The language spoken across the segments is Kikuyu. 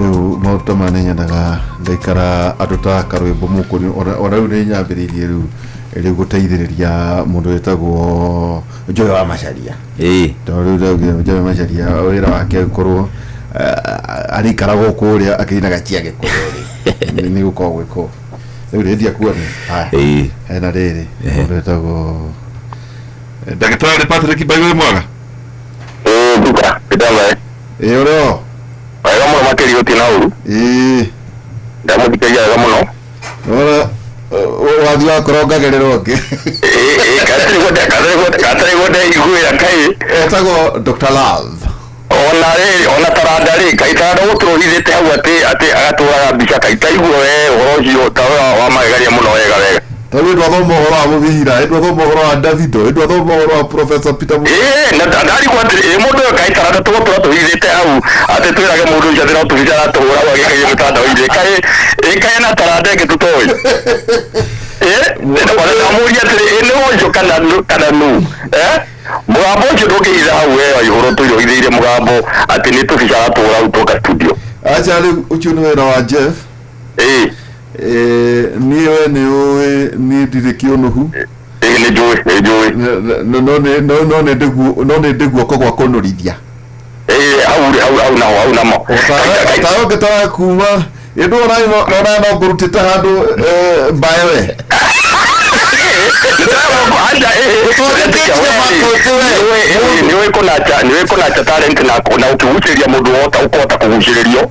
Rĩu maũndũ ta maya nĩ nyendaga ngaikara andũ ta karwĩmbo mũkũri ona rĩu nĩ nyambĩrĩirie rĩu gũteithĩrĩria mũndũ wĩtagwo Njoyo wa Macharia. Tondũ rĩu ndaugire Njoyo wa Macharia wĩra wake ũkorwo arĩikaragwo kũrĩa akĩinaga cia Gĩkũyũ rĩ nĩ gũkorwo gwĩkwo rĩu rĩndia kuone. Haya, hena rĩrĩ mũndũ wĩtagwo ndagĩtarĩ Patrick Mbaigũ, wĩ mwega? Ĩĩ, Peter, Peter we. Ĩ, ũrĩ o? Wega mũno makĩria, gũtirĩ na ũru. Ndamũthikĩria wega mũno. Ora wathiĩ wakorongagĩrĩrwo ũngĩ. Ĩĩ ĩĩ, katarĩ guo ndeiguĩra kaĩ. Etagwo Dr. Love. Ona rĩrĩ, ona taranda rĩ, kaĩ taranda gũtũrũhithĩte hau atĩ agatũraga mbica, kaĩ taiguo we ũhoro ũcio ta ũyũ wa magegania mũno wega wega. Tondũ ĩndũ athoma ũhoro wa mũbira, ĩndũ athoma ũhoro wa Davido, ĩndũ athoma ũhoro wa Professor Peter Ĩĩ, na ndarigwo atĩ ĩ mũndũ ũyũ kaĩ taranda tũgũtũra tũhithĩte hau atĩ twĩrage mũndũ ũcio atĩ no tũbica aratũhũra hau agĩkagia mĩtandao-inĩ, kaĩ ĩ kaĩ na taranda ĩngĩ tũtoĩ. Ĩ ndamũria atĩrĩ, ĩ nĩ ũcio kana nũ? Eh, mũgambo ũcio ndũngĩhitha hau we wa igũrũ, tũirũhithĩire mũgambo atĩ nĩ tũbica aratũhũra hau twoka studio. Acha, rĩu ũcio nĩ wĩra wa Jeff. Niĩ we nĩ ũĩ niĩ ndirĩ kĩũnũhu. Ĩĩ, nĩ njũĩ, nĩ njũĩ. No nĩ ndĩ guoko gwa kũnũrithia. Ĩĩ, hau rĩ, hau naho, hau namo. Tawe ũngĩtaga kuma ĩndũ ona ona no ngũrutĩte handũ mbae we. Nĩwĩ kũnacha talent na ũkĩgucĩrĩria mũndũ wota ũkũhota kũgucĩrĩrio.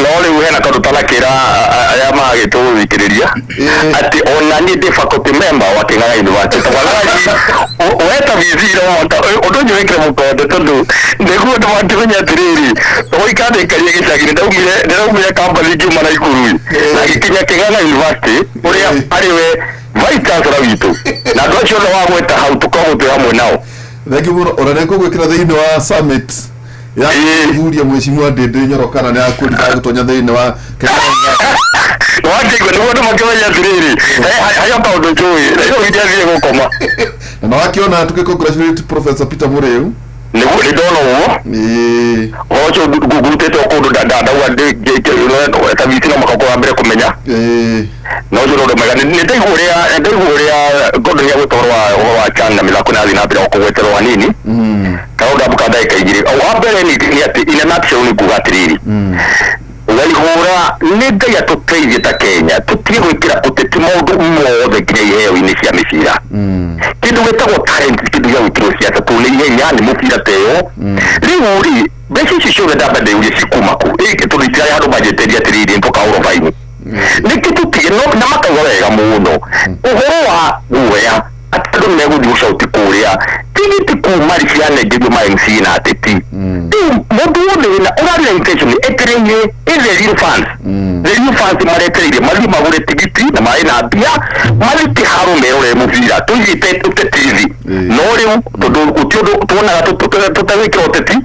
No rĩu hena kaũndũ tanakĩra arĩa magĩtũthikĩrĩria atĩ ona niĩ ndĩ faculty member wa Kĩng'ang'a University. Tafadhali weta VC no ũndũ ũcio wĩkĩre mũkonde, tondũ nĩguo andũ mangĩmenya atĩrĩrĩ, gũikara ndĩkarie gĩcagi ndĩraumire campus ngiuma Naikuru na ngĩkinya Kĩng'ang'a University ũrĩa arĩ we vice chancellor witũ, na andũ acio othe wagweta hau tũkoragwo twĩ hamwe nao. Thank you mũno. Ona nĩ ngũgwĩkĩra thĩinĩ wa summit ya gũthuria mheshimiwa Ndĩndĩ Nyoro kana nĩ akũrita gũtonya thĩinĩ wa Kĩng'ang'a. Wakĩigua nĩguo andũ makĩmenya atĩrĩrĩ harĩ o kaũndũ njũĩ na rĩu ingĩathiĩ gũkoma. Na nĩ wakĩona tũkĩ congratulate Professor Peter Mũrĩu. Nĩguo, nĩ ndona ũguo. Ũhoro ũcio ngurutĩte o kũndũ ndauga ta VC no mũhaka ũkorwo wa mbere kũmenya. Na ũcio nĩ ũndũ mwega. Nĩ ndaigua ũrĩa Gordon agwĩta ũhoro wa CHAN na mĩthako nĩ yathiĩ na mbere o kũgweterwo hanini. Kaũndũ ka ndagĩka 2. Wa mbere nĩ atĩ in a nutshell nĩ kuga atĩrĩrĩ, Waihũra, nĩ Ngai atũteithie ta Kenya tũtige gwĩkĩra ũteti maũndũ mothe nginya iheo-inĩ cia mĩbira. Kĩndũ gĩtagwo talent ti kĩndũ gĩa gwĩkĩrwo ciaca tondũ nĩ ihenya, nĩ mũbira ta ĩyo. Rĩu rĩ, mbeca icio ciothe ndamba ndĩũrie cikuma kũ? Ĩ tondũ itirarĩ handũ manjĩtĩrie atĩrĩrĩ, nĩtũkahũrwo baini. Nĩkĩ tũtige no na makauga wega mũno ũhoro wa guoya atĩ andũ nĩ megũthiĩ gũcauti kũrĩa tigiti kuma rĩ cianengerio ma MCA na ateti. Rĩu mũndũ wothe wĩna ũrarĩ na intention etereire ĩ the real fans, the real fans maretereire mathiĩ magũre tigiti na marĩ na mbia mathiĩ kĩharo merorere mũbira tũigĩte ũteti thĩ. No rĩu tondũ gũtirĩ ũndũ tuonaga tũtagwĩkĩra ũteti,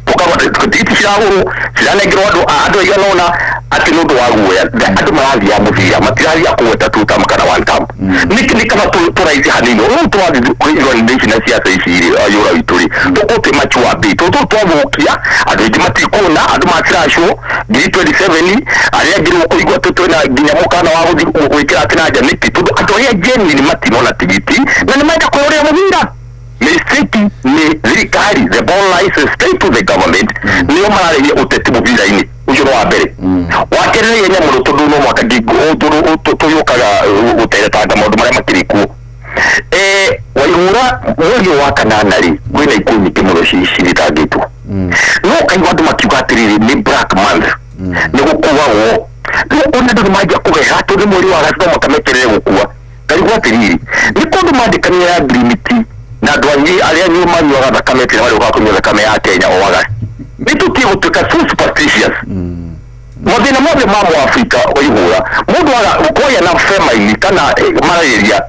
tũkagwa tigiti ciragũrwo ciranengerwo andũ aigana ũna atĩ nĩ ũndũ wa guoya. Andũ marathiaga mũbira, matirathiaga kũgweta two term kana one term. Nĩkĩ nĩ kaba tũraithi hanini rĩu tũrathiĩ kũiguanĩra ici na ciaca ici rĩ, ayũra witũ rĩ, tũkorwo twĩ mature bit, tondũ tũu twamũkia andũ aingĩ matikuona andũ maciracwo 2027 arĩa angĩ rĩu ũkũigua twĩna nginya mũkana wa gũthiĩ gwĩkĩra atĩ na nja. Nĩkĩ? Tondũ andũ arĩa genuine matinona tigiti na nĩ marenda kwĩrorera mũbira. Mistake nĩ thirikari, the ball lies straight to the government, nĩo mararĩhia ũteti mũbira-inĩ ũcio. Nĩ wa mbere. Wa kerĩ nĩ ihenya mũno, tondũ no mwaka tũgĩũkaga gũteretanga maũndũ marĩa makĩrĩ kuo. Waihũra, mweri ũyũ wa kanana rĩ, kwĩna ikuũ nyingĩ mũno cithitangĩtwo, no ũkaigua andũ makiuga atĩrĩrĩ nĩ black month, nĩ gũkuagwo. Rĩu ona andũ nĩ manjia kũgeha tondũ mweri wa gatatũ mwaka meterere gũkua. Ngarigwo atĩrĩrĩ, nĩ kũndũ mandĩkanire ya ngirimiti na andũ angĩ arĩa anyuo manyuaga thakame atĩ nĩ marĩũkaga kũnyua thakame ya Kenya o August. Nĩ tũtige gũtuĩka so superstitious. Mathĩna mothe ma mũAfrika, waihũra, mũndũ aga kũgĩa na famine kana malaria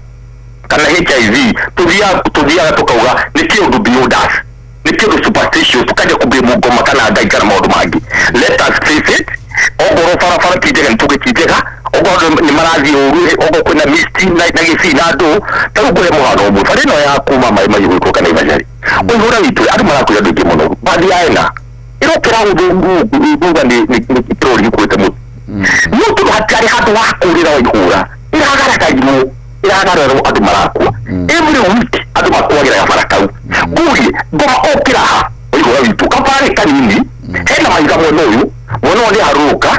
kana HIV, tũthiaga tũkauga nĩ kĩũndũ beyond us, nĩ kĩũndũ superstitious, tũkanjia kũblame ngoma kana Ngai kana maũndũ mangĩ. Let us face it, ongorwo barabara ti njega, nĩ tuge ti njega, okorwo andũ nĩ marathiĩ ũru, okorwo kwĩna mist na gĩcii na andũ. Ta rĩu ngũhe mũhano ũmwe, bara ĩno ya kuma Maĩ Mahiũ gũikũrũka Naivasha rĩ, ũihũra witũ andũ marakuire andũ aingĩ mũno, bathi ya ena. Ĩrokĩra gũthũga nĩ kĩrori gĩkuĩte mũtu. No tondũ hatirarĩ handũ wa kũrĩra wa ihũra, ĩragaragarirwo, ĩragararwo, andũ marakua. Every week andũ makuagĩra gabara kau. Ngurie ngoma okĩra ha waihũra witũ kabarĩ kanini hena mahiga mwena ũyũ, mwena ũyũ nĩ harũrũka.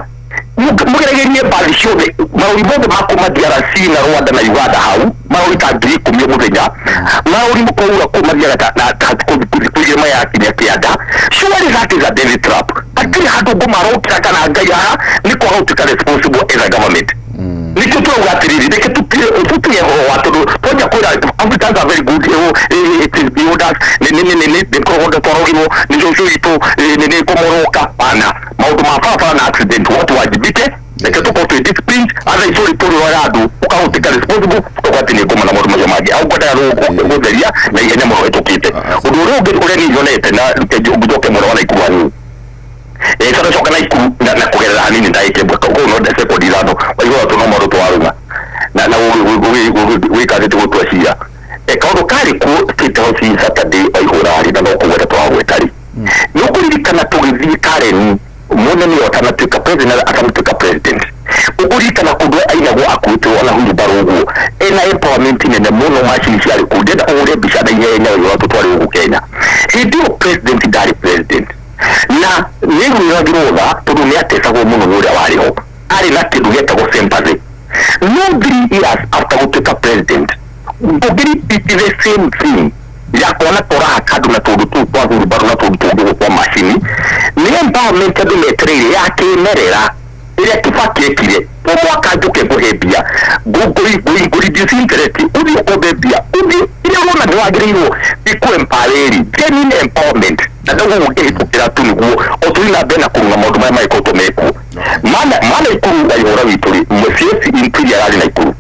Mũgeregerie mbathi ciothe, marori mothe ma kuma DRC na Rwanda na Uganda hau, marori ta 10,000 o mũthenya, marori mũkaura kũu mathiaga ta na ta kũigĩrĩ mayakinya kĩanda. Surely that is a deadly trap. Hatirĩ handũ ngoma arokĩra kana Ngai haha nĩ kwaga gũtuĩka responsible as a government. Nĩkĩo tũrauga atĩrĩrĩ, reke tũtige ũhoro wa tondũ twanja kwĩra Africans are very good, it is beyond us. Nĩ nĩ twarogirwo nĩ cũcũ witũ, nĩ nĩ kũmoroka pana maũndũ ma barabara na accident, watu wajibike. Reke tũkorwo twĩ disciplined, otherwise tũrĩ tũrĩroya andũ ũkahũtĩka responsible, ũkauga atĩ nĩ ngoma na maũndũ macio mangĩ au ngwendaga gũtheria na ihenya mũno hĩtũkĩte. Ũndũ ũrĩa ũngĩ ũrĩa niĩ nyonete na reke njoke mwena wa Naikuru hanini, tũracoka Naikuru na kũgerera hanini ndagĩka ĩmwe kũu no sekondi 5 waigua tũ no maũndũ twarũma na gwĩka atĩ gũtua cira. Kaũndũ karĩ kuo State House Saturday waihũra rĩ, na no kũgweta tũragweta rĩ, nĩ ũkũririkana tũgĩthiĩ Karen mũnene ũyũ atanatuĩka president, atanatuĩka president, ũkũririkana kũndũ ainagwo akuĩtwo ona wheelbarrow ũguo, ena empowerment nene mũno, macini ciarĩ kũu. Ndĩrenda ũhũre mbica na ihenya ũyũ tũtware gũkũ Kenya. Hĩndĩ ĩyo president ndarĩ president na nĩ gwĩragĩrwo tha tondũ nĩ atecagwo mũno nĩ ũrĩa warĩ ho, arĩ na kĩndũ gĩetagwo sympathy. No 3 years after gũtuĩka president, ũngĩrepeat the same thing ya kuona tũraha andũ na tũndũ tũu twa wheelbarrow na tũndũ tũngĩ twa macini, nĩ empowerment andũ metereire ya kĩmerera ĩrĩa Kibaki ekire. O mwaka njũke ngũhe mbia, ngũ reduce interest, ũthiĩ ũkombe mbia, ũthiĩ iria ũrona nĩ wagĩrĩirwo ikũ empower, genuine empowerment. Na ndauga ũngĩhĩtũkĩra tu nĩguo o tũthiĩ na mbere na kũrũnga maũndũ marĩa magĩkoretwo mekuo mana mana Ikuru waihũra witũ rĩ, CS Interior ararĩ na Ikuru,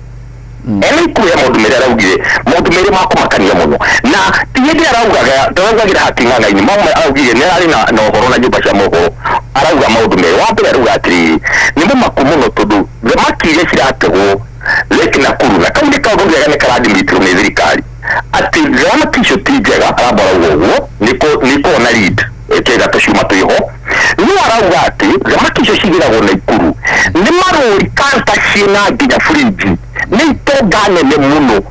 ena Ikuru ya maũndũ merĩ araugire, maũndũ merĩ ma kũmakania mũno, na ti hĩndĩ araugaga ndaraugagĩra haking'ang'a-inĩ mamwe araugire nĩ ararĩ na ũhoro na nyũmba cia mohoro. Arauga maũndũ merĩ. Wa mbere arauga atĩrĩrĩ, nĩ mũmaku mũno tondũ thamaki iria cirategwo Lake Nakuru, na kau nĩ kaũndũ kega nĩ karadimitirwo nĩ thirikari atĩ thamaki icio ti njega. Aramba arauga ũguo nĩ ikoragwo na lead ĩkĩga tũcuma twĩho, no arauga atĩ thamaki icio cigĩragwo na Ikuru nĩ marũri kanta ciĩna nginya fridge, nĩ itonga nene mũno.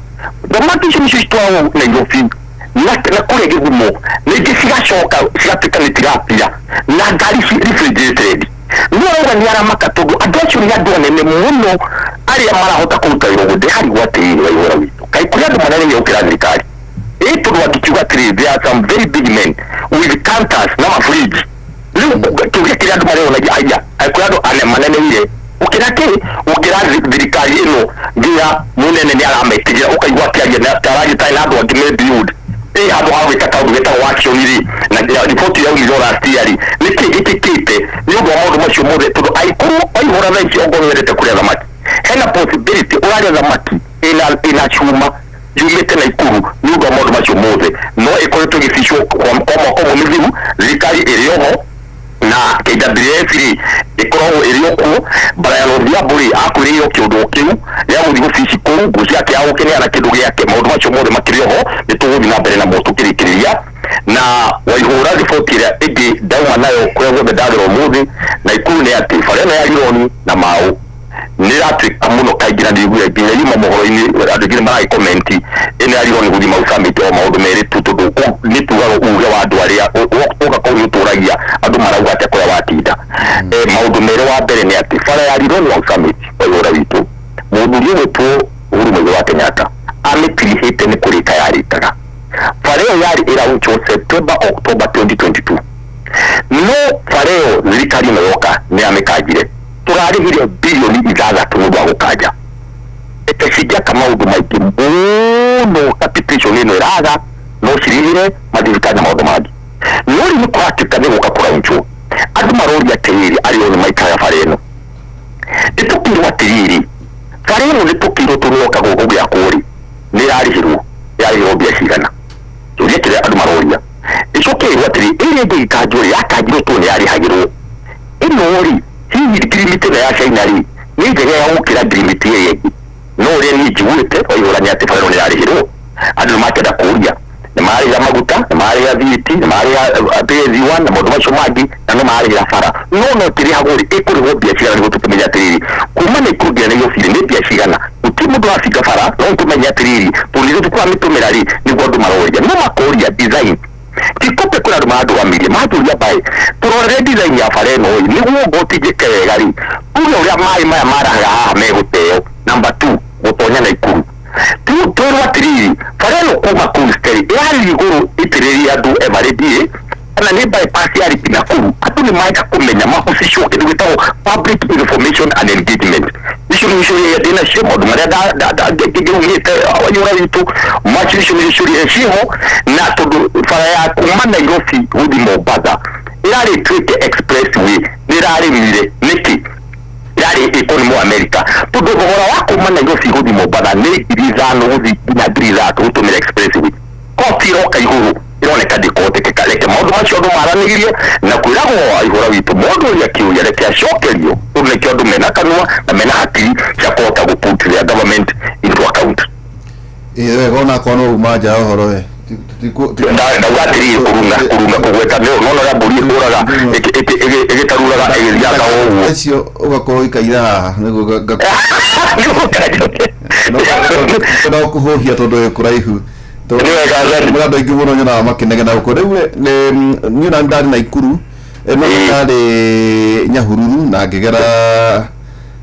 Thamaki icio nĩcio citwaragwo Nairobi na kũrĩa Gĩthumo, ningĩ cigacoka cigatuĩka nĩ tilapia na ngari refrigerated. No arauga nĩ aramaka tondũ andũ acio nĩ andũ anene mũno arĩa marahota kũruta wĩra ũguo. Ndĩharigwo atĩrĩrĩ, waihũra witũ, kaĩ kũrĩ andũ manene gũkĩra thirikari? Ĩ tondũ angĩkiuga atĩrĩrĩ, there are some very big men with counters na mafridge. Rĩu kĩũria kĩrĩa andũ mareonagia aya, kũrĩ andũ maneneire gũkĩra kĩ, gũkĩra thirikari ĩno, nginya mũnene nĩ arametigĩra, ũkaigua akĩaria aragia tarĩ na andũ angĩ me beyond ĩ handũ ha gwĩka kaũndũ getagwo action rĩ. Na riboti yaumire last year rĩ, nĩkĩ gĩkĩkĩte nĩ ũndũ wa maũndũ macio mothe? Tondũ aikorwo waihũra thaa ici, ongorwo wendete kũrĩa thamaki, hena possibility ũrarĩa thamaki ĩna cuma yumĩte na Ikuru nĩ ũndũ wa maũndũ macio mothe. No ĩkoretwo ĩgĩcicwo kwa mwaka ũmwe mĩthiru, thirikari ĩrĩ oho na KWS rĩ ĩkoragwo ĩrĩ o kuo. Brian Odhiambo rĩ, akwĩrĩirwo kĩũndũ kĩu gĩa gũthiĩ gũcici kũu ngũ ciake ya gũkĩneana kĩndũ gĩake. Maũndũ macio mothe makĩrĩ oho, nĩ tũgũthiĩ na mbere namo tũkĩrĩkĩrĩria. Na waihũra, riboti ĩrĩa ĩngĩ ndauma nayo kũrĩa guothe ndagĩra ũmũthĩ na Ikuru nĩ atĩ bara ĩno ya Rironi na Mau nĩ ĩratuĩka mũno kaingĩ, na ndiguire nginya yuma mohoro-inĩ andũ aingĩ nĩ maragĩkomenti ĩno ya Rironi gũthiĩ Mau Summit o maũndũ merĩ tu, tondũ nĩ tugaga uge wa andũ arĩa ũka kũu nĩ ũtũragia andũ marauga atĩa kũrĩa watinda. Maũndũ merĩ, wa mbere nĩ atĩ bara ya Rironi Mau Summit, waihũra witũ, mũthuri ũgwĩtwo Uhuru Muigai wa Kenyatta amĩtirihĩte nĩ kũrĩka yarĩkaga. Bara ĩyo yarĩ ĩraunchwo September, October 2022, no bara ĩyo thirikari ĩno yoka nĩ yamĩkanjire. Tũrarĩhire bilioni 6 nĩ ũndũ wa gũkanja. Mbeca cingĩaka maũndũ maingĩ mũno, capitation ĩno ĩraga no cirĩhĩre mathibitarĩ na maũndũ mangĩ. No rĩu nĩ kũratuĩka nĩ gũka kũraunchwo, andũ maroria atĩrĩrĩ, arĩa othe maikaraga bara ĩno, nĩ tũkĩrwo atĩrĩrĩ, bara ĩno nĩ tũkĩrwo tũroka gũkũ gĩakwo rĩ, nĩ ĩrarĩhĩrwo, ĩrarĩhĩrwo mbia cigana? Kĩũria kĩrĩa andũ maroria. Ĩcoke ĩrwo atĩrĩ, ĩrĩa ĩngĩ ĩgĩkanjwo rĩ, yakanjirwo tondũ nĩ yarĩhagĩrwo. Ĩno rĩ, hihi ngirimiti ĩno ya China rĩ, nĩ njega ya gũkĩra ngirimiti ĩrĩa ĩngĩ? No ũrĩa niĩ njiguĩte waihũra nĩ atĩ bara ĩno nĩ yarĩhĩrwo. Andũ nĩ makĩenda kũũria, nĩ mararĩhĩra maguta, nĩ mararĩhĩra mararĩhĩra VAT, nĩ mararĩha PAYE na maũndũ macio mangĩ, na no mararĩhĩra bara, no ĩkĩrĩhagwo rĩ, ĩkũrĩhwo mbia cigana nĩguo tũkĩmenye atĩrĩrĩ, kuma Naikuru nginya Nairobi rĩ, nĩ mbia cigana? Gũtirĩ mũndũ ũrabinga bara, no tũmenye atĩrĩrĩ, tondũ ithuĩ tũramĩtũmĩra rĩ, nĩguo andũ maroria, no makoria design tikope. Kwĩna andũ marandũgamirie manjũria mbaĩ tũrorere design ya bara ĩno ĩ, nĩguo ngoti njĩke wega rĩ, tuge ũrĩa maĩ maya marahaga haha megũteo. Number 2, gũtonya Naikuru, twĩrwo atĩrĩrĩ, bara ĩno kuma kũu Steri ĩrathiĩ igũrũ ĩtĩrĩrie andũ Eveready kana nĩ bypass ya Ripi Nakuru. Andũ nĩ marenda kũmenya mahusicwo kĩndũ gĩtagwo public information and engagement. Icio nĩ ciũria iria ndĩnacio, maũndũ marĩa ngĩumĩte wanyũra witũ macio, icio nĩcio ciũria ciho. Na tondũ bara ya kuma Nairobi gũthiĩ Mombatha ĩrarĩ ĩtuĩke expressway, nĩ ĩrarĩmire nĩkĩ? Yarĩ ĩkwo nĩ Mũamerika, tondũ thogora wa kuma Nairobi gũthiĩ Mombatha nĩ 5,000 gũthiĩ nginya 3,000 gũtũmĩra expressway. Cost ĩroka igũrũ, ĩroneka ndĩkũhotekeka. Reke maũndũ macio andũ maranĩirie na kwĩragwo ihũra witũ, mũndũ ũrĩa kĩũria reke acokerio, tondũ nĩkĩo andũ mena kanua na mena hakiri cia kũhota gũ put their government into account. Ĩ wega, onakorwo no uma nja ya ũhoro we. Ndauga atĩrĩrĩ, kũrunga kũrunga kũgweta nĩ nona ũrĩa mbũri ĩkũraga ĩgĩtaruraga ĩgĩthiaga o ũguo. Ũcio ũgakorwo ũikaire haha nĩguo no kũhũhia tondũ wĩ kũraihu. Nĩ wega, Azani. Mũrĩ andũ aingĩ mũno nyonaga makĩnegena gũkũ rĩu. Niĩ na ndarĩ Naikuru, no ndarĩ Nyahururu na ngĩgera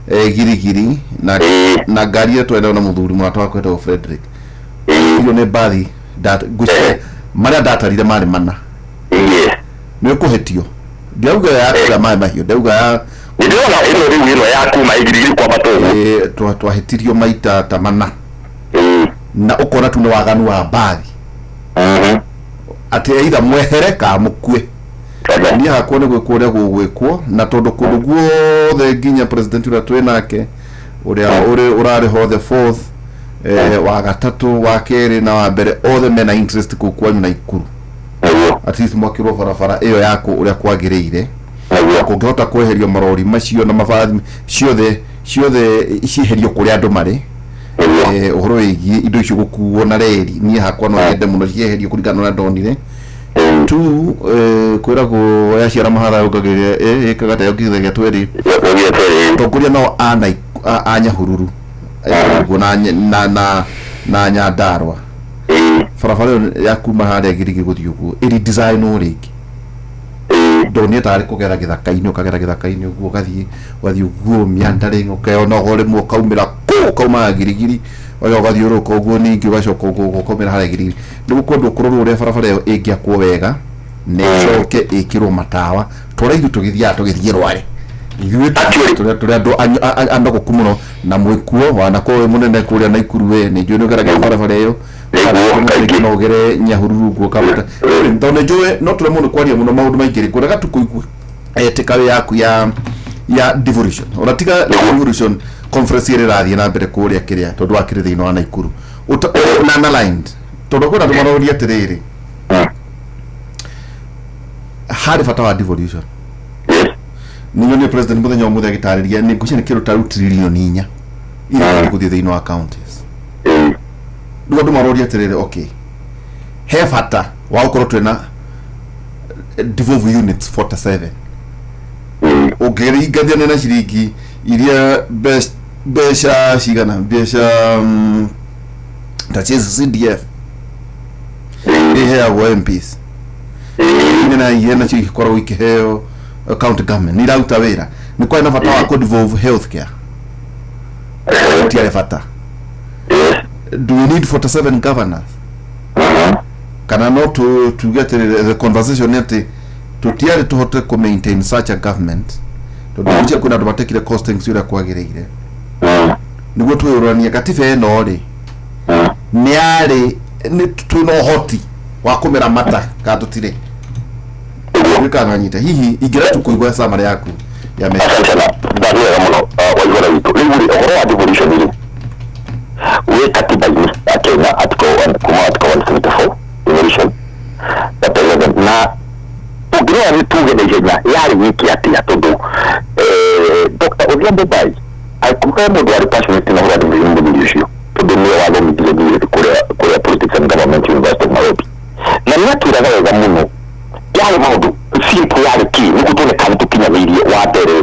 Girigiri na na ngari ĩrĩa twarĩ nayo na mũthuri mũrata wakwa wetagwo Frederick irio nĩ mbathi ngwĩciria marĩa ndatarire marĩ mana. Nĩ ũkũhĩtio, ndiauga ya kũrĩa maĩ mahiũ, ndauga ya Ndĩrona ĩno rĩu, ĩno ya kuma Igirigiri kwambata ũguo. Twahĩtirio maita ta mana na ũkona tu nĩ waganu wa mbathi atĩ either mwehere kana mũkue. Niĩ hakwa nĩ gwĩkwo ũrĩa gũgwĩkwo, na tondũ kũndũ guothe nginya president ũrĩa twĩ nake, ũrĩa ũrĩ ũrarĩ ho, the fourth, wa gatatũ, wa kerĩ na wa mbere, othe mena interest kũu kwanyu Naikuru, at least mwakĩrwo barabara ĩyo yakwo ũrĩa kwagĩrĩire. Kũngĩhota kweherio marori macio na mabathi ciothe ciothe cieherio kũrĩa andũ marĩ. Ũhoro wĩgiĩ indo icio gũkuo na reri, niĩ hakwa no nyende mũno cieherio kũringana na ũrĩa ndonire tu. Kwĩragwo yaciara mahatha yongagĩrĩra, ĩkaga ta yongithagia tweri. Atongoria nao a a Nyahururu ũguo na Nyandarua, barabara ĩyo ya kuma harĩa Girigiri gũthiĩ ũguo ĩri design rĩngĩ, ndonire tarĩ kũgera gĩthaka-inĩ, ũkagera gĩthaka-inĩ ũguo, ũgathiĩ ũguo meandering, ũkeona o rĩmwe ũkaumĩra kũ ũkaumaga Girigiri, ũgathiũrũrũka ũguo, ningĩ ũgacoka ũguo ũkaumĩra harĩa Girigiri. Nĩ gũkwendwo kũrorwo ũrĩa barabara ĩyo ĩngĩakwo wega na ĩcoke ĩkĩrwo matawa, tũrĩa ithuĩ tũgĩthiaga tũgĩthiĩ Rware, ithuĩ tũrĩ andũ anogoku mũno na mwĩkuo wanakorwo wĩ mũnene kũrĩa Naikuru. We nĩ njũĩ nĩ ũgeragĩra barabara ĩyo. Nĩguo, kaingĩ. No ũgere Nyahururu ũguo ũkambata, tondũ nĩ njũĩ no tũremwo nĩ kwaria mũno maũndũ maingĩ rĩ, ngwendaga tu kũigua takeaway yaku ya devolution, ona tiga devolution conference ĩrĩa ĩrathiĩ na mbere kũrĩa kĩrĩa, tondũ wakĩrĩ thĩinĩ wa Naikuru na unaligned, tondũ kwĩna andũ maroria atĩrĩrĩ, harĩ bata wa devolution? Nĩ nyonire president mũthenya ũmũthĩ agĩtarĩria nĩ ngwĩciria nĩ kĩndũ ta rĩu 4 trillion iria gũthiĩ thĩinĩ wa counties. Rĩu andũ maroria atĩrĩrĩ, okay, he bata wa gũkorwo twĩna devolve units 47 ũngĩringithania na ciringi iria mbeca cigana, mbeca ta cia CDF iheagwo MPs na iria nacio ikoragwo ikĩheo county government, nĩ iraruta wĩra? Nĩ kwarĩ na bata wa kũ devolve healthcare? Gũtiarĩ bata. Do we need 47 governors, kana no tuge atĩrĩrĩ, the conversation nĩ atĩ tũtiarĩ tũhote kũ maintain such a government, tondũ ngwĩciria kwĩna andũ matekire costings ũrĩa kwagĩrĩire nĩguo twĩyũranie katiba ĩno rĩ, nĩ yarĩ nĩ twĩna ũhoti wa kũmĩramata kana tũtirĩ kana nyita. Hihi ingĩra tu kũigua summary yaku ya message. Asante sana, nĩ wega mũno waigora witũ. Rĩu rĩ, ũhoro wa devolution rĩ, wĩ katiba-inĩ ya Kenya, article 1, kuma article 174, devolution chapter 11. Na ũngĩrora nĩ tuge na ihenya yarĩ wiki atĩa, tondũ Dr. Odhiambo Bai angĩkorwo mũndũ warĩ passionate na ũhoro wa devolution, mũthuri ũcio, tondũ nĩwe wathomithirie niĩ kũrĩa Politics and Government, University of Nairobi. Na nĩ atwĩraga wega mũno yarĩ maũndũ simple, yarĩ kĩ nĩguo tuone kana tũkinyanĩirie. Wa mbere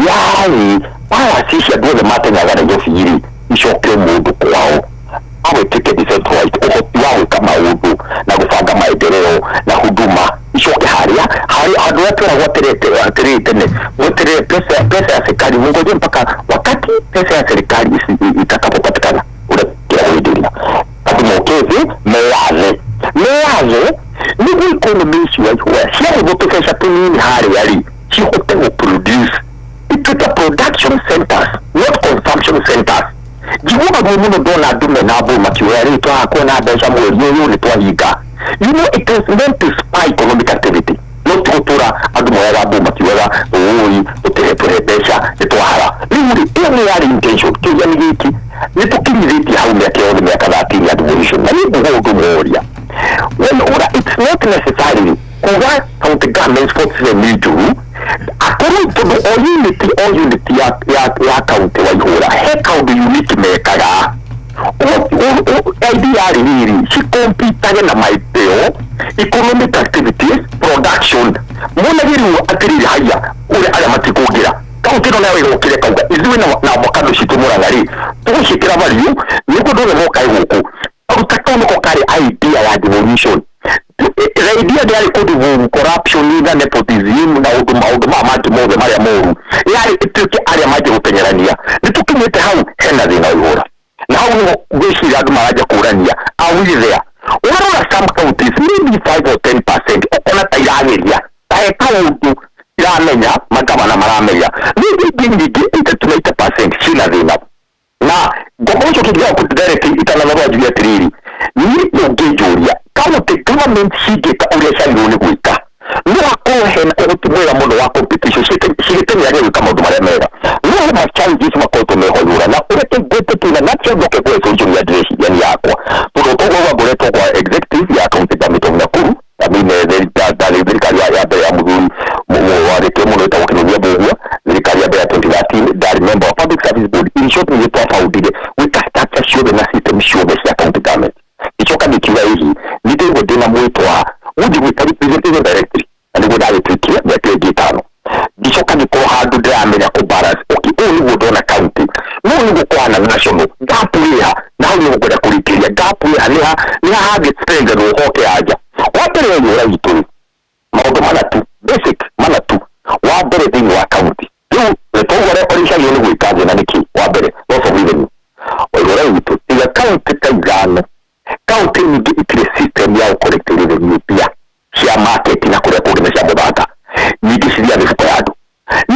yarĩ powers ici andũ othe matenyaga Nairobi rĩ, icoke mũndũ kwao, awe tuĩke decentralized, ũhoti wa gwĩka maũndũ na gũbanga maendeleo na huduma icoke harĩa harĩa andũ arĩa tweragwo atĩrĩrĩ tene, mweterere pesa ya serikali, mungoje mpaka wakati pesa ya serikali itakapopatikana. Ũrĩa gwĩthĩria andũ moke thĩ meyathe meyathe nĩguo economy icio waihũa ciarĩhwo tũbeca tũnini harĩa rĩ, cihote gũproduce, ituĩke production centers, not consumption centers. Njiguaga ruo mũno ndona andũ mena mbũ makiuga rĩu twakuona mbeca mweri ũyũ nĩ twahinga. It is meant to spur economic activity, no ti gũtũra andũ moyaga mbũ makiugaga ũĩ tũtĩhe tũhe mbeca nĩ twahara. Rĩu rĩ, ĩyo nĩ yarĩ intention. Kĩũria nĩ gĩkĩ, nĩ tũkinyithĩtie hau mĩaka yothe, mĩaka 13 ya devolution? Na nĩ nguga ũndũ moria, when ura, it's not necessarily kuga county governments 47 nĩ njũru, akorwo tondũ o unit ya county, Waihũra, he kaũndũ unique mekaga. Idea yarĩ rĩrĩ, cikompitage na maendeleo, economic activities, production. Monagĩrĩrwo atĩrĩrĩ, haya ũrĩa arĩa matikũngĩra kaunti ĩno nayo ĩgokire kauga ithuĩ na avocado citũ Mũrang'a rĩ, tũgũciĩkĩra value nĩguo ndũre mokae gũkũ. Karuta kau nĩko karĩ idea ya devolution. The idea ndĩarĩ kũdevolve corruption na nepotism na ũndũ maũndũ maya mangĩ mothe marĩa moru, yarĩ ĩtuĩke arĩa manjie gũteng'erania. Nĩ tũkinyĩte hau hena thĩna, Waihũra, na hau nĩho ngwĩciria andũ maranja kũrania, are we there? Ũrarora some counties, maybe 5 or 10%, ũkona ta irageria ta he kaũndũ iramenya, magavana maramenya, maybe ingĩ nyingĩ 80 to 90% ciĩna thĩna. Na ngombo ũcio kĩngiaga kũ direct itanatharũa njuge atĩrĩrĩ, niĩ ũngĩnjũria county government cingĩka ũrĩa ciagĩrĩirwo nĩ gwĩka, no hakorwo hena ũhoti mwega mũno wa competition, cigĩteng'eragia gwĩka maũndũ marĩa mega, no he ma challenges makoretwo meho yũra na ũrĩa tũngĩte twĩna natio ndoke kũhe solution ya ndĩreciria nĩ yakwa, tondũ toguo gwa ngoretwo kwa executive ya county government of Nakuru. I mean, ndarĩ thirikari ya mbere ya mũthuri warĩtie mũno ĩtagwo Kĩnuthia Mbũgua, thirikari ya mbere ya 2013, ndarĩ member wa public service board. In short, nĩ twabaundire gwĩka structure ciothe na system ciothe cia county government. Gĩcoka ngĩkiuga hihi nĩ ndĩrwo ndĩna mwĩtwa wa gũthiĩ gwĩka representation directly, na nĩguo ndagĩtuĩkire mĩaka ĩngĩ 5. Ngĩcoka ngĩkorwo handũ ndĩramenya kũ balance, okay, ũũ nĩguo ndona county, no nĩguo kũhana national gap ĩha, na hau nĩguo ngwenda kũrĩkĩria. Gap ĩha nĩha hangĩ strengthen ũhoke anja. Wa mbere, ũyũ witũ rĩ, maũndũ mana tu, basic mana tu. Wa mbere, thĩinĩ wa county rĩu toguo ũrĩa ũrĩcagio nĩ gwĩka thĩna nĩkĩ? Wa mbere, loss of revenue. Waihũra witũ, tiga county ta ithano, county nyingĩ itirĩ system ya gũcollect revenue, mbia cia market na kũrĩa kũngĩ na cia mũthanga, nyingĩ cithiaga mĩhuko ya andũ,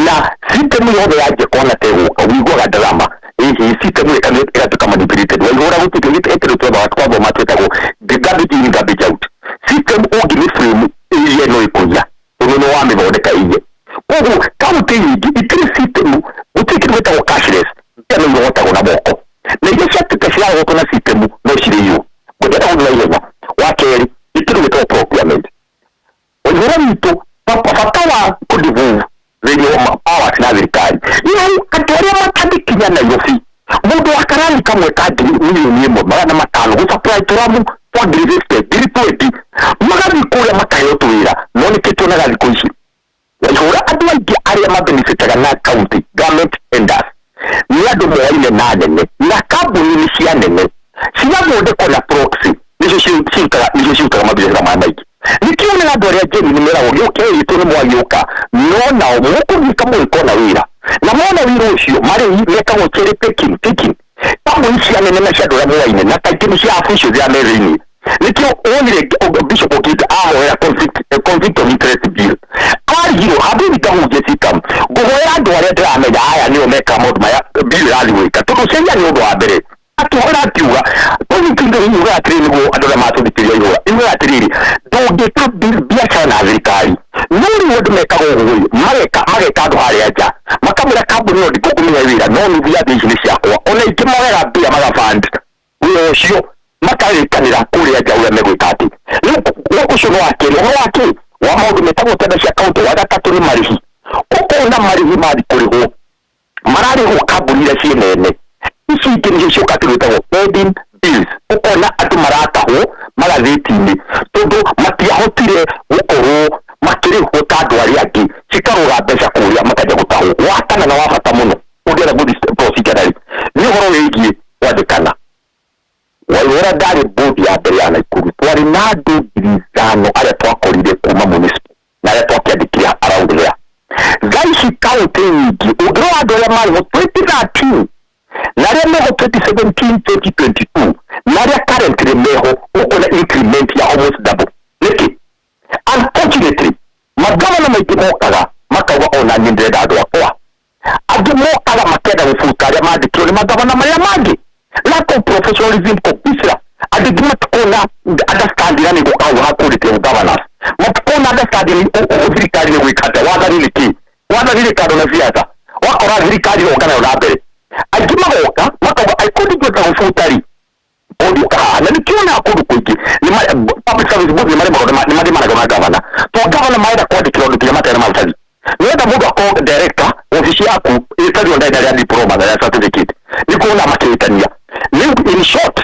na system yothe yanjia kona tegũka wiguaga drama hihi system ĩgatuĩka manipulated. Waihũra, gũtuĩka ĩtĩrĩ twethaga twathoma twĩtagwo the garbage in, garbage out system. Ũngĩ frame iye no ĩkũiya tondũ nĩ wamĩthondeka iye. Koguo kaunti nyingĩ itirĩ system, gũtirĩ kĩndũ gĩtagwo cashless, mbia no irogotagwo na moko, na iria ciatuĩka cirarogotwo na system no cirĩiywo. Ngwenda gũthiĩ na ihenya. Wa kerĩ nĩ kĩndũ gĩtagwo procurement. Waihũra witũ, bata wa kũdevolve thĩinĩ wa powers na thirikari rĩu, andũ arĩa matangĩkinya Nairobi, mũndũ wa karani kamwe ka ngiri 1,500,000 gũsupply tũramu twa ngiri 50, ngiri 20, magathiĩ kũrĩa makaheo tũwĩra. No nĩkĩ tuonaga thikũ ici, Waihũra, andũ aingĩ arĩa mabenefitaga na county government tenders nĩ andũ moaine na nene na kambuni nĩ cia nene cigathondekwo na proxy, nĩcio cirutaga mabiacara maya maingĩ. Nĩkĩo onaga andũ arĩa njeni nĩ meragwo gĩũke ĩtũ nĩ mwagĩũka, no nao mũkũnyita mũgĩkona wĩra, na mona wĩra ũcio marĩhi mekagwo cherry picking kambuni cia nene na cia andũ arĩa moaine, na kaingĩ nĩ cia abu icio cia me thĩinĩ. Nĩkĩo wonire Bishop Okita ahoera conflict of interest bill, arigirwo handũ ngahunjia cikam ngũhoera andũ arĩa ndĩramenya aya nĩo mekaga maũndũ maya, bill ĩrathiĩ gwĩka tondũ sheria nĩ ũndũ wa mbere. Akĩhora akiuga tũthikĩrĩrie, iuga atĩrĩrĩ, nĩguo andũ arĩa matũthikĩrĩria ihũra, iuga atĩrĩrĩ, ndũngĩka biacara na thirikari. No rĩu andũ mekaga ũguo ĩ, mageka andũ harĩa nja, makamwĩra kambuni ĩyo ndikũkũmĩhe wĩra, no nuthu ya mbia ici nĩ ciakwa. Ona ingĩ moyaga mbia magaband wĩra ũcio, makarĩkanĩra kũrĩa nja ũrĩa megwĩka atĩ rĩu ũcio nĩ wa kerĩ. Ũhoro wa kĩ wa maũndũ metagwo tenda cia kaunti. Wa gatatũ nĩ marĩhi. Ũkona marĩhi mathi kũrĩhwo, mararĩhwo kambuni iria ciĩ nene, ici ingĩ nĩcio ciũka kĩndũ gĩtagwo pending Bills ũkona andũ maratahwo magathĩti-inĩ tondũ matiahotire gũkorwo makĩrĩhwo ta andũ arĩa angĩ, cikarũga mbeca kũrĩa makanjia gũtahwo. Wa kana na wa bata mũno ũngĩenda gũthiĩ procedurally nĩ ũhoro wĩgiĩ kwandĩkana. Waihũra ndarĩ board ya mbere ya Naikuru, twarĩ na andũ 5,000 arĩa twakorire kuma municipal na arĩa twakĩandĩkire around there. Thaa ici kaunti nyingĩ ũngĩrora andũ arĩa marĩ ho 2013 na arĩa meho 2017, 2022 na arĩa currently meho, ũkona increment ya almost double. Nĩkĩ? Unfortunately, magavana maingĩ mokaga makauga ona niĩ ndĩrenda andũ akwa. Angĩ mokaga makenda gũbuta arĩa mandĩkirwo nĩ magavana marĩa mangĩ. Lack of professionalism kabisa. Andũ aingĩ matikona understanding na nĩguo kau ha quality of governance, matikona understanding thirikari nĩ gwĩka atĩa, wathani nĩ kĩ, wathani nĩ kando na siasa. Wakora thirikari ĩroka nayo na mbere, aingĩ magoka makauga according to gũbuta rĩ bodi ũkahaha, na nĩkĩonaga kũndũ kũingĩ public service board nĩmaremagwo, nĩmademanaga na gavana to gavana marenda kwandĩkĩra ũndũ kinya matarĩ na maratathi. Nĩwenda mũndũ akorwo director ofici yaku ĩtario ndagĩtarĩ ya diploma na ya certificate, nĩ kuona makĩhĩtania. Rĩu in short,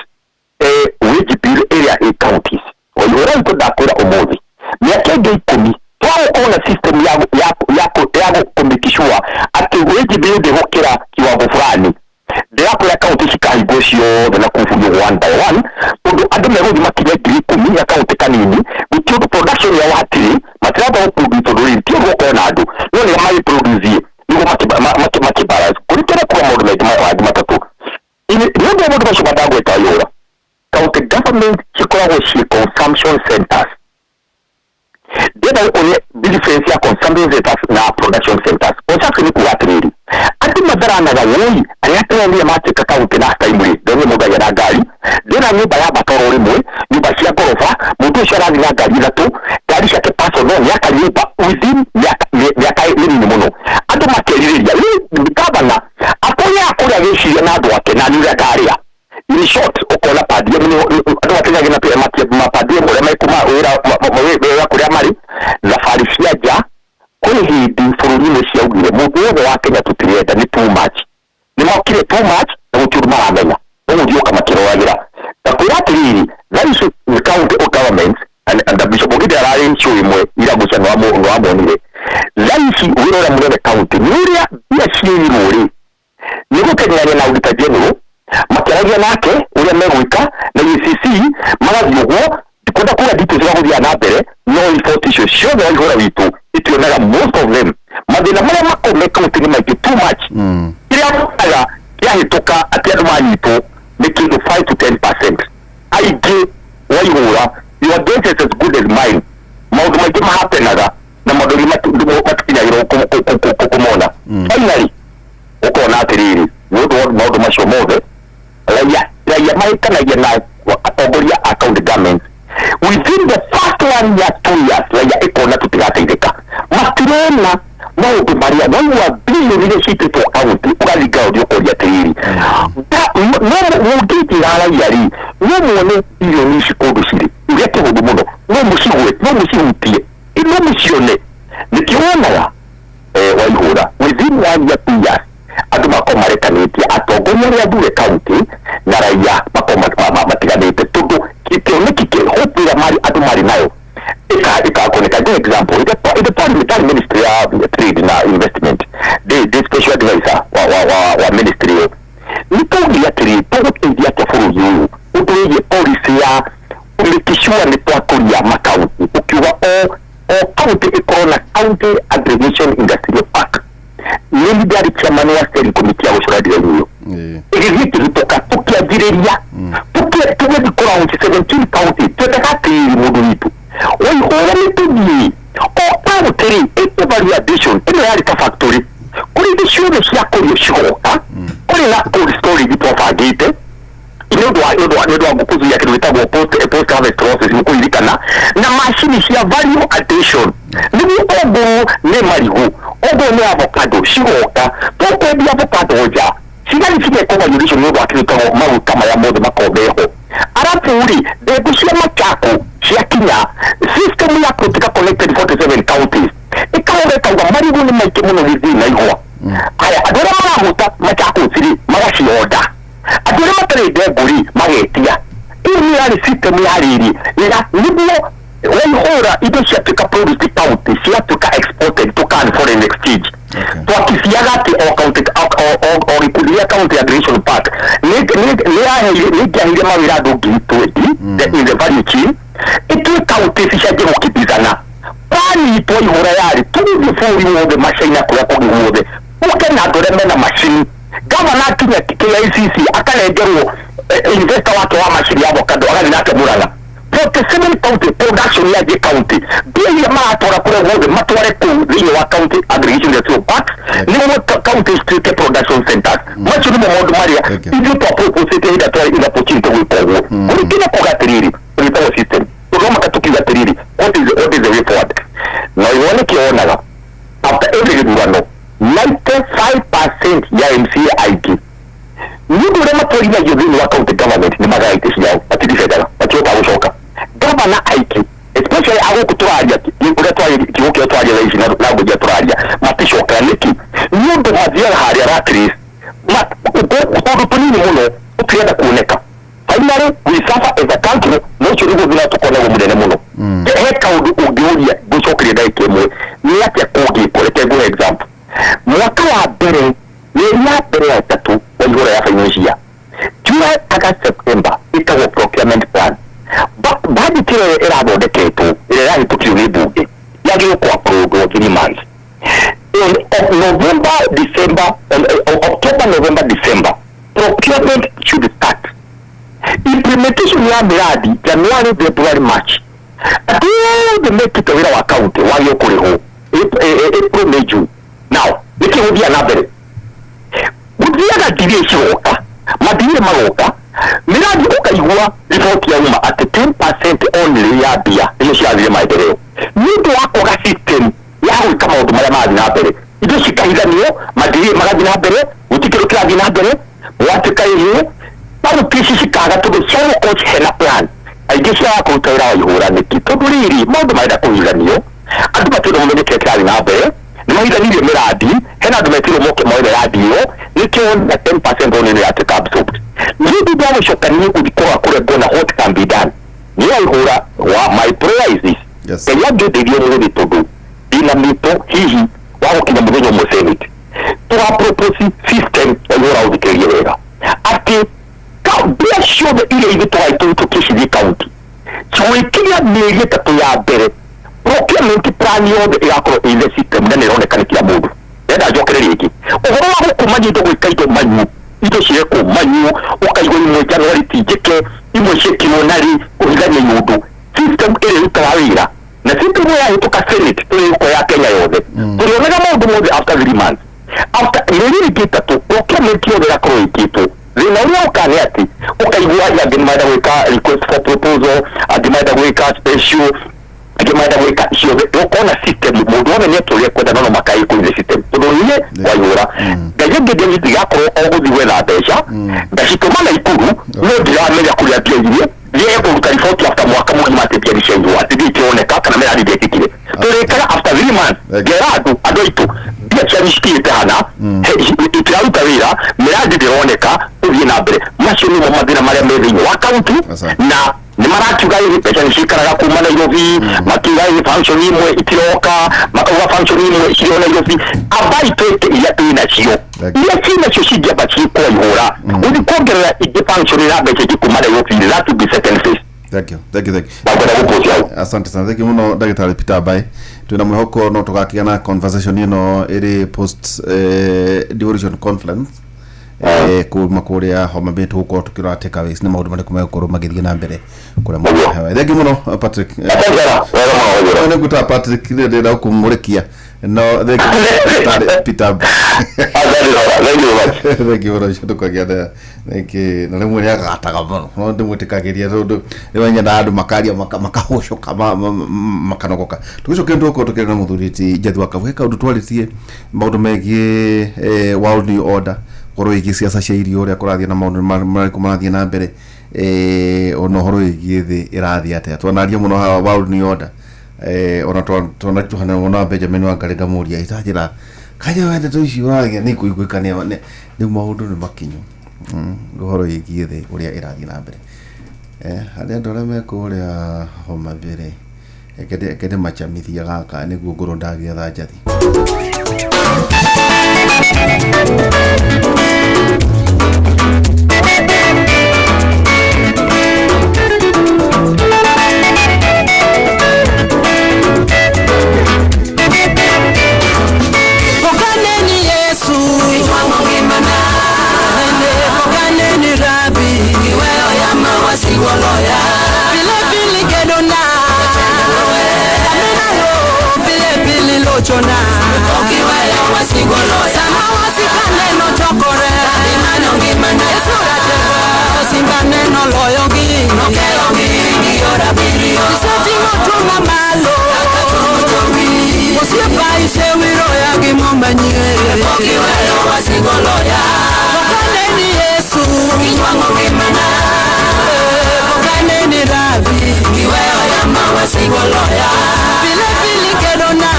wage bill ĩrĩa ĩ counties, ũrĩa witũ ndakwĩra ũmũthĩ, mĩaka ĩngĩ 10 twagũkorwo na system ya kũ sure atĩ wage bill ndĩgũkĩra kiwango fulani. Ndĩrakwĩra kaunti cikahingwo ciothe na kuburio one by one, tondũ andũ megũthiĩ makinye 10,000 ya kaunti kanini, gũtirĩ ũndũ production yao hatirĩ, matirahota gũproduce tondũ rĩrĩ ti ũndũ gũkorwo na andũ no nĩo magĩproduce nĩguo makĩbalance kũrĩ kuga maũndũ maingĩ mangĩ matatũ. Nĩ ũndũ wa maũndũ macio mandagweta yũra, county government cikoragwo ciĩ consumption centers. Ndĩrenda gũkũria difference ya consumption centers na production centers. Consumption nĩ kuga atĩrĩrĩ, andũ matharanaga wũi arĩa tũronire matuĩka kaunti last time rĩ, ndonire mũndũ agĩa na ngari, ndĩna nyũmba ya mbatoro rĩmwe, nyũmba cia ngoroba, mũndũ ũcio arathiĩ na ngari ithatũ, ngari ciake personal, nĩ aka nyũmba within mĩaka mĩnini mũno, andũ makerirĩria. Rĩu gavana akorĩa kũrĩa gĩciria na andũ ake na nĩ ũrĩa ngarĩa. In short, ũkona per diem andũ matinagĩ na ma per diem ũrĩa mekuma wĩra kũrĩa marĩ thabarĩ cia nja. Kwĩ hĩndĩ bũrũri-inĩ ciaugire mũndũ wothe wa Kenya tũtirenda, nĩ too much, nĩ mokire too much na gũtirĩ ũndũ maramenya, no gũthiũka makĩroragĩra. Ndakwĩra atĩrĩrĩ, thaa ici the county governments and Bishop Oginde ararĩ show ĩmwe ira ngũcia nĩwamuonire. Thaa ici wĩra ũrĩa mũnene county nĩ ũrĩa mbia ciĩirwo rĩ, nĩ gũteng'erania na auditor general makĩaragia nake ũrĩa megwĩka na EACC magathiĩ ũguo. Ndikwenda kuga details ũrĩa gũthiaga na mbere, no report icio ciothe waihũra witũ itionaga most of them. Mathĩna marĩa makome kaunti nĩ maingĩ too much. Kĩrĩa monaga kĩahĩtũka atĩ andũ manyitwo nĩ kĩndũ 5 to 10%. Aingĩ waihũra, your guess is as good as mine. Maũndũ maingĩ mahapenaga na maũndũ maingĩ matikinyagĩrwo kũmona. Finally, ũkona atĩrĩrĩ, nĩ ũndũ wa maũndũ macio mothe, raia mahĩtanagia na atongoria a county government. Within the first one year, 2 years, raia ĩkona tũtigateithĩka, matirona maũndũ marĩa waigua bilioni iria ciitĩtwo kaunti, ũgathinga ũthiĩ ũkoria atĩrĩrĩ, no mũngĩnjĩra raia rĩ, no muone bilioni ici kũndũ cirĩ ũrĩa kĩhũthũ mũno, no mũcigwe, no mũcihutie, no mũcione. Nĩkĩo wonaga waihũra within one year, 2 years, andũ makorwo marekanĩtie atongoria arĩa athure kaunti na raia makorwo matiganĩte, tondũ kĩoneki kĩ hope ĩrĩa marĩ andũ marĩ nayo ĩkakoneka. Good example, ĩrĩa twarĩ ministry ya trade na investment, the special advisor wa ministry ĩyo, nĩ twaugire atĩrĩ, tũgũteithia atĩa bũrũri ũyũ ũndũ wĩgiĩ policy ya kũmake sure nĩ twakũria makaunti, ũkiuga o county ĩkorwo na county aggregation industrial park. Nĩ ndarĩ chairman wa steering committee ya gũcora design ĩyo. Ĩgĩthiĩ ĩkĩhĩtũka, tũkĩanjĩrĩria tũgĩthiĩ kũlaunch 17 county. Twendaga atĩrĩrĩ, mũndũ witũ waihũra, nĩ tũthiĩ o county rĩ ĩte value addition ĩno yarĩ ta factory kũrĩ indo ciothe cia kũrio cigoka, kũrĩ na cold storage twabangĩte nĩ ũndũ wa kũzuia kĩndũ gĩtagwo post harvest losses, nĩ kũririkana na macini cia value addition, nĩguo ongorwo nĩ marigũ, ongorwo nĩ avocado cigoka, tũkwendia avocado nja, cigathiĩ cigekwo value addition nĩ ũndũ wa kĩndũ gĩtagwo maguta marĩa mothe makorwo meho. Arabu rĩ, ndengũ cia Machako ciakinya, system ya kũtuĩka connected 47 counties, ĩkahũra ĩkauga marigũ nĩ maingĩ mũno gĩthii na igwa. Aya andũ arĩa marahuta Machakos rĩ, magacionda. Andũ arĩa matarĩ ndengũ rĩ magetia. Ĩyo nĩ yarĩ system ya rĩrĩ ya nĩguo waihũra indo ciatuĩka produced county, ciatuĩka exported to can foreign exchange. Twakiciaga atĩ o county, o gĩkundi gĩa county aggregation park nĩ yaheire, nĩ ingĩaheire mawĩra andũ 20,000 in the value chain, ituĩ county cicanjie gũkimbizana. Plan itũ Waihũra yarĩ tũgĩthiĩ bũrũri wothe, macaina kũrĩa kũngĩ guothe, ũke na andũ arĩa mena macini. Gavana akinya KICC akarengerwo investor wake wa macini ya avocado, agathiĩ nake Murang'a. 47 county production yanjie county, mbia iria maratwara kũrĩa guothe matware kũu thĩinĩ wa county aggregation industrial parks, nĩguo county cituĩke production centers. Macio nĩmo maũndũ marĩa Thank you. ithuĩ twaproposĩte hĩndĩ ĩrĩa twarĩ in opportunity gwĩka ũguo. Kũringana kuga atĩrĩrĩ, ũgĩtagwo system, tondũ maka tukiuga atĩrĩrĩ, what is the way forward? Na ũguo nĩkĩo wonaga after every gĩthurano 95% ya MCA aingĩ, nĩ ũndũ ũrĩa matwarithagio thĩinĩ wa county government, nĩ magaga itĩ ciao, matidifendaga, matihotaga gũcoka. Gavana aingĩ, especially a gũkũ tũraria, ũrĩa twaria kiugo kĩrĩa twaria thaa ici na ngũnjia tũraria, maticokaga. Nĩkĩ? Nĩ ũndũ mathiaga harĩa rat race, tũndũ tũnini mũno tũtirenda kuoneka. Finally we suffer as a country, na ũcio nĩguo thĩna tũkoragwo mũnene mũno. He kaũndũ ũngĩũria ngũcokeria ndagĩka ĩmwe, nĩ atĩa kũngĩkwo? Reke ngũhe example. Mwaka wa mbere, mĩeri ya mbere ya ĩtatũ wa ihũra ya financial year, July, August, September, ĩtagwo procurement plan. Budget ĩrĩa ĩrathondeketwo, ĩrĩa ĩrahĩtũkirio nĩ mbunge, yagĩrĩirwo kũ-approve 3 months in November, December, October, November, December, procurement should start. Implementation ya miradi January, February, March. Andũ othe mekĩte wĩra wa county wagĩrĩirwo kũrĩhwo April, May, June. Now nĩkĩ gũthiaga na mbere? Gũthiaga ndirĩ cigoka, mathirĩ magoka, mĩradi ũkaigua riboti yauma atĩ 10% only ya mbia nĩcio cirathire maendeleo, nĩ ũndũ wa kwaga system ya gwĩka maũndũ marĩa marathiĩ na mbere. Indo cikahithanio, mathirĩ magathiĩ na mbere, gũtirĩ kĩndũ kĩrathiĩ na mbere. Gwatuĩka ĩĩ kaunti ici cikaga, tondũ ciagũkorwo hena plan, aingĩ ciaga kũruta wĩra wa ihũra. Nĩkĩ? Tondũ rĩrĩ maũndũ marenda kũhithanio, andũ matirenda mũmenye kĩrĩa kĩrathiĩ na mbere. Nĩ mahithanirie mĩradi, hena andũ metirwo moke moe mĩradi ĩyo, nĩkĩo na 10% only nĩ yatuĩka absorbed. Niĩ thutha wa gũcoka niĩ gũthiĩ kũrora kũrĩa nguona what can be done, niĩ Waihũra wa my prayer is this: Ngai angĩndeithia ũmũthĩ, tondũ ndĩna mĩto hihi wa gũkinya mũthenya ũmwe Senate, tũga propose system. Waihũra, ũthikĩrĩrie wega, atĩ mbia ciothe iria ithuĩ tũgaitũhĩtũkie cithiĩ county, gwĩkinya mĩeri 3 ya mbere, procurement plan yothe ĩgakorwo in the system na nĩ ĩroneka nĩ kila mũndũ. Ndenda njokere rĩngĩ ũhoro wa gũkumania indo, gwĩka indo manyu, indo cirekwo manyu, ũkaigua imwe January ti njĩke, imwe ciĩkirwo narĩ, kũhithania iũndũ. System ĩrĩa ĩrutaga wĩra na system ĩyo yahĩtũka Senate, tũrĩ ya Kenya yothe, tũrĩonaga maũndũ mothe after 3 months, after mĩeri ĩngĩ 3, procurement yothe ĩgakorwo ĩkĩtwo. Thĩna ũrĩa ũkaga nĩ atĩ ũkaigua angĩ nĩ marenda gwĩka request for proposal, angĩ marenda gwĩka special, angĩ marenda gwĩka ciothe. Ũkona system mũndũ wothe nĩ ekũrĩa kwenda, no makaĩ kũ the system, tondũ niĩ Waihũra, Ngai angĩndia ndigakorwo o gũthiĩ gwetha mbeca ngacitũma Naikuru, no ndiramenya kũrĩa mbia irie thiĩ kũruta riboti after mwaka mũgima atĩ mbia nĩ ciaiywo, atĩ mbia itioneka kana mĩradi ndĩekĩkire. Tũrĩkaga after 3 months, ngera andũ aitũ mbia cianyu cikinyĩte hana, itiraruta wĩra, mĩradi ndĩroneka tũthiĩ na mbere. Macio nĩmo mathĩna marĩa me thĩinĩ wa kaunti. Asante. Na nĩ marakiuga ĩĩ mbeca nĩ cikaraga kuma Nairobi, makiuga ĩĩ function imwe itiroka, makauga function imwe cirĩ o Nairobi. Ambai twĩke iria twĩ nacio. Thank you. Iria ciĩ nacio cingĩamba ciĩkwo ihũra, gũthiĩ kuongerera ingĩ function na mbeca ingĩ kuma Nairobi, that will be second phase. Thank you, thank you, thank you. Wakwenda gũpũcia hau. Asante sana, thank you muno, Ndagĩtarĩ Peter Mbaĩ. Twĩna mwĩhoko no tũgakĩgĩa na conversation ĩno ĩrĩ post devolution conference kuma kũrĩa Homa Bay, tũgũkorwo tũkĩrora takeaways nĩ maũndũ marĩkũ megũkorwo magĩthiĩ na mbere kũrĩa mwena. Thank you mũno, Patrick. Asante sana, wega mũno, Waigũra. Nĩ ngũta Patrick, ndĩrenda gũkũmũrĩkia, no thank you, Ndagĩtarĩ Peter Mbaĩ. Asante sana, thank you very much. Thank you mũno, ũcio tũkagĩa na thank na rĩmwe nĩ agataga mũno, no ndĩmwĩtĩkagĩria tondũ rĩmwe nyendaga andũ makaria makahũcũka makanogoka. Tũgĩcoke tũgũkorwo tũkĩaria na mũthuri ti Njathi wa Kabu. He kaũndũ twarĩtie maũndũ megiĩ world new order, ũhoro wĩgiĩ ciaca cia irio, ũrĩa kũrathiĩ na maũndũ marĩkũ marathiĩ na mbere, ona ũhoro wĩgiĩ thĩ ĩrathiĩ atĩa. Twanaria mũno haha world new order, ona twana mũno Benjamin Wangari, ngamũria itanjĩra kanya wende to ici ũragia nĩ ikũiguĩka nĩ rĩu maũndũ nĩ makinyu. Ũhoro wĩgiĩ thĩ ũrĩa ĩrathiĩ na mbere. Harĩ andũ arĩa me kũrĩa Homa Bay rĩ, reke ndĩmacamithie gaka nĩguo ngorwo ndagĩetha njathi. Pokaneni Yesu, Nene pokaneni Rabi, Pile pili kedona, Amina yo, pile pili lochona, Sama wasikane no chokore, Yesu ratego, simba neno loyogi, Iseting'o tunga malo, Osiepa isewiro ya gimomanyie, Pokaneni Yesu, Pokaneni Rabi, Pile pili kedona,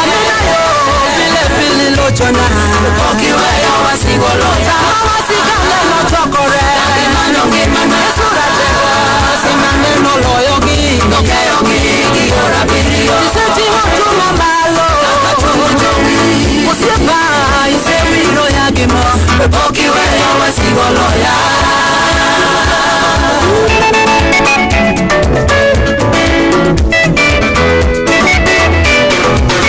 Amina yo, pile pili lochona, Sama wasikane no chokore, Yesu ratego, simba neno loyogi, Iseting'o tunga malo, Osiepa isewiro ya gimo,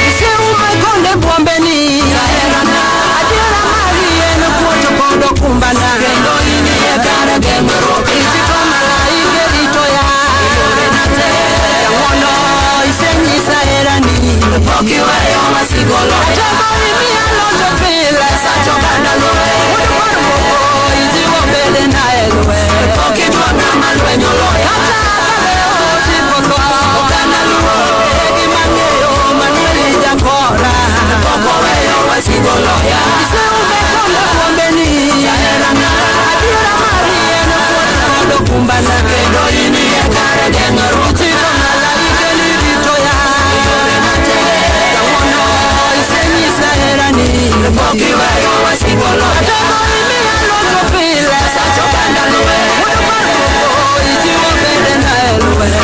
Iseume konde bwombeni, Adiera mari en kuoto kod okumbana, Isiko malaike rito ya, Jang'wono isenyisa herani, Atego imiya locho pile, Wuod kor moko ijiwo bedena e lweny, Kata kaleo tipo tho, e gima ng'eyo Manuel jakora, Iseume konde bwombeni, Adiera mari en kuoto kod okumbana, Ichiko malaike ni rito ya, Jang'wono isenyisa herani, Atego imiya locho pile, Wuod kor moko ijiwo bedena e lweny,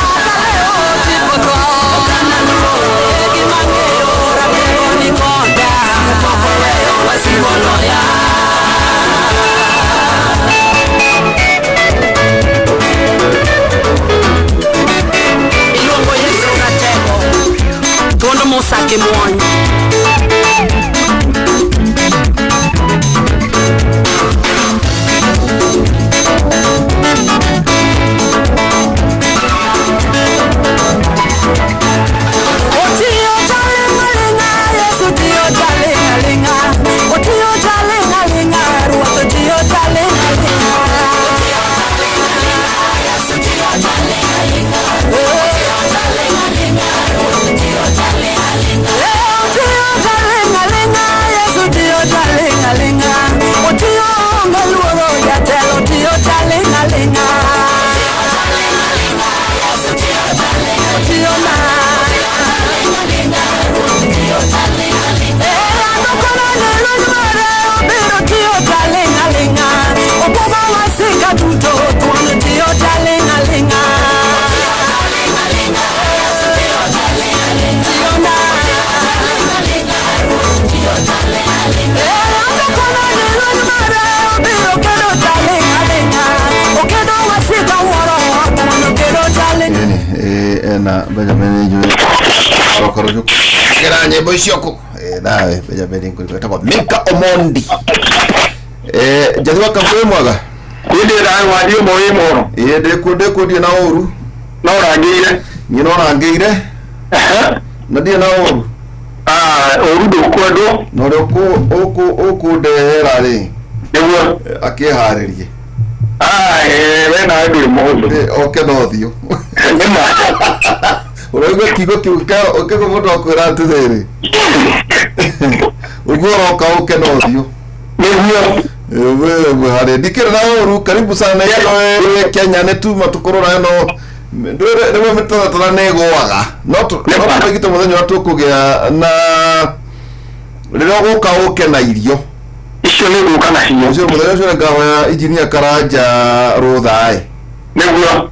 Kata kaleo tipo tho, e gima ng'eyo ratego ni koda. Iluongo Yesu ratego, thuond Musa gi muony. Otiyo talingalinga, Yesu tiyo talingalinga. Otiyo talingalinga, Ruoth otiyo talingalinga. Eh, otiyo talingalinga, Yesu tiyo talingalinga. Otiyo onge luoro jatelo, otiyo talingalinga. Otiyo na. Eh, ano kono ne lweny mare obiro tiyo talingalinga. Obuogo wasika duto thuon tiyo talingalinga. Tiyo na. Eh, ano kono ne lweny mare obiro kedo talingalinga. Okedo wasika wuoro thuon kedo talingalinga. Ĩni, ena Benjamin njũĩ roka rũciũ gera nyĩmbo icio kũ. Nawe Benjamin ngũrĩ wetagwo Mika Omondi. Njathi wa Kamau wĩ mwega? Ĩndĩ thayũ wanjie ũmwe wĩ mũhoro. Ĩĩ ndĩkuo ndĩkuo ndirĩ na ũru. No ũrangĩire. Niĩ no rangĩire na ndirĩ na ũru. Ah, ũru ndũkwendwo. Na ũrĩa ũkũndehera rĩ Nĩguo. Akĩharĩrie. Ah, we nawe ndũrĩ mũhũthũ. Oke na ũthiũ. Nĩma. Ũraigua kiugo kĩu kĩguo mũndũ akwĩra atĩrĩrĩ, ũguo ũroka ũke na ũthiũ. Nĩguo. Wewe ndikĩrĩ na ũru, karibu sana ĩno Kenya nĩ tuma tũkũrora ĩno ndwĩre rĩmwe mĩtaratara nĩ ĩgũaga no tũgite mũthenya ũrĩa tũkũgĩa na Rĩrĩa ũgũka ũke na irio. Icio nĩ ngũka nacio. Ũcio mũthenya ũcio ngahoya injinia Karanja rũtha-ĩ. Nĩguo.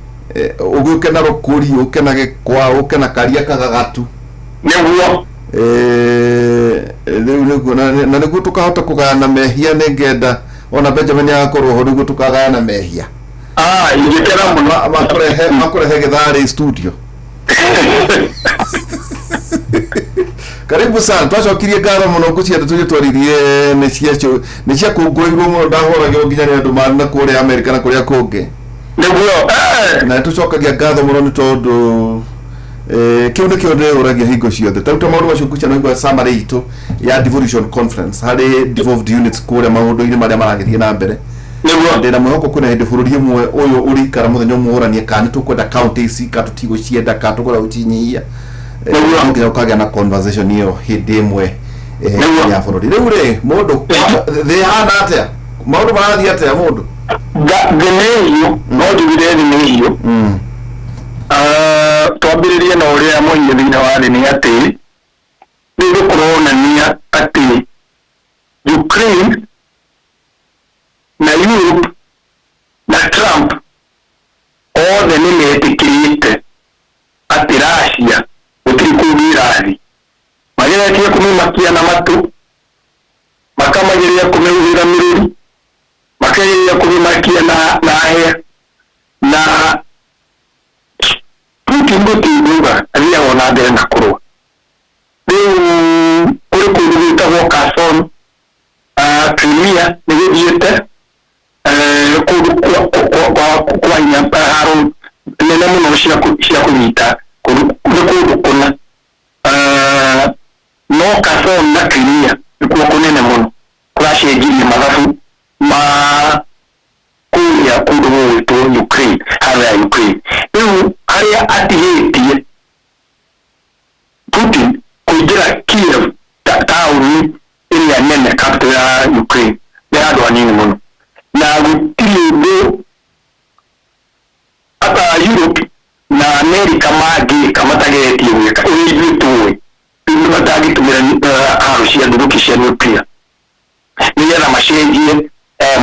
Ũgĩũke na rũkũri, ũke na gĩkwa, ũke na karia kagagatu. Nĩguo. Rĩu nĩguo na nĩguo tũkahota kũgayana mehia. Nĩ ngenda ona Benjamin agakorwo ho nĩguo tũkagayana mehia. Ingĩkena mũno. Makũrehe gĩtharĩ studio. Karibu sana. Twacokirie ngatho mũno ngũcia tũthiĩ twaririe nĩ ciacio nĩ ciakũngũĩirwo mũno, ndahũragĩrwo nginya nĩ andũ marĩ na kũrĩa Amerika na kũrĩa kũngĩ. Nĩguo. Na tũcokagia ngatho mũno nĩ tondũ kĩu nĩkĩo ndĩyũragia hingo ciothe. Tarĩu ta maũndũ macio ngũcia naigua summary itũ ya devolution conference harĩ devolved units kũrĩa maũndũ-inĩ marĩa maragĩthiĩ na mbere. Nĩguo. Ndĩna mwĩhoko kwĩna hĩndĩ bũrũri ũmwe ũyũ ũrĩikara mũthenya ũmwe ũranie kana nĩ tũkwenda county ici kana tũtigũcienda kana tũkwenda gũcinyihia. Nĩguo. No nginya ũkagĩa na conversation ĩyo hĩndĩ ĩmwe Nĩguo. ya bũrũri. Rĩu rĩ, mũndũ, thĩ ĩhana atĩa? Maũndũ marathiĩ atĩa, mũndũ? Thĩ nĩ hiũ, no njugire thĩ nĩ hiũ. Twambĩrĩrie na ũrĩa mũhiũ thĩinĩ wa thĩ nĩ atĩ rĩu kũronania atĩ Ukraine na Europe na Trump othe nĩ metĩkĩrĩte atĩ Russia gũtirĩ kũndũ ĩrathiĩ. Mageretie kũmĩmakia na matũ, makamageria kũmĩhuhĩra mĩrũri, makageria kũmĩmakia na hĩa, na Putin gũtingĩuga athiaga ona mbere na kũrũa. Rĩu kũrĩ kũndũ gwĩtagwo Kherson, Crimea nĩ gũthiĩte kũndũ kwa hinya, haro nene mũno cia kũnyita kũndũ nĩ kũndũ kũna, no Kherson na Crimea nĩkuo kũnene mũno kũracenjirie mathabu ma kũrĩa kũndũ gũgwĩtwo Ukraine, haro ya Ukraine. Rĩu harĩa atigĩtie Putin kũingĩra Kiev, taũni ĩrĩa nene, capital ya Ukraine, nĩ handũ hanini mũno, na gũtirĩ ũndũ ata Europe na America mangĩka matageretie gwĩka ũrĩa ithuĩ tũĩ. Rĩu nĩ matangĩtũmĩra haro cia nduthũki cia nuclear nĩgetha macenjie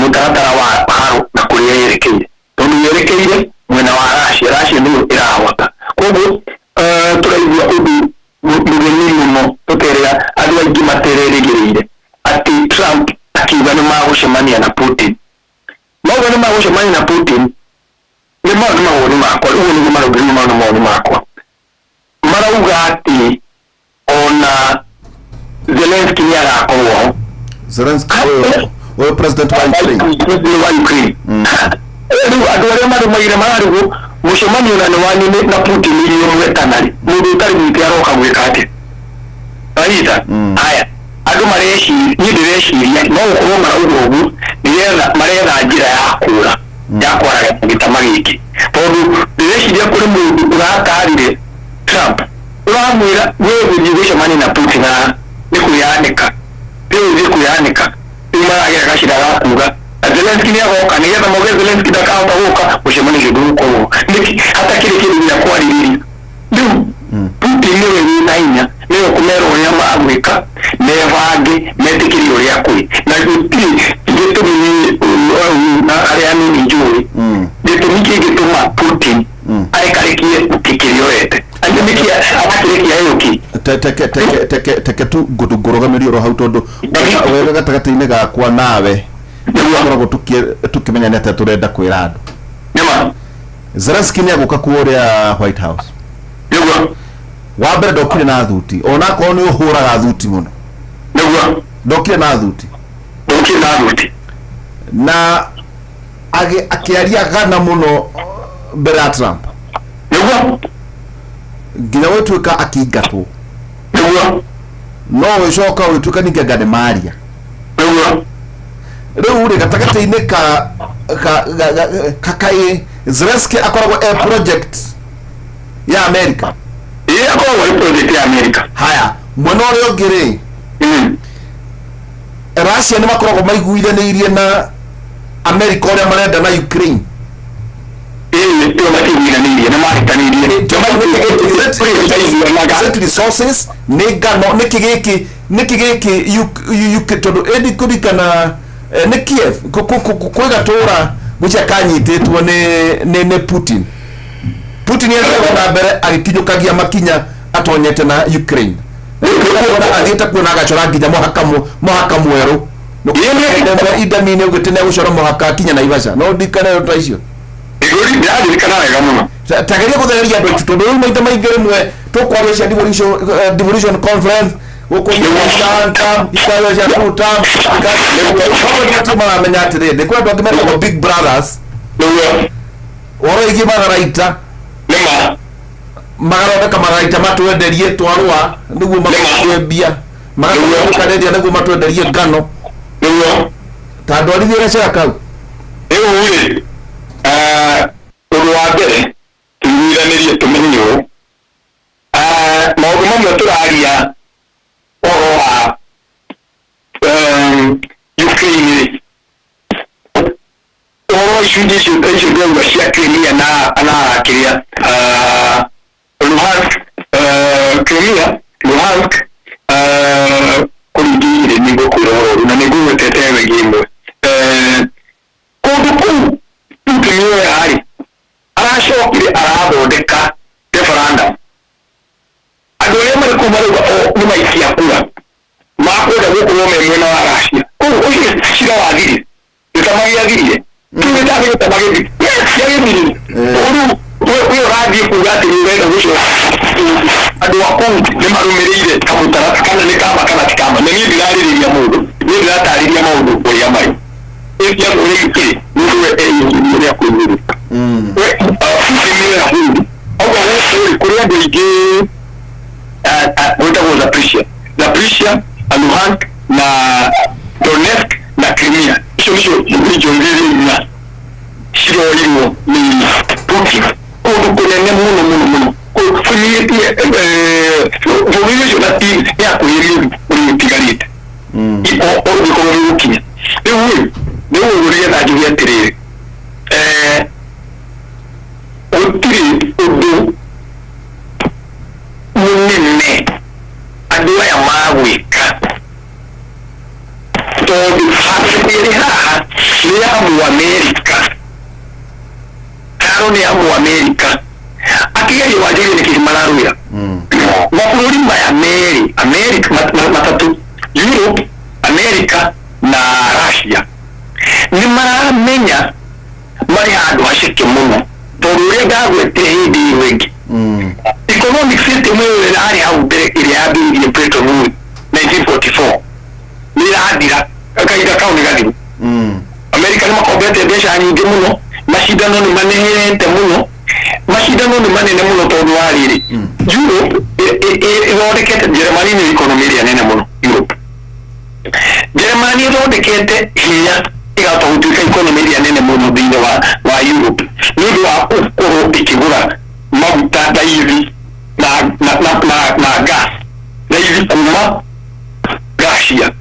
mũtaratara wa haro na kũrĩa yerekeire, tondũ yerekeire mwena wa Russia. Russia nĩyo ĩrahota. Koguo tũraigua ũndũ mũgeni mũno tũterĩa andũ aingĩ matererĩgĩrĩire, atĩ Trump akiuga nĩ magũcemania na Putin. Mauga nĩ magũcemania na Putin, nĩ mau nĩ mawoni makwa, ũguo nĩguo maraugire, nĩ mau nĩ mawoni makwa, marauga atĩ ona Zelensky nĩ agakorwo ho. Zelensky ũyũ president wa Ukraine? President wa Ukraine. Rĩu andũ arĩa marũmaire mararigwo mũcemanio na nĩ wanyu na Putin inyuĩ mwetana rĩ, mũndũ ũtarĩ mwĩte aroka gwĩka atĩa? Wanyita? Haya, andũ mareciria, niĩ ndĩreciria no gũkorwo marauga ũguo nĩgetha maretha njĩra ya kũra ya kwaraga gĩtama gĩkĩ, tondũ ndĩreciria kũrĩ mũndũ ũratarire Trump ũramwĩra we gũthiĩ gũcemania na Putin haha nĩ kwĩyanĩka, rĩu ũthiĩ kwĩyanĩka. Rĩu maragera gacĩra ga kuga na Zelensky nĩ agoka, nĩgetha mauge Zelensky ndakahota gũka mũcemanio ũcio ndũgũkorwo nĩkĩ hatakĩrĩ kĩndũ gĩa kwarĩrĩria. Rĩu Putin nĩwe wĩna hinya, nĩwe kũmera ũrĩa magwĩka, mebange metĩkĩrie ũrĩa kwĩ, na gũtirĩ gĩtũmi niĩ na arĩa anini njũĩ gĩtũmi kĩngĩtũma Putin arekarekie kĩrĩa oete nĩkĩ arakĩrekia ĩũki. Teke teke teke teke tu ngũrũgamĩrie oro hau, tondũ wega gatagatĩ-inĩ gakwa nawe tũkoragwo tũkĩmenya nĩ atĩa tũrenda kwĩra andũ. Nĩma. Zelensky nĩ agũka kũrĩa White House. Nĩguo. Wa mbere, ndokire na thuti, ona akorwo nĩ ũhũraga thuti mũno. Nĩguo. Ndokire na thuti. Ndokire na thuti. Na akĩaria gana mũno mbere ya Trump. Nĩguo. Nginya gwĩtuĩka akĩingatwo. Nĩguo. No gĩcoka gwĩtuĩka ningĩ anga nĩ maria. Nĩguo. Rĩu rĩ, gatagatĩ-inĩ ka kaĩ Zelensky akoragwo e project ya America? Ĩĩ, akoragwo ĩ project ya America. Haya, mwena ũrĩa ũngĩ rĩ, Russia nĩ makoragwo maiguithanĩirie na America ũrĩa marenda na Ukraine? Ĩĩ, ĩyo matiiguithanĩirie, nĩ mahĩtanĩirie. Is it resources, nĩ ngano, nĩkĩ gĩkĩ, nĩkĩ gĩkĩ tondũ ĩndi kũririkana nĩ Kiev kwĩ gatũra gwĩcia kanyitĩtwo nĩ Putin. Putin athiaga na mbere agĩkinyũkagia makinya atonyete na Ukraine. Athiĩte kuo na agacora nginya mũhaka mwerũ. Indami-inĩ ũgĩte nĩ mũhaka kinya Naivasha. No ndikane ta icio. Ndĩraririkana wega mũno. Tageria gũthereria andũ aitũ, tondũ rĩu maita maingĩ rĩmwe tũkwaria cia devolution conference gũkũ one term, ikario cia two term, ikario maramenya atĩrĩrĩ, kwĩ andũ angĩ metagwo big brothers. Nĩguo. Ũhoro wĩgiĩ matharaita, Nĩma. Magathondeka matharaita matwenderie twarũa nĩguo matwendie mbia, magathondeka nĩguo matwenderie ngano. Nĩguo. Ta ndwarithie gacĩra kau. Rĩu rĩ, ũndũ wa mbere tũiguithanĩrie tũmenye ũũ, maũndũ mamwe tũraria ũhoro wa Ukraine rĩ, ũhoro wa icunjĩ icio icio ndĩrauga cia Crimea na kĩrĩa Luhansk, Crimea, Luhansk, kũrĩ ingĩ igĩrĩ nĩngũkwĩra ũhoro ũyũ na nĩngũgwetete wĩgiĩ ĩmwe. Kũndũ kũu Putin oya rĩ, aracokire arathondeka referendum, andũ arĩa marĩ kũu marauga o nĩ maikia kura makwenda gũkorwo me mwena wa Russia. Koguo ũcio cira wathirire gĩtama gĩathirire kĩu gĩtama gĩtama gĩthirire, yes, gĩathirire. Rĩu we ũrathiĩ kuga atĩ nĩ ũrenda gũcoka andũ a kũu nĩ marũmĩrĩire kamũtaratara kana nĩ kama kana ti kama. Na niĩ ndirarĩrĩria mũndũ, niĩ ndĩratarĩria maũndũ ũrĩa marĩ. Ĩcia ũrĩa ikĩrĩ mũndũ we eyũririe ũrĩa kwĩyũria we Putin nĩ oya bũrũri auga gũkũ rĩ kũrĩ andũ aingĩ gwĩtagwo Zaporizhia, Zaporizhia, Luhansk na Donetsk na Crimea. Icio nĩcio region igĩrĩ inya ciroirwo nĩ Putin, kũndũ kũnene mũno mũno mũno kũnyihĩtie bũrũri ũcio na ti nĩ hakuhĩ nuthu ũrĩa ũtigarĩte ũngĩkorwo nĩ gũkinya. Rĩu rĩ, rĩu ũguo nĩgetha njuge atĩrĩrĩ, gũtirĩ ũndũ mũnene andũ aya magwĩka, tondũ handũ ĩrĩ haha nĩ ya Mũamerika, haro nĩ ya Mũamerika akĩgeria wanjũria nĩkĩ mararũĩra mabũrũri maya merĩ, America matatũ, Europe, America na Russia, nĩ maramenya marĩ handũ haceke mũno, tondũ ũrĩa ndagwetire hĩndĩ ĩyo ĩngĩ, economic system ĩyo ĩrarĩ hau mbere ĩrĩa yambĩrĩirie Bretton Woods 1944 nĩ ĩrathira, kahinda kau nĩ gathiru. Amerika nĩ makombete mbeca nyingĩ mũno, macindano nĩ manehete mũno, macindano nĩ manene mũno, tondũ wa rĩrĩ, Europe ĩthondekete, Germany nĩ economy ĩrĩa nene mũno Europe. Germany ĩthondekete hinya ĩgahota gũtuĩka economy ĩrĩa nene mũno thĩinĩ wa Europe nĩ ũndũ wa gũkorwo ĩkĩgũra maguta raithi na gas raithi kuma Russia.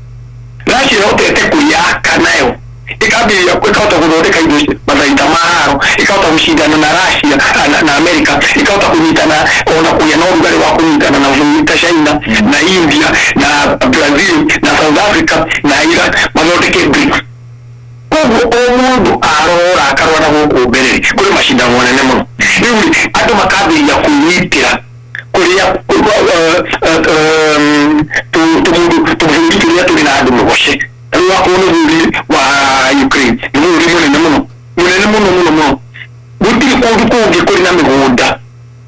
Russia ĩhotete kwĩyaka nayo ĩkambĩrĩria ĩkahota gũthondeka indo matharaita ma haro, ĩkahota gũcindana na Russia na America, ĩkahota kũnyitana ona kũgĩa na ũrugarĩ wa kũnyitana na bũrũri ta China na India na Brazil na South Africa na Iran mathondeke BRICS. Koguo o mũndũ arora akarora na gũkũ mbere rĩ, kũrĩ macindano manene mũno. Rĩu rĩ, andũ makambĩrĩria kwĩnyitĩra kũrĩa tũmũndũ tũbũrũri tũrĩa tũrĩ na andũ mũgoce. Rĩu akorwo nĩ bũrũri wa Ukraine, nĩ bũrũri mũnene mũno, mũnene mũno mũno mũno, gũtirĩ kũndũ kũngĩ kũrĩ na mĩgũnda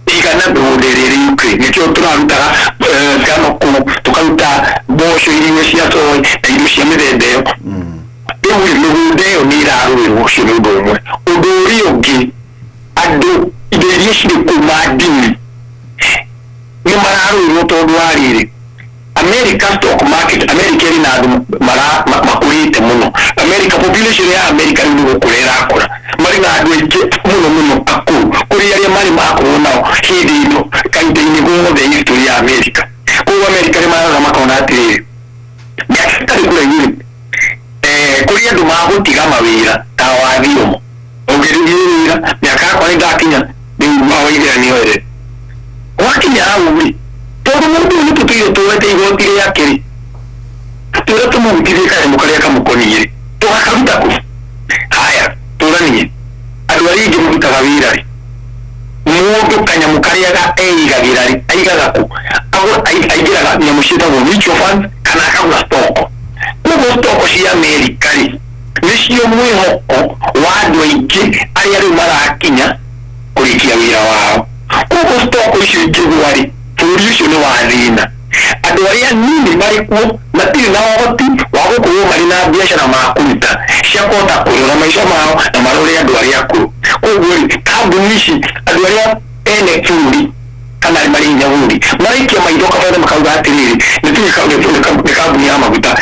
ĩigana mĩgũnda ĩrĩa ĩrĩ Ukraine. Nĩkĩo tũrarutaga ngano kũu, tũkaruta mboco, irio cia soy na irio cia mĩthemba ĩyo. Rĩu rĩ, mĩgũnda ĩyo nĩ ĩrarũĩrwo, ũcio nĩ ũndũ ũmwe. Ũndũ ũrĩa ũngĩ, andũ indo iria cirĩ kũu mandini nĩ mararũĩrwo, tondũ wa rĩrĩ, America stock market, America ĩrĩ na andũ makũrĩte mũno. America, population ya America rĩu nĩ gũkũra ĩrakũra, marĩ na andũ aingĩ mũno mũno akũrũ kũrĩ arĩa marĩ makorwo nao hĩndĩ ĩno kahinda-inĩ gothe history ya America. Koguo America nĩ marora makona atĩrĩrĩ, mĩaka ĩtarĩ kũraihu rĩ, kũrĩ andũ magũtiga mawĩra ta wathiomo ũngĩrĩrie wĩra. Ndakinya mĩaka yakwa nĩ ndakinya rĩu mawaithĩra nĩ oere gwakinya hau rĩ, tondũ mũndũ ũyũ nĩtũtũire tuoete igoti rĩake rĩ, tũtũre tũmũrutithie kanyamũ karĩa kamũkoniĩ rĩ, tũgakaruta kũ? Haya, tũranie andũ arĩa aingĩ marutaga wĩra rĩ, mũndũ kanyamũ karĩa eigagĩra rĩ, aigaga kũ? Aingĩraga nyamũ ciĩtagwo mutual funds kana akagũra stock. Koguo stock cia Amerika rĩ, nĩcio mwĩhoko wa andũ aingĩ arĩa rĩu marakinya kũrĩkia wĩra wao. Koguo stock icio ingĩgũa rĩ, bũrũri ũcio nĩ wa thĩna. Andũ arĩa nini marĩ kuo matirĩ na ũhoti wa gũkorwo marĩ na biacara makũruta cia kũhota kũrora maica mao na marore andũ arĩa akũrũ. Koguo rĩ, kambuni ici, andũ arĩa ene bũrũri kana marĩ hinya bũrũri maraikia maitho kabere makauga atĩrĩrĩ, nĩ tuge nĩ kambuni ya maguta,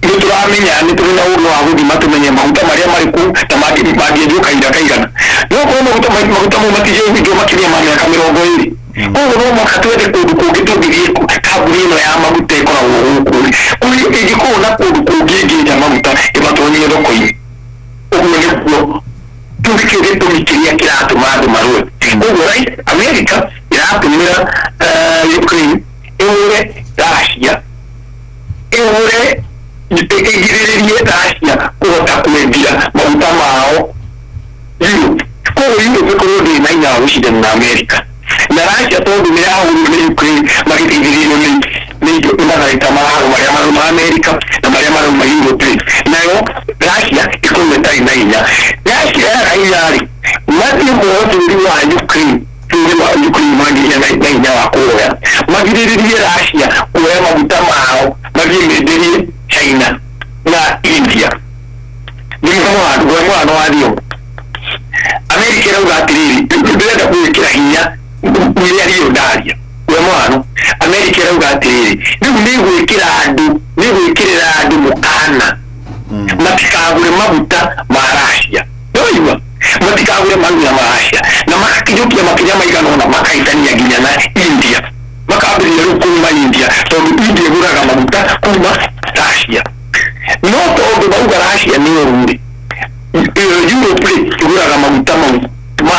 nĩ tũramenya nĩ tũrĩ na ũgĩ wa gũthima tũmenye maguta marĩa marĩ kũu na mangĩenjwo kahinda kaigana. No korwo maguta mau matingĩenjwo makĩria ma mĩaka 20, koguo no mũhaka twethe kũndũ kũngĩ tũngĩthiĩ. Kambuni ĩno ya maguta ĩkoragwo gũkũ rĩ, kũrĩ ĩngĩkorwo na kũndũ kũngĩ ĩngĩenja maguta ĩmatonyie thoko-inĩ. Ũguo nĩguo kĩu nĩkĩo gĩtũmi kĩrĩa kĩratũma andũ marũe. Koguo right, America ĩratũmĩra Ukraine ĩhũre Russia, ĩhũre ĩgirĩrĩrie Russia kũhota kwendia maguta mao Europe. Koguo Europe ĩkorwo ndĩrĩ na hinya wa gũcindana na America na Russia, tondũ nĩ yahũrirwo nĩ Ukraine magĩteithĩrĩrio nĩ matharaita ma haro marĩa marauma America na marĩa marauma Europe rĩ, nayo Russia ĩkorwo ĩtarĩ na hinya. Russia yaga hinya rĩ, mathiĩ kuoya bũrũri wa Ukraine. Bũrũri wa Ukraine mangĩgĩa na hinya wa kuoya, magirĩrĩrie Russia kuoya maguta mao mathiĩ menderie China na India. Nĩ mũhano wa thiomo. Amerika ĩrauga atĩrĩrĩ, ndĩrenda gwĩkĩra hinya mĩario ndaria. We mũhano, Amerika ĩrauga atĩrĩrĩ, rĩu nĩ gwĩkĩra andũ, nĩ gwĩkĩrĩra andũ mũkana matikagũre maguta ma Russia. Nĩwaigua, matikagũre maguta ma Russia, na makakinyũkia makinya maigana ũna, makahĩtania nginya na India, makambĩrĩria rĩu kuma India, tondũ India ĩgũraga maguta kuma Russia. No tondũ mauga Russia nĩ ũru rĩ, Europe rĩ ĩgũraga maguta mau ma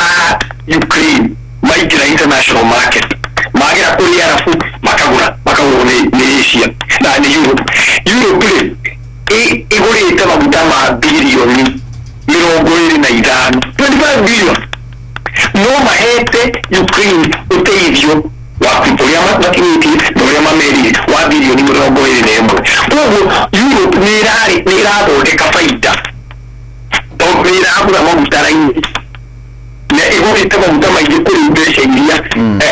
Ukraine maingĩra international market, magera kũrĩ Arabu makagũra, makagũrwo nĩ Asia na nĩ Europe. Europe rĩ ĩgũrĩte maguta ma birioni 25, 25 billion, no mahete Ukraine ũteithio wa ũrĩa makinyĩtie na ũrĩa mamerire wa birioni 21. Koguo Europe nĩ ĩrarĩ nĩ ĩrathondeka baita tondũ nĩ ĩragũra maguta raithi na ĩgũrĩte maguta maingĩ kũrĩ mbeca iria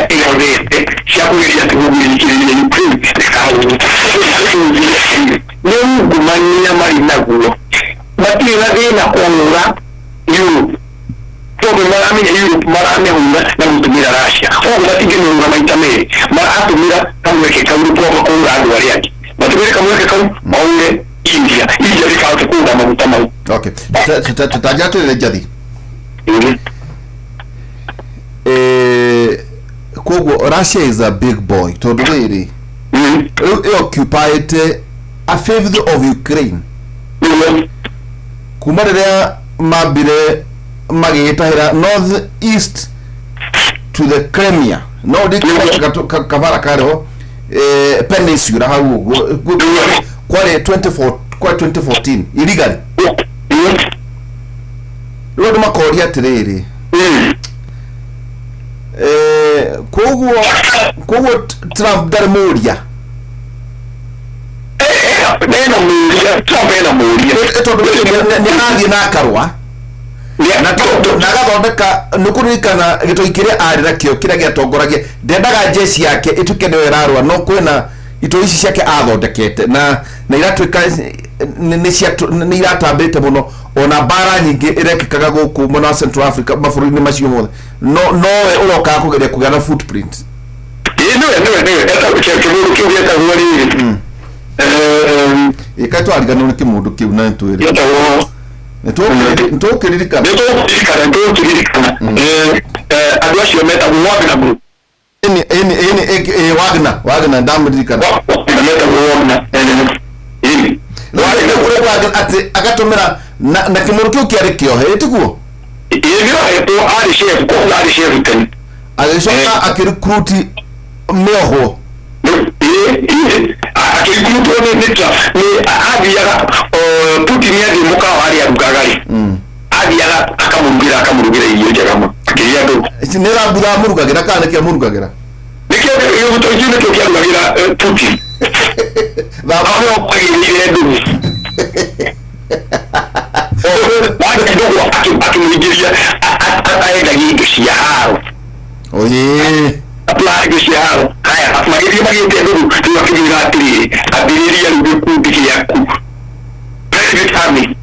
ĩrothete cia kũgeria atĩ kũgirĩrĩria Ukraine ndĩkahũrwo. Nĩ ungumania marĩ naguo, matirĩ na thĩna kũhũra Europe tondũ maramenya Europe maramĩhũra na gũtũmĩra Russia. Koguo matingĩmĩhũra maita merĩ, maratũmĩra kamweke kau rĩu kwaga kũhũra andũ arĩa angĩ, matũmĩre kamweke kau mahũre India, India ndĩkahote kũgũra maguta mau. Okay, tũtanjĩra twĩrĩre njathi. Koguo Russia is a big boy, tondũ rĩrĩ rĩu ĩoccupied a fifth of Ukraine kuma rĩrĩa mambire magĩgĩtahĩra north east to the Crimea, no ndĩ kabara karĩho peninsula hau ũguo kwarĩ 24 kwa 2014 illegally. Rĩu andũ makoria atĩrĩrĩ, koguo Trump ndarĩ mũria? Ena mũria, Trump ena mũria. Tondũ nĩ arathiĩ na akarũa na agathondeka. Nĩ kũririkana gĩtoi kĩrĩa arĩ nakĩo kĩrĩa gĩatongoragia, ndendaga jeshi yake ĩtuĩke nĩyo ĩrarũa, no kwĩna itoi ici ciake athondekete na iratuĩka nĩ iratambĩte mũno, ona mbara nyingĩ ĩrekĩkaga gũkũ mwena wa Central Africa, mabũrũri-inĩ macio mothe, no nowe ũrokaga kũgeria kũgĩa na footprint. Ĩĩ, nĩwe kĩmũndũ kĩu gĩetagwo rĩrĩ Ĩka twariganĩrwo nĩ kĩmũndũ kĩu na nĩtwĩrĩ gĩetagwo nĩtũkĩririkana. Nĩtũkĩririkana, andũ acio metagwo Wagner Group. Ĩni ĩni ĩni ĩ Wagner, Wagner, ndamũririkana. Metagwo Wagner, ĩni. Rĩu Wagner atĩ agatũmĩra na kĩmũndũ kĩu kĩarĩ kĩohe, ĩtiguo? Ĩĩ, nĩ ohetwo, arĩ chef, koguo arĩ chef tene. Agĩcoka akĩrecruit mĩohwo. Ĩĩ, akĩrutwo nĩ athiaga Putin athiĩ mũkawa harĩa arugaga rĩ, athiaga akamũrugĩra irio njega mũno akĩrĩa andũ. Nĩ rambutha amũrugagĩra kana nĩkĩ amũrugagĩra? Nĩkĩo gĩgũtũ nĩkĩo kĩarugagĩra Putin. Aho agĩrĩire ndũgũ wake, ndũgũ akĩmũingĩria, aendagia indo cia haro. Oye. Apply indo cia haro. Haya, magĩthiĩ magĩte ndũgũ, rĩu akĩmwĩra atĩrĩrĩ, ambĩrĩria rĩu gĩkundi gĩaku, private army.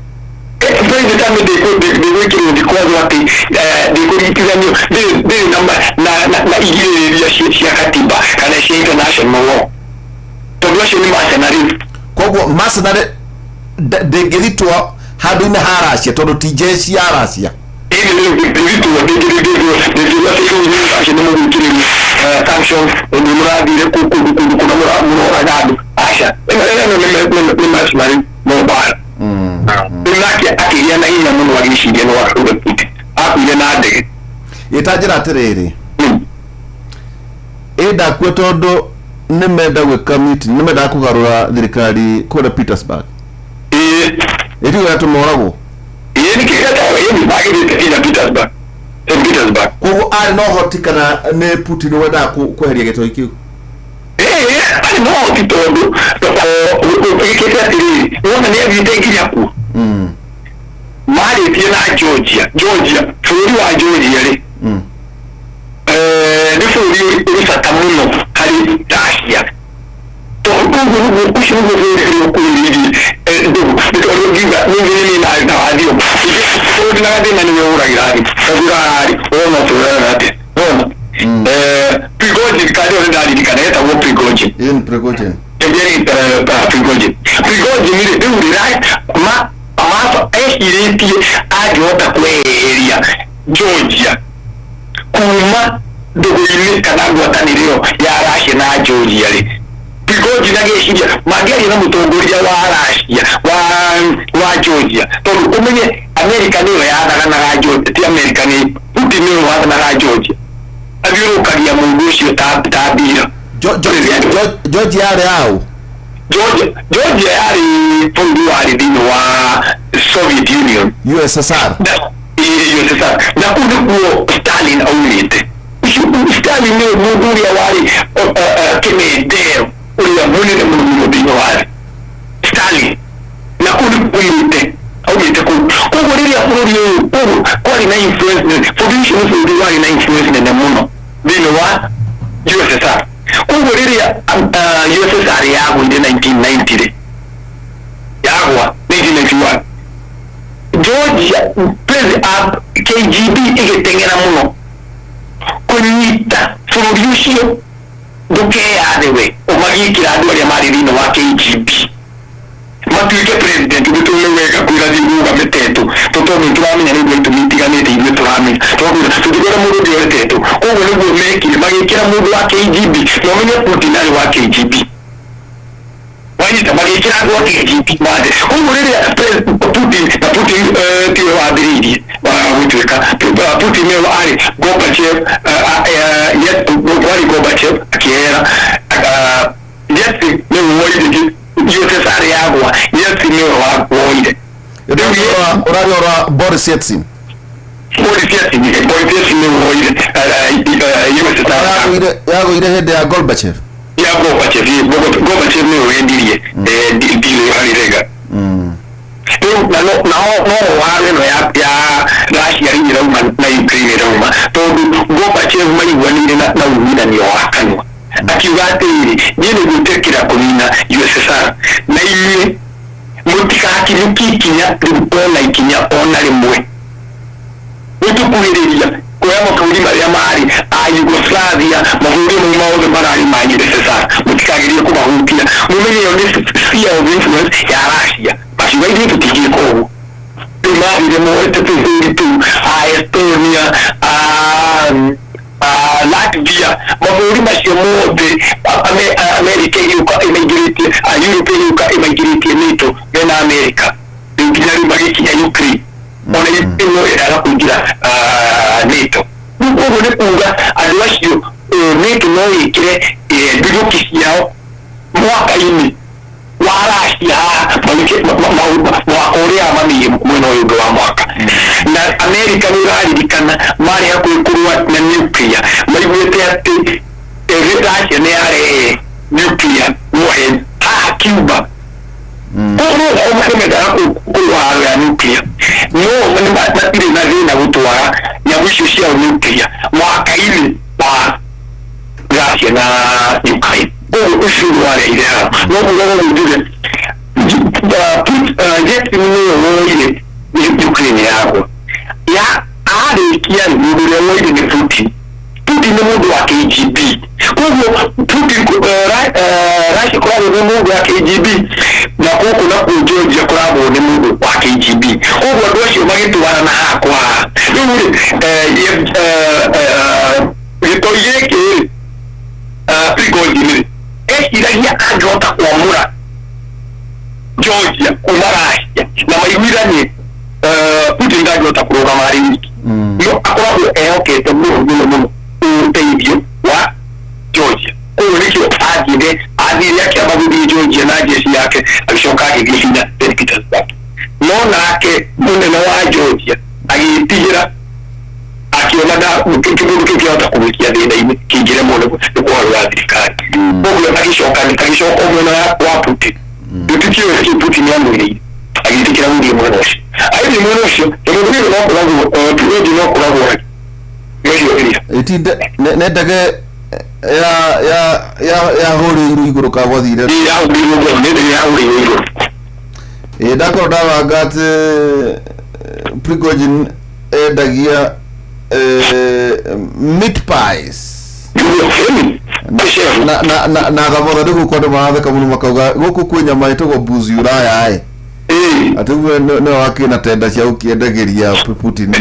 Private army ndĩgwĩkĩrwo gĩkwazo atĩ ndĩkũnyitithanio, ndĩrĩ na igirĩrĩria cia katiba kana cia international law, tondũ acio nĩ mercenaries. Koguo mercenary ndĩngĩthitwo handũ-inĩ ha Russia tondũ ti jeshi ya Russia. Ndĩngĩthitwo, ndĩngĩrwo acio nĩ mũgwĩkĩrĩrio sanctions nĩ mũrathire kũndũ kũndũ kũna mũroraga andũ. Aca, ĩno nĩ mercenary no mbara. Rĩu nake akĩgĩa na hinya mũno, agĩciria no akauga Putin akuire na ndege. Ĩtanjĩra atĩrĩrĩ, ĩ ndakue tondũ nĩ menda gwĩka meeting, nĩ mendaga kũgarũra thirikari kũrĩa Petersburg. Ĩĩ. Ĩtigo yatũma oragwo. Ĩĩ, nĩkĩ gĩtagwo ĩni magĩthiĩte nginya Petersburg, St Petersburg. Koguo arĩ na ũhoti kana nĩ Putin wendaga kweheria gĩtoi kĩu? Ĩĩ, arĩ na ũhoti tondũ gĩkĩte atĩrĩrĩ, wona nĩ athiĩte nginya kuo. Marĩtie na Georgia, Georgia, bũrũri wa Georgia rĩ, nĩ bũrũri ũrĩ bata mũno harĩ Russia, tondũ ũguo nĩguo ũcio nĩguo bũrũri ũrĩa ũkuhĩrĩirie ndũgũ, nĩ tondũ ngiuga ningĩ nĩ na wathio bũrũri na gathĩna nĩwe ũragĩra thĩ tondũ rarĩ wona ũtũraga atĩa wona Prigozhin kandi ĩyo nĩ ndaririkana yetagwo Prigozhin. Ĩyo nĩ Prigozhin. Yevgeny Prigozhin. Prigozhin rĩ, rĩu rĩ ma ma ecirĩtie angĩhota kweheria Georgia kuma ndũgũ-inĩ kana ngwatanĩro ya Russia na Georgia rĩ, Prigozhin agĩciria mangĩaria na mũtongoria wa Russia wa Georgia, tondũ ũmenye America nĩyo yathaganaga Georgia, ti America, nĩ Putin nĩwe wathanaga Georgia, athiũrũrũkagia mũndũ ũcio ta mbira. Georgia yarĩ aũ? Georgia yarĩ bũrũri warĩ thĩinĩ wa Soviet Union. USSR. Na USSR, na kũu nĩkuo Stalin aumĩte. Ũcio Stalin nĩwe mũndũ ũrĩa warĩ kĩmendero ũrĩa mũnene mũno mũno thĩinĩ wa thĩ, Stalin, na kũu nĩkuo aumĩte, aumĩte kũu. Koguo rĩrĩa bũrũri ũyũ, koguo kwarĩ na influence nene, bũrũri ũcio nĩ bũrũri warĩ na influence nene mũno thĩinĩ wa USSR. Koguo rĩrĩa USSR yagũire 1990 rĩ, yagwa 1991, Georgia KGB ĩgĩteng'era mũno kũnyita bũrũri ũcio ndũkeyathe we, ũmagĩkĩra andũ arĩa marĩ thĩinĩ wa KGB matuĩke president. Nĩ wega kwĩra thiĩ rũgame tetũ, tondũ nĩ tũramenya nĩ ũndũ wa itũmi itiganĩte, ithuĩ tũramenya tũrakwĩra tũtingĩra mũndũ ũngĩ oe tetũ. Koguo nĩguo mekire, magĩkĩra mũndũ wa KGB, na ũmenye Putin arĩ wa KGB, wanyita, magĩkĩra andũ a KGB mathe. Koguo rĩrĩa Putin na Putin tiwe wambĩrĩirie wa gũtuĩka Putin, nĩwe arĩ Gorbachev, warĩ Gorbachev akĩehera, Yeltsin nĩwe woire USSR yagwa, Yeltsin nĩwe woire. Ũraria ũra Boris Yeltsin. Boris Yeltsin, Boris Yeltsin nĩwe woire USSR. Yagũire hĩndĩ ya Gorbachev. Ya Gorbachev, Gorbachev nĩwe wendirie deal ĩyo harĩ Reagan. Rĩu na no haro ĩno ya Russia rĩu ĩrauma na Ukraine ĩrauma tondũ Gorbachev maiguanĩire na uiguithanio wa kanua, akiuga atĩrĩrĩ, niĩ nĩ gwĩtĩkĩra kũnina USSR na inyuĩ mũtigakinyũkie ikinya rĩu ona ikinya ona rĩmwe gũtũkuhĩrĩria kuoya mabũrũri marĩa marĩ a Yugoslavia, mabũrũri mau mothe mararĩ ma USSR, mũtikagerie kũmahutia, mũmenye ĩyo nĩ sphere of influence ya Russia. Makiuga ithuĩ tũtingĩka ũguo. Rĩu mathire moete tũbũrũri tũu a Estonia, a Latvia, mabũrũri macio mothe, America ĩgĩũka ĩmaingĩrĩtie, a Europe ĩgĩũka ĩmaingĩrĩtie NATO mena America, rĩu nginya rĩu magĩkinya Ukraine, ona Ukraine no ĩraga kũingĩra. Nĩ kuga andũ acio NATO no ĩkĩre nduthũki ciao mwaka-inĩ wa Russia haha mwaka ũrĩa mamĩige mwena ũyũ ũngĩ wa mwaka. Na America nĩ ũraririkana marĩ hakuhĩ kũrũa na nuclear, maiguĩte atĩ Russia nĩ yarehe nuclear warhead haha Cuba. Koguo nĩ mendaga kũrũa haro ya nuclear, no matirĩ na thĩna gũtwara nyamũ icio ciao nuclear mwaka-inĩ wa Russia na Ukraine. Koguo ũcio nĩ warehire haro, no kuga ũguo njuge Yeltsin nĩwe woire Ukraine yakwa ya arĩkia. Mũndũ ũrĩa woire nĩ Putin. Putin nĩ mũndũ wa KGB. Koguo Putin, Russia kũragwo nĩ mũndũ wa KGB, na gũkũ nakuo Georgia kũragwo nĩ mũndũ wa KGB. Koguo andũ acio magĩtwarana haha kwa haha. Rĩu rĩ, gĩtoi gĩkĩ rĩ, Prigozhin rĩ, eciragia angĩhota kwamũra Georgia kuma Russia na maiguithanie, Putin ndangĩhota kũrũgama arĩ wiki. No akoragwo ehokete mũno mũno mũno ũteithio wa Georgia. Koguo nĩkĩo athire akĩamba gũthiĩ Georgia na jeshi yake, agĩcoka agĩthiĩ hinya St Petersburg. No nake mũnene wa Georgia agĩtigĩra, akĩona kĩndũ kĩu kĩahota kũgũikia thĩna-inĩ kĩingĩre mũno nĩ kũgarũra thirikari. Koguo agĩcoka mwena wa Putin. Tũtikĩũĩ kĩ Putin amwĩrĩire agĩtĩkĩra gũthiĩ mwena ũcio. Agĩthiĩ mwena ũcio, kĩndũ kĩu no kũragwo, Prigozhin no kũragwo ũcio ĩrĩa ĩtinde nĩ ndege ya hũrĩirwo igũrũ ka gwathire. Yahũrĩirwo igũrũ, nĩ ndege yahũrĩirwo igũrũ. Ĩ ndakorwo ndabanga atĩ Prigozhin endagia meat pies na thabotha. Nĩ gũkũ andũ maratheka mũno makauga gũkũ kwĩ nyama ĩtagwo mbuzi Ulaya ĩ atĩ ũguo nĩwe wakĩrĩ na tenda cia gũkĩendagĩria Putin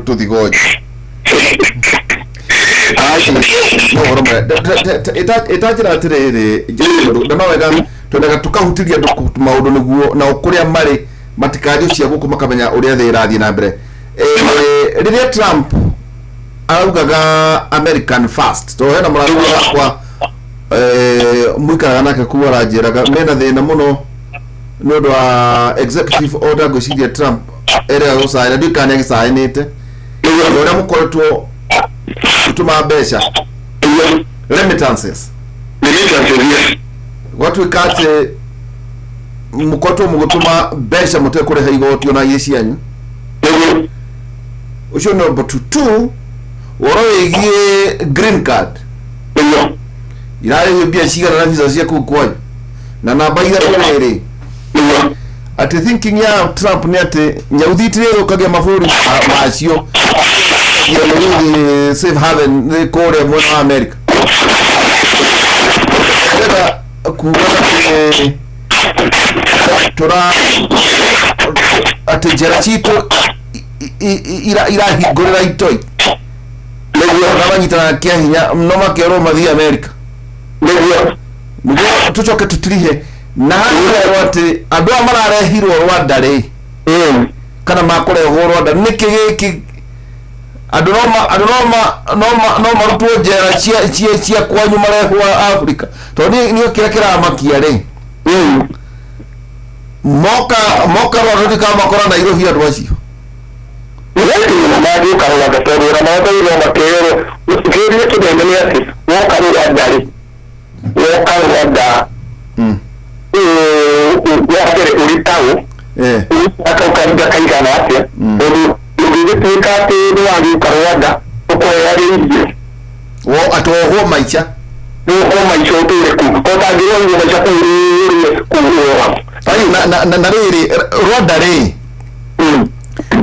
tũthigoji. No ũhoro mwega. Ĩtanjĩra atĩrĩrĩ, tondũ no wega twendaga tũkahutĩria andũ maũndũ nĩguo nao kũrĩa marĩ matikanjũ cia gũkũ makamenya ũrĩa thĩ ĩrathiĩ na mbere. Rĩrĩa Trump araugaga "American first", tondũ hena mũrata wakwa mũikaraga nake kuu aranjĩraga mena thĩna mũno nĩ ũndũ wa executive order ngwĩciria Trump erega gũcaina, ndiũĩ kana nĩ agĩcainĩte, ũrĩa mũkoretwo gũtũma mbeca, remittances. Remittances, yes. Gwatuĩka atĩ mũkoretwo mũgĩtũma mbeca mũtekũrĩha igoti ona iria cianyu. Ũcio nĩ number two. Two, ũhoro wĩgiĩ green card irarĩhio mbia cigana na visa cia kũu kwanyu? Na namba 3 rĩrĩ, atĩ thinking ya Trump nĩ atĩ nyauthi itirĩthũkagia mabũrũri macio nĩ safe haven nĩ kũrĩa mwena wa America. Ndĩrenda kuga atĩ tũra atĩ njĩra citũ irahingũrĩra itoi na manyitanaga kĩa hinya no makerwo mathiĩ America nĩguo tũcoke tũtirihe na haherwo atĩ andũ aya mararehirwo Rwanda rĩ kana makũrehwo Rwanda nĩkĩ gĩkĩ andũ no ma andũ no ma no ma no marutwo njera cia kwanyu marehwo Afrika? Tondũ niĩ kĩrĩa kĩramakia rĩ, moka Rwanda tũtikamakora Nairobi andũ acio. Mangĩũka Rwanda, tondũ ona magĩrĩirwo makĩrwo kĩũria kĩnene nĩ atĩ woka Rwanda rĩ, woka Rwanda wa mbere ũrĩ taũ ũgĩcoka ũkahinda kaigana atĩa? Tondũ ũngĩgĩtuĩka atĩ nĩ wagĩũka Rwanda ũkũheagĩirio Wo atĩ wohwo maica. Wohwo maica ũtũre kuu kotangĩrohwo maica kuu ũrĩe kuu. Na rĩrĩ, Rwanda rĩ,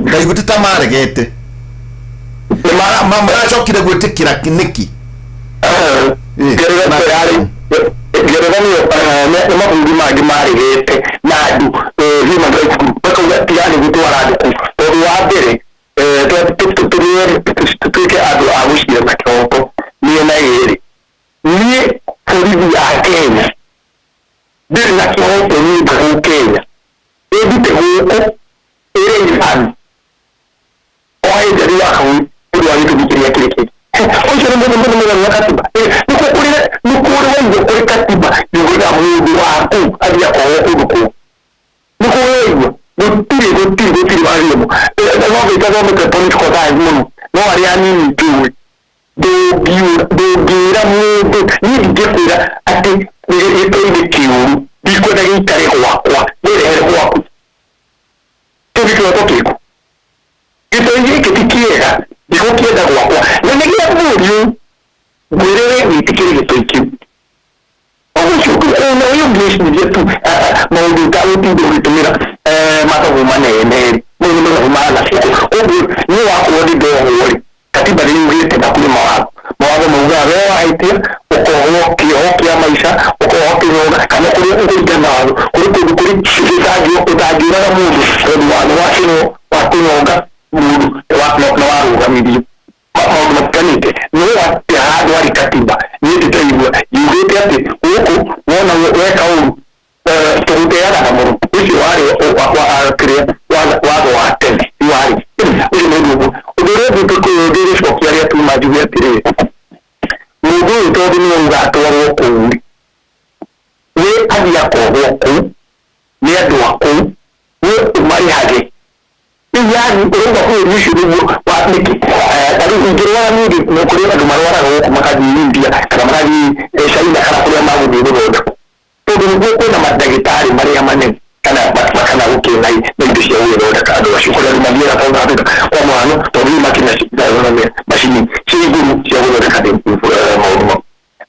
ndaigua ti ta maregete, maracokire gwĩtĩkĩra nĩkĩ? Ngeretha yarĩ Ngeretha nĩyo nĩ mabũrũri mangĩ maregete na andũ human rights group makauga tigani gũtwara andũ kũu, tondũ wa mbere tũtuĩke andũ a gũcira na kĩhooto mĩena ĩrĩ. Niĩ borithi ya Kenya ndirĩ na kĩhooto niĩ ngagũ Kenya ĩndute gũkũ ĩrĩ Iran oe njari wa kau ũndũ wa gĩtũmi kĩrĩa kĩrĩ kĩngĩ. Ũngĩũraga mũndũ waku athiĩ akohwo kũndũ kũu nĩ kũgerio gũtirĩ gũtirĩ gũtirĩ wagĩrĩmo no gĩtathomete political science mũno no arĩa anini njũĩ ndũngĩra mũndũ niĩ ndingĩkwĩra atĩ gĩtoi nĩ kĩũru ndikwenda gĩikare gwakwa ngĩrehere gwaku kĩu nĩ kĩroto kĩrĩkũ gĩtoi gĩkĩ ti kĩega ndigũkĩenda gwakwa na nĩ gĩa mũriũ ngwĩre we wĩtĩkĩre gĩtoi kĩu ũguo na ũyũ ngĩciria tu maũndũ ũtagũtinda ũgĩtũmĩra mathabu manene mau nĩ mathabu ma anabii koguo niĩ wakorwo ndĩ ndohwo rĩ katiba nĩ yugĩte na kũrĩ mawatho mawatho maugaga we wahĩtia ũkohwo kĩoho kĩa maica ũkohwo kĩnyonga kana kũrĩ kũringana na watho kũrĩ kũndũ kũrĩ ũtangĩũraga mũndũ tondũ watho wa kĩno wa kũnyonga mũndũ nĩ warũgamirio maũndũ matiganĩte no atĩ handũ harĩ katiba niĩ ndĩraigua yugĩte atĩ gũkũ wona weka ũru tũgũteaga na mũno ũcio warĩ kĩrĩa watho wa tene warĩ ũcio nĩ ũndũ ũmwe ũndũ ũrĩa ũngĩ ngĩgĩcokia arĩa tuma njuge atĩrĩrĩ mũndũ ũyũ tondũ nĩ auga atwarwo kũu rĩ we athiĩ akohwo kũu nĩ andũ a kũu we ũmarĩhage rĩu yani ũrauga bũrũri ũcio nĩguo wa nĩkĩ ta rĩu ingĩrwara niĩ no kũrĩ andũ marwaraga gũkũ magathiĩ India kana magathiĩ China kana kũrĩa magũthiĩ gũthondekwo tondũ nĩguo kwĩna mandagĩtarĩ marĩa manene kana kana gũkĩrĩ na indo cia gũgĩthondeka andũ acio kũrĩa andũ mathiaga South Africa kwa mũhano tondũ rĩu makĩna macini ciĩ igũrũ cia gũthondeka maũndũ mau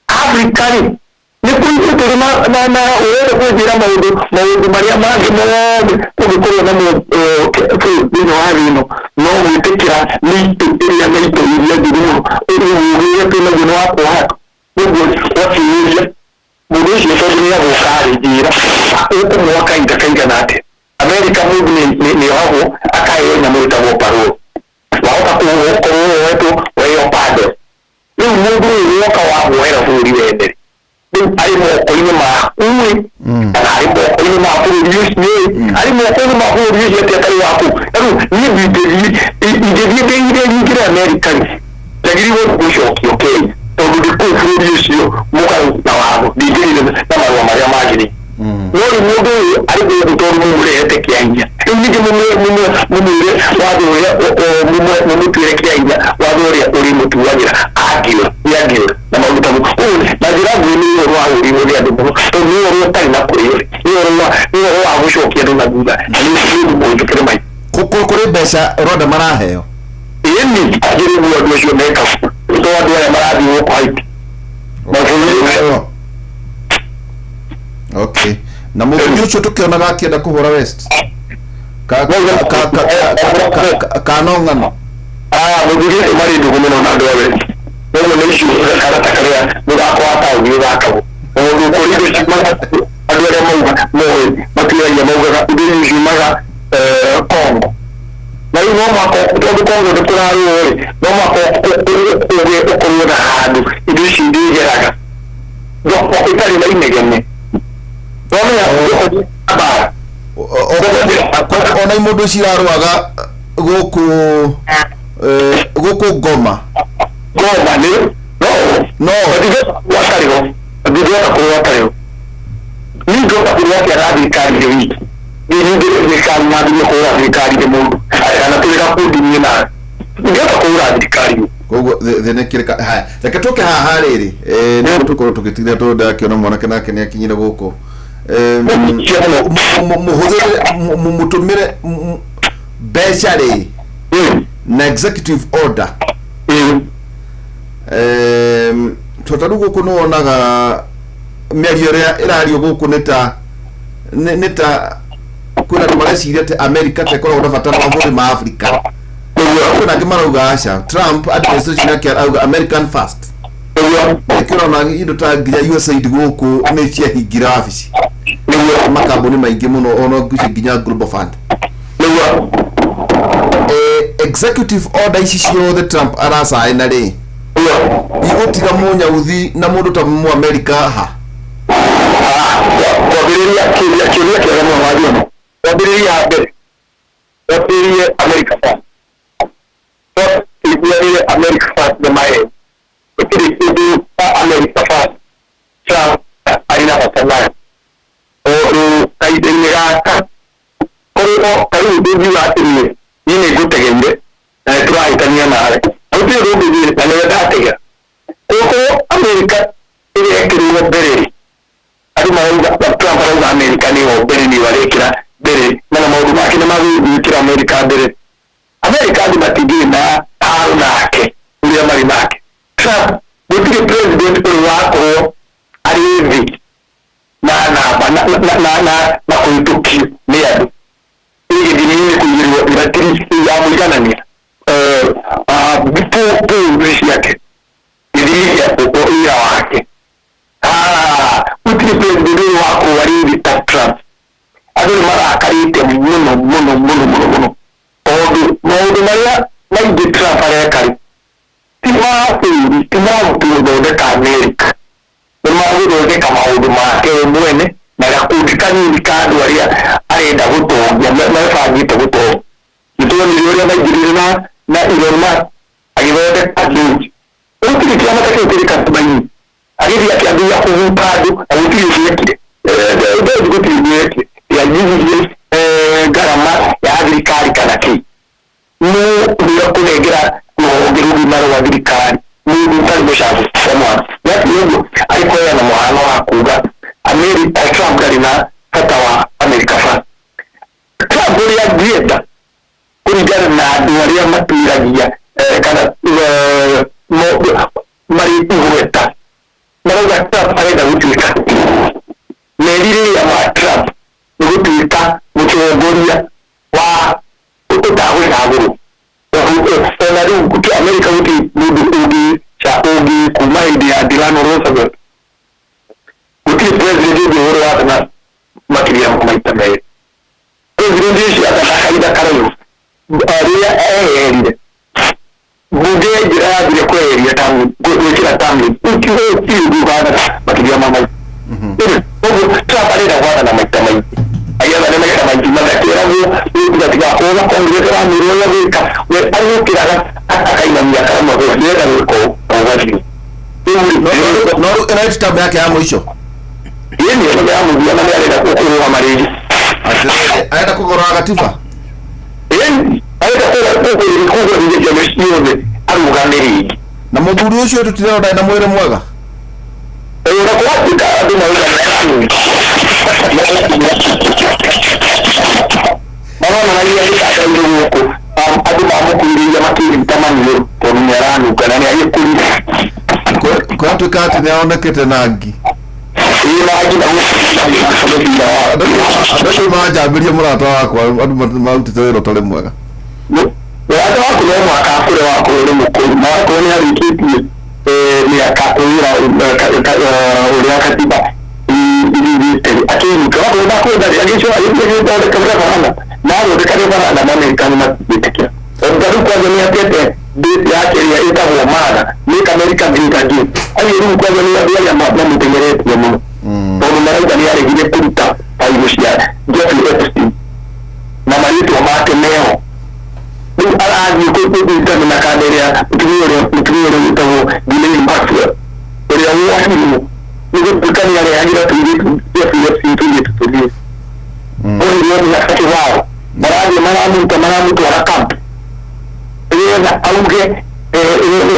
Africa rĩ nĩ kũigũ tũrĩ na ũrenda kũnjĩra maũndũ maũndũ marĩa mangĩ mothe tũngĩkorwo namo thĩinĩ wa thĩ ĩno no gwĩtĩkĩra mĩitũ ĩrĩa mĩitũ iria njũru mũno ũgĩ ũrĩa twĩ naguo nĩ wa kuoha ũguo wakĩũria mũndũ ũcio tondũ nĩ agũka rĩ njĩra ũkũmuoha kahinda kaigana atĩa Amerika mũndũ nĩ ohagwo akaheo nyamũ ĩtagwo parole wahota gũkorwo wohetwo waheo pardon rĩu mũndũ ũyũ woka wamuohera bũrũri wene rĩu arĩ moko-inĩ maku ĩ kana arĩ moko-inĩ ma bũrũri ũcio ĩ arĩ moko-inĩ ma bũrũri ũcio atĩ atarĩ waku rĩu niĩ ndingĩthiĩ ingĩthiĩ ndĩire nyingĩre Amerika rĩ njagĩrĩirwo gũcokio Kenya tondũ ndĩ kũu bũrũri ũcio mũgarũ na watho ndingĩrire na marũa marĩa magĩrĩire no rĩu mũndũ ũyũ arĩ gũkũ tondũ mũmũrehete kĩa hinya rĩu ningĩ mũmwĩre watho ũrĩa mũmũtuĩre kĩa hinya watho ũrĩa ũrĩmũtuagĩra angĩũra nĩ angĩũra na maũndũ ta mau koguo na njĩra nguhĩ nĩ ũhoro wahũrirwo nĩ andũ mũno tondũ nĩ ũhoro ũtarĩ na kũrĩo nĩ ũhoro wa gũcokia andũ na thutha na nĩ ũndũ mũhĩtũkĩre maitho Kũrĩ mbeca Rwanda maraheo ĩni akĩrĩ ũguo andũ acio mekaga to andũ aya marathiĩ gũkũ Haiti mabũrũri Okay na mũthuri ũcio tũkĩonaga akĩenda kũhũra West ka no ng'ano Mũthuri ũcio marĩ ndũgũ mũno na andũ a West koguo nĩ icio karata karĩa mũthako wa taũni ũthakagwo mũndũ kũrĩ indo ciumaga andũ arĩa mauga moĩ matuagia maugaga indo icio ciumaga Congo na rĩu no mũhaka tondũ Congo nĩ kũrarũo rĩ no mũhaka ũkorwo na handũ indo ici irĩgeraga thoko ĩtarĩ na inegene wamenya thoko mbara Ona imũndũ cirarũaga gũkũ gũkũ Goma Goma nĩ no no watarĩ ho ndingĩhota kũrũa atarĩ ho niĩ ingĩhota kũrũa atĩa na thirikari ĩ wiki niĩ ningĩ thirikari yambĩrĩrie kũhũra thirikari nĩ mũndũ kana tũrĩ gakundi niĩ nawe ingĩhota kũhũra thirikari ĩ Koguo thĩna ĩkĩrĩ haya reke tũke haha rĩrĩ nĩguo tũkorwo tũgĩtigĩra tondũ ndakĩona mwanake nake nĩ akinyire gũkũ mũhũthĩre mũtũmĩre mbeca rĩ na executive order to ta rĩu gũkũ nĩ wonaga mĩario ĩrĩa ĩrario gũkũ nĩ ta nĩ ta kwĩna andũ mareciria atĩ America ta ĩkoragwo na bata na mabũrũri ma Africa kwĩna angĩ marauga aca Trump administration yake arauga American first nĩkĩo ũrona indo ta nginya USAID gũkũ nĩ ciahingire wabici makambuni maingĩ mũno ona ngwĩciria nginya Global Fund executive order ici ciothe Trump aracaina rĩ igũtiga mũnyauthi na mũndũ ta mũamerika ha Kwambĩrĩria kĩũria kĩũria kĩega mũno wathiona kwambĩrĩria mbere twambĩrĩrie America first tũiguanĩre America first nĩ maĩ gũtirĩ kĩndũ ta America first Trump arĩ na bata ta maya tondũ kahinda-inĩ gaka korwo ta rĩu ndĩngiuga atĩrĩrĩ niĩ nĩ ngũtegeire na nĩ tũrahĩtania nawe na gũtirĩ ũndũ ũngĩthiĩ na nĩwe ndategera koguo Amerika ĩrekĩrwo mbere rĩ andũ marauga Trump arauga Amerika nĩyo mbere nĩyo arekĩra mbere na maũndũ make nĩ magwĩkĩra Amerika mbere Amerika andũ matingĩrĩ na haro nake ũrĩa marĩ nake Trump gũtirĩ president ũrĩ wakorwo arĩ thĩ na namba na na na na na kũhĩtũkio nĩ andũ gĩthimi-inĩ kũigĩrwo iratiri ya mũiganania polls ciake gĩthimi gĩa wĩra wake gũtirĩ president ũrĩ wakorwo arĩ thĩ ta Trump andũ nĩ marakarĩte mũno mũno mũno mũno mũno tondũ maũndũ marĩa maingĩ Trump areka rĩ ti ma bũrũri ti ma gũthondeka Amerika nĩ magũthondeka maũndũ make we mwene na gakundi kanini ka andũ arĩa arenda gũtongia mebangĩte gũtongia nĩtuonire ũrĩa maingĩrire na na Elon Musk agĩthondeka Doge gũtirĩ kĩama ta kĩu kĩrĩ katiba-inĩ agĩthiĩ akĩambĩrĩria kũhuta andũ na gũtirĩ ũndũ ekire Doge gũtirĩ ũndũ ekire yanyihirie ngarama ya thirikari kana kĩ no ũrĩa kũnengera rũhonge rũgima rwa thirikari mũndũ ũtarĩ mũcagũre kwa mwana yaani ũguo arĩ kũheana mũhano wa kuga America Trump ndarĩ na bata wa America First Trump ũrĩa angĩenda kũringana na andũ arĩa matuĩragia kana marĩ igweta marauga Trump arenda gũtuĩka merirĩria ma Trump nĩ gũtuĩka mũtongoria wa ũtagũcagũrwo ona rĩu Amerika gũtirĩ mũndũ ũngĩ ũngĩ kuma hĩndĩ ya Delano Roosevelt gũtirĩ president ũngĩ ũrĩ wathana makĩria ma maita merĩ president ũcio athana kahinda karaihu rĩrĩa eherire bunge njĩra yathire kweheria term gwĩkĩra term limit gũtirĩ ũndũ ũgathana makĩria ma maita ũguo Trump arenda gwathana maita maingĩ agĩathana maita maingĩ magakĩragwo gatigakorwo na Congress ĩramwĩra ũrĩa gwĩka we agĩũkĩraga akainamia karamu akauga ndĩrenda gwĩka ũũ na ũgathiĩ no rĩu ĩno nĩ term yake ya mũico ĩĩ nĩ ĩno ya mũthia na nĩ arenda kũrũgama rĩngĩ atĩrĩrĩ arenda kũgũra gatiba ĩĩ arenda kũgũrithia ciama ciothe arũgame rĩngĩ na mũthuri ũcio tũtirona ndarĩ na mwĩrĩ mwega ona kũhatuĩka andũ marauga maronanagia gĩtanda-inĩ gũkũ andũ mamũkuhĩrĩirie makĩruta maniũrũ tondũ nĩ aranunga na nĩ agĩkũrire kũratuĩka atĩ nĩ aronekete na ngi ĩĩ na ngi na andũ acio manjambĩrie mũrata wakwa andũ marutĩte wĩra ũtarĩ mwega mũrata waku no mũhaka akũre wakorwo nĩ mũkũrũ na wakorwo nĩ arĩkĩtie mĩaka wĩra ũrĩa katiba ithithĩte rĩ akĩinũka wakorwo ndakwenda rĩ agĩcoka agĩthondeka barabara na athondeka barabara na Amerika nĩ matingĩtĩkĩra tondũ ta rĩu kwanja nĩ atete date yake ĩrĩa ĩtagwo MAGA Make America Great Again acio rĩu kwanja nĩ andũ arĩa mamũtengeretie mũno tondũ marauga nĩ aregire kũruta bairũ cia Jeffrey Epstein na marĩtwa make meho rĩu arathiĩ kũnyitana na kanda ĩrĩa mũtumia ũrĩa mũtumia ũrĩa wĩtagwo Ghislaine Maxwell ũrĩa wohirwo nĩ gũtuĩka nĩ arehagĩra tũirĩtu Jeffrey Epstein tũirĩtu tũnini wohirwo mĩaka kĩbao marathiĩ maramũruta maramũtwara camp nĩgetha auge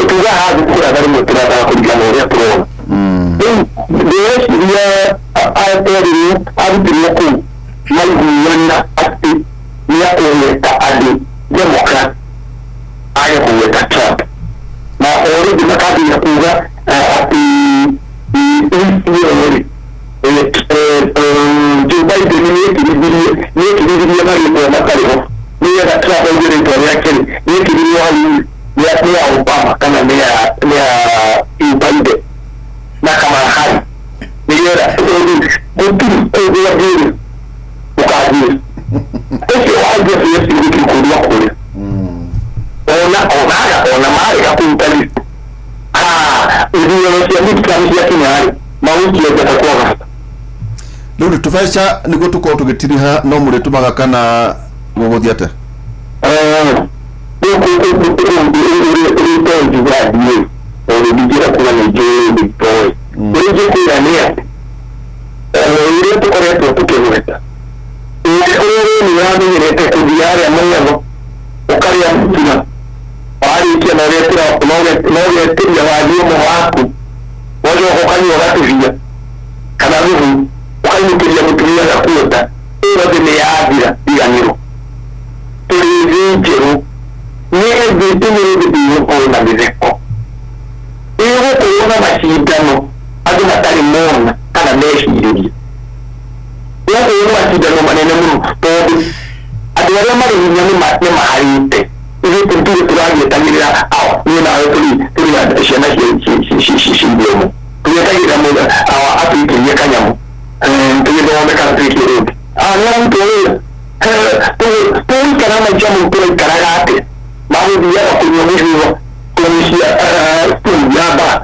tuga haha kũratha rĩmwe tũrathaga kũringana na ũrĩa tũrona rĩu ndĩreciria aterirwo arutirwo kũu maiguana atĩ nĩ akũgweta andũ Democrat age kũgweta Trump na already makambĩrĩria kuga atĩ ĩyo rĩ Joe Biden nĩekĩrithirie marĩtwa matarĩ ho nĩgetha Trump auge rĩtwa rĩake rĩ nĩekĩrirwo hau nĩ ya Obama kana nĩ ya nĩ ya Joe Biden na Kamala Harris nĩgetha tondũ gũtirĩ kũndũ angĩrĩ ũkanjĩra ũcio wa Jeffrey Epstein gũtirĩ kũndũ akũrĩa ona onaga ona marega kũruta list ithurano cia midterm ciakinya rĩ magũikia njata kwa bata rĩu tũbeca nĩguo tũkorwo tũgĩtiriha no mũrĩtũmaga kana gũgũthiĩ atĩa ũrĩa njuga niĩ tondũ ndingĩra kuga nĩ njũĩ nditoĩ ũrĩa ingĩkwĩra nĩ atĩ Ũrĩa tũkoretwo tũkĩgweta, ũrĩa ũrĩmi wamenyerete kũthiĩ harĩa mũng'etho ũkarĩa mũtura, warĩkia na ũgetĩria wathiĩ ũmwe waku, wacoka ũkanyua gatubia kana thubu, ũkainũkĩria mũtumia gakuota, ĩyo thĩ nĩ yathira. Riganĩro, tũrĩ thĩ njerũ, nĩ thĩ ĩno thĩ ĩgũkorwo na mĩtheko, ĩgũkorwo na macindano andũ matarĩ mona kana mecirĩria. Ĩgũkorwo na macindano manene mũno, tondũ andũ arĩa marĩ hinya nĩ maharĩte. Ithuĩ tũrĩ tũragĩetagĩrĩra ao, niĩ nawe tũrĩ ciana cia ithomo, tũgĩetagĩrĩra mũndũ awa atũikĩrie kanyamũ tũgĩthome kana twĩke ũndũ. Nĩ arutwo wĩra, tũgũikara maica mau tũraikaraga atĩa? Magũthiaga kũnyua mĩcuba kũnyucia ya mbaa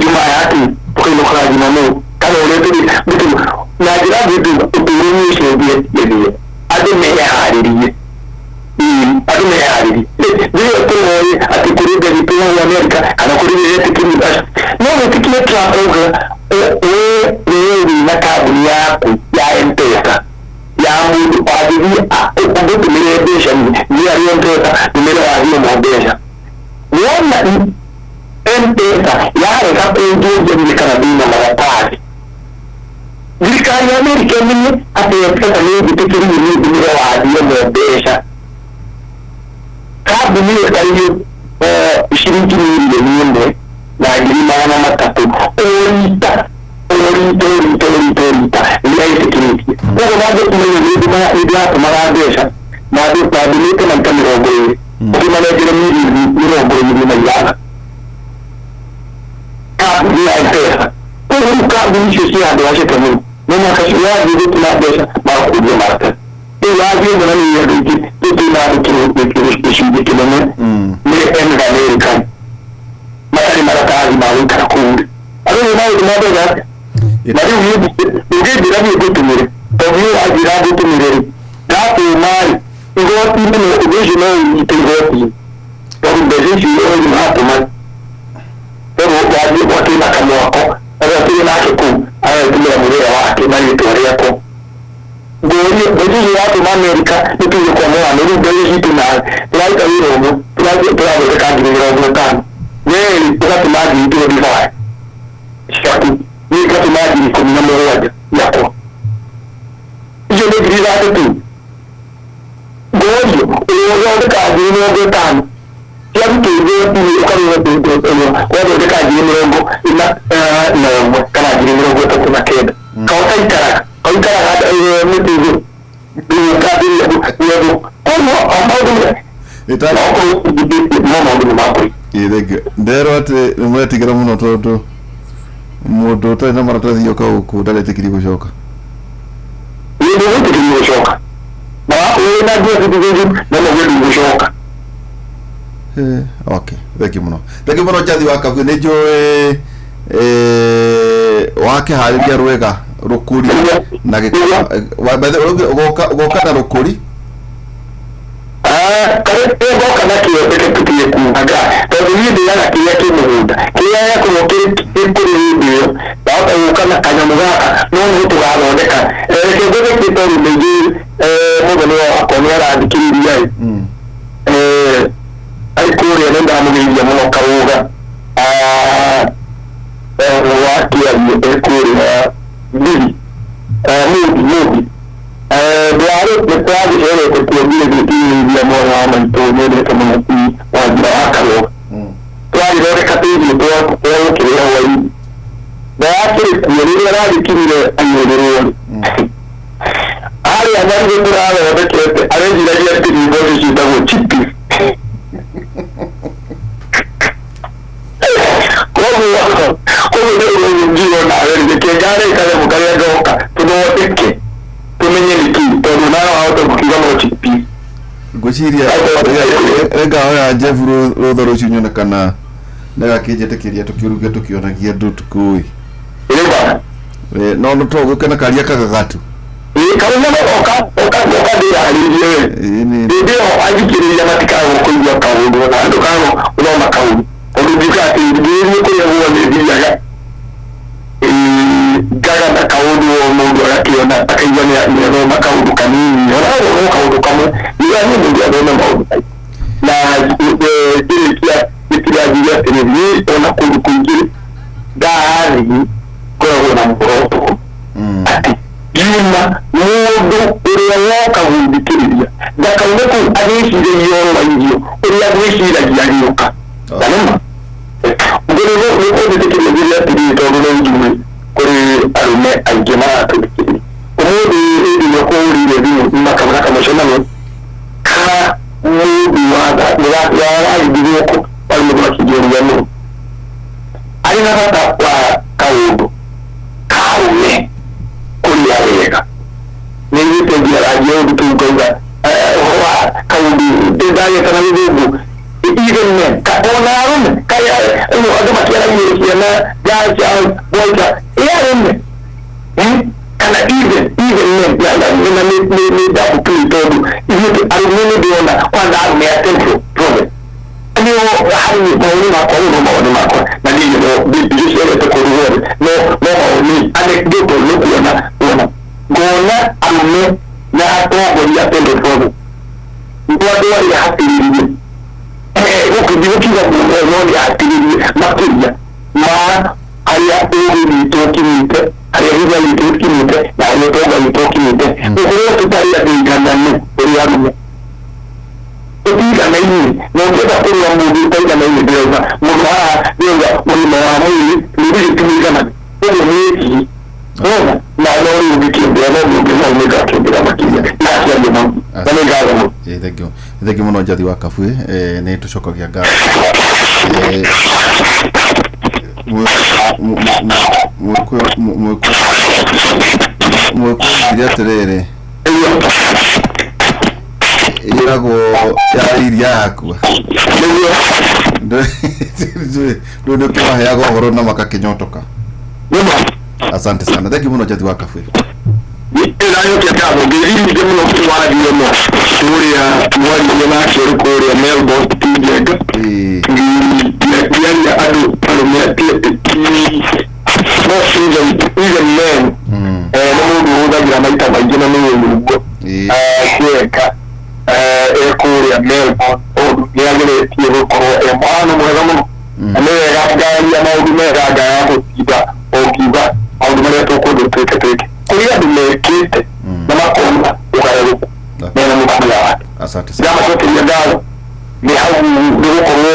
Jumaa yake, tũkainũkaga Jumamothi, kana ũrĩa tũrĩ na njĩra ngĩndũ ũtũũro nĩ ũcenjetie. Andũ meharĩrie, andũ meharĩrie rĩrĩa tũroĩ atĩ kũrĩ ndege tũragwo Amerika kana kũrĩ wĩtĩkĩri acio no wĩtĩkire Trump auga we we wĩna kambuni yaku ya M-Pesa ya mũndũ wangĩthiĩ ũngĩtũmĩre mbeca nĩ arĩ M-Pesa ndũmĩre wathiĩ ũmwe mbeca, wona M-Pesa yarega kũnjũria niĩ kana ndĩna maratathi, thirikari ya Amerika ĩmenye atĩ M-Pesa nĩ ĩnjĩtĩkĩririe niĩ ndũmĩre wathiĩ ũmwe mbeca, kambuni ĩyo ĩkarĩhio ciringi 1,300,000 o rita o rita o rita o rita o rita rĩrĩa ĩtĩkĩrĩtie. Koguo mangĩtũmenya nĩ ndĩratũmaga mbeca na ndũmĩte maita 20, ũkĩmanengere 25,000, kambuni ya M-Pesa. Koguo rĩu kambuni icio cia andũ acete mũno no mũhaka wathiĩ gũtũma mbeca magakũria maratathi. Rĩu wathiĩ ũguo na nĩ andũ aingĩ tũtũma andũ gĩcunjĩ kĩnene nĩ American matarĩ maratathi ma gũikara kũu rĩ, andũ nĩ maũndũ ma mbeca atĩa? Na rĩu ũngĩnjĩra niĩ ngũtũmĩre, tondũ niĩ wanjĩra ngũtũmĩre rĩ, ndatũma rĩ, igoti-inĩ no ũndũ ũcio no ũnyite igoti-inĩ, tondũ mbeca icio ũrĩ watũma, tondũ wathiĩ gwakĩ na kamwako arĩa tũrĩ nake kũu aretũmĩra mũrĩra wake na rĩtwa rĩakwa. Ngũrie, mbeca icio watũma Amerika nĩ tuge kwa mũhano, rĩu mbeca citũ nawe tũraruta wĩra ũmwe tũrathondeka 50,000, wee rĩ ũgatũma 25,000 ciaku, niĩ ngatũma 17,000 ciakwa, icio nĩ 30,000. Ngorio ũrĩa ũthondeka 50,000 ciarutwo igoti-inĩ, ũkarĩha wathondeka 41 kana 39,000. Kaũtaikaraga kaũikaraga mĩtĩ igũrũ, rĩu ũkambĩrĩria gwethwo. Koguo maũndũ no no maũndũ nĩ makũrĩ. Ĩ, thank you. Nderwo atĩ nĩ mũretigĩra mũno, tondũ mũndũ ũtarĩ na maratathi oka gũkũ ndaretĩkĩrio gũcoka. Nĩ ndũgwĩtĩkĩrio gũcoka, na wakorwo wĩna dual citizenship no mauge ndũgũcoka. Okay, thank you mũno, thank you mũno, Njathi wa Kabuĩ. Nĩ njũĩ wakĩharĩria rwega rũkũri na gĩko by the way, ũgoka na rũkũri. Ngoka na kĩo, reke tũtige kuuga, tondũ niĩ ndĩaga kĩrĩa kĩ mũgũnda, kĩrĩa gĩakorwo kĩ kũrĩ hĩndĩ ĩyo ndahota gũka na kanyamũ gaka, no nĩ tũgathondeka. Reke ngũthĩkie, tondũ nĩnjũĩ mũthoni wakwa nĩ arathikĩrĩria ĩ. Arĩ kũrĩa nĩ ndamũgeithia mũno Karũga wa Kĩario, e kũrĩa Mbiri Mũmbi Mũmbi ndwarĩ nĩ twagĩcerete kuo nginya gĩkĩgeithia mwana wa maitũ nyendete mũno Wanjira wa Karũga. Twagĩthondeka tũirio twa gũkĩrĩa hwainĩ na yakĩrĩ kuo rĩrĩa aragĩkinyire anyũrũrwo rĩ harĩa marigũ tũrathondekete, areciragia atĩ nĩ mboco ciĩtagwo chickpeas. Koguo nĩ ũguo ngiuga nawe rĩ, reke ngare kanyamũ karĩa ngoka tũthondeke tũmenye nĩkĩ, tondũ nawe wahota gũkiuga no chickpeas. Ngwĩciria rĩngahoya Jeff rũtha rũcio nyone kana nĩgakĩnjĩtĩkĩria tũkĩruge tũkĩonagia andũ tũkũĩ. Ĩba. No no to gũke na karia kagagatu. Karũma no oka oka oka ndĩharĩrie we. Hĩndĩ ĩyo athikĩrĩria matikaga kũigua kaũndũ na ndũkaga gũthoma kaũndũ, tondũ ngiuga atĩ ngĩrĩrie kũrĩa guothe thiaga. Ngagana kaũndũ o mũndũ agakĩona akaigua nĩathoma kaũndũ kanini, ona athoma kaũndũ kamwe nĩgani mũndũ athome maũndũ maingĩ. Na ngĩrĩkia gĩtirathiĩ atĩrĩ, niĩ ona kũndũ kũingĩ ndathiĩ ngoragwo na muoroto atĩ ngiuma mũndũ ũrĩa woka gũthikĩrĩria ndakaume kũu agĩciragia ũhoro wa irio ũrĩa agwĩciragia agĩũka. Na nĩma nĩkũnjĩtĩkĩria njuge atĩrĩrĩ, tondũ no njuge kũrĩ arũme aingĩ maratũthikĩrĩria ũmũthĩ, hĩndĩ ĩrĩa ũkũhũrĩire thimũ makabona kamũcemanio ka mũndũ waragithĩ gũkũ warĩ mũthamaki ngĩũria mũno arĩ na bata wa kaũndũ karũme kũrĩa wega, nĩiguĩte ngiarangia ũndũ tũu ngauga ũhoro wa kaũndũ ndageta na gĩthũngũ even men ona arũme kaya andũ makĩaragia ciana girl child, boy child, ĩ arũme kana even men na nĩ double play, tondũ ithuĩ arũme nĩ ndĩrona kwanza arũme a Central Province nĩo harĩ mawoni makwa, rĩu no mawoni makwa na niĩ no ndĩciarĩte kũndũ guothe, no mawoni anecdotal nĩ kuona kuona ngona arũme na atongoria a Central Province nĩ andũ arĩa hatĩrĩrie gũkũ ndigũkiuga mũno, no nĩ hatĩrĩrie makĩria ma harĩa ũgĩ witũ ũkinyĩte, harĩa hinya witũ ũkinyĩte na harĩa ũtonga witũ ũkinyĩte, gũkorwo tũtarĩ andũ aigananu. Ũrĩa arũme tũtiganaine, na ũngĩenda kũrora mũndũ ũtaiganaine, ndĩrauga mũndũ haha, ndĩrauga ũgima wa mwĩrĩ rũrĩrĩ ti mũigana, ũguo nĩ ona na no rĩu ngĩkĩongera no ngĩongera no nĩngakĩongera makĩria na aciari mũno na nĩ ngatho mũno. Thank you, thank you mũno Njathi wa Kabui, nĩ tũcokagia ngatho. Mwĩkũigire atĩrĩrĩ, ĩragwo ya iria yakua rĩu nĩ ũkĩmaheaga ũhoro na makakĩnyotoka. Asante sana, thank you mũno Njathi wa Kabui. Ndĩracokia ngatho ngeithi nyingĩ mũno kũrĩ wario mo kũrĩa mwaririe nake ũrĩ kũrĩa Melbourne Njenga, ngĩaria andũ arũme not even men, nĩ mũndũ ũhũthagĩra maita maingĩ na nĩ ũguo Njenga e kũrĩa Melbourne, tondũ nĩ ageretie gũkorwo e mũhano mwega mũno na nĩ wega ngaria maũndũ mega ngaga gũtinda o ngiuga maũndũ marĩa tũkwenda twĩke twĩke kũrĩ andũ mekĩte na makona ũgarũrũku mena mũtumia wake. Asante sana. Ndamacokeria ngatho nĩ hau nĩ gũkorwo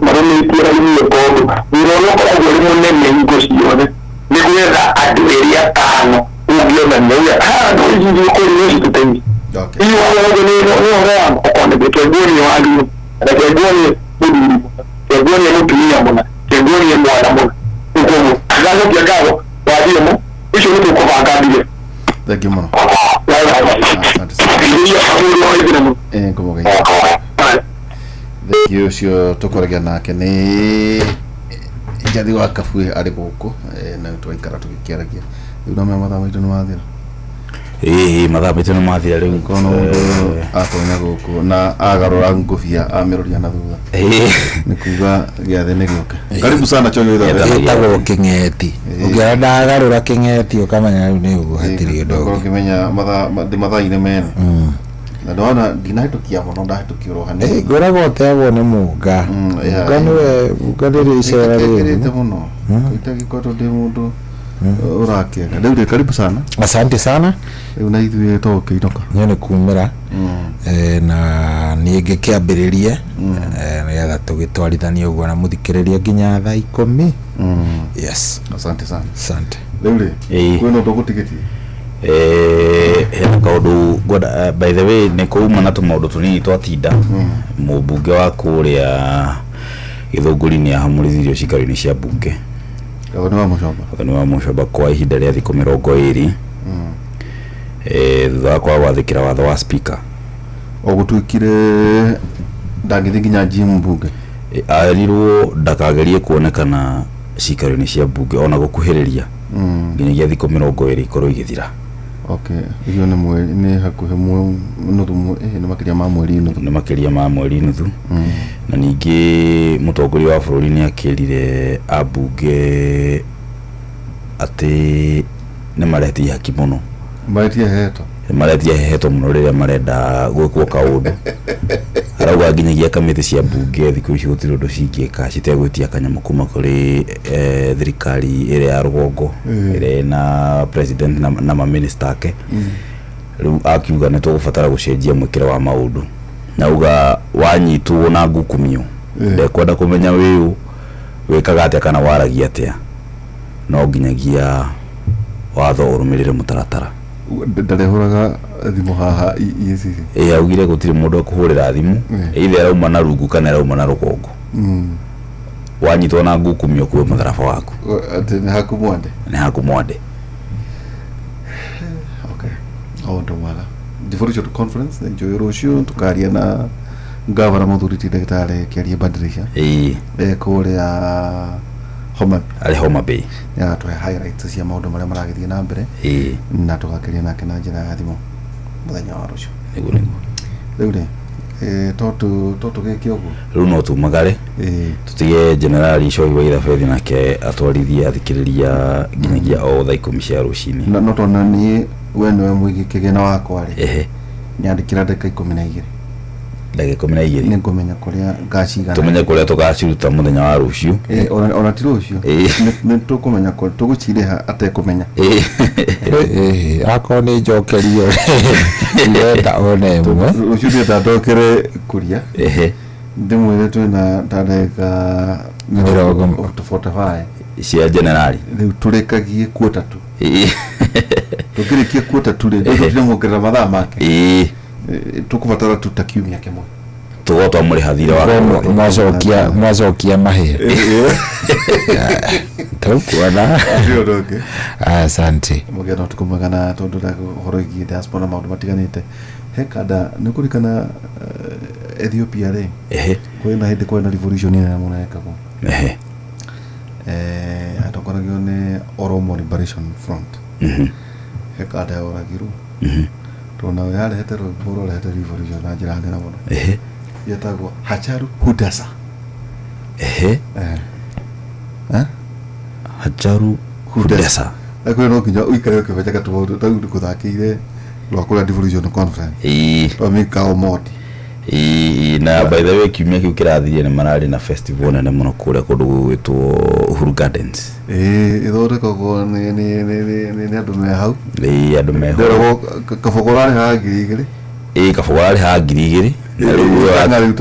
marũmĩtie raini ĩyo, tondũ wĩra ũrĩa ũkoragwo ũrĩ mũnene hingo ciothe nĩ gwetha andũ erĩ atano ũngĩonania uge haha no ici kũrĩ no citũteithie. Hihi wothe nĩ ũhoro wa okorwo nĩ kĩenguonie wagio na kĩenguonie mũthuri mũna, kĩenguonie mũtumia mũna, kĩenguonie mwana mũna, ũguo ndacokia ngatho wathio mo icio nĩ tũkũbanga mbire. Thank you mũno. Asante sana. Ngũmũgeithia. Thank you, ũcio tũkoragia nake nĩ Njathi wa Kabui arĩ gũkũ, na twaikara tũgĩkĩaragia rĩu na mathaa maitũ nĩ mathira. Ĩĩ, mathaa maitũ nĩ mathira rĩu. Kono mũndũ atonya gũkũ na agarũra ngũbia amĩroria na thutha nĩ kuga gĩathĩ nĩ gĩũke. Karibu sana Choyo Ithathe. Ĩtagwo kĩng'eti, ũngĩona ndagarũra kĩng'eti ũkamenya rĩu nĩ ũguo, hatirĩ ũndũ Ũkorwo ũngĩ. Ngĩmenya mathaa ndĩ mathaa-inĩ mene na ndona ndinahĩtũkia mũno, ndahĩtũkia oro hanini. Ngoragwo ũteagwo nĩ mũnga. Mũnga nĩwe, mũnga nĩrĩo icera Ĩkĩrĩte rĩu. Mũno itagĩkoretwo ndĩ mũndũ ũrakĩenga rĩu rĩ, karibu sana. Asante sana. Rĩu na ithuĩ tũgũkĩinũka. Niĩ nĩ kumĩra na niĩ ngĩkĩambĩrĩrie nĩgetha tũgĩtwarithanie ũguo na mũthikĩrĩria nginya thaa 10. Yes. Asante sana. Asante. Rĩu rĩ, kwĩna ũndũ ũgũtigĩtie? Hena kaũndũ ngwenda, by the way, nĩ kũuma na tũmaũndũ tũnini twatinda. Mũmbunge wa kũrĩa Gĩthũngũri nĩ ahamũrithirio cikaro-inĩ cia mbunge. Gathoni wa Mũcomba. Gathoni wa Mũcomba kwa ihinda rĩa thikũ 20 thutha wa kwaga gwathĩkĩra watho wa speaker. O gũtuĩkire ndangĩthiĩ nginya gym mbunge. Arirwo ndakagerie kuonekana cikaro-inĩ cia mbunge ona gũkuhĩrĩria nginyagia thikũ 20 ikorwo igĩthira. Okay, icio nĩ mweri, nĩ hakuhĩ nuthu nĩ makĩria ma mweri nuthu. Nĩ makĩria ma mweri nuthu. Na ningĩ mũtongoria wa bũrũri nĩ akĩrire ambunge Atĩ nĩ maretia ihaki mũno. Maretia heto. Maretia heto mũno rĩrĩa marenda gwĩkwo kaũndũ. Arauga nginyagia kamĩtĩ cia mbunge thikũ ici gũtirĩ ũndũ cingĩka citegwĩtia kanyamũ kuma kũrĩ thirikari ĩrĩa ya rũgongo, ĩrĩa ĩna president na maminista ake. Rĩu akiuga nĩ tũgũbatara gũcenjia mwĩkĩre wa maũndũ, na auga wanyitwo na ngukumio, ndekwenda kũmenya wĩũ wĩkaga atĩa kana waragia atĩa, no nginyagia watho ũrũmĩrĩre mũtaratara. Ndarehũraga thimũ haha EACC. Ĩ, augire gũtirĩ mũndũ ekũhũrĩra thimũ, either arauma na rungu kana arauma na rũgongo. Wanyitwo na ngukumio, kuwe mũtharaba waku. Atĩ nĩ haku mwande. Nĩ haku mwande. Okay, o ũndũ mwega. Devolution Conference nĩ njũĩ rũciũ tũkaria na ngavana mũthuri ti ndagĩtarĩ Kĩarie Badirisha kũrĩa Homa. Arĩ Homa Bay. Nĩ agatũhe highlights cia maũndũ marĩa maragĩthiĩ na mbere, na tũgakĩria nake na njĩra ya thimũ mũthenya wa rũciũ. Nĩguo. Rĩu rĩ, to tũgĩke ũguo. Rĩu no tumagare, tũtige Generali Cohi wa Irabethi nake atwarithie athikĩrĩria nginyagia o thaa 10 cia rũcinĩ. No tondũ niĩ we nĩwe mũigi kĩgĩna wakwa rĩ, nyandĩkĩra ndagĩka 12. Ndagĩka 12. Nĩ ngũmenya kũrĩa ngacigana. Tũmenye kũrĩa tũgaciruta mũthenya wa rũciũ. Ona ti rũciũ. Nĩ tũkũmenya tũgũcirĩha atekũmenya. Akorwo nĩ njokerio ndĩrenda ona ĩmwe. Rũciũ ndĩrenda ndokere kũria, ndĩmwĩre twĩna ta ndagĩka Mĩrongo- 45 cia generali. Rĩu tũrĩkagie quarter two. Tũngĩrĩkia quarter two rĩ, tũtirĩmuongerera mathaa make. Tũkũbatara tu ta kiumia kĩmwe. Tũgoo twamũrĩha thirĩ wake wothe. Mwacokia mahĩa tũkuona. Ũcio ũndũ ũngĩ. Asante. Mũgĩe na ũtukũ mwega, na tondũ ũhoro wĩgiĩ diaspora na maũndũ matiganĩte he kanda nĩ kũririkana, Ethiopia rĩ, kwĩ na hĩndĩ kwarĩ na revolution nene mũno yekagwo, atongoragio nĩ Oromo Liberation Front. He kanda yoragirwo tondũ nayo yarehete rwĩmbo rwarehete revolution na njĩra nene mũno, yetagwo Hachalu Hundessa. Eh? Hachalu Hundessa. Na kwĩ no nginya ũikare ũkĩmenyaga tũmaũndũ tau gũthakĩire rwa kũrĩa devolution conference rwa Mika Omondi. Ĩĩ, na by the way, kiumia kĩu kĩrathirire nĩ mararĩ na festival nene mũno kũrĩa kũndũ gũgwĩtwo Uhuru Gardens. Ĩĩ, ĩthondekagwo nĩ andũ me hau. Ĩĩ, andũ meho. Ndĩragwo kabogo ũrarĩhaga 2000. Ĩĩ, kabogo ũrarĩhaga 2000 na rĩu Na rĩu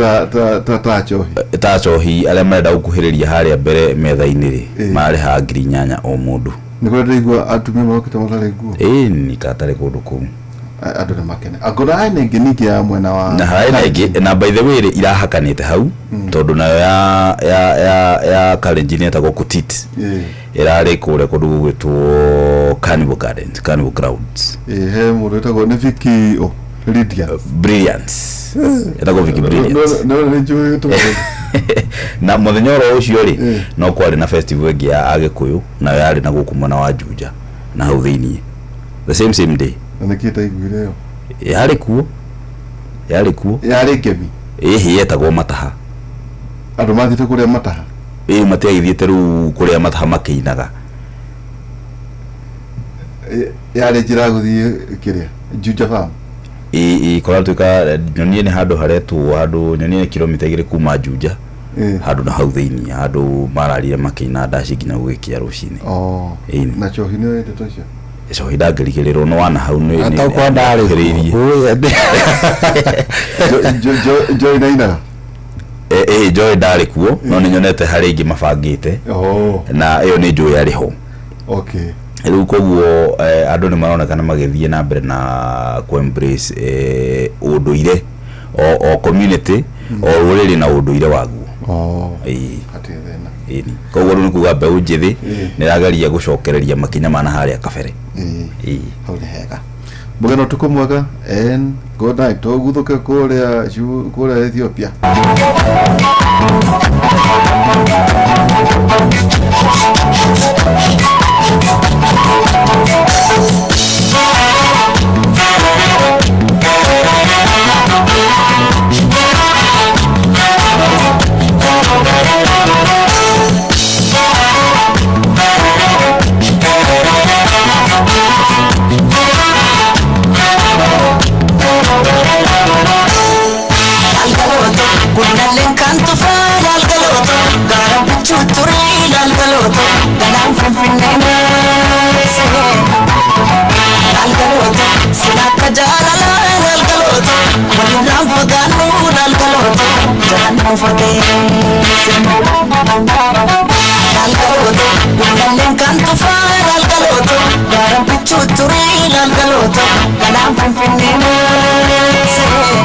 ta njohi. Ta cohi arĩa marenda gũkuhĩrĩria harĩa mbere metha-inĩ rĩ, mararĩhaga 8000 o mũndũ. Nĩ kũrĩa ndĩraigua atumia marokĩte matarĩ nguo. Ĩĩ, nĩ katarĩ kũndũ kũu. Andũ nĩ makene angona hena ĩngĩ ningĩ ya mwena wa Na harĩ na ĩngĩ, na by the way rĩ, irahakanĩte hau tondũ nayo ya Kalenjin ĩtagwo Kutit, ĩrarĩ kũrĩa kũndũ gũgwĩtwo Carnival Gardens, Carnival Grounds. Ĩĩ, he mũndũ wĩtagwo nĩ Vicky o Lydia. Brilliance, ĩtagwo Vicky Brilliance. No nĩ njũĩ tũmaũndũ. Na mũthenya oro ũcio rĩ, no kwarĩ na festival ĩngĩ ya Agĩkũyũ, nayo yarĩ na gũkũ mwena wa Juja na hau thĩiniĩ, the same same day. Na nĩkĩ itaiguire ĩyo? Yarĩ kuo, yarĩ kuo. Yarĩ ngemi. Ĩhĩ, yetagwo Mataha. Andũ mathiĩte kũrĩa mataha. Ĩĩ, matiagĩthiĩte rĩu kũrĩa mataha makĩinaga. Yarĩ njĩra ya gũthiĩ kĩrĩa Juja Farm. Ĩĩ, kũratuĩka nyonie nĩ handũ haretwo handũ nyonie nĩ kilomita 2 kuma Juja, handũ na hau thĩiniĩ, handũ mararire makĩina ndaci nginya gũgĩkĩa rũcinĩ. Oh. Ĩĩ. Na cohi nĩ wendete ũcio. Cohi ndangĩrigĩrĩrwo nĩ wana hau nĩ Atokwa ndarĩ nĩ- Joy nainaga. Ĩĩ, Joy ndarĩ kuo, no nĩ nyonete harĩ ingĩ mabangĩte. Oh. Na ĩyo nĩ njũĩ yarĩ ho. Rĩu koguo andũ nĩ maronekana magĩthiĩ na mbere na ku embrace ũndũire o community, o rũrĩrĩ na ũndũire waguo. Oh. Ĩĩ. Hatirĩ thĩna. Ĩni, koguo rĩu nĩ kuga mbeũ njĩthĩ nĩ ĩrageria gũcokereria makinya ma na harĩa kabere. Ĩĩ. Hau nĩ hega. Mũgĩe na ũtukũ mwega and good night. Tũguthũke kũrĩa kũrĩa Ethiopia. jaran nu fageesse. Laal galooto gullalleen kan tufaa laal galooto gaaraan bichuu turii laal galooto galaan finfinnee marsee.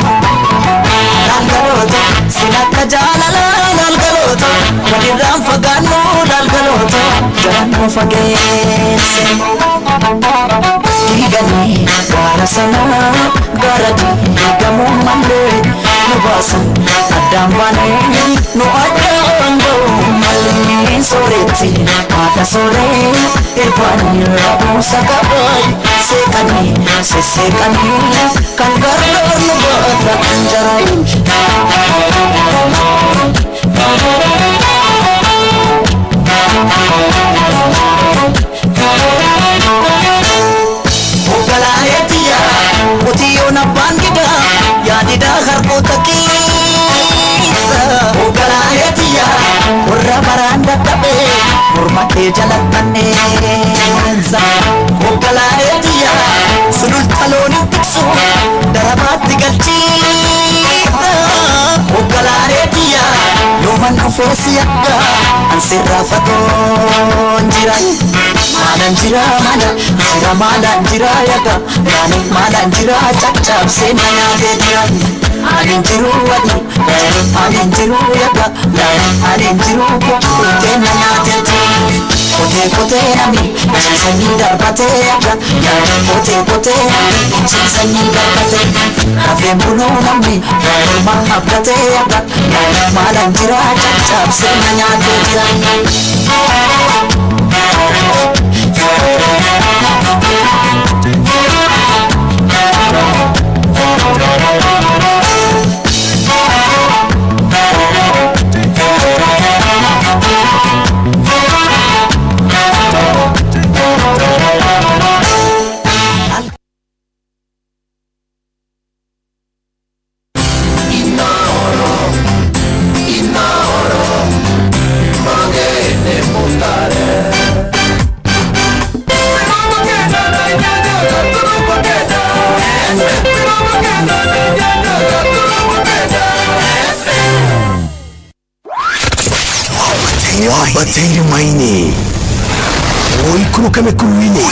Laal galooto sin akka jaalalaa laal galooto walirraan fagaannu laal galooto jaran nu fageesse. Diiganii gaara sanaa gaara diigamuu malee nu baasan addaan baanee nu addaan ba'uu malee sooretti haadha sooree irbaanii rabuusa qabaay seeqanii sesseeqanii kan gargaar nu baata jaraayin. Ogalaayetiya qotiyyoon abbaan didaa yaadidaa harkoota keessa. Ogalaayetiya qorra baraan dadhabee morma kee jalattanneessa. Ogalaayetiya sululta looniin tiksu darabaatti galchiidha. Ogalaayetiya yooman dhufee si akka ansirraa fagoon jira. Maalaan jira maala jira maalaan jira yaga yaani maalaan jira caccabsee na nyaatee jira. Ani jiru wadi ani jiru yaga ani jiru kukkutee na nyaatee jira. Kotee kotee nami ciisanii darbatee yaga kotee kotee nami ciisanii darbatee rafeen buluu namni morma abdatee yaga maalaan jira caccabsee na nyaatee jira. Wambateire maini ũikũrũke mĩkuru-inĩ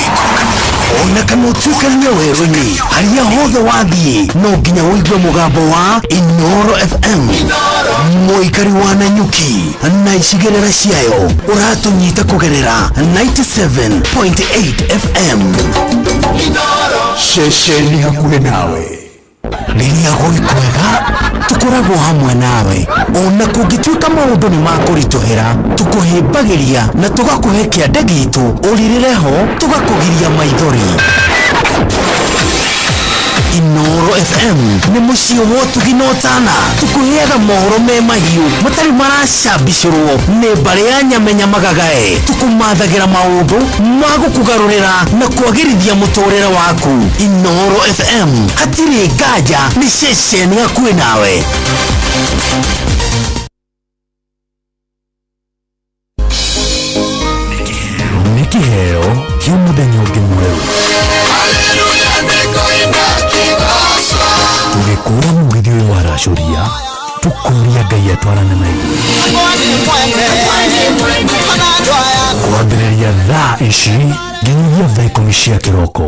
ona kana ũtuĩkanie werũ-inĩ harĩa hothe wathiĩ no nginya ũigue mũgambo wa Inooro FM mũikari wa Nanyuki na icigĩrĩra ciayo ũratũnyita kũgerera 97.8 FM. Ceceni hakuhĩ nawe rĩrĩa gwĩ kwega tũkoragwo hamwe nawe ona kũngĩtuĩka maũndũ nĩ makũritũhĩra tũkũhĩmbagĩria na tũgakũhe kĩande gitũ ũrĩrĩre ho tũgakũgiria maithori. Inooro FM nĩ mũciĩ wa ũtugi na ũtana tũkũheaga mohoro me mahiũ matarĩ maracambicũrwo nĩ mbarĩ ya nyamenya magagae tũkũmathagĩra maũndũ ma gũkũgarũrĩra na kwagĩrithia mũtũrĩre waku. Inooro FM hatirĩ nganja nĩ ceceni hakuhĩ nawe. Nĩ kĩheo kĩa mũthenya ũngĩ mwerũ tũgĩkũra mũgithi ũyũ waracũria tũkũria Ngai atwarane na ithuĩ kwambĩrĩria thaa ici nginyagia thaa 10 cia kĩroko.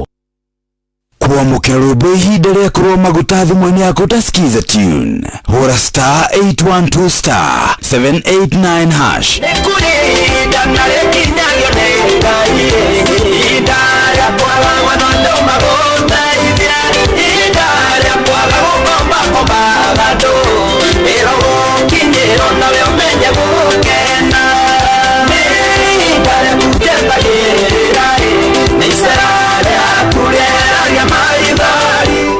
Kwamũkĩra rwĩmbo ihinda rĩa kũrũa maguta thimũ-inĩ yaku ta Skiza tune hũra star 812 star 789 hash.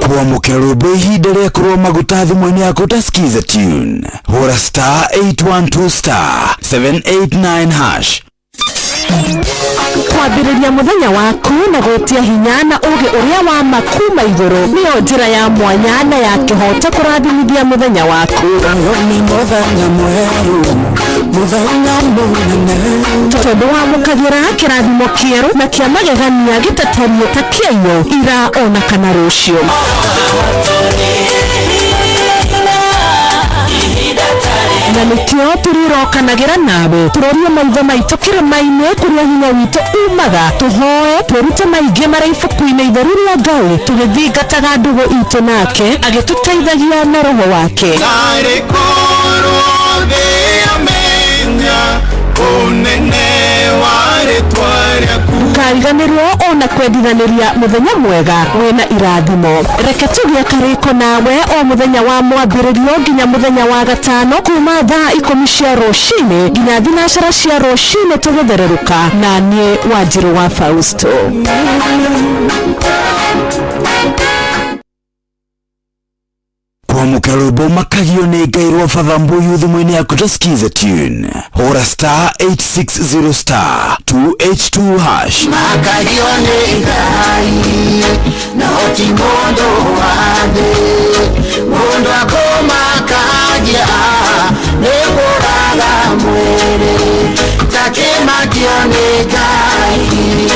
Kwamũkĩra rwĩmbo ihinda rĩa kũrũa maguta thimũ-inĩ yaku ta Skiza tune hũra star 812 star 789 hash. Kwambĩrĩria mũthenya waku na gwĩtia hinya na ũgĩ ũrĩa wa ma kuma igũrũ nĩyo njĩra ya mwanya na ya kĩhoto kũrathimithia mũthenya waku. Nĩ mũthenya mwerũ mũthenya mũnene tondũ wamũkagĩra kĩrathimo kĩerũ na kĩa magegania gĩtatariĩ ta kĩaiyũ ira ona kana rũciũ. Na nĩkĩo tũrĩrokanagĩra nawe tũrorie maitho maitũ kĩrĩma-inĩ kũrĩa hinya witũ umaga, tũhoe twĩrute maingĩ marĩa ibuku-inĩ itheru rĩa Ngai, tũgĩthingataga ndũgũ itũ nake agĩtũteithagia na roho wake. Narĩ korwo thĩ yamenya ũnene wa rĩtwa rĩaku. Ndũkariganĩrwo ona kwendithanĩria mũthenya mwega wĩna irathimo. Reke tũgĩe karĩko nawe o mũthenya wa mwambĩrĩrio nginya mũthenya wa gatano, kuma thaa 10 cia rũcinĩ nginya 9 cia rũcinĩ, tũgĩthererũka na niĩ Wanjirũ wa Fausto. Kwamũkĩra rwĩmbo makagio nĩ Ngai rwa Father Mbuyu thimũ-inĩ yaku ta skiza tune, hũra star 860 star 282 hash. Makagio nĩ Ngai no ti mũndũ wa thĩ, mũndũ akũmakagia nĩ kũraga mwĩrĩ, takĩmakio nĩ Ngai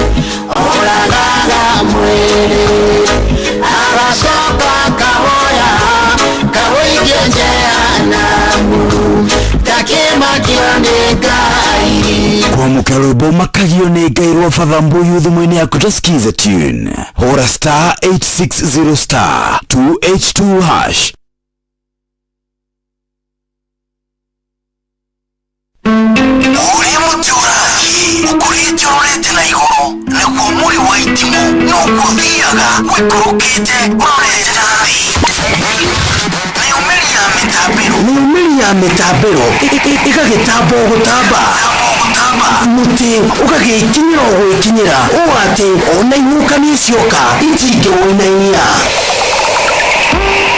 oragaga mwĩrĩ, agacoka kahoya kaũikie jehanamu, takĩmakio nĩ Ngai. Kwamũkĩra rwĩmbo makagio nĩ Ngai rwa Father Mbuyu thimũ-inĩ yaku ta skiza tune, hũra star 860 star 282 hash. Ũrĩa mũtĩ ũrathiĩ ũkũrĩte ũrorete na igũrũ, naguo mũrĩ wa itimũ noguo ũthiaga wĩkũrũkĩte ũrorete na thĩ. Nayo mĩri ya mĩtambĩro, nayo mĩri ya mĩtambĩro ĩgagĩtamba o gũtamba, mũtĩ ũgagĩkinyĩra o gwĩkinyĩra, ũũ atĩ ona ihuhũkanio cioka itingĩwũinainia.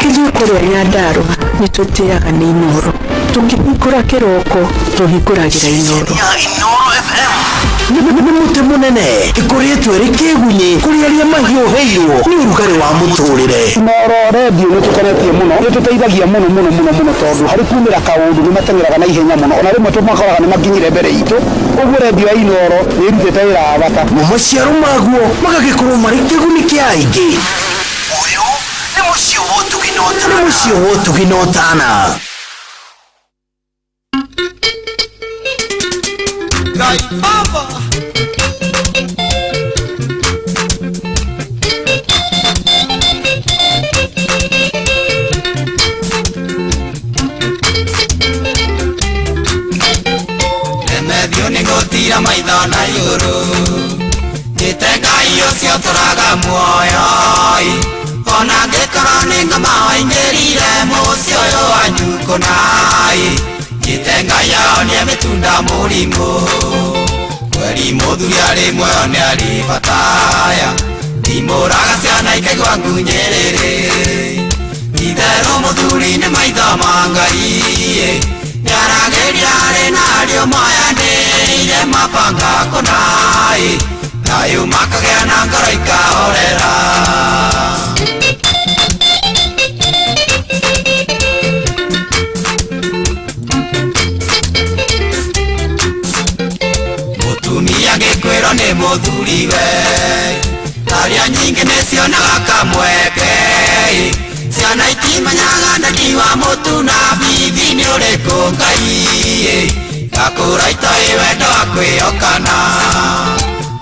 Ithuĩ kũrĩa Nyandarũa nĩ tũtĩaga nĩ Inooro, tũkĩhingũra kĩroko tũhingũragĩra Inooro. Inooro FM Nĩ mũtĩ mũnene ĩkũrĩtwo ĩrĩ kĩgunyĩ kũrĩ arĩa mahiũhĩirwo nĩ ũrugarĩ wa mũtũrĩre. Inooro redio nĩ tũkenetie mũno, nĩ tũteithagia mũno mũno mũno mũno, tondũ harĩ kumĩra kaũndũ nĩ mateng'eraga na ihenya mũno, ona rĩmwe tũmakoraga nĩ makinyire mbere itũ. Ũguo redio ya Inooro nĩ ĩrutĩte wĩra wa bata. Mo maciaro maguo magagĩkorwo marĩ kĩguni kĩa aingĩ. Ũyũ nĩ mũciĩ wa ũtugi na ũtana. Nĩ mũciĩ wa ũtugi na ũtana. Ngai Baba. Ndemethio nĩ gũtira maitho na igũrũ, njĩte Ngai ũcio ũtũraga muoyo, ona angĩkorwo nĩ ngoma waingĩrire mũciĩ ũyũ wanyu kũnai, njĩte Ngai aonie mĩtunda mũrimũ. Kweri mũthuri arĩ muoyo nĩ arĩ bataya, ndimũraga ciana ikaigua ngunyĩrĩrĩ. Itherũ mũthuri nĩ maitho ma Ngai, nĩaragĩria arĩ na ariũ moyanĩire mabanga kũnai, thayũ makagĩa na ngoro ikahorera. Mũtumia gĩkwĩrwo nĩ mũthuriwe, aria nyingĩ nĩcionaga kamweke, ciana itimenyaga ndaki wa mũtu na bithi nĩ ũrĩkũ Ngai, gakũra itoĩ wendo wa kwĩhokana.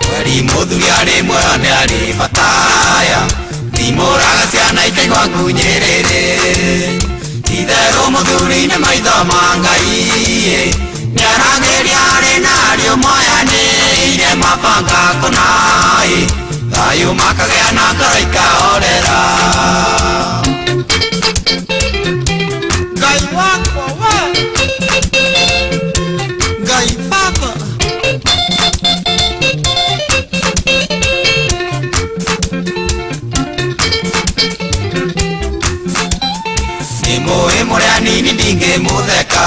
Kweri mũthuri arĩ muoyo nĩ arĩ bataya, ndimũraga ciana ikaigua ngunyĩrĩrĩ. Itherũ mũthuri nĩ maitho ma Ngai, nĩaragĩria arĩ na ariũ moyanĩire mabanga kũnai, thayũ makagĩa na ngoro ikahorera. Ngai wakwa we, Ngai Baba. Nĩ mũĩ mũrĩ anini ndingĩmũtheka,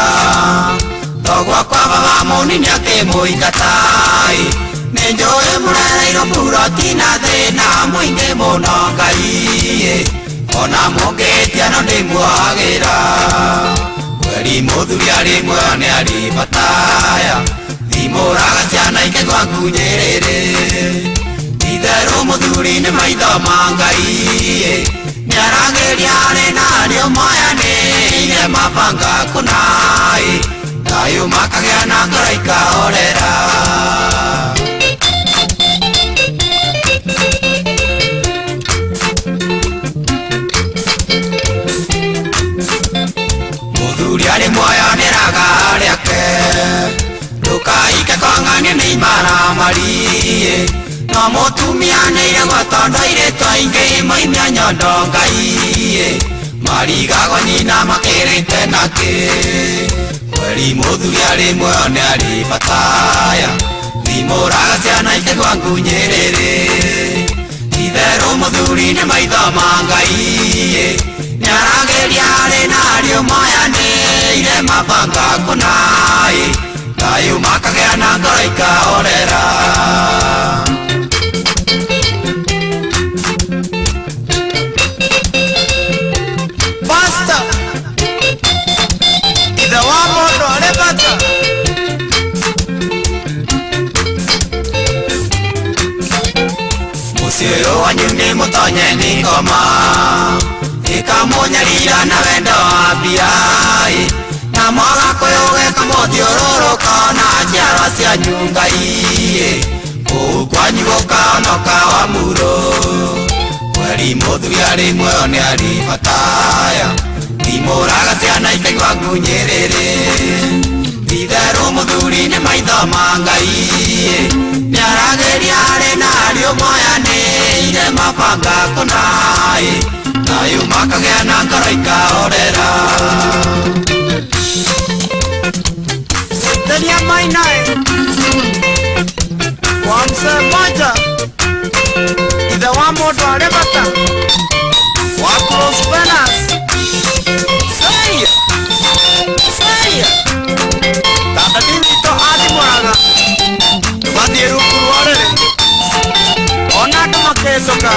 thogwa kwa baba mũnini akĩmũingata. Nĩ njũĩ mũrereirwo mburoti na thĩna mũingĩ mũno Ngai, ona mũngĩtia no ndĩmuohagĩra. Kweri mũthuri arĩ muoyo nĩ arĩ bataya, thimũraga ciana ikaigua ngunyĩrĩrĩ. Itherũ mũthuri nĩ maitho ma Ngai, nĩaragĩria arĩ na ariũ moyanĩire mabanga mabanga kũnai thayũ makagĩa na ngoro ikahorera. Mũthuri arĩ muoyo nĩraga rĩake ndũkaike kong'ania nĩ imaramari no mũtumia nĩiregwo tondũ airĩtu aingĩ moimia nyondo Ngai marigagwo nyina makĩrĩte nakĩ kweri mũthuri arĩ muoyo nĩ arĩ bataya thimũraga ciana ikĩgwa ngunyĩrĩrĩ itherũ mũthuri nĩ maitho ma Ngai nĩarageria arĩ na ariũ moyanĩire mabanga kũnai thayũ makagĩa na ngoro ikahorera. Ithe wa mũndũ arĩ bata. Mũciĩ ũyũ wanyu nĩ mũtonye nĩ ngoma ĩkamũnyarira na wendo wa mbia na mwaga kwĩũgĩka mũthiũrũrũko na njiarwa cianyu Ngai kũu kwanyu gũkahonoka wa muro kweri mũthuri arĩ muoyo nĩ arĩ bataya thimũraga ciana ikaigua ngunyĩrĩrĩ itherũ mũthuri nĩ maitho ma Ngai nĩarageria arĩ na ariũ moyanĩire mabanga kũnai thayũ makagĩa na ngoro ikahorera. Tenia Mainae wa mzee mmoja ithe wa mũndũ arĩ bata wa Close Penas Seia Seia tata witũ athimũraga tũgathiĩ rungu rwa ũrĩrĩ ona andũ makĩhĩtũka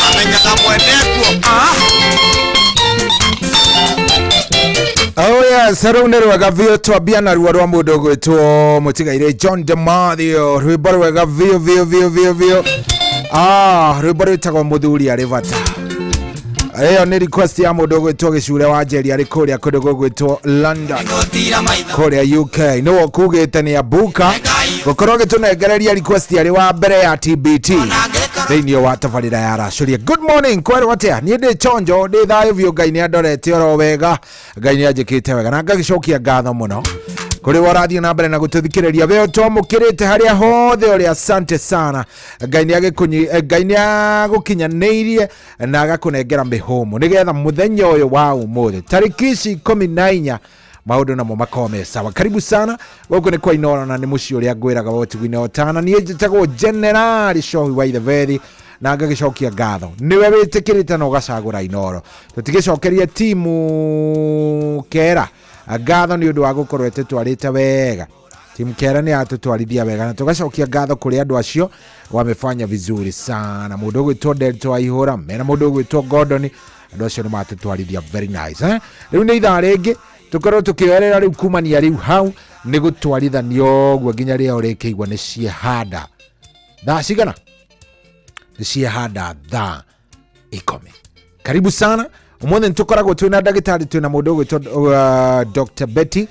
amenyaga mwene kuo. Oh yes, rĩu nĩ rwega biũ twambia na ruo rwa mũndũ ũgwĩtwo mũtigairĩ John DeMathio, rwĩmbo rwega biũ biũ biũ biũ biũ. Rwĩmbo rwĩtagwo mũthuri arĩ bata. Ĩyo nĩ request ya mũndũ ũgwĩtwo Gĩcure wa Njeri arĩ kũrĩa kũndũ gũgwĩtwo London kũrĩa UK. Nĩwe ũkugĩte nĩ Abuka gũkorwo gĩtũnengereria request arĩ wa mbere ya TBT thĩinĩ wa tabarĩra ya Racũria. Good morning, kwerwo atĩa? Niĩ ndĩ chonjo, ndĩ thayũ biũ, Ngai nĩ andorete oro wega, Ngai nĩ anjĩkĩte wega na ngagĩcokia ngatho mũno kũrĩ we ũrathiĩ na mbere na gũtũthikĩrĩria we ũtwamũkĩrĩte harĩa hothe ũrĩ, asante sana. Ngai nĩ agũkinyanĩirie na agakũnengera mĩhũmũ nĩgetha mũthenya ũyũ wa ũmũthĩ tarĩki ici 14 maũndũ namo makorwo me sawa. Karibu sana gũkũ nĩ kwa Inooro na nĩ mũciĩ ũrĩa ngwĩraga wa ũtugi-inĩ ũtana. Niĩ njĩtagwo General Shohi wa Ithebethi na ngagĩcokia ngatho nĩwe wĩtĩkĩrĩte na ũgacagũra Inooro. Tũtigĩcokerie timu Kera ngatho nĩ ũndũ wa gũkorwo ĩtũtwarĩte wega. Timu Kera nĩ yatũtwarithia wega na tũgacokia ngatho kũrĩ andũ acio wamefanya vizuri sana. Mũndũ ũgwĩtwo Delta wa Ihũra mena mũndũ ũgwĩtwo Gordon, andũ acio nĩ matũtwarithia very nice. Rĩu nĩ ithaa rĩngĩ tũkorwo tũkĩoerera rĩu kumania rĩu hau nĩ gũtwarithanio ũguo nginya rĩrĩa ũrĩkĩigua nĩ ciehanda thaa cigana, nĩ ciehanda thaa 10. Karibu sana. Ũmũthĩ nĩtũkoragwo twĩna ndagĩtarĩ, twĩna mũndũ ũgwĩtwo Dr. Betty.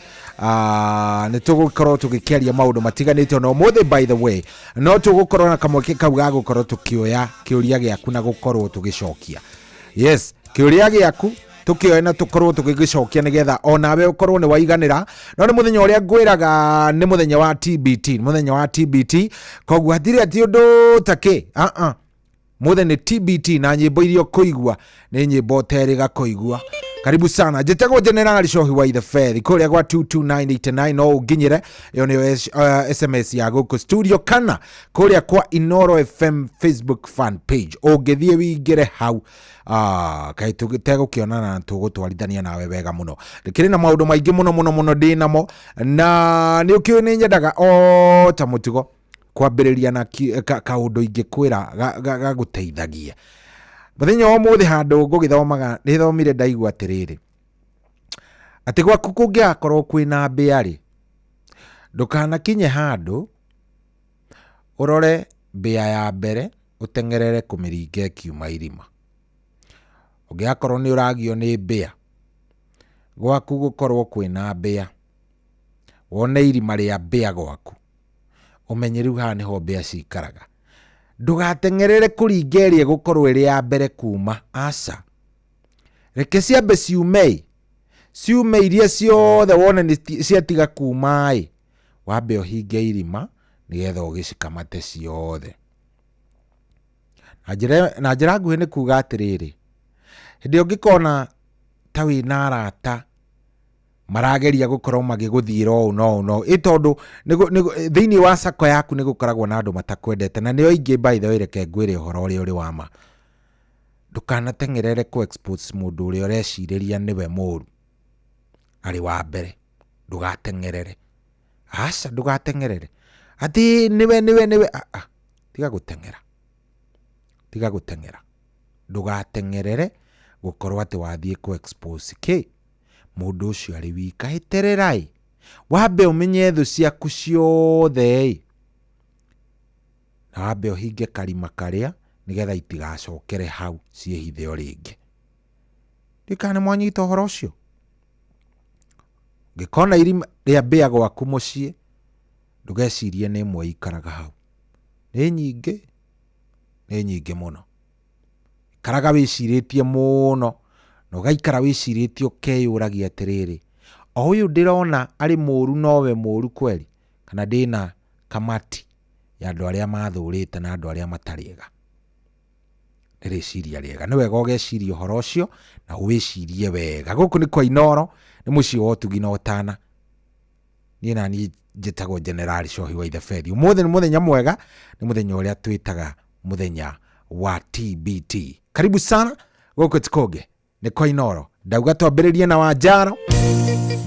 Nĩ tũgũkorwo tũgĩkĩaria maũndũ matiganĩte ona ũmũthĩ. By the way, no tũgũkorwo na kamweke kau ga gũkorwo tũkĩoya kĩũria gĩaku na gũkorwo tũgĩcokia. Yes, kĩũria gĩaku tũkĩoe na tũkorwo tũgĩgĩcokia nĩgetha onawe ũkorwo nĩ waiganĩra. No nĩ mũthenya ũrĩa ngwĩraga nĩ mũthenya wa TBT, mũthenya wa TBT, koguo hatirĩ atĩ ũndũ takĩ mũthenya nĩ TBT na nyĩmbo iria ũkũigua nĩ nyĩmbo ũterĩga kũigua. Karibu sana. Njĩtagwo General Shohi wa Ithebethi kũrĩa gwa 22989 no ũnginyĩre, ĩyo nĩyo SMS ya gũkũ studio kana kũrĩa kwa Inooro FM Facebook fan page. Ũngĩthiĩ wĩingĩre hau kaĩ tũtegũkĩonana na tũgũtwarithania nawe wega mũno. Ndĩkĩrĩ na maũndũ maingĩ mũno mũno mũno ndĩnamo na nĩ ũkĩũĩ nĩ nyendaga o ta mũtugo kwambĩrĩria na kaũndũ ingĩkwĩra gagũteithagia. Mũthenya wa ũmũthĩ handũ ngũgĩthomaga nĩthomire ndaigua atĩrĩrĩ atĩ gwaku kũngĩgakorwo kwĩna mbĩa rĩ, ndũkanakinye handũ ũrore mbĩa ya mbere ũteng'erere kũmĩringa ĩkiuma irima. Ũngĩgakorwo nĩ ũragio nĩ mbĩa, Gwaku gũkorwo kwĩna mbĩa, wone irima rĩa mbĩa gwaku, ũmenye rĩu haha nĩho mbĩa cikaraga. Ndũgateng'erere kũringa ĩrĩa ĩgũkorwo ĩrĩ ya mbere kuma, aca. Reke ciambe ciume-ĩ, ciume iria ciothe wone nĩ ciatiga kuma-ĩ, wambe ũhinge irima nĩgetha ũgĩcikamate ciothe. Na njĩra nguhĩ nĩ kuga atĩrĩrĩ, hĩndĩ ĩrĩa ũngĩkona ta wĩna arata marageria gũkorwo magĩgũthiĩra ũũ na ũũ na ũũ, ĩ tondũ thĩinĩ wa sacco yaku nĩ gũkoragwo na andũ matakwendete, na nĩo aingĩ by the way, reke ngwĩre ũhoro ũrĩa ũrĩ wa ma. Ndũkanateng'erere kũ expose mũndũ ũrĩa ũrecirĩria nĩwe mũru arĩ wa mbere, ndũgateng'erere, aca, ndũgateng'erere atĩ nĩwe nĩwe nĩwe, ah, ah, tiga gũteng'era, tiga gũteng'era, ndũgateng'erere gũkorwo atĩ wathiĩ kũ expose kĩ mũndũ ũcio arĩ wika. Eterera-ĩ, wambe ũmenye thũ ciaku ciothe-ĩ, na wambe ũhinge karima karĩa nĩgetha itigacokere hau ciĩhithe o rĩngĩ. Ndiũĩ kana nĩ mwanyita ũhoro ũcio. Ũngĩkona irima rĩa mbĩa gwaku mũciĩ, ndũgecirie nĩ ĩmwe ĩikaraga hau, nĩ nyingĩ, nĩ nyingĩ mũno. Ikaraga wĩcirĩtie mũno, na ũgaikara wĩcirĩtie ũkeyũragia atĩrĩrĩ, o ũyũ ndĩrona arĩ mũru nowe mũru kweri, kana ndĩna kamati ya andũ arĩa mathũrĩte na andũ arĩa matarĩ ega. Nĩ rĩciria rĩega, nĩ wega ũgeciria ũhoro ũcio na ũwĩcirie wega. Gũkũ nĩ kwa Inooro, nĩ mũciĩ wa ũtugi na ũtana. Niĩ na niĩ njĩtagwo General Cohi wa Ithebethi. Ũmũthĩ nĩ mũthenya mwega, nĩ mũthenya ũrĩa twĩtaga mũthenya wa TBT. Karibu sana gũkũ ti kũngĩ, nĩ kwa Inooro. Ndauga twambĩrĩrie na Wanjaro,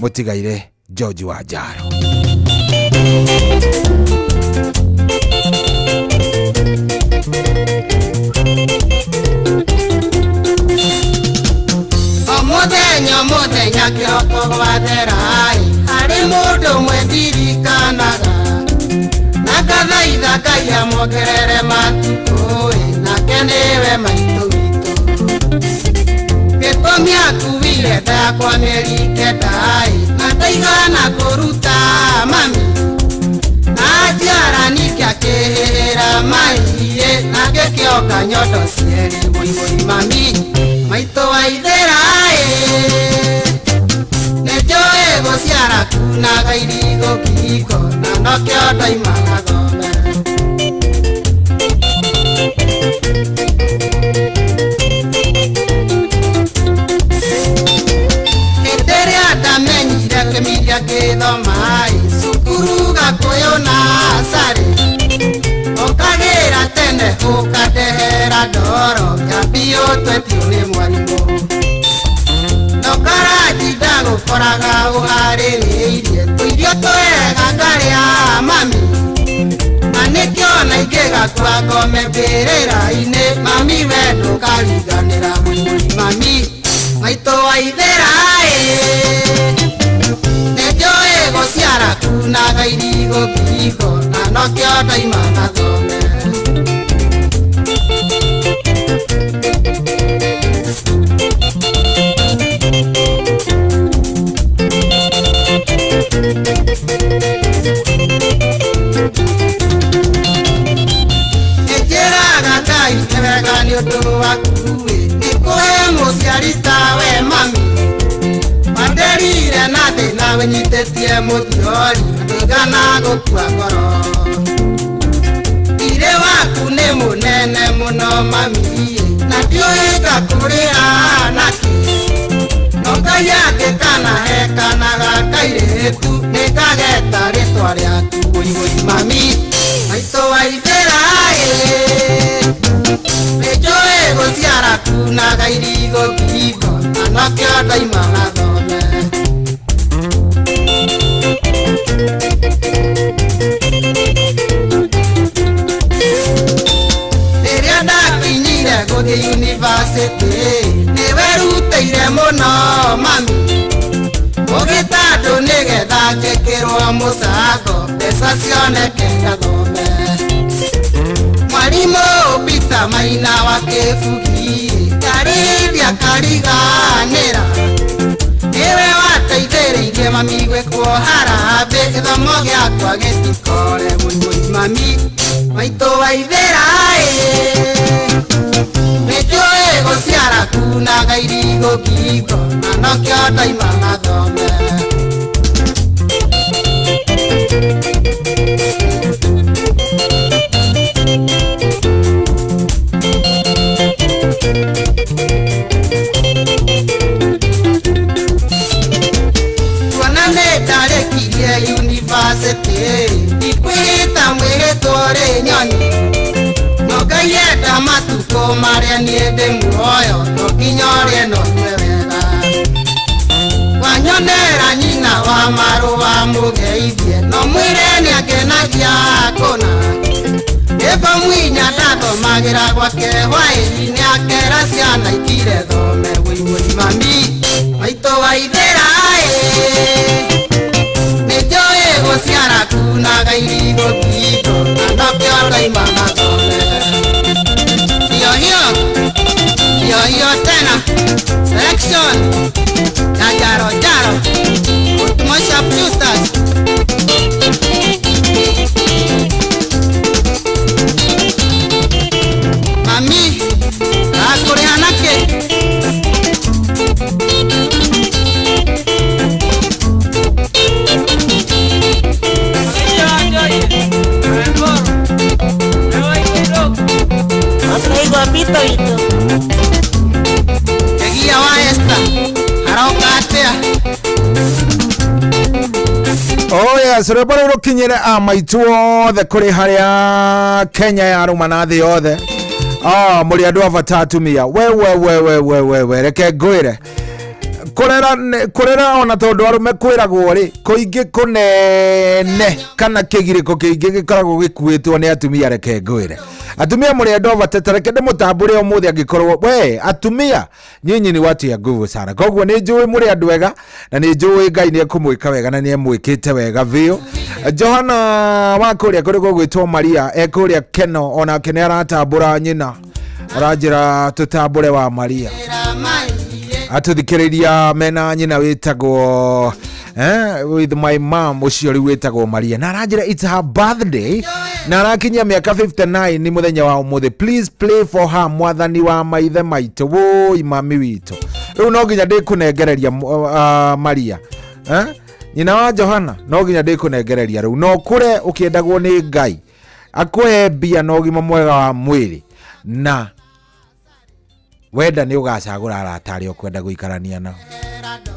mũtigaire George Wanjaro. O mũthenya o mũthenya kĩroko gwathera-ĩ, harĩ mũndũ ũmwe ndirikanaga, na ngathaitha Ngai amuongerere matukũ-ĩ, nake nĩwe maitũ witũ. Gĩtũmi akuire nda yakwa mĩeri kenda-ĩ, na ndaigana kũruta mami, na njiara ningĩ akĩhĩhĩra mai-ĩ, na ngĩkĩonga nyondo cierĩ wũi wũi mami, maitũ wa ithĩra-ĩ. Nĩ njũĩ gũciara kunaga irigũ ngingo, na nokĩo ndoima gathome. Hĩndĩ ĩrĩa ndamenyire kĩmiria gĩthoma-ĩ, cukuru Gakũyũ na Carĩ, ũkagĩra tene ũkandehera ndoro, kĩambio twetio nĩ mwarimũ. Ndũkaranji ndagũkoraga ũharĩrĩirie tũirio twega ngarĩa mami, na nĩkĩo na ingĩgakua ngome mbĩrĩra-inĩ, mami we ndũkariganĩra wũi mami, maitũ wa ithĩra-ĩ. Nĩ njũĩ gũciara kunaga irigũ ngingo, na nokĩo ndoima gathome. Njĩraga Ngai nĩ wega nĩ ũndũ waku-ĩ, nĩ kũhe mũciari tawe mami, wanderire na thĩna wĩnyitĩtie mũthiori, ndũigana gũkua ngoro. Thirĩ waku nĩ mũnene mũno mami-ĩ, na ndiũĩ ngakũrĩha nakĩ. No Ngai angĩkanahe kana ga kairĩtu, nĩngageta rĩtwa rĩaku wũi wũi mami, maitũ wa ithĩra-ĩ. Nĩ njũĩ gũciara kunaga irigũ ngingo, na nokĩo ndoima gathome. Rĩrĩa ndakinyire gũthiĩ yunivasĩtĩ, nĩwerutĩire mũno mami, ũgĩta andũ nĩgetha njĩkĩrwo mũcango, mbeca cioneke ngathome. Mwarimũ Peter Maina wa Kĩbugi, ndarĩ hĩndĩ akariganĩra, nĩwe Mami gwĩkwo harambĩ gĩthomo gĩakwa gĩtikore wũiwũi mami maitũ waithĩra ĩ nĩnjũĩ gũciara kunaga irigũ ngingo na nokĩo ndaima mathome. Kuona nĩ ndarĩkirie yunivasĩtĩ ndikwĩhĩta mwĩhĩtwo rĩ nyoni no Ngai enda matukũ marĩa niĩ ndĩ muoyo no nginya ũrĩe na ũnyue wega. Wanyonera nyina wa marũa mũgeithie no mwĩre nĩangenagia kũna Ĩba mwinya ndathomagĩra gwake hwaĩ-inĩ akera ciana ikire thome wũiwũi mami maitũ waithĩra ĩ nĩnjũĩ gũciara kunaga irigũ ngingo na nokĩo ndaima mathome. Hiyo hiyo hiyo hiyo tena selection ya jaro jaro Utmosha Producers. Mami akũrĩha nakĩ? Guapito witũ. Ngegia wa Esther aroka atĩa? Oh yes, rwĩmbo rũu rũkinyĩre a maitũ othe kũrĩ harĩa Kenya yarũma na thĩ yothe. Ah, mũrĩ andũ a bata atumia. We we we we we we we reke ngwĩre. Kũrera kũrera ona tondũ arũme kwĩragwo rĩ kũingĩ kũnene kana kĩgirĩko kĩingĩ gĩkoragwo gĩkuĩtwo nĩ atumia reke ngwĩre. Atumia mũrĩ andũ a bata ta reke ndĩmũtambũre ũmũthĩ angĩkorwo we atumia nyinyi ni watu ya nguvu sana. Koguo nĩ njũĩ mũrĩ andũ ega na nĩ njũĩ Ngai nĩ ekũmwĩka wega na nĩ emwĩkĩte wega biũ. Johana wa kũrĩa kũrĩ gũgwĩtwo Maria e kũrĩa Keno onake nĩ aratambũra nyina aranjĩra tũtambũre wa Maria atũthikĩrĩria mena nyina wĩtagwo with my mom ũcio rĩu wĩtagwo Maria na aranjĩra it's her birthday na arakinyia mĩaka 59 nĩ mũthenya wa ũmũthĩ. Please play for her mwathani wa maithe maitũ wũi mami witũ. Rĩu no nginya ndĩkũnengereria Maria nyina wa Johana no nginya ndĩkũnengereria rĩu no kũre ũkĩendagwo nĩ Ngai akũhe mbia na ũgima mwega wa mwĩrĩ na wenda nĩ ũgacagũra arata arĩa ũkwenda gũikarania nao.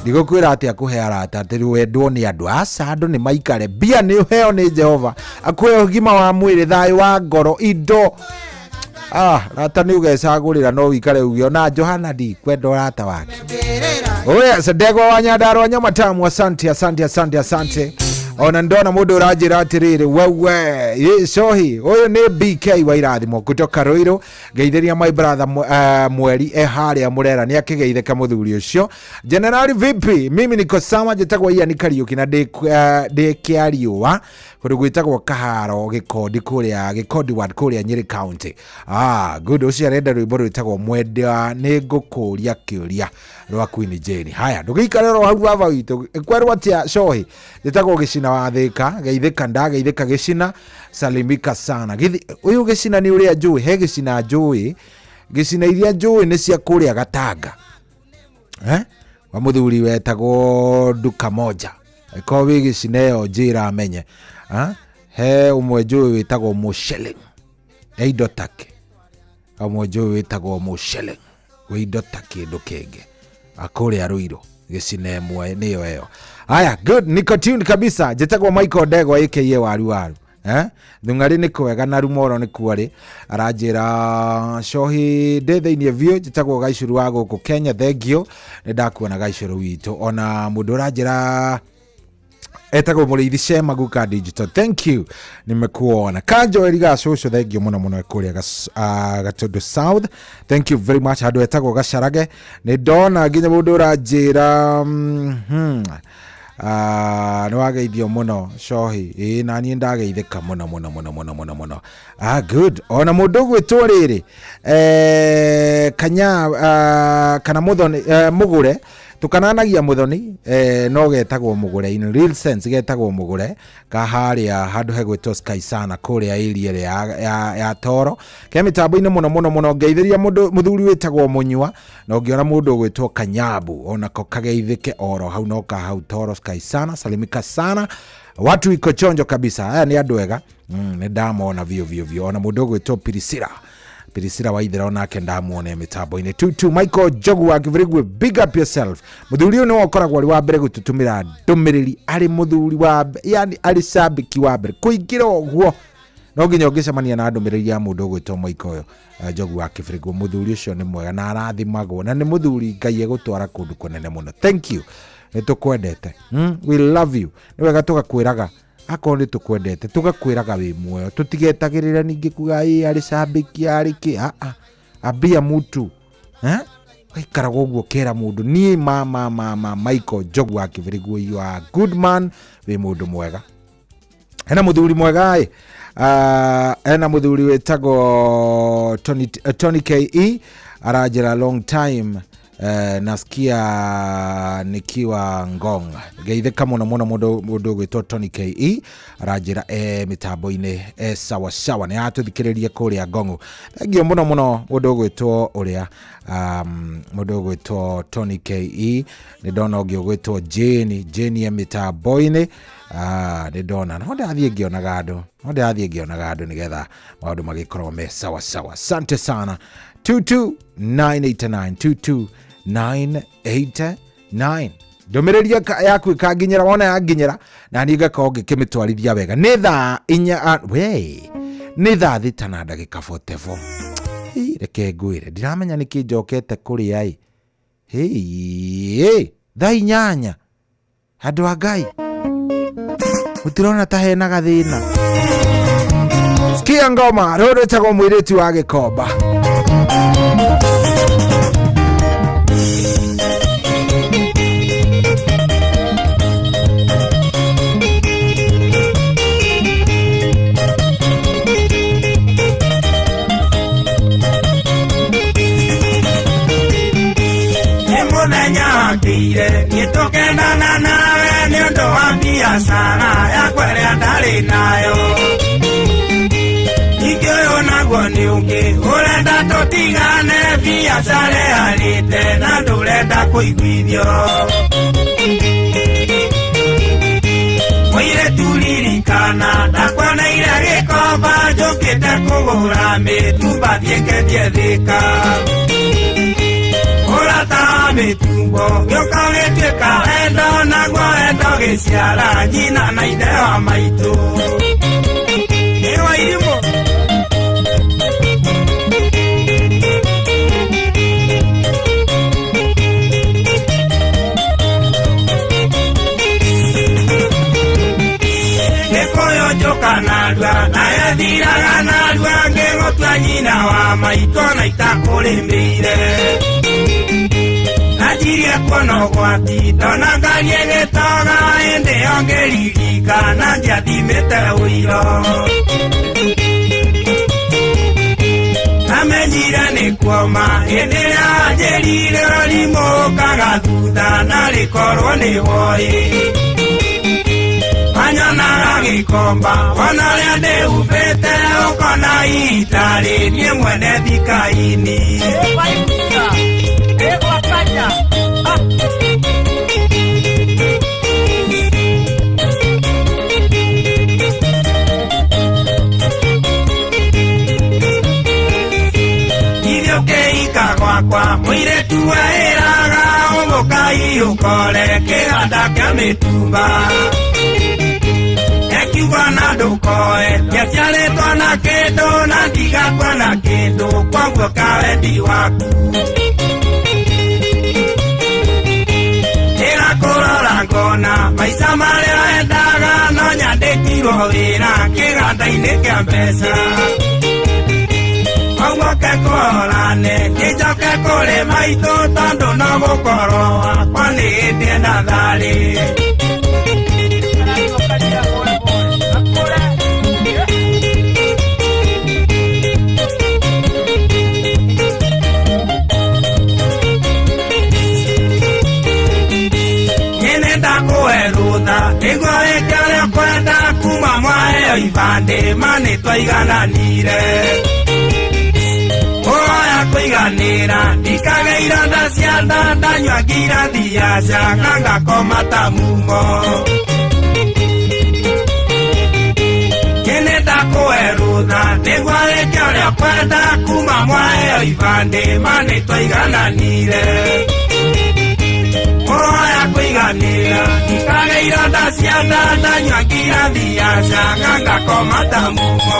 Ndigũkwĩra atĩ akũhe arata atĩ wendwo nĩ andũ aca andũ nĩ maikare mbia nĩ ũheo nĩ Jehova akũhe ũgima wa mwĩrĩ thayũ wa ngoro indo rata nĩ ũgecagũrĩra no wĩikare uge ona Johana ndikwenda ũrata wake. Oh yes, Ndegwa wa Nyandarua Nyamatamu asante asante asante asante. Ona ndona mũndũ ũranjĩra atĩrĩrĩ wewe ĩ cohi ũyũ nĩ BK wa irathimo kutoka Ruiru ngeithĩria my brother Mweri e harĩa Mũrera nĩ akĩgeithĩka mũthuri ũcio. General VP mimi niko sawa njĩtagwo Ian Kariuki na ndĩ kĩariũa kũndũ gwĩtagwo Kaharo Gĩkondi kũrĩa Gĩkondi ward kũrĩa Nyĩrĩ County. Good ũcio arenda rwĩmbo rwĩtagwo Mwendwa nĩ ngũkũria kĩũria rwa Queen Jane. Haya ndũgĩikare oro hau baba witũ kwerwo atĩa cohi njĩtagwo Gĩcina wa Thĩka geithĩka ndageithĩka Gĩcina salimika sana. Githi ũyũ Gĩcina nĩ ũrĩa njũĩ he Gĩcina njũĩ Gĩcina iria njũĩ nĩ cia kũrĩa Gatanga wa mũthuri wetagwo Nduka Moja ko wĩ Gĩcina ĩyo njĩra amenye he ũmwe njũĩ wĩtagwo Mũcele eindo take ũmwe njũĩ wĩtagwo Mũcele wĩ indo ta kĩndũ kĩngĩ akũrĩa Ruiru Gĩcina ĩmwe nĩyo ĩyo. Haya good niko tuned kabisa njĩtagwo Michael Ndegwa aka Waru Waru Thung'ari nĩ kwega na Rumoro nĩ kuarĩ aranjĩra cohi ndĩ thĩiniĩ biũ njĩtagwo Gaicuru wa gũkũ Kenya thengio nĩ ndakuona Gaicuru witũ ona mũndũ ũranjĩra etagwo Mũrĩithi Shema Guka Digital thank you nimekuona Kanjo Eriga cũcũ thengio mũno mũno kũrĩa Gatundu South thank you very much handũ etagwo Gacarage nĩ ndona nginya mũndũ ũranjĩra nĩ wageithio mũno cohi ĩĩ na niĩ ndageithĩka mũno mũno mũno mũno mũno mũno. Good ona mũndũ ũgwĩtwo rĩrĩ kanya kana mũthoni mũgũre Tukananagia muthoni no getagwo mugure in real sense getagwo mugure kaharia handu hegwitwo Sky sana kuria area ya Toro ke mitambo-ini muno muno muno ngeithiria mundu muthuri witagwo Munyua na ungiona mundu ugwitwo Kanyabu onako kageithike oro hau no ka hau Toro Sky sana salimika sana watu iko chonjo kabisa. Aya ni andu ega ni ndamona vio vio vio ona mundu ugwitwo Pirisira waithira onake ndamuone mitambo-ini. 22 Michael Jogu wa Kibirigwe, big up yourself. Muthuri uyu niwe ukoragwo ari wa mbere gututumira ndumiriri, ari muthuri wa yani ari sabiki wa mbere kuingira uguo no nginya ungicemania na ndumiriri ya mundu ugwitwo Michael uyu Jogu wa Kibirigwe. Muthuri ucio ni mwega na arathimagwo na ni muthuri Ngai egutwara kundu kunene muno. Thank you, nitukwendete. We love you. Ni wega tugakwiraga akorwo nĩ tũkwendete tũgakwĩraga wĩ muoyo tũtigetagĩrĩra ningĩ kuga ĩ arĩ cabiki arĩ kĩ a a ambia mutu waikaraga ũguo kera mũndũ niĩ ma Michael Njogu wa Kĩbĩrĩguo, you are good man, wĩ mũndũ mwega. Hena mũthuri mwega ĩ hena mũthuri wĩtagwo Tony KE aranjĩra long time nasikia nikiwa Ngong. Geithĩka mũno mũno mũndũ ũgwĩtwo Tony KE aranjĩra mĩtambo-inĩ sawa sawa nĩ atũthikĩrĩria kũrĩa Ngong. Thank mũno mũno mũndũ ũgwĩtwo ũrĩa mũndũ ũgwĩtwo Tony KE. Nĩ ndona ũngĩ ũgwĩtwo Jane ya mĩtambo-inĩ nĩ ndona no ndathiĩ ngĩonaga andũ nĩgetha maũndũ magĩkorwo me sawa sawa. Asante sana. 22989 22989 ndomereria yaku ikanginyira wona yanginyira na niĩ ngakorwo ngĩkĩmĩtwarithia wega. Nĩ thaa inya we nĩ thaa thita na ndagĩka 44. Reke ngwĩre ndiramenya nĩkĩ njokete kũrĩa ĩ thaa inyanya andũ a Ngai mũtirona ta hena gathĩna. Sikia ngoma rũrũ rwĩtagwo mũirĩtu wa Gĩkomba. Nitũkendana nawe nĩ ũndũ wa biacara yakwa ĩrĩa ndarĩ nayo. Ningĩ ũyũ naguo nĩ ũngĩ ũrenda tũtigane biacara ĩharĩte na ndũrenda kũiguithio. Mũirĩtu ririkana ndakwoneire Gĩkomba njũkĩte kũgũra mĩtumba thiĩ ngendie Thĩka. Ũrata mĩtumbo gĩũka gĩtuĩka wendo naguo wendo gĩciara nyina na ithe wa maitũ. Nĩ wa irimũ. Gĩkũyũ njũka narua naye thiraga narua ngĩgũtua nyina wa maitũ na itakũrĩmĩire. Najirie kuona ũgwati ndona ngari ĩgĩtoga ĩndĩ ĩyo ngĩririkana ndiathimĩte ũiro. Namenyire nĩ kuoma hĩndĩ ĩrĩa anjĩrire ũrimũ ũkaga thutha na rĩkorwo nĩ woĩ. Wanyonaga Gĩkomba wona ũrĩa ndĩhubĩte ũkona itarĩ niĩ mwene thika-inĩ. Ithe ũkĩhika gwakwa mũirĩtu eĩraga ũgũkai ũkore kĩganda kĩa mĩtumba. Ekiuga na ndũkoe ndiaciarĩtwo na kĩndũ na ndigakua na kĩndũ kwoguo kawendi waku. Kũrora ngona maica marĩa endaga no nyandĩkirwo wĩra kĩganda-inĩ kĩa mbeca. Koguo kũhorane nĩnjoke kũrĩ maitũ tondũ no gũkorwo wakwa nĩ hĩndĩ ena tharĩ. mwaheo ibandĩ ma nĩtwaigananire Kũroya kũiganĩra ndikage ironda cia nda ndanyua ngirathi ya canga ngakoma ta mumo Kĩnĩ ndakũhe rũtha nĩguo wĩke ũrĩa ũkwenda kuma mwaheo ibandĩ ma nĩtwaigananire Kũroya kũiganĩra ndikage ironda cia nda ndanyua ngirathi ya canga ngakoma ta mumo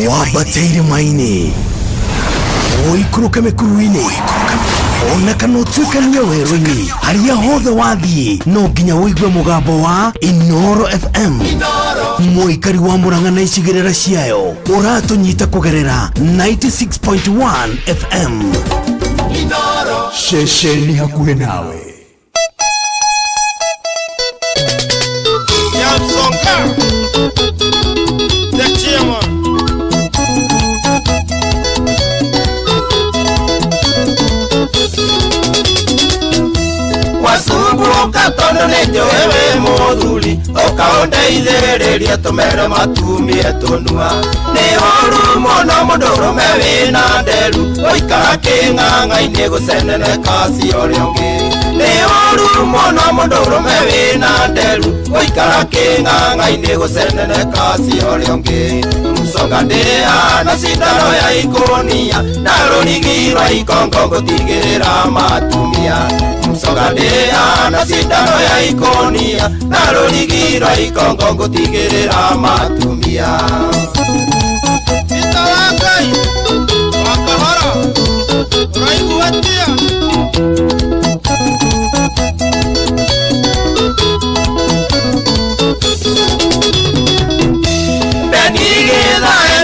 Wambateire maini ũikũrũke mĩkuru-inĩ ona kana ũtuĩkanie werũ-inĩ harĩa hothe wathiĩ no nginya ũigue mũgambo wa Inoro FM mũikari wa Murang'a na icigĩrĩra ciayo ũratũnyita kũgerera 96.1 FM ceceni hakuhĩ nawe. Nyamsonga, the chairman. Wacumbuka tondu nĩ njũĩ wĩ mũthuri ũkaũndeithĩrĩrie tũmere matumie tũnua nĩ ũru mũno mũndũrũme wĩna nderu ũikara kĩng'ang'a-inĩ gũceneneka cia ũrĩa ũngĩ nĩ ũru mũno mũndũrũme wĩna nderu ũikara kĩng'ang'a-inĩ gũceneneka cia ũrĩa ũngĩ Msonga ndĩhana cindano ya ikũnia na rũrigi rwa ikongo ngũtigĩrĩra matumia Msonga ndĩhana cindano ya ikũnia na rũrigi rwa ikongo ngũtigĩrĩra matumia Peter wa Ngai wa kahora ũraigua atĩa?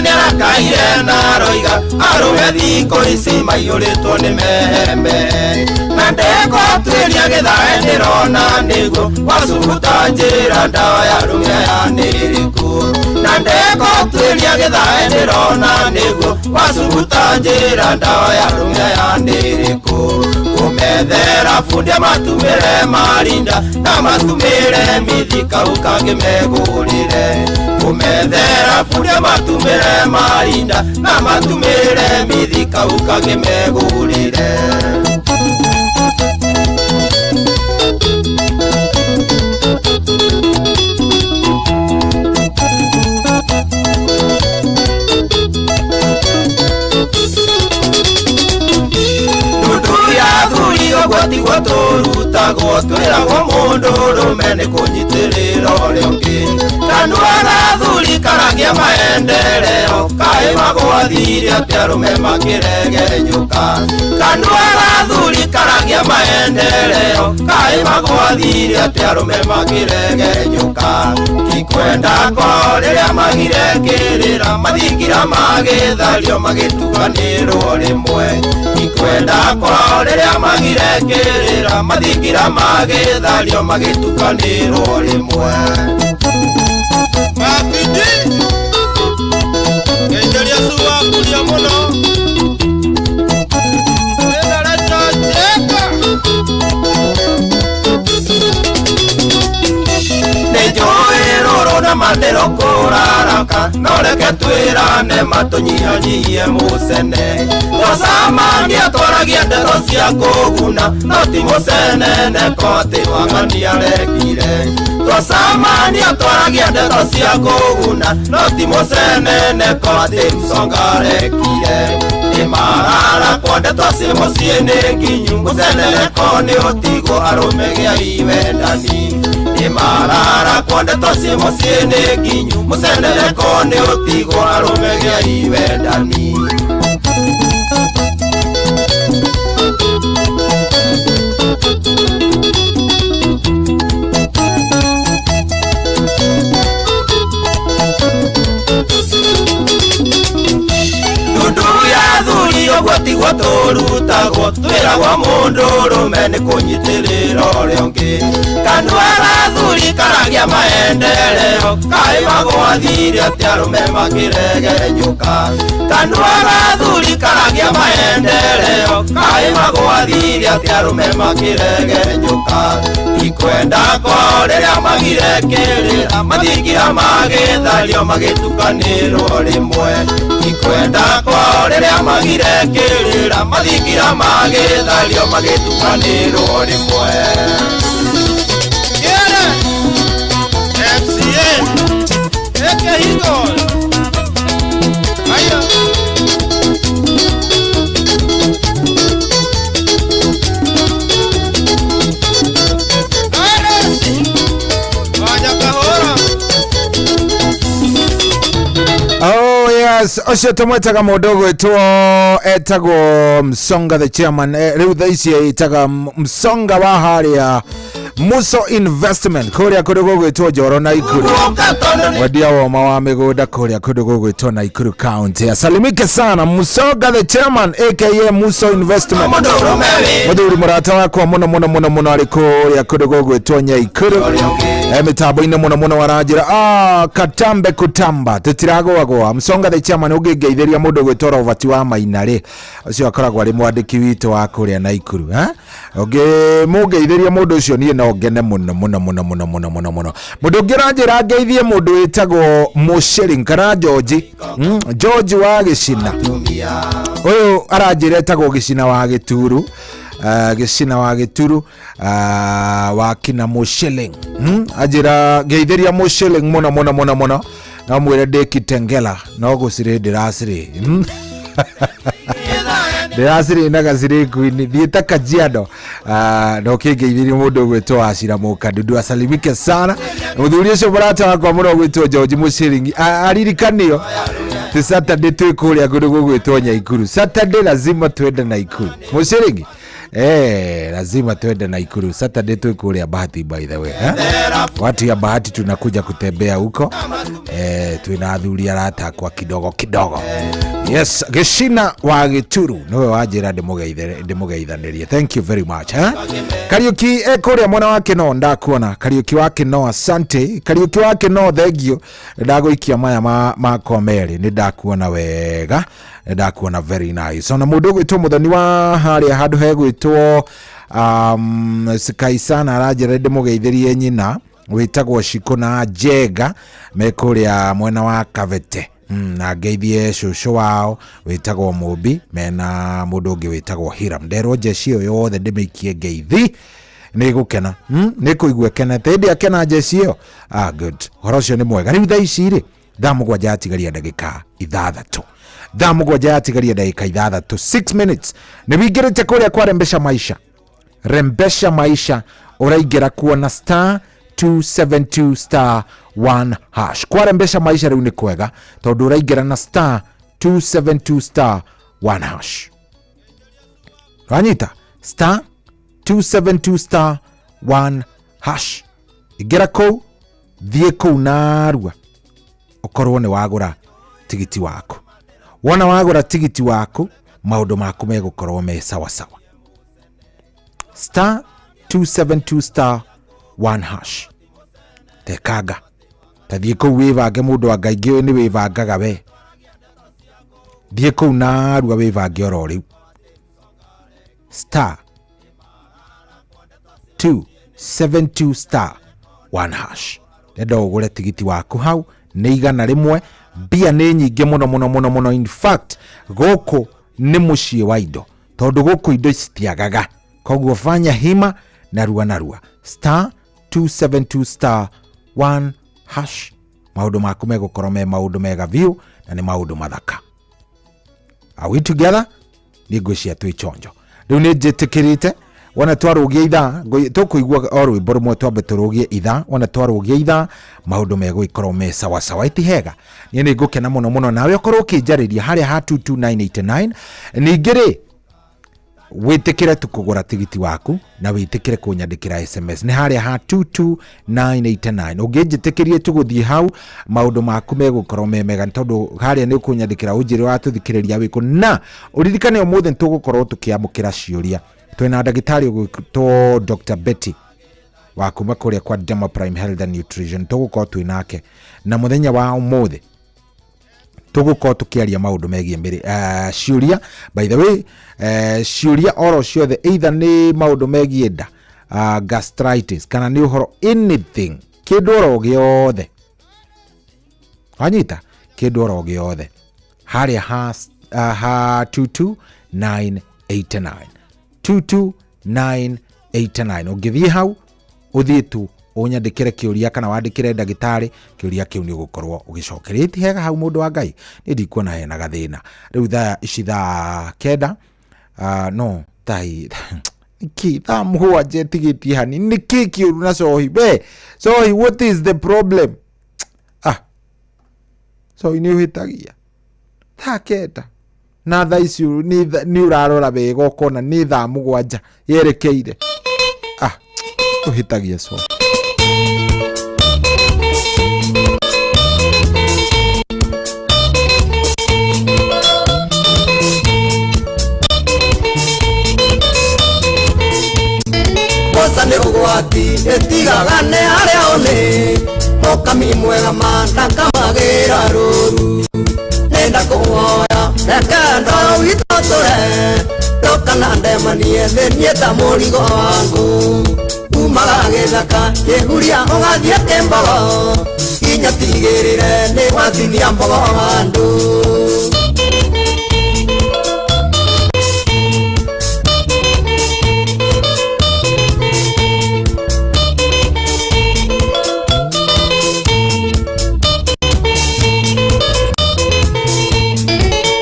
Nĩarakaire na aroiga arũme thikũ ici maiyũrĩtwo nĩ mehembe na ndegwatuĩria gĩthae ndĩrona nĩguo wacubuta njĩra ndawa ya arũme aya nĩ ĩrĩkũ na ndegwatuĩria gĩthae ndĩrona nĩguo wacubuta njĩra ndawa ya arũme aya nĩ ĩrĩkũ kũmethera bundi matumĩre marinda na matumĩre mithi kau kangĩ megũrĩre kũmethera bundi matumĩre marinda na matumĩre mithi kau kangĩ megũrĩre Ũguo tiguo tũrutagwo twĩragwo mũndũ ũrũme nĩ kũnyitĩrĩra ũrĩa ũngĩ kanua ga thuri karagia maendeleo kaĩ magwathire atĩ arũme makĩregenyũka kanua ga thuri karagia maendeleo kaĩ magwathire atĩ arũme makĩregenyũka tikwenda kwao rĩrĩa magire kĩrĩra mathingira magĩthario magĩtukanĩrwo rĩmwe tikwenda kwao rĩrĩa magire kĩrĩra mathingira magĩthario magĩtukanĩrwo rĩmwe Mapidi Ngenjeria suwa kuria mũno Ĩna njeka Nĩ njũĩ rũrũ na mandĩro kũraraka no reke twĩrane matũnyihanyihie mũcene twacamania twaragia ndeto cia kũguna no ti mũceneneko atĩ wang'ania arekire twacamania twaragia ndeto cia kũguna no ti mũceneneko atĩ msonga arekire Nĩ marara kwa ndeto ci mũciĩ nĩ nginyu mũceneneko nĩ ũtigwo arũme gĩa iwendani Nĩ marara kwa ndeto ci mũciĩ nĩ nginyu mũceneneko nĩ ũtigwo arũme gĩa iwendani. Tiguo tũrutagwo twĩragwo mũndũ ũrũme nĩ kũnyitĩrĩra ũrĩa ũngĩ. Kanua gathuri karagia maendeleo, kaĩ magwathire atĩ arũme makĩregenyũka. Kanua gathuri karagia maendeleo, kaĩ magwathire atĩ arũme makĩregenyũka. Ikwenda kwao rĩrĩa magire kĩrĩra, mathingira magĩthario magĩtukanĩrwo rĩmwe. Ikwenda kwao rĩrĩa magire kĩrĩra, mathingira magĩthario magĩtukanĩrwo rĩmwe. Kĩere FCA Eke Eagle. Haya. Aresi Wanya Kahora. Oh yes, ũcio tũmwĩtaga mũndũ ũgwĩtwo etagwo Msonga the chairman. Rĩu thaa ici ĩtaga Msonga wa harĩa Muso Investment kũrĩa kũndũ gũgwĩtwo Njoro na Ikuru, wendia woma wa mĩgũnda kũrĩa kũndũ gũgwĩtwo Naikuru County. Asalimike sana Msonga the chairman aka Muso Investment, mũthuri mũrata wakwa mũno mũno mũno mũno, arĩ kũrĩa kũndũ gũgwĩtwo Nyaikuru mĩtambo-inĩ mũno mũno, aranjĩra katambe kutamba tũtiragũagũa. Msonga the chairman, ũngĩngeithĩria mũndũ ũgwĩtwo Robert wa Maina rĩ, ũcio akoragwo arĩ mwandĩki witũ wa kũrĩa Naikuru, eh? Ũngĩmũngeithĩria mũndũ ũcio niĩ no ngene mũno mũno mũno mũno mũno mũno mũno. Mũndũ ũngĩ ũranjĩra ngeithie mũndũ wĩtagwo Mũciring kana George, George wa Gĩcina. Ũyũ aranjĩra etagwo Gĩcina wa Gĩturu, Gĩcina wa Gĩturu, wa kina Mũciring, Anjĩra ngeithĩria Mũciring mũno mũno mũno mũno, no mwĩre ndĩ Kitengela no gũcirĩ ndĩracirĩ, Ndĩracirĩ na gacirĩ kwini thiĩte Kajiado. Na ũkĩngeithĩria mũndũ ũgwĩtwo Wacira Mũkandudu, asalimike sana mũthuri ũcio mũrata wakwa mũno ũgwĩtwo George Mũciringi. Aririkanio ti Saturday twĩ kũrĩa kũndũ gũgwĩtwo Nyaikuru. Saturday lazima twende Naikuru. Mũciringi, lazima twende Naikuru. Saturday twĩ kũrĩa Bahati, by the way, eh? Watu ya Bahati tunakuja kutembea huko, twĩna athuri arata akwa kidogo kidogo. Yes, Gĩcina wa Gĩturu nĩwe wanjĩra ndĩmũgeithanĩrie. Thank you very much, eh? Kariũki e kũrĩa mwena wa Kĩno, ndakuona Kariũki wa Kĩno, asante Kariũki wa Kĩno, thengio. Ndagũikia maya makwa merĩ, nĩ ndakuona wega, nĩ ndakuona very nice. Ona mũndũ ũgwĩtwo Mũthoni wa harĩa handũ hegwĩtwo Sikaisana aranjĩra ndĩmũgeithĩrie nyina wĩtagwo Shiko na Njenga me kũrĩa mwena wa Kabete, na ngeithie cũcũ wao wĩtagwo Mũmbi mena mũndũ ũngĩ wĩtagwo Hiram. Nderwo njeci ĩyo yothe ndĩmĩikie ngeithi nĩ gũkena, Nĩ kũigua ĩkenete ĩndĩ akena njeci ĩyo. Ah, good, ũhoro ũcio nĩ mwega. Rĩu thaa ici rĩ, 7:00 yatigaria ndagĩka 6, 7:00 yatigaria ndagĩka 6, 6 minutes. Nĩ wingĩrĩte kũrĩa kwa Rembesha Maisha. Rembesha Maisha ũraingĩra kuona star 272 star 1 hash. Kwa Rembesha Maisha rĩu nĩ kwega tondũ ũraingĩra na star 272 star 1 hash. Wanyita star 272 star 1 hash, ingĩra kũu, thiĩ kũu narua ũkorwo nĩ wagũra tigiti waku. Wona wagũra tigiti waku, maũndũ maku megũkorwo me sawasawa. Star 272 star 1 hash, tekanga tathiĩ kũu wĩbange. Mũndũ wa Ngai ngĩũĩ nĩ wĩbangaga we, thiĩ kũu narua wĩbange oro rĩu, star 272 star 1 hash. Nenda ũgũre tigiti waku hau nĩ 100. Mbia nĩ nyingĩ mũno mũno mũno mũno. In fact, gũkũ nĩ mũciĩ wa indo tondũ gũkũ indo citiagaga, koguo fanya hima narua narua, star 272 star 1 hash. Maũndũ maku megũkorwo me maũndũ mega biũ na nĩ maũndũ mathaka. Are we together? Nĩ ngwĩcia twĩ chonjo. Rĩu nĩ njĩtĩkĩrĩte wona twarũgia ithaa, tũkũigua o rwĩmbo rũmwe twambe tũrũgie ithaa. Wona twarũgia ithaa, maũndũ megũgĩkorwo me sawasawa. Iti hega, niĩ nĩ ngũkena mũno mũno nawe ũkorwo ũkĩnjarĩria harĩa ha 22989. Ningĩ rĩ, Wĩtĩkĩre tu kũgũra tigiti waku na wĩtĩkĩre kũnyandĩkĩra SMS nĩ harĩa ha 22989. Ũngĩnjĩtĩkĩrie tu gũthiĩ hau, maũndũ maku megũkorwo me mega, nĩ tondũ harĩa nĩ ũkũnyandĩkĩra ũnjĩre watũthikĩrĩria wĩkũ. Na ũririkane ũmũthĩ nĩ tũgũkorwo tũkĩamũkĩra ciũria. Twĩna ndagĩtarĩ ũgwĩtwo Dr. Betty wa kuma kũrĩa kwa Demo Prime Health and Nutrition, tũgũkorwo twĩ nake na mũthenya wa ũmũthĩ tũgũkorwo tũkĩaria maũndũ megiĩ mĩrĩ. Ciũria, by the way, ciũria oro ciothe, either nĩ maũndũ megiĩ nda, gastritis, kana nĩ ũhoro anything, kĩndũ oro gĩothe wanyita, kĩndũ oro gĩothe harĩa ha 22989, 22989. Ũngĩthiĩ hau ũthiĩ tu ũnyandĩkĩre kĩũria kana wandĩkĩre ndagĩtarĩ kĩũria kĩu, nĩ ũgũkorwo ũgĩcokeria. Ti hega hau, mũndũ wa Ngai? Nĩ ndikuona hena gathĩna. Rĩu thaa ici thaa 9, no thai nĩkĩ thaa 7 ĩtigĩtie hani? Nĩkĩ kĩũru na cohi? We cohi, what is the problem? Ah, cohi, nĩ ũhĩtagia. Thaa 9 na thaa ici nĩ ũrarora wega ũkona nĩ thaa 7 yerekeire. Ah, ũhĩtagia cohi. Mboca nĩ ũgwati ĩtigaga nĩ harĩa ũnĩ mũkami mwega ma ndakamagĩra rũru. Nenda kũhoya reke ndoro witũ tũre ndũkana ndemanie thĩ ta mũrigo wangu. Umaga gĩthaka kĩhuria ũgathiĩ kĩmbogo nginya tigĩrĩre nĩ watinia mbogo handũ.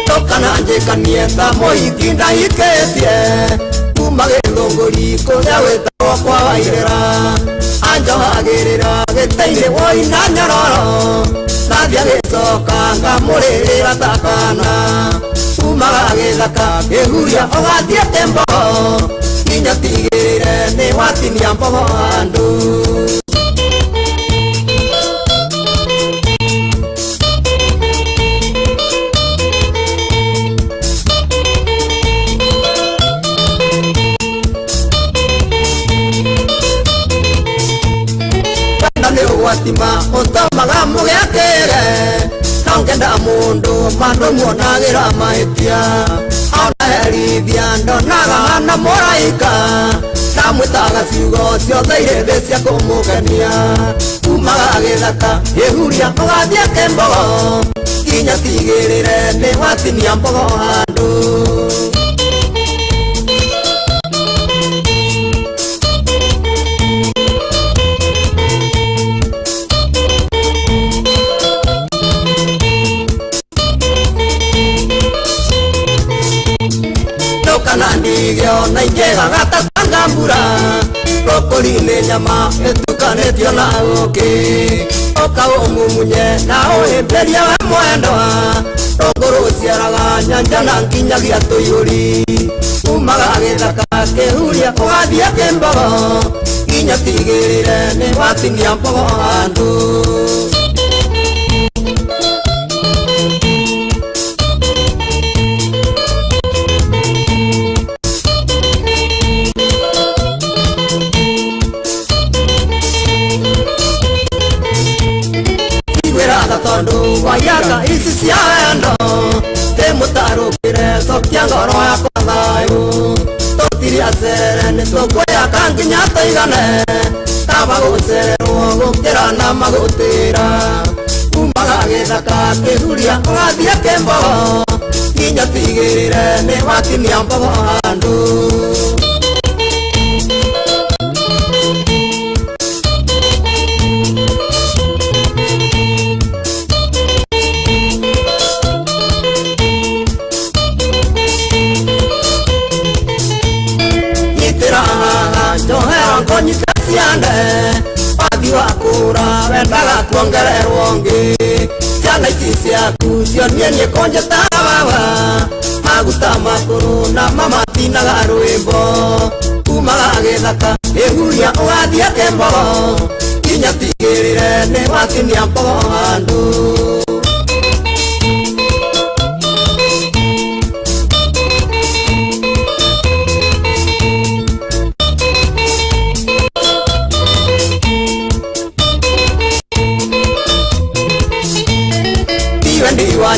Ndũkana njĩkanie ta mũhiki ndahikĩtie kuma gĩthũngũri kũrĩa wĩtagwo kwa Wairĩra. Anjohagĩrĩra gĩtĩ-inĩ woina nyororo nathiĩ agĩcoka ngamũrĩrĩra ta kana. Umaga gĩthaka kĩhuria ũgathiĩ kĩmbogo nginya tigĩrĩre nĩ watinia mbogo handũ. Wenda nĩ ũgwatima ũtũmaga mũgĩakĩre nongenda mũndũ mandũ muonagĩra mahĩtia ona herithia ndonaga hana mũraika ndamwĩtaga ciugo ciothe irĩ thĩ cia kũmũkenia. Umaga gĩthaka kĩhuria ũgathiĩ kĩmbogo nginya tigĩrĩre nĩ watinia mbogo handũ. Ndũkana ndige ona ingĩgaga ta tanga mbura rũkũri-inĩ nyama ĩtukanĩtio na ũkĩ ũka ũmumunye na ũhĩmbĩrie we mwendwa rũngũ rũciaraga nyanja na nginyagia tũiyũri. Umaga gĩthaka kĩhuria ũgathiĩ kĩmbogo nginya tigĩrĩre nĩ watinia mbogo handũ. Iguĩraga tondũ waiyaga ici cia wendo ndĩmũtarũkĩre cokia ngoro yakwa thayũ. Tũtirĩ acerere nĩ tũkwĩyaka nginya tũigane kaba gũcererwo gũkĩra na magũtĩra. Umaga gĩthaka kĩhuria ũgathiĩ kĩmbogo nginya tigĩrĩre nĩ watinia mbogo handũ. Nyitĩra haha njohera ngũnyite ciande wathi wakũra wendaga kuongererwo ngĩ. Ciana ici ciaku cionie niĩ kũnjĩtaga baba. Maguta makũrũ na mamatinaga rwĩmbo umaga gĩthaka ĩguria ũgathiĩ kembogo nginya tigĩrĩre nĩ watinia mbogo handũ.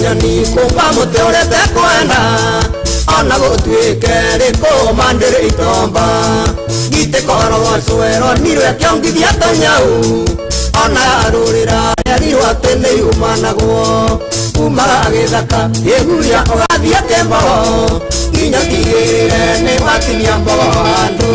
Nyoni kumba mũtĩ ũrete kwenda ona gũtuĩke rĩkũma ndĩrĩ itomba ngitĩ korogocwero nirwe kĩongithia tũnyau ona yarũrĩra rĩarirwo atĩ nĩ yumanagwo umaga gĩthaka ĩguria ũgathiĩ kĩmbogo nginya tigĩrĩre nĩ watinia mbogo handũ.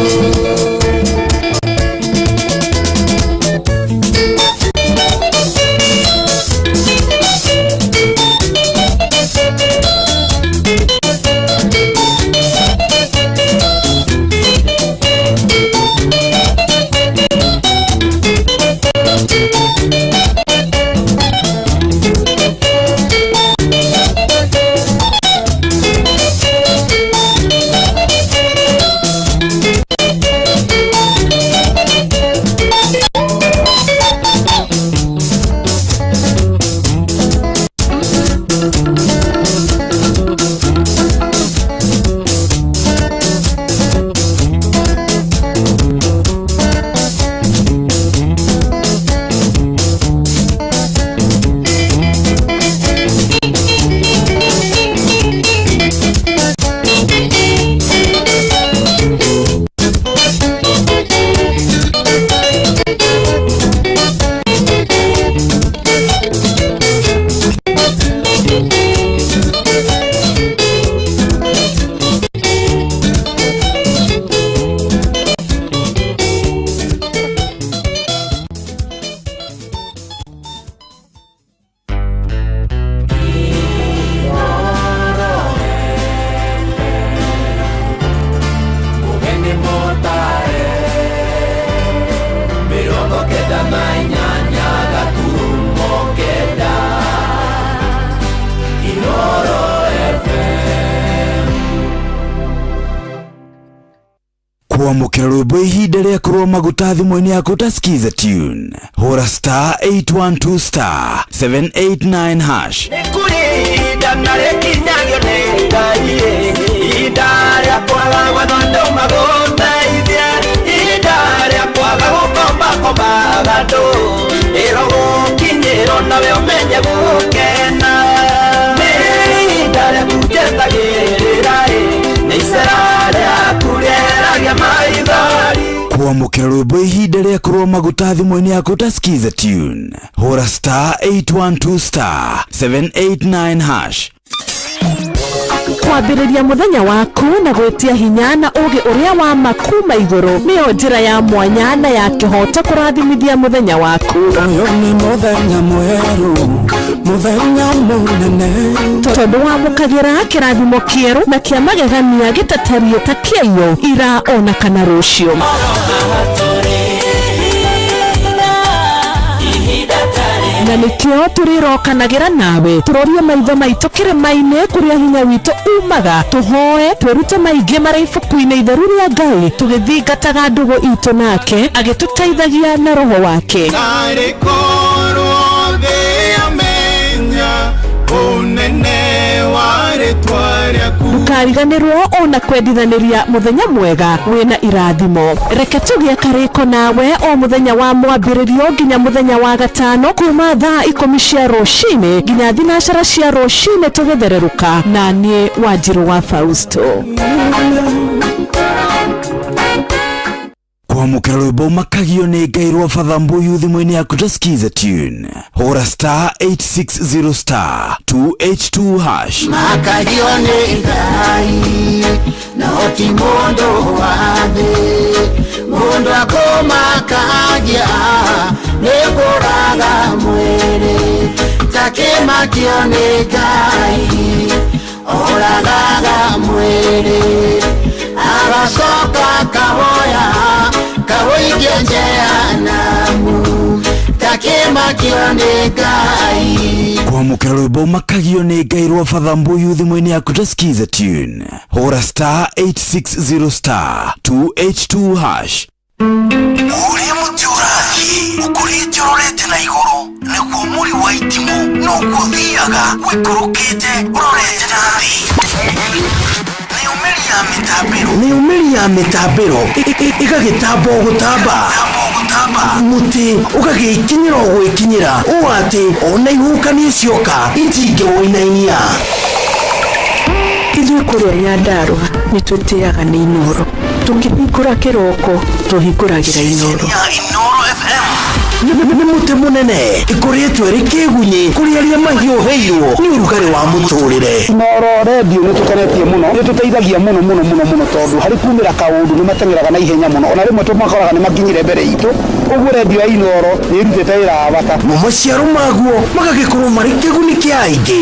Kwamũkĩra rwĩmbo ihinda rĩa kũrũa maguta thimũ-inĩ yaku ta Skiza tune hũra star 812 star 789 hash. Nĩ kũrĩ ihinda na rĩkinyagio nĩ Ngai ihinda rĩa kwaga gwetha andũ magũteithie ihinda rĩa kwaga gũkombakombaga andũ ĩrogũkinyĩrwo nawe ũmenye gũkena nĩ ihinda rĩaku njetagĩrĩra nĩ icera rĩaku rĩeragia maithori. Kwamũkĩra rwĩmbo ihinda rĩa kũrũa maguta thimũ-inĩ yaku ta Skiza tune hũra star 812 star 789 hash. Kwambĩrĩria mũthenya waku na gwĩtia hinya na ũgĩ ũrĩa wa makuma igũrũ nĩyo njĩra ya mwanya na ya kĩhoto kũrathimithia mũthenya waku. Ũyũ nĩ mũthenya mwerũ mũthenya mũnene tondũ wamũkagĩra kĩrathimo kĩerũ na kĩa magegania gĩtatariĩ ta kĩaiyũ ira ona kana rũciũ. Na nĩkĩo tũrĩrokanagĩra nawe tũrorie maitho maitũ kĩrĩma-inĩ kũrĩa hinya witũ umaga tũhoe twĩrute maingĩ marĩa ibuku-inĩ itheru rĩa Ngai tũgĩthingataga ndũgũ itũ nake agĩtũteithagia na roho wake. Narĩ korwo thĩ yamenya ũnene wa rĩtwa rĩaku. Ndũkariganĩrwo ona kwendithanĩria mũthenya mwega wĩna irathimo. Reke tũgĩe karĩko nawe o mũthenya wa mwambĩrĩrio nginya mũthenya wa gatano kuma thaa 10 cia rũcinĩ nginya 9 cia rũcinĩ tũgĩthererũka na niĩ Wanjirũ wa Fausto. Kwamũkĩra rwĩmbo makagio nĩ Ngai rwa Father Mbuyu thimũ-inĩ yaku ta Skiza tune hũra star 860 star 282 hash. Makagio nĩ Ngai no ti mũndũ wa thĩ mũndũ akũmakagia nĩ kũraga mwĩrĩ takĩmakio nĩ Ngai oragaga mwĩrĩ agacoka kahoya kawoikia jehanamu takĩmakio nĩ Ngai. Kwamũkĩra rwĩmbo makagio nĩ Ngai rwa Father Mbuyu thimũ-inĩ yaku ta skiza tune. Hũra star 860 star 282 hash. Ũrĩa mũtĩ ũrathiĩ ũkũrĩte ũrorete na igũrũ nĩguo mũri wa itimũ noguo ũthiaga ũikũrũkĩte ũrorete na thĩ. Nayo mĩri ya mĩtambĩro nayo mĩri ya mĩtambĩro ĩgagĩtamba o gũtamba mũtĩ ũgagĩkinyĩra o gwĩkinyĩra ũũ atĩ ona ihuhũkanio cioka itingĩwũinainia. Ithuĩ kũrĩa Nyandarũa nĩ tũtĩaga nĩ Inooro. Tũkĩhingũra kĩroko tũhingũragĩra Inooro. Nĩ mũtĩ mũnene ĩkoretwo ĩrĩ kĩgunyĩ kũrĩ arĩa mahiũhĩirwo nĩ ũrugarĩ wa mũtũrĩre. Inooro redio nĩ tũkenetie mũno, nĩ tũteithagia mũno mũno mũno mũno tondũ harĩ kumĩra kaũndũ nĩ mateng'eraga na ihenya mũno, ona rĩmwe tũmakoraga nĩ makinyire mbere itũ, ũguo redio ya Inooro nĩ ĩrutĩte wĩra wa bata. Namo maciaro maguo magagĩkorwo marĩ kĩguni kĩa aingĩ.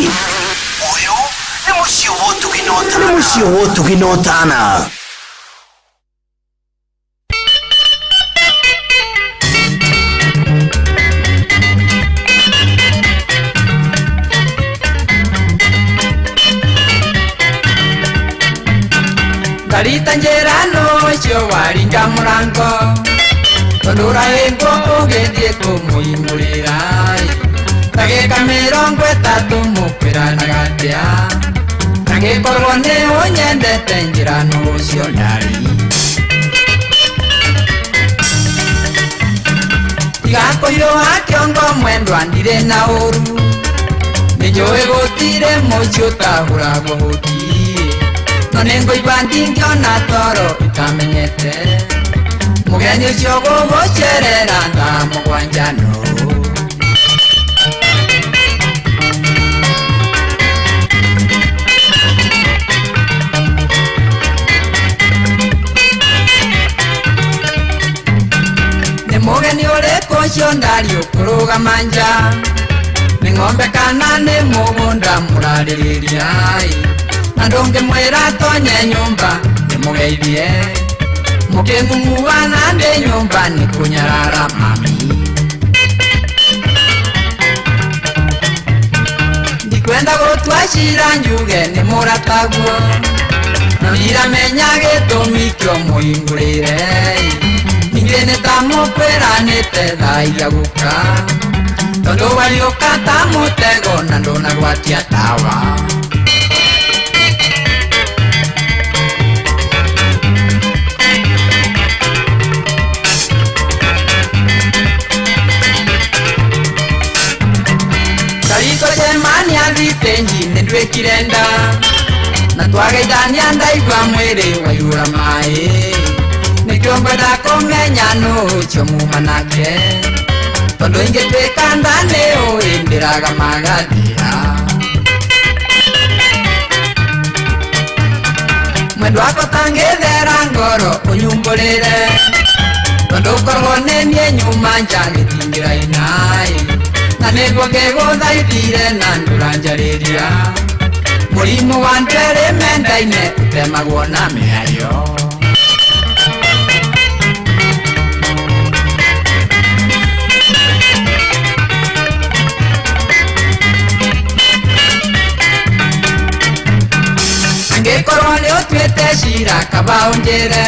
Nĩ mũciĩ wa ũtugi na ũtana. Nĩ mũciĩ wa ũtugi na ũtana. Ngarita njĩra nũ ũcio waringa mũrango tondũ ũrahĩngwo ũgĩthiĩ kũmũhingũrĩra ndagĩka 30 mũkwĩranaga atĩa angĩkorwo nĩ ũnyendete njĩra nũ ũcio ndarĩ tiga kũhiũha kĩongo mwendwa ndirĩ na ũru nĩ njũĩ gũtirĩ mũciĩ ũtahũragwo hũti no nĩ ngũigua ndingĩona toro itamenyete mũgeni ũcio gũgũcerera thaa mũgwanja nũ. Nĩ mũgeni ũrĩkũ ũcio ndari ũkũrũgama nja nĩ ng'ombe kana nĩ mũgũnda mũrarĩrĩria na ndũngĩmwĩra atonye nyũmba nĩmũgeithie mũkĩng'ung'uana ndĩ nyũmba nĩ kũnyarara mami. Ndikwenda gũtua cira njuge nĩ mũrataguo no ndiramenya gĩtũmi kĩo mũhingũrĩre ningĩ nĩ ta mũkwĩranĩte thaa iria gũka tondũ wariũka ta mũtego na ndũnagwatia tawa. Kariko cemania thitĩnji nĩ nduĩkire nda na twageithania ndaigua mwĩrĩ waihũra maĩ nĩkĩo ngwenda kũmenya nũ ũcio muma nake tondũ ingĩtuĩka nda nĩ ũĩ ndĩraga magathĩa. Mwendwa wakwa tangĩthera ngoro ũnyumbũrĩre tondũ korwo nĩ niĩ nyuma nja gĩtingĩraina na nĩguo ngĩgũthaithire na ndũranjarĩria mũrimũ wa ndwere mendaine ũtemagwo na mĩario. Angĩkorwo nĩ ũtuĩte cira kaba ũnjĩre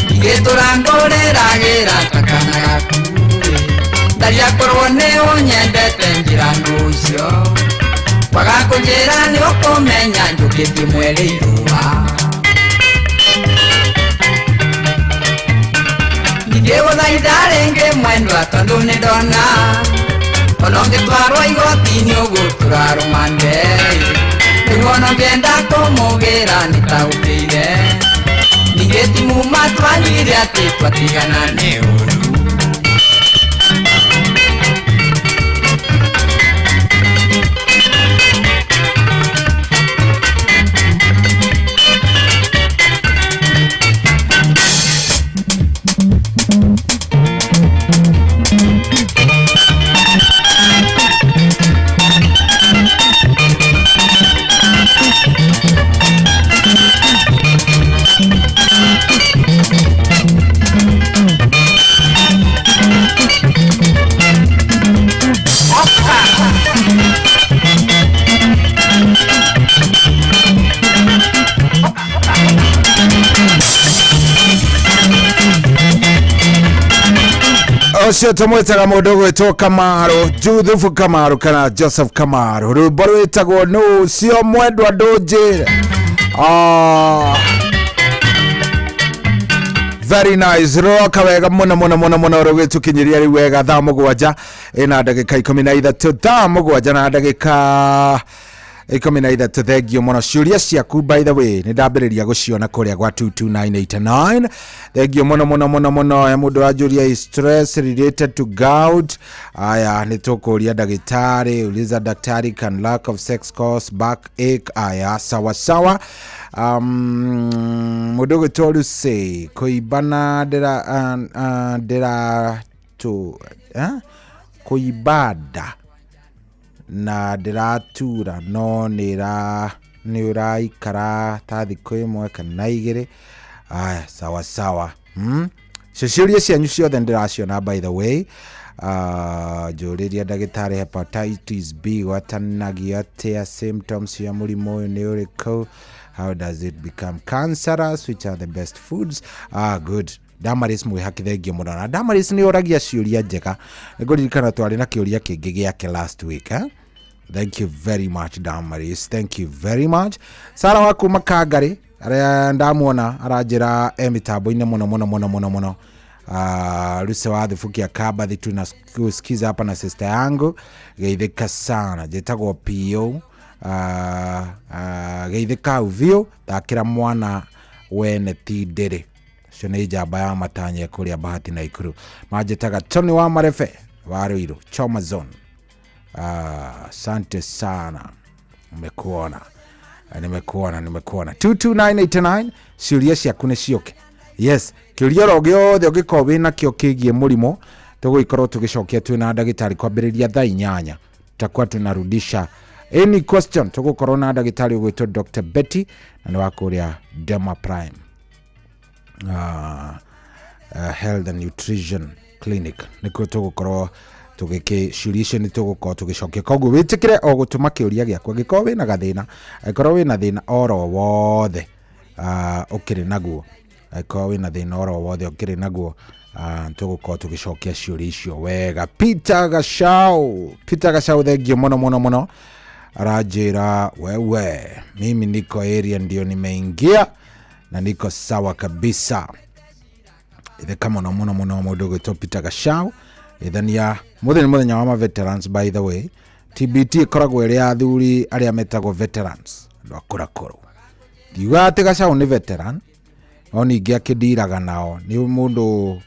ndigĩtũra ngũrĩragĩra ta kana gaku ndaria korwo nĩ ũnyendete njĩra nũ ũcio kwaga kũnjĩra nĩ ũkũmenya njũkĩtie mweri irũa. Ndingĩgũthaitha rĩngĩ mwendwa tondũ nĩ ndona ona ũngĩtwarwo igoti-inĩ ũgũtũra rũmande nĩguo ona ũngĩenda kũmũgĩra nĩtaũkĩire ningĩ ti muma twanyuire atĩ twatigana nĩ ũru. Ũcio tũmwĩtaga mũndũ ũgwĩtwo Kamaru, Juthubu Kamaru kana Joseph Kamaru. Rwĩmbo rwĩtagwo nũ ũcio mwendwa ndũnjĩre. Ah. Very nice, rũroka wega mũno mũno mũno mũno, rũgĩtũkinyĩria rĩu wega thaa 7 ĩna ndagĩka 13, thaa 7 na ndagĩka 13. Thengio mũno ciũria ciaku, by the way nĩ ndambĩrĩria gũciona kũrĩa gwa 22989. Thengio mũno mũno mũno mũno. He mũndũ ũranjũria, "Is stress related to gout?" Aya, nĩ tũkũria ndagĩtarĩ. Uliza daktari, can lack of sex cause back ache? Aya, sawa sawa. Mũndũ ũgwĩtwo Lucy kũimbana ndĩra ndĩra tu eh? Kũimbanda na ndĩratura no nĩ ũraikara ta thikũ 1 kana 2. Aya, sawa sawa. Cio ciũria cianyu ciothe ndĩraciona, by the way. Njũrĩria ndagĩtarĩ, hepatitis B gwatanagio atĩa? Symptoms cia mũrimũ ũyũ nĩ ũrĩkũ? How does it become cancerous? Which are the best foods? Ah, good. Damaris mwĩhaki, thengio mũno. Na Damaris nĩ ũragia ciũria njega, nĩngũririkana twarĩ na kĩũria kĩngĩ gĩake last week, eh? Thank you very much, Damaris, thank you very much. Sara wa kuma Kangari, arĩa ndamuona aranjĩra e mĩtambo-inĩ mũno mũno mũno mũno mũno. Ruse wa Thubukia Kabathi, tunakusikiza hapa na sister yangu, geithĩka sana. Njĩtagwo po. Geithĩka uvio, thakĩra mwana wene ti ndĩrĩ cio nĩ njamba ya matanya kũrĩa Bahati na Ikuru. Manjĩtaga Tony wa Marebe wa Ruiru Choma Zone. Asante sana, nimekuona, nimekuona, nimekuona. 22989, ciũria ciaku nĩ ciũke. Yes, kĩũria oro gĩothe ũngĩkorwo wĩna kĩo kĩgiĩ mũrimũ, tũgũgĩkorwo tũgĩcokia twĩna ndagĩtarĩ kwambĩrĩria thaa 8. Tutakuwa tunarudisha any question. Tũgũkorwo na ndagĩtarĩ ũgwĩtwo Dr. Betty na nĩ wa kũrĩa Dema Prime Health and Nutrition Clinic. Nĩkuo tũgũkorwo tũgĩkĩ ciũria icio nĩ tũgũkorwo tũgĩcokia. Koguo wĩtĩkĩre o gũtũma kĩũria gĩaku angĩkorwo wĩna gathĩna, angĩkorwo wĩna thĩna oro wothe ũkĩrĩ naguo, angĩkorwo wĩna thĩna oro wothe ũkĩrĩ naguo, tũgũkorwo tũgĩcokia ciũria icio wega. Peter Gachau, Peter Gachau, thengio mũno mũno mũno. Aranjĩra, "Wewe, mimi niko area, ndio nimeingia na niko sawa kabisa." Itheka mũno mũno mũno mũndũ ũgwĩtwo Peter Gachau. Ithania mũthenya, mũthenya wa ma veterans, by the way. TBT ĩkoragwo ĩrĩ ya athuri arĩa metagwo veterans, andũ akũrakũrũ. Ndiugaga atĩ Gachau nĩ veteran, no ningĩ akĩndiraga nao, nĩ mũndũ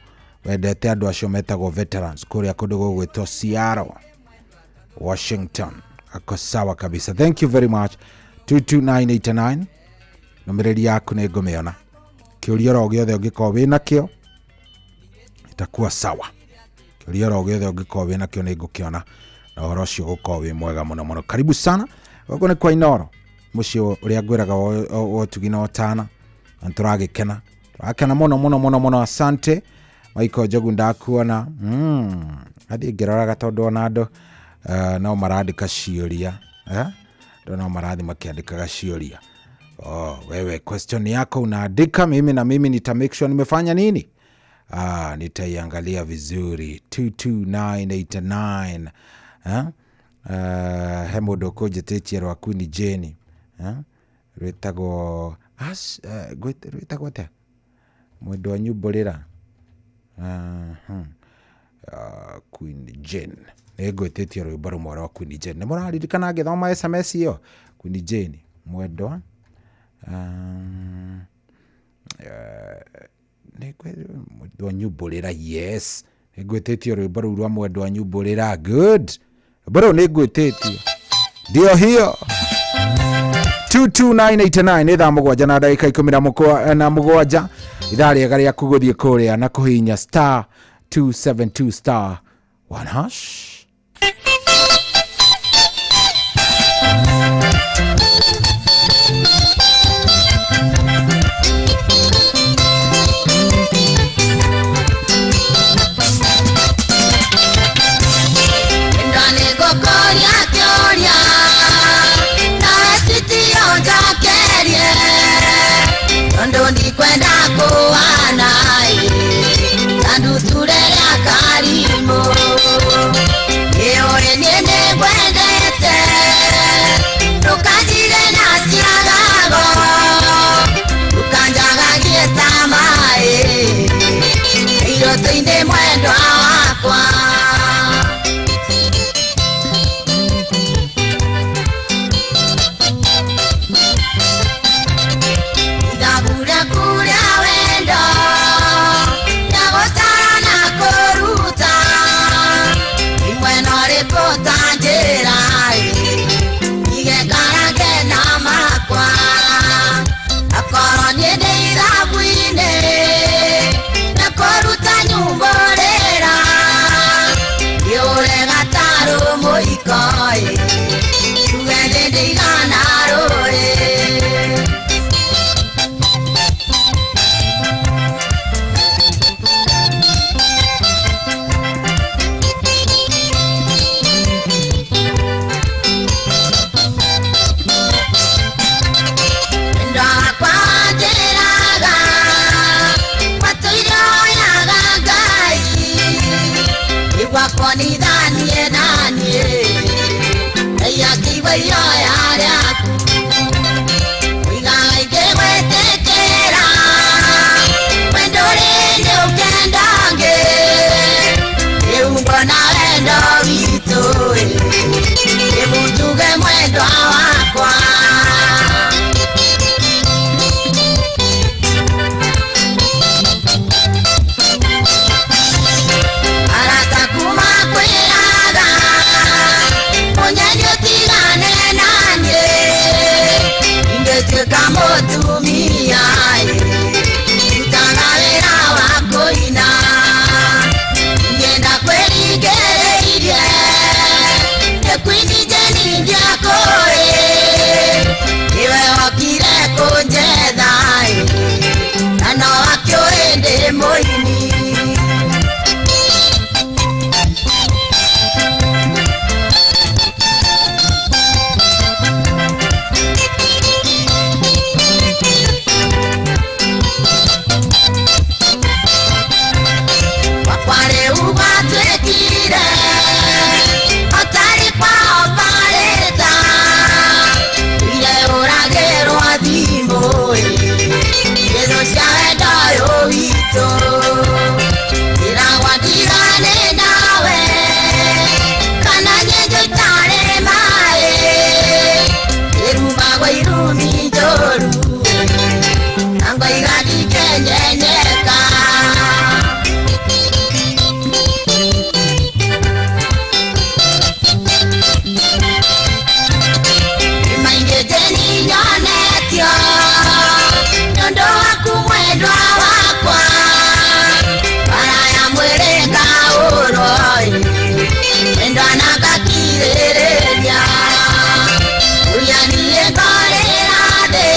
wendete andũ acio metagwo veterans kũrĩa kũndũ gũgwĩtwo Seattle, Washington. Ako sawa kabisa. Thank you very much. 22989, ndũmĩrĩri yaku nĩ ngũmĩona. Kĩũria oro gĩothe ũngĩkorwo wĩna kĩo itakuwa sawa. Kĩũria oro gĩothe ũngĩkorwo wĩna kĩo nĩ ngũkĩona na ũhoro ũcio ũgũkorwo wĩ mwega mũno mũno. Karibu sana gũkũ nĩ kwa Inoro, mũciĩ ũrĩa ngwĩraga wa ũtugi na ũtana, na nĩtũragĩkena, tũrakena mũno mũno mũno mũno. Asante Michael Njogu, ndakuona. Athiĩ ngĩroraga tondũ ona andũ no marandĩka ciũria, eh? Andũ no marathiĩ makĩandĩkaga ciũria. Oh, wewe question yako unaandika, mimi na mimi nita make sure nimefanya nini. Ah, nitaiangalia vizuri. 22989, eh? He mũndũ ũkũnjĩtĩtie rwa Queen Jane, eh? Rwĩtagwo rwĩtagwo atĩa? Mwendwa nyumbũrĩra. Queen Jane, nĩ ngwĩtĩtie rwĩmbo rũmwe rwa Queen Jane. Nĩ mũraririkana ngĩthoma SMS ĩyo? Queen Jane mwendwa mwendwa nyumbũrĩra. Yes, nĩ ngwĩtĩtie rwĩmbo rũu rwa mwendwa nyumbũrĩra. Good, rwĩmbo rũu nĩ ngwĩtĩtie, ndio hiyo. 22989, nĩ thaa 7 na ndagĩka 17, ithaa rĩega rĩaku gũthiĩ kũrĩa na kũhihinya star 272 star 1 hash. Ndani gũkũria kĩũria nawe citio njokerie, tondũ ndikwenda kũhana ta ndutura ĩrĩa karime. Mũhiko ĩ tuge thĩ ndĩigana rũĩ. Wendo wakwa wanjĩraga matũire oyaga Ngai igwakonithanie naniĩ Ngai akĩigua ihoya rĩaku ũigaga ingĩgwĩtĩkĩra wendo rĩ nĩ ũkenda ngĩ rĩu ngona wendo witũ ĩ rĩu mwendwa wakwa. Arata kuma kwĩraga mũnyenyi ũtigane naniĩ ingĩtuĩka mũtumia ĩ rutaga wĩra wa kũina ingĩenda kwĩringĩrĩirie nĩ kwini Jane ndiakũĩ iwe wokire kũnjetha ĩ na no akĩũĩ ndĩ mũini. Wakwa rĩu gwatuĩkire ũtarĩ kwao barĩta ire ũragĩrwo thimũ ĩ gĩthũ cia wendo ũyũ witũ ndĩragwa ndigane nawe kana nyenjo itarĩ maĩ ĩrumagwo irumi njũru na ngoiga ndingĩnyenyeka. Maingĩ Jane nyonetio nĩ ũndũ waku mwendwa wakwa bara ya mwĩrĩ ngaũrwo ĩ wendwa na ngakirĩrĩria ũrĩa niĩ ngorĩra thĩ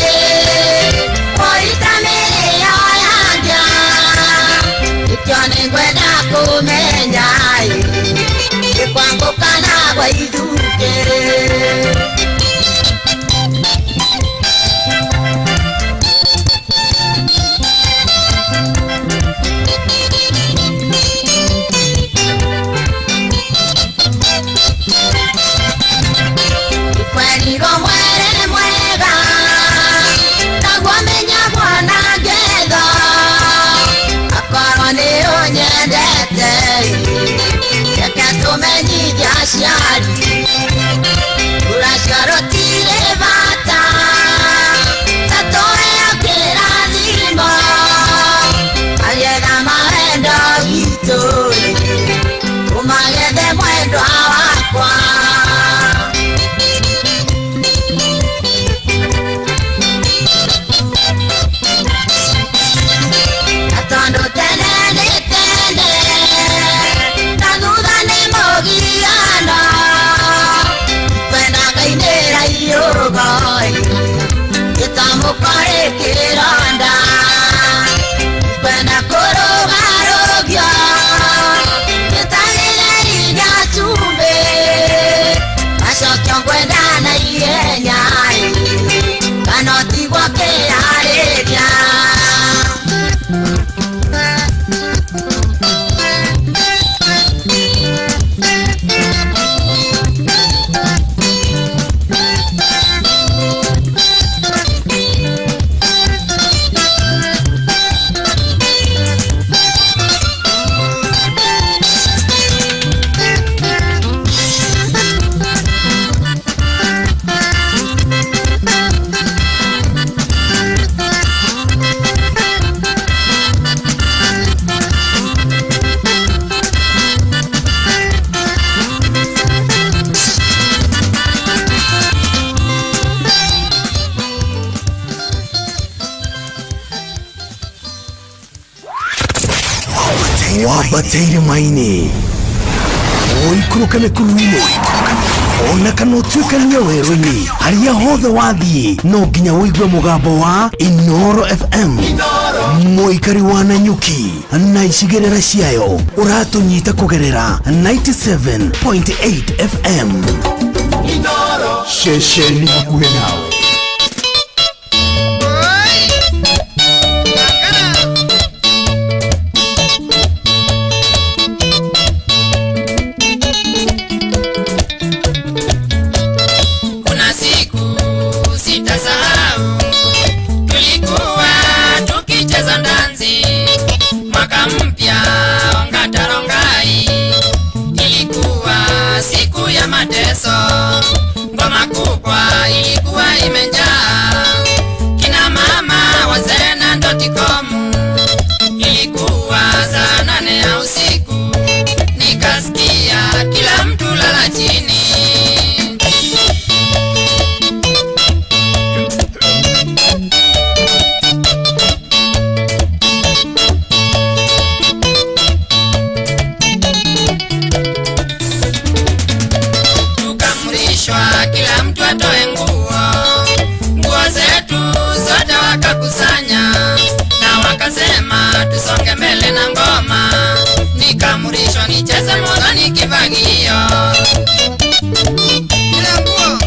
ũita mĩrĩo yangĩa nĩkĩo nĩngwenda kũmenya ĩ ĩ kana gwa ithukĩ. Kwerirwo mwere mwega naguo menya mwana ngetha akorwo nĩ ũnyendete reke tũmenyithie aciari rũracio rũtirĩ bata ta tũheo kĩrathimo magetha ma wendo witũ ũmagethe mwendwa wakwa. Tondu tene nĩ tene na thutha nĩ mũgiano kwenda ngainĩra iũgo gĩtamũkorĩ kĩronda kwenda kũrũgarũgio gĩtagĩtheri gĩa cumbĩ macokio ngwenda na ihenya kana ũtigwo kĩharĩria. Wambateire maini. Ũikũrũke mĩkuru-inĩ ona kana ũtuĩkanie werũ-inĩ, harĩa hothe wathiĩ no nginya ũigue mũgambo wa Inoro FM. Mũikari wa Nanyuki na icigĩrĩra ciayo, ũratũnyita kũgerera 97.8 FM. Ceceni hakuhĩ nawe. Kuna siku sitasahau, tulikuwa tukicheza ndanzi mwaka mpya Ongata-Rongai. Ilikuwa siku ya mateso, ngoma kubwa ilikuwa imejaa, kina mama wazee na ndotikomu. Ilikuwa saa 8 ya usiku, nikasikia kila mtu lala chini. Tukamrishwa kila mtu atoe nguo, nguo zetu zote wakakusanya na wakasema tusonge mbele na ngoma. Nikamrishwa nicheze mwanzo kifagio. Bila nguo.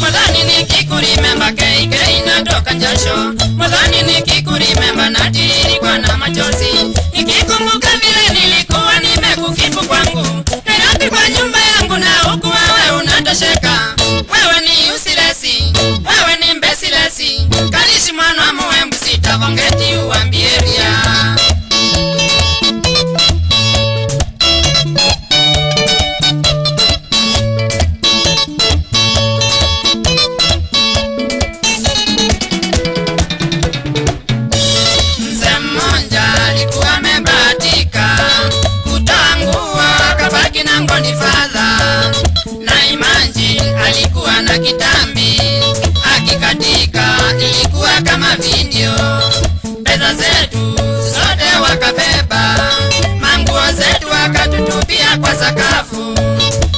Mwadhani nikikurimemba keike inatoka jasho, mwadhani nikikurimemba natiririkwa na machozi, nikikumbuka vile nilikuwa nimekukipu kwangu Nairobi kwa nyumba yangu na huku wewe unatosheka. Wewe ni usilesi, wewe ni mbesilesi, kalishi mwana wa muwembu sitavongeti uambieria. Mzee mmoja alikuwa amebahatika kutoa nguo akabaki na ngoni fadha, na imanji alikuwa na kitambi akikatika ilikuwa kama video. Pesa zetu zote wakabeba, manguo zetu wakatutupia kwa sakafu.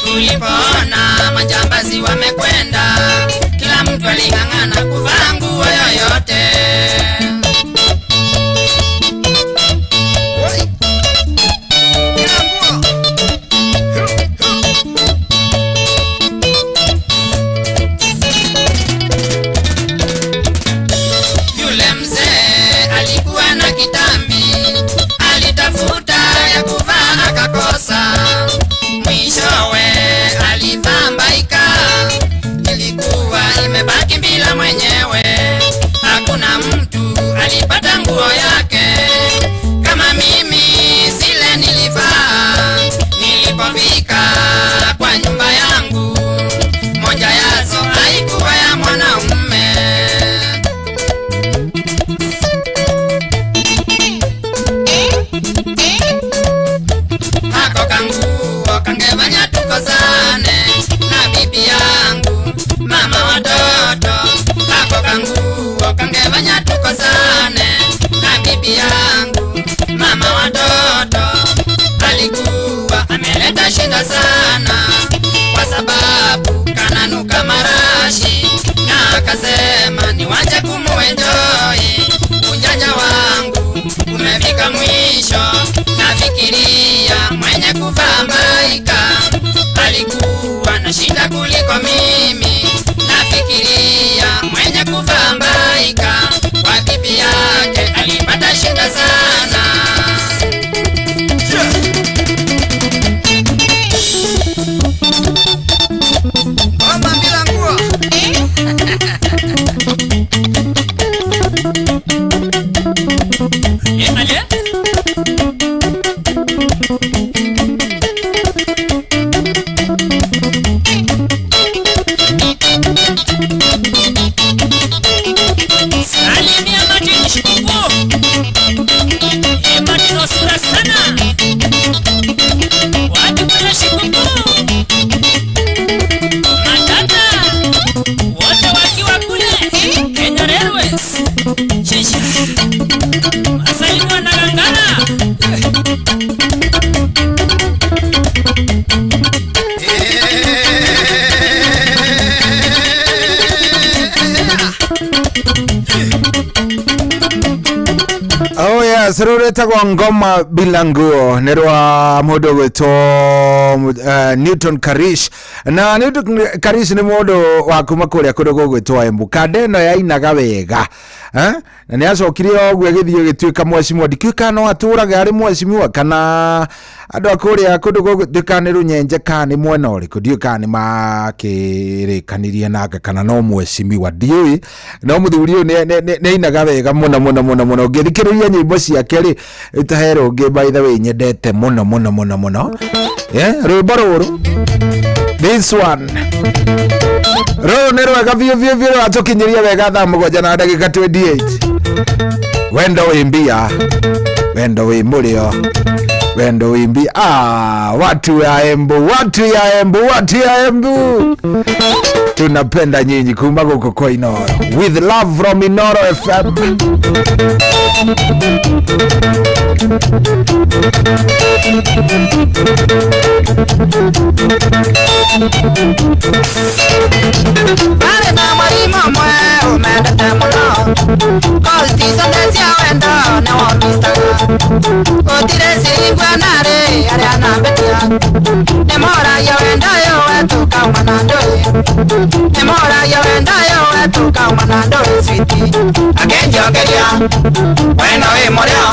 Tulipoona majambazi wamekwenda, kila mtu aling'ang'ana kuvaa nguo yoyote. Yule mzee alikuwa na kitambi, alitafuta ya kuvaa akakosa, mwishowe alivaa mbaika, ilikuwa imebaki bila mwenyewe. Hakuna mtu alipata nguo yake kama mimi zile nilivaa. Nilipofika kwa nyumba yangu, moja yazo haikuwa ya mwanaume. Hako kanguo kangefanya tukosane na bibi yangu mama watoto. Hako kanguo kangefanya tukosane na bibi yangu mama watoto. Alikuwa ameleta shinda sana kwa sababu kananuka marashi, na akasema niwache kumuenjoy. Ujanja wangu umefika mwisho, nafikiria mwenye kuvaa mbaika alikuwa na shinda kuliko mimi. Nafikiria mwenye kuvaa mbaika kwa bibi yake alipata shinda sana. Ngoma bila nguo. Rũrũ rwĩtagwo Ngoma Bila Nguo, nĩ rwa mũndũ ũgwĩtwo Newton Karish. Na Newton Karish nĩ mũndũ wa kuma kũrĩa kũndũ gũgwĩtwo Embu. Kanda ĩno yainaga wega, eh? Na nĩ acokire o ũguo ĩgĩthiĩ ĩgĩtuĩka mheshimiwa. Ndikĩũĩ kana no atũraga arĩ mheshimiwa kana andũ a kũrĩa kũndũ gũgwĩtwo kana nĩ Rũnyenje kana nĩ mwena ũrĩkũ, ndiũĩ kana nĩ makĩrĩkanirie nake kana no mheshimiwa, ndiũĩ. No mũthuri ũyũ nĩ ainaga wega mũno mũno mũno mũno. Ũngĩthikĩrĩria nyĩmbo ciake rĩ, ta he rũngĩ by the way nyendete mũno mũno mũno mũno, yeah, rwĩmbo rũrũ, this one, rũrũ nĩ rwega biũ biũ biũ, rwatũkinyĩria wega thaa 7 na ndagĩka 28. Wendo wĩ mbia, wendo wĩ mũrĩo, wendo wĩ mbia. Ah, watu ya Embu, watu ya Embu, watu ya Embu, tunapenda nyinyi kuma gũkũ kwa Inoro, with love from Inoro FM. Marĩ na mwarimũ ũmwe ũmendete mũno, kosti ciothe cia wendo nĩwomitaga. Gũtirĩ ciringwa narĩ arĩa nambĩtia, nĩmoragia wendo ũyũ wetu kauma na ndũĩ, nĩmoragia wendo ũyũ wetu kauma na ndũĩ. Switi akĩnjokeria wendo wĩ mũrĩo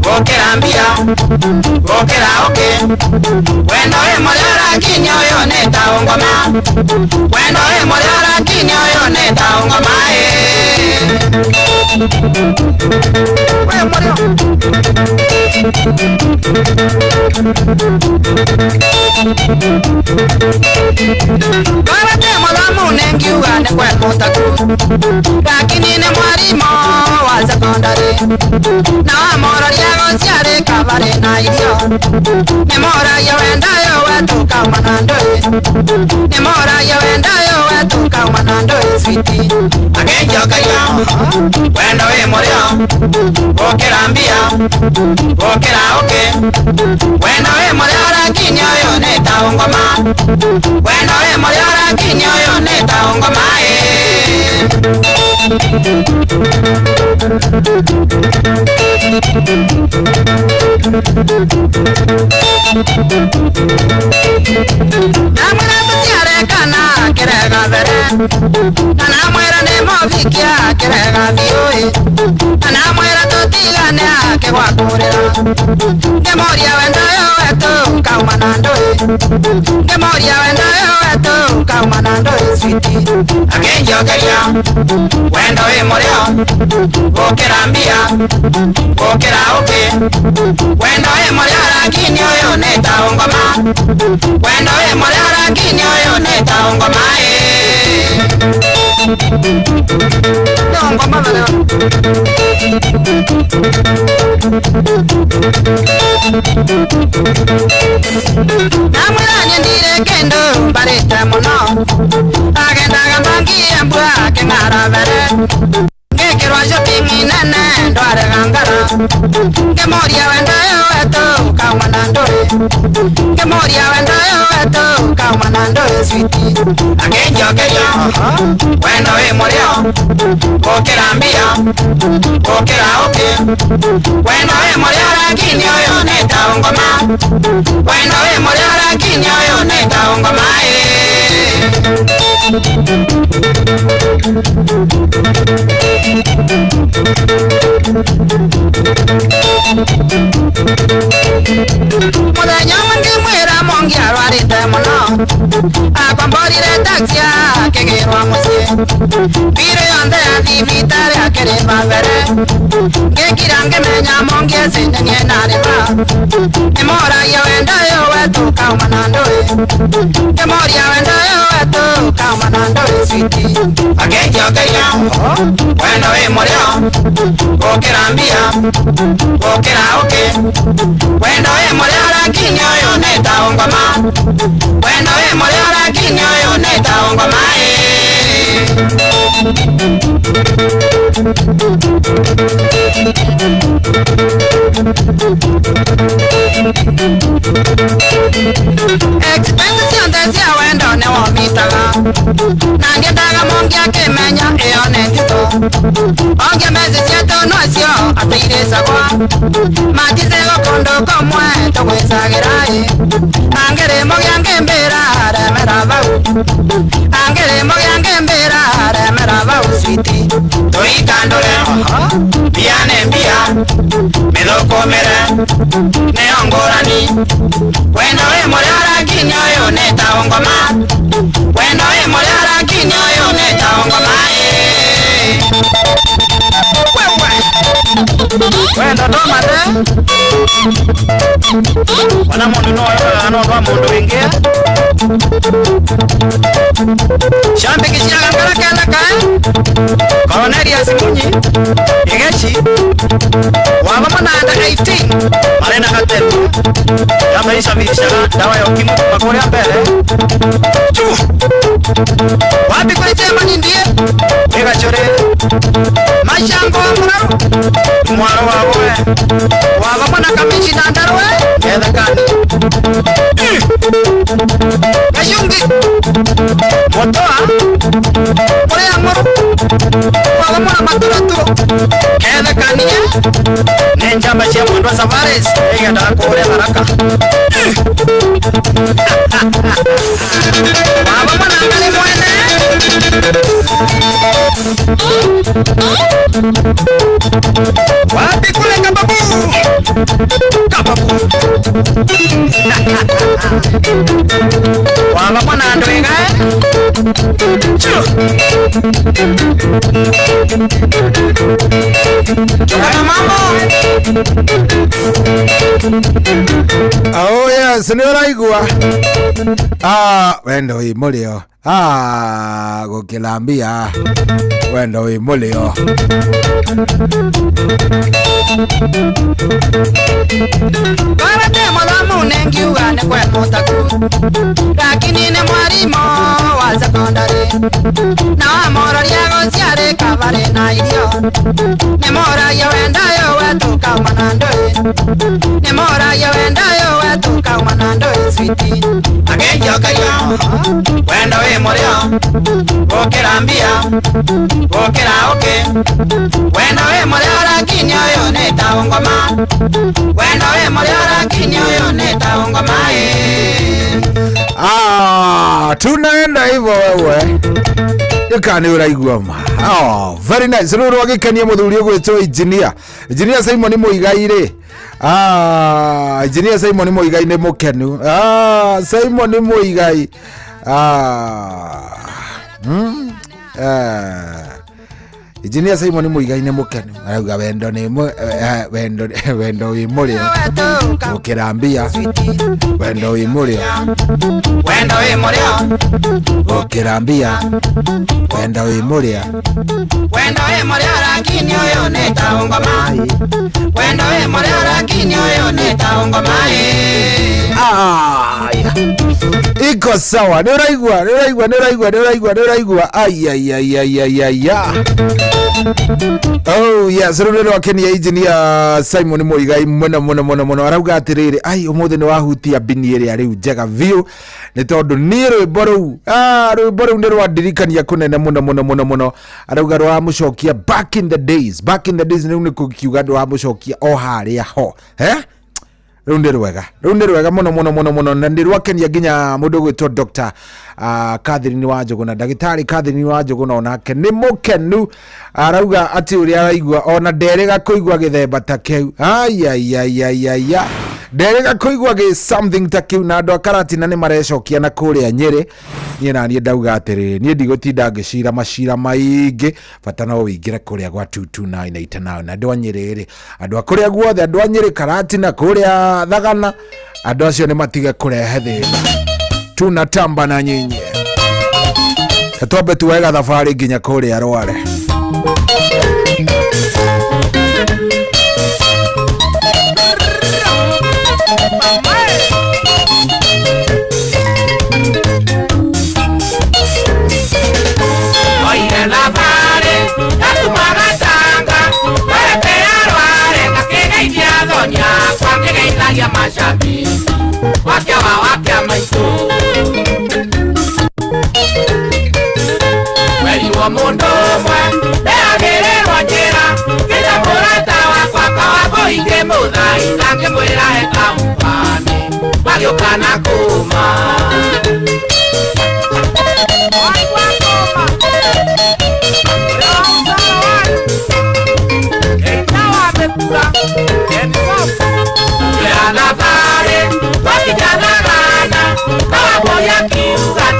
gũkĩra mbia gũkĩra ũkĩ, wendo wĩ mũrĩo lakini ũyũ nĩ ta ngoma, wendo wĩ mũrĩo lakini ũyũ nĩ ta ngoma ĩ. We mũrĩo. Korwo ndĩ mũthomu nĩngiuga nĩ kwemũtaku, lakini nĩ mwarimũ wa secondary, na wamũroria gũciarĩ kabarĩ na irio, nĩmoragia wendo ũyũ wetu kauma na ndũĩ, nĩmoragia wendo ũyũ wetu kauma na ndũĩ. Switi akĩnjokeria wendo wĩ mũrĩo gũkĩra mbia gũkĩra ũkĩ, wendo wĩ mũrĩo lakini ũyũ nĩ ta ngoma, wendo wĩ mũrĩo lakini ũyũ nĩ ta ngoma ĩ. Ndamwĩra tũciare kana kĩrega mbere, na namwĩra nĩ mũbikia kĩrega biũ, na namwĩra tũtigane akĩgwakũrĩra. Ngĩmũria wendo ũyũ wetu kauma na ndũĩ, ngĩmũria wendo ũyũ wetu kauma na ndũĩ. Switi akĩnjokeria wendo wĩ mũrĩo gũkĩra mbia gũkĩra ũkĩ, wendo wĩ mũrĩo lakini ũyũ nĩ ta ngoma, wendo wĩ mũrĩo lakini ũyũ nĩ ta ngoma ĩ. Nĩ ngoma mũrĩo. Namwĩra nyendire kĩndũ mbarĩte mũno, agendaga mbangie mbua akĩng'ara mbere, ngĩkĩrwo shopping nene ndwarega ngara, ngĩmũria wendo ũyũ wetu kauma na ndũĩ, ngĩmũria wendo ũyũ wetu kauma na ndũĩ. Switi akĩnjokeria wendo wĩ mũrĩo gũkĩra mbia gũkĩra ũkĩ, wendo wĩ mũrĩo lakini ũyũ nĩ ta ngoma, wendo wĩ mũrĩo lakini ũyũ nĩ ta ngoma ĩ. Mũthenya ũmwe ngĩmwĩra Mongi arwarĩte mũno, akomborire taxi akĩgĩrwo mũciĩ, mbirũ yonthe ya thibitarĩ akĩrĩba mbere, ngĩkira ngĩmenya Mongi eci nĩ niĩ ndarĩba, nĩmoragia wendo ũyũ wetu kauma na ndũĩ, ngĩmũria wendo ũyũ wetu kauma na ndũĩ. Switi akĩnjokeria wendo wĩ mũrĩo gũkĩra mbia gũkĩra ũkĩ, wendo wĩ mũrĩo lakini ũyũ nĩ ta ngoma, wendo wĩ mũrĩo lakini ũyũ nĩ ta ngoma ĩ. Expense ciothe cia wendo nĩwomitaga, na ndiendaga Mongi akĩmenya ĩyo nĩ ntitũ, onge meci cietũ nocio. Mitirisagwa Matizego kondo komwe Togwesagerai Angere mogyange mbera Remera vau Angere mogyange mbera Remera vau switi Tuikandore Mbia ne mbia Mithukumire Neo ngurani Wendo wi muria lakini uyu ni ta ngoma Wendo wi muria lakini uyu ni ta ngoma Wendo ndomate Ona mundu no no rwa mundu wingi Shambiki ciaga ngara kenda kae Cornelius Munyi Igechi Waba mananda 18 Marena gatetu Yamaisha dawa ya ukimwi kuma kuria mbere Chu Wapi kuri chema ndiye Wigachure Mashango muraru Mwaro wawe Waba mwana kamishi na ndarwe Gethekani Gacungi Mutoa Muria ng'uru Waba mwana maturaturo Gethekanie Nĩ njamba cia mwendwa safaris igendaga kũrĩa Tharaka Waba mwana ngarĩ mwene Wapi kule kababu Kababu Waba mwana andũ ĩgae Chu Chukana mambo Oh yes, nĩ ũraigua ah wendo wĩ mũrĩo ah gũkĩra mbia wendo wĩ mũrĩo Karate mothamu nengiuga nĩ kwe mũtaku Lakini nĩ mwarimũ wa sekondari Na wamũroria gũciarĩ kabarĩ na irio Nĩ mũragia wendayo wetukauma na ndũĩ Nĩ mũragia wendayo wetukauma na ndũĩ switi Akĩnjokeria wendo wĩ mũrĩo Gũkĩra mbia gũkĩra ũkĩ Wendo wĩ mũrĩo lakini ũyũ nĩ ta ngoma Wendo wĩ mũrĩo lakini ũyũ nĩ ta ngoma Ah, tunaenda hivyo wewe. Ikani ũraigua ma. Oh, very nice. Rũrũ rwagĩkenia mũthuri ũgwĩtwo engineer. Engineer Simon Muigai rĩ. Ah, engineer Simon Muigai nĩ mũkenu. Ah, Simon Muigai. Ah. Engineer Simon Muigai nĩ mũkenu. Arauga wendo nĩ wendo wendo wĩ mũrĩo. Gũkĩra mbia. Wendo wĩ mũrĩo. Wendo wĩ mũrĩo. Gũkĩra mbia. Wendo wĩ mũrĩo. Wendo wĩ mũrĩo lakini ũyũ nĩ ta ngoma Wendo wĩ mũrĩo lakini ũyũ nĩ ta ngoma Ah, iko sawa. Nĩ ũraigua, nĩ ũraigua, nĩ ũraigua, nĩ ũraigua, nĩ ũraigua. Ai ai ai ai ai ai ai. Oh yes, rũrũ rwakenia engineer Simon Muigai mũno mũno mũno mũno arauga atĩrĩrĩ ai ũmũthĩ nĩ wahutia bini ĩrĩa rĩu njega biũ nĩ tondũ niĩ rwĩmbo rũu ah rwĩmbo rũu nĩ rwandirikania kũnene mũno mũno mũno mũno arauga rwamũcokia back in the days back in the days rĩu nĩ kũkiuga rwamũcokia o harĩa ho eh rĩu nĩ rwega rĩu nĩ rwega mũno mũno mũno mũno na nĩ rwakenia nginya mũndũ ũgwĩtwo Dr. Catherine wa Njũgũna ndagĩtarĩ Catherine wa Njũgũna onake nĩ mũkenu arauga atĩ ũrĩa araigua ona nderĩga kũigua gĩthemba ta kĩu aiaiaiaiaia nderĩga kũigua gĩ something ta kĩu na andũ a Karatina nĩ marecokia na kũrĩa Nyĩrĩ niĩ na niĩ ndauga atĩrĩrĩ niĩ ndigũtinda ngĩcira macira maingĩ bata no wĩingĩre kũrĩa gwa 22989 na andũ a Nyĩrĩ rĩ andũ a kũrĩa guothe andũ a Nyĩrĩ Karatina kũrĩa Thagana andũ acio nĩ matige kũrehe thĩna tunatamba na nyinyi twambe tuoe gathabarĩ nginya kũrĩa Rware Oire thabarĩ yatumaga Tanga werekera Rware ngakĩgeithia athoni akwa ngĩgeithagia mashabiki wakia wa wakia maitũ werirwo mũndũ ũmwe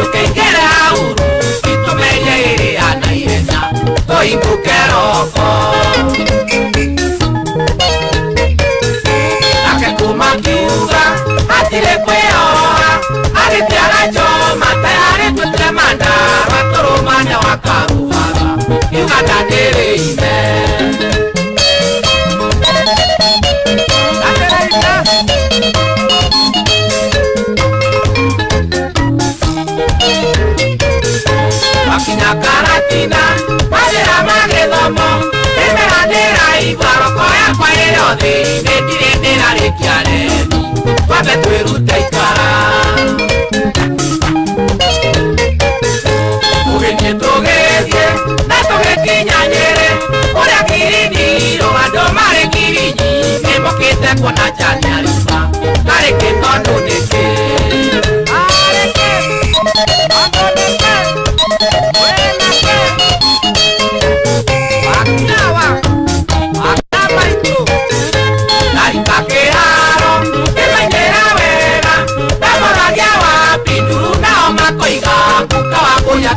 Tũkĩingĩre hau tũmerie ĩrĩa na ihenya tũhingũke roko. Nake kuma kiuga hatirĩ kwĩyoha agĩtiara njoma tayarĩ twĩtire mandarwa tũrũmane wa karubara Uganda nĩrĩ ime. Wakinya Karatina mawĩra ma gĩthomo mĩmera ndĩraigua roko yakwa ĩrĩ o thĩinĩ ndirĩ ndĩrarĩkia remi twambe twĩrute ikara. Tũgĩthiĩ tũgĩthiĩ na tũgĩkinya Nyĩrĩ kũrĩa Kiriniro andũ marĩ ngiri nyingĩ mokĩte kuona Janiarima karĩ kĩ tondũ nĩkĩ.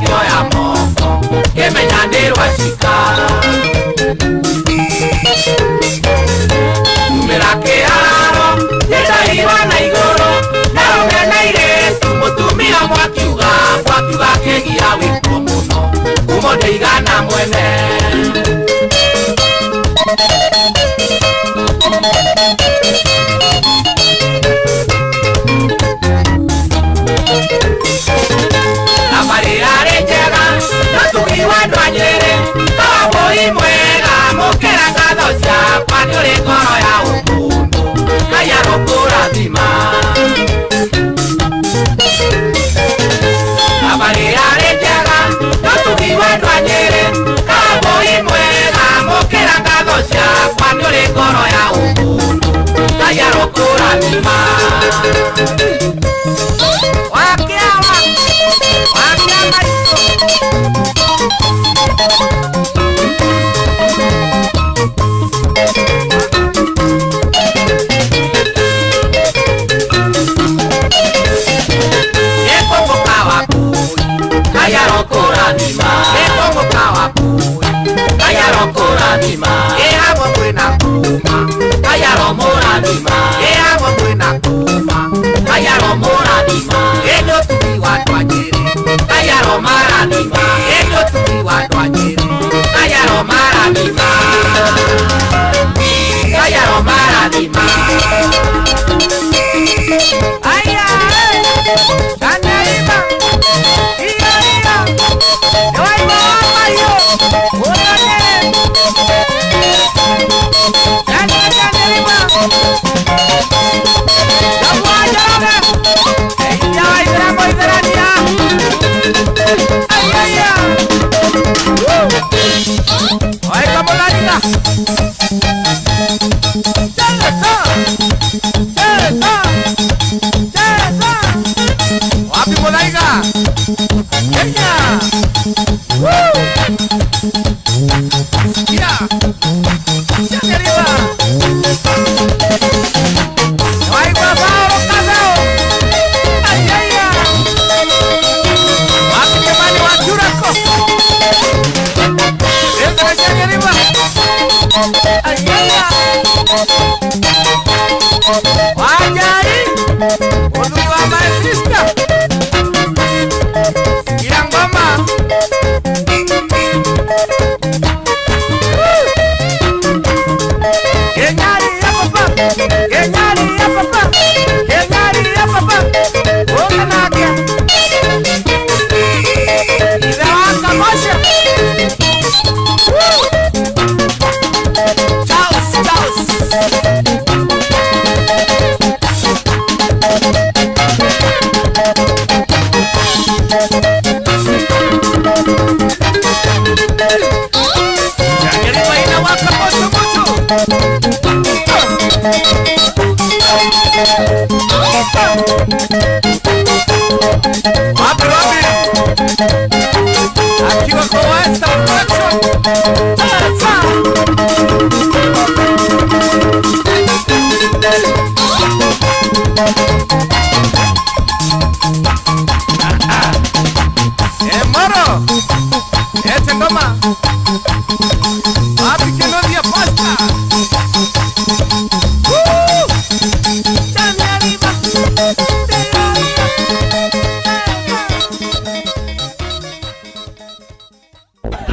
Kĩoya moko kĩmenya nĩ rwacika. Umĩra kĩharo nĩndoirwo na igũrũ na rũme na irĩtu mũtumia mwakiuga mwakiuga kĩgia wĩkuo mũno kumo ndĩigana mwene. Thabarĩ yarĩ njega no tugi wa andũ a Nyĩrĩ Kawambũi mwega mũkĩra ngatho ciakwa nĩ ũrĩ ngoro ya ũmũndũ Ngai arokũrathima. Thabarĩ yarĩ njega no tugi wa andũ a Nyĩrĩ Kawambũi mwega mũkĩra ngatho ciakwa nĩ ũrĩ ngoro ya ũmũndũ Ngai arokũrathima. Wakiawa wakia maitũ.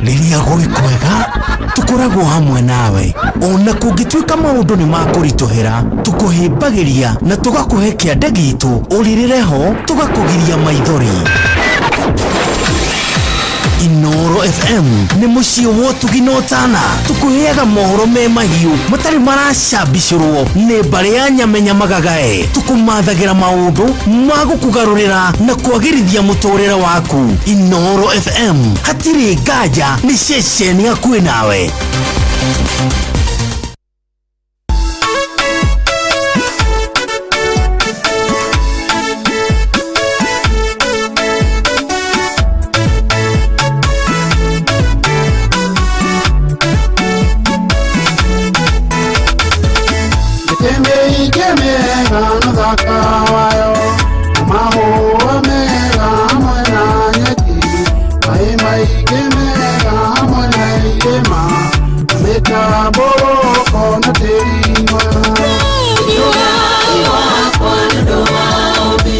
Rĩrĩa gwĩ kwega tũkoragwo hamwe nawe, ona kũngĩtuĩka maũndũ nĩ makũritũhĩra, tũkũhĩmbagĩria na tũgakũhe kĩande gitũ ũrĩrĩre ho, tũgakũgiria maithori. Inoro FM nĩ mũciĩ wa ũtugi na ũtana, tũkũheaga mohoro me mahiũ matarĩ maracambicũrwo nĩ mbarĩ ya nyamenya magagae, tũkũmathagĩra maũndũ ma gũkũgarũrĩra na kwagĩrithia mũtũrĩre waku. Inoro FM hatirĩ nganja nĩ ceceni hakuhĩ nawe. Mĩtĩ mĩingĩ mĩega na thaka wayo, na mahũa mega hamwe na nyeki, maĩ maingĩ mega hamwe na irĩma, na mĩtambũrũko na tĩri mwega. Wakwa nĩ ũndũ wa ũũmbi,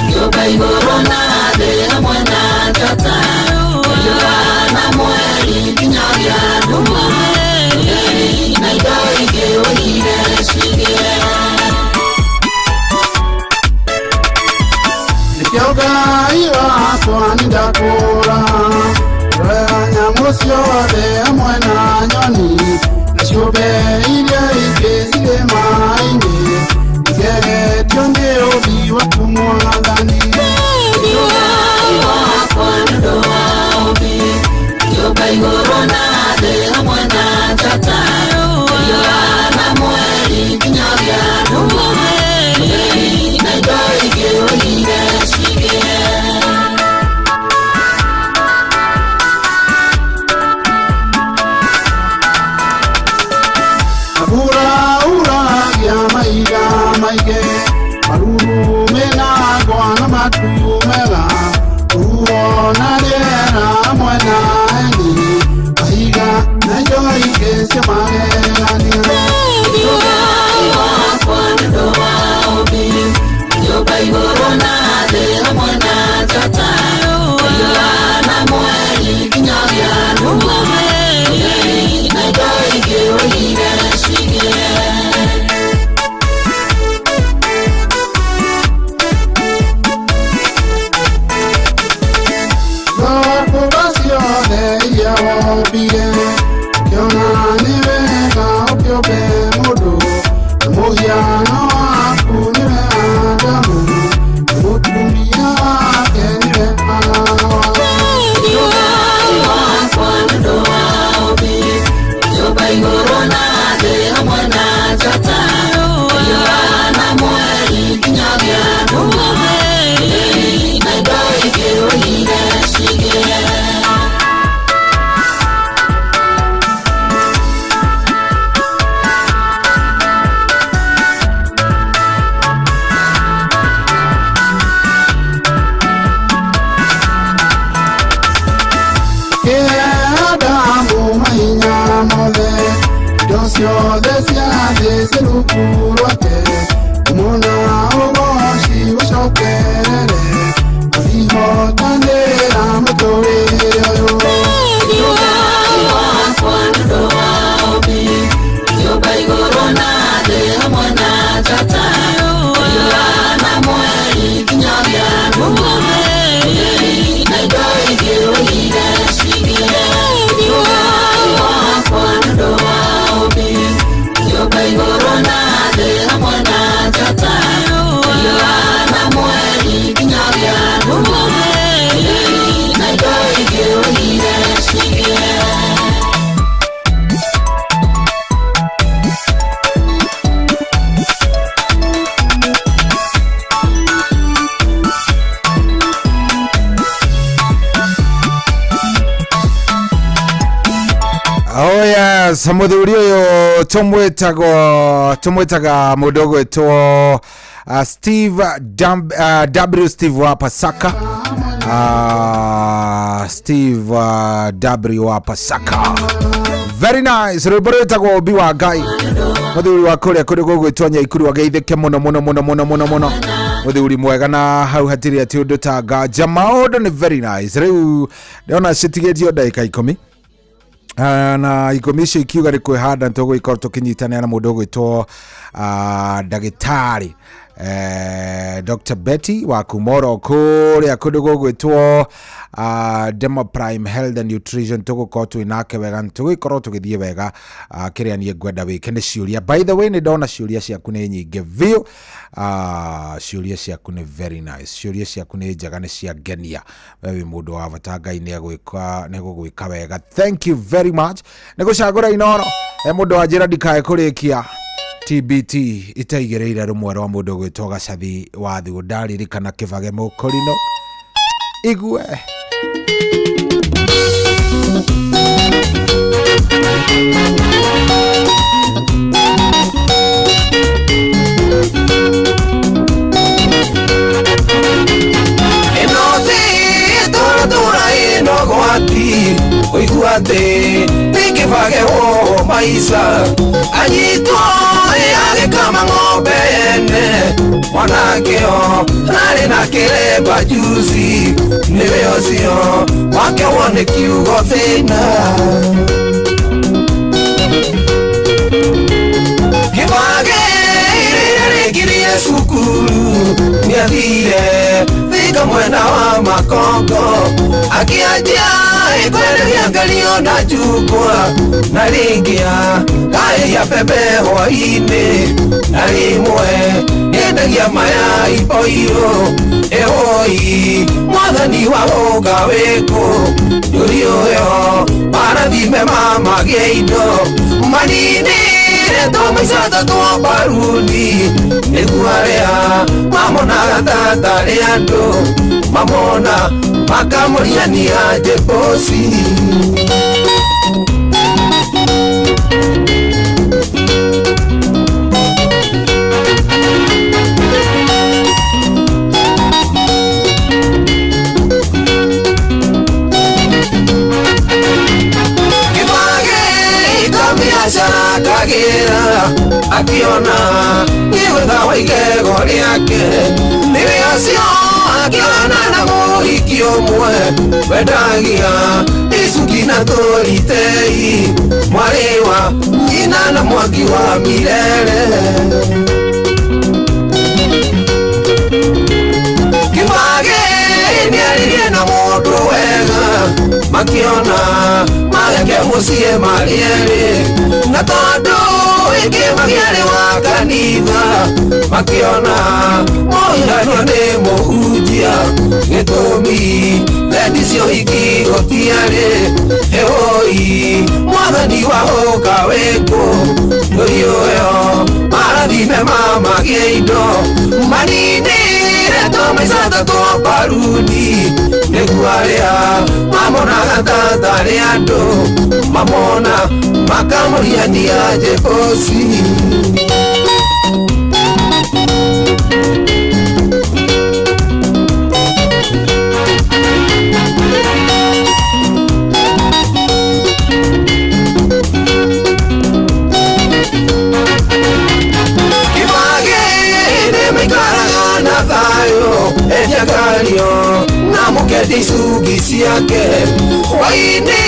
ngĩũmba igũrũ na thĩ hamwe na njata, riũa na mweri nginyagia nduma, ũtheri na indo ingĩ oigire cigĩe. Nĩkĩo Ngai wakwa nĩndakũra, rora nyamũ ciothe hamwe na nyoni, na ciũmbe iria ingĩ cirĩ maĩ-inĩ, igeretio nĩ ũũmbi waku Mwathani. Ngai wakwa nĩ ũndũ wa ũũmbi, ngĩũmba igũrũ na thĩ hamwe na njata, riũa na mweri nginyagia nduma, ũtheri na indo ingĩ oigire cigĩe. Mbura uragia mahinda maingĩ, marurumĩ na ngwa na matu mega, rũhuho na rĩera hamwe na heni, mahiga na indo ingĩ cia magegania. Ngai wakwa nĩ ũndũ wa ũũmbi, ngĩũmba igũrũ na thĩ hamwe na njata, riũa na mweri nginyagia nduma, ũtheri na indo ingĩ oigire cigĩe. Thũkũma ciothe iria wombire, ũkĩona nĩ wega ũkĩũmbe mũndũ, na mũhiano waku nĩwe Adamu, na mũtumia wake nĩwe Hawa. Ngai wakwa nĩ ũndũ wa ũũmbi, ngĩũmba igũrũ na thĩ hamwe na njata, riũa na mweri nginyagia nduma, ũtheri na indo ingĩ oigire cigĩe. Kĩhe Adamu mahinya mothe, indo ciothe cia thĩ ciĩ rungu rwake, ũmũna ũgooci ũcokerere, acihotanĩra mũtũrĩre ũyũ. Ngai wakwa nĩ ũndũ wa ũũmbi, ngĩũmba igũrũ na thĩ hamwe na njata, riũa na mweri nginyagia nduma, ũtheri na indo ingĩ oigire cigĩe. Ngai wakwa nĩ ũndũ wa ũũmbi, ngĩũmba igũrũ na thĩ hamwe na njata, riũa na mweri nginyagia nduma, ũtheri na indo ingĩ oigire cigĩe. Oh yes, muthuri uyu tumwitaga mundu ugwitwo Steve W Steve wa Pasaka, Steve W wa Pasaka, very nice. Rwimbo rwitagwo ũmbi wa Ngai, muthuri wa kuria kundu gugwitwo Nyaikuru, ageithĩke muno muno muno muno muno muno. Muthuri mwega na hau hatirĩ atĩ ũndũ ta nganja. Maũndũ nĩ very nice. Rĩu ndĩrona citigĩtio ndagĩka 10. Na 10 icio ikiuga nĩ kwĩhanda tũgũgĩkorwo tũkĩnyitanĩra na mũndũ ũgwĩtwo ndagĩtarĩ Dr. Betty wa kuma oro kũrĩa kũndũ gũgwĩtwo Demo Prime Health and Nutrition. Tũgũkorwo twĩ nake wega, tũgĩkorwo tũgĩthiĩ wega. Kĩrĩa niĩ ngwenda wĩke nĩ ciũria. By the way, nĩ ndona ciũria ciaku nĩ nyingĩ biũ. Ciũria ciaku nĩ very nice, ciũria ciaku nĩ njega, nĩ ciangenia. We wĩ mũndũ wa bata, Ngai nĩ egũgwĩka wega. Thank you very much nĩ gũcagũra Inooro. He mũndũ wanjĩra ndikae kũrĩkia TBT itaigĩrĩire rũmwe rwa mũndũ ũgwĩtwo Gacathi wa Thuũ. Ndaririkana Kĩbage Mũkũrinũ. Igue Ĩno thĩ tũratũra ĩno gwati ũigua atĩ nĩ Kĩbage wo maica anyitwo agĩkama ng'ombe ene mwanakĩo arĩ na kĩremba juzi nĩwe ũcio wake wone kiugo thĩna. Kĩbage rĩrĩa rĩkirie cukuru nĩathire Thika mwena wa Makongo akĩanjia kwenderia ngario na njungwa na rĩngĩ kaĩria mbembe hwaĩ-inĩ na rĩmwe nĩendagia mayai boirũ. Ĩhũi mwathani wa ũga wĩkũ ndũri ũyũ marathime mamagĩe indo maninire tũmaica twa mbaruni nĩguo arĩa mamonaga ta tarĩ andũ mamona makamũriania njĩboci. Kĩbage kabiacara kagĩra akiona nĩgwetha wa igego rĩake nĩwe ũcio akĩonana na mũhiki ũmwe wendagia icuki na tũritei mwarĩ wa nyina na mwaki wa mirere. Kĩbage nĩaririe na mũndũ wega makiona mageke mũciĩ marĩ erĩ na tondũ Kĩbage arĩ wa kanitha makiona moiranio nĩ mũhunjia gĩtũmi thendi cio hiki gũtiarĩ. Ĩhũi mwathani wa ũka wĩkũ ndũri ũyũ marathime mamagĩe indo maninire tũmaica twa mbaruni nĩguo arĩa mamonaga ta tarĩ andũ mamona makamũriania njĩboci. Kĩbage nĩ maikaraga na thayũ endia ngario na mũkendia icungi ciake hwaĩ-inĩ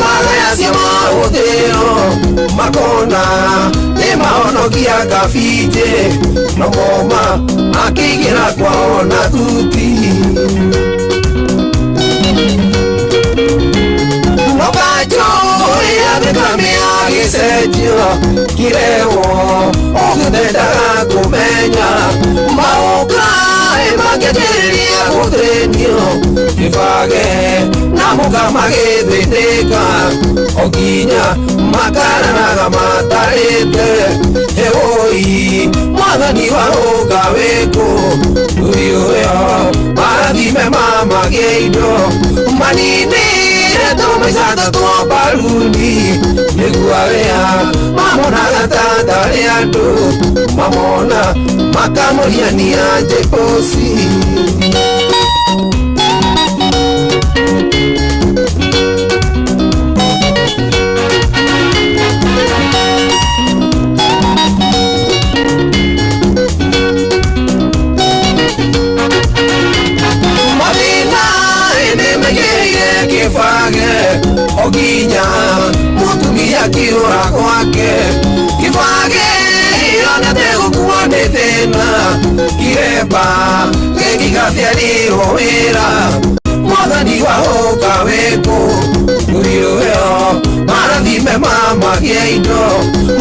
magaya cia mahũthĩro makona nĩ mahonokia kabinjĩ no moma makĩigĩra kwao na thuti. No kanjũ yathĩkamĩa gĩcenjio kĩrehwo ũgĩtendaga kũmenya maũka makĩanjĩrĩria gũthĩnio Kĩbage na mũka magĩthĩnĩka o nginya makaranaga matarĩte. Ĩhũi mwathani wa ũga wĩkũ ndũri ũyũ marathime mamagĩe indo maninire tũmaica twa mbaruni nĩguo arĩa mamonaga ta tarĩ andũ mamona makamũriania njĩboci. Kĩbage o nginya mũtumia kĩũra gwake Kĩbage yonete gũkua nĩ thĩna Kĩremba gĩkĩgaciarĩrwo wĩra Mwathani wa ũka wĩkũ Ũyũ marathime mama gĩa indo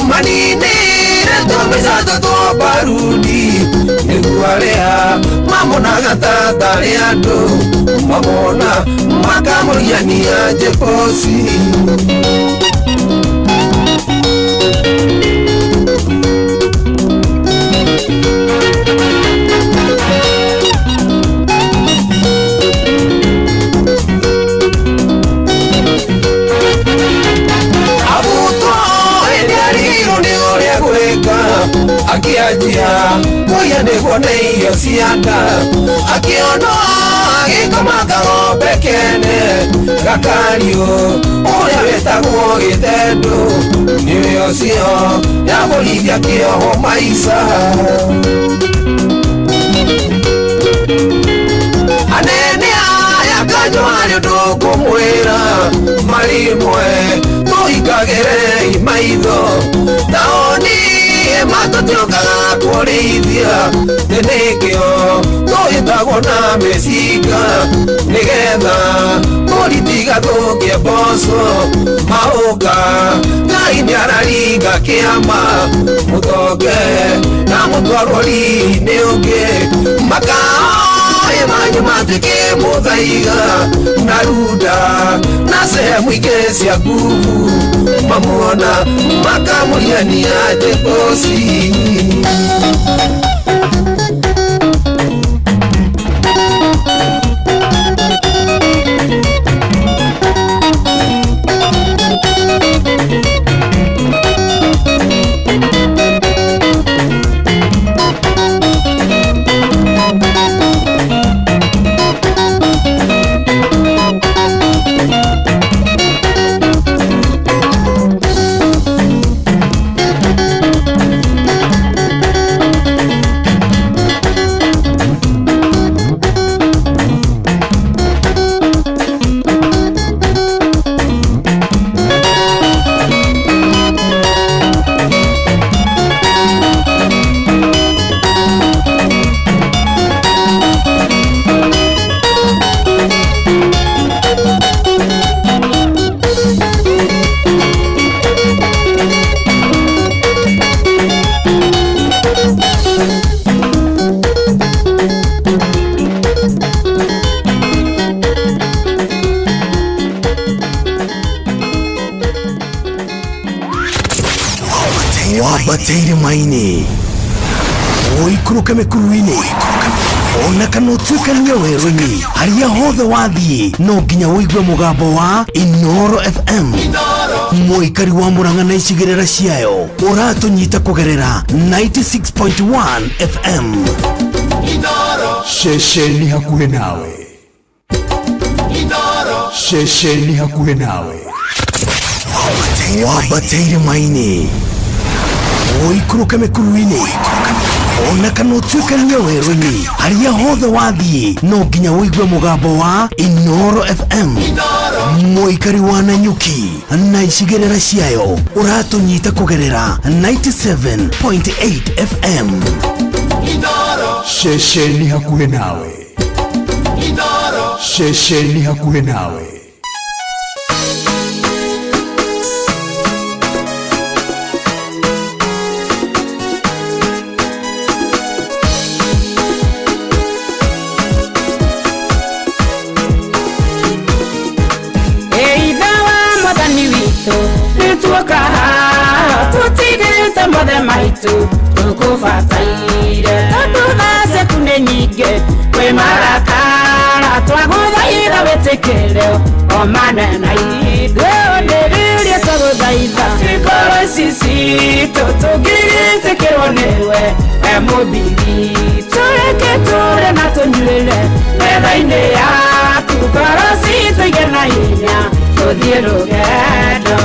Maninĩre tũmbeca tũtwo baruni Nĩguo arĩa mamonaga ta tarĩ andũ Mamona makamũriania njeboci Abutwo hĩndĩ arigirwo nĩ ũrĩa gwĩka Akĩanjia kũiya nĩguo nĩ irio cia nda Akĩonwo agĩkoma kang'ombe kene Gakariũ ũrĩa wĩtagwo gĩtendũ Nĩwe ũcio yabũrithia kĩoho maica Anene aya kanjũ harĩ ũndũ ngũmwĩra Marimwe tũhingagĩrei maitho Taũni matũtiũkaga kũrĩithia Thĩ nĩkĩo tũhĩtagwo na mĩcinga Nĩgetha mbũri tigathũkie mboco Maũka Ngai nĩararinga kĩama Mũtonge na mũtwarwo riri-inĩ ũngĩ Makaoe manyu matuĩke mũthaiga Na runda na sehemu ingĩ cia nguvu Mamuona makamũriania njeboci Wambateire maini ũikũrũke mĩkuru-inĩ ona kana ũtuĩkanie werũ-inĩ harĩa hothe wathiĩ no nginya ũigue mũgambo wa Inooro FM mũikari wa Murang'a na icigĩrĩra ciayo ũratũnyita kũgerera 96.1 FM Ceceni hakuhĩ nawe Ceceni hakuhĩ nawe Wambateire maini ũikũrũke mĩkuru-inĩ ona kana ũtuĩkanie werũ-inĩ harĩa hothe wathiĩ no nginya ũigue mũgambo wa Inooro FM mũikari wa Nanyuki na icigĩrĩra ciayo ũratũnyita kũgerera 97.8 FM Ceceni hakuhĩ nawe Ceceni hakuhĩ nawe Tutigĩrĩte mothe maitũ tũkũbataire tondũ tha ciaku nĩ nyingĩ kwĩ marakara twagũthaitha wĩtĩkĩre o manene ithuĩ nĩrĩria twagũthaitha ngoro ici citũ tũngĩgĩtĩkĩrwo nĩwe e mũmbi witũ reke tũrĩe na tũnyuĩre metha-inĩ yaku ngoro citũ igĩe na hinya tũthiĩ rũgendo.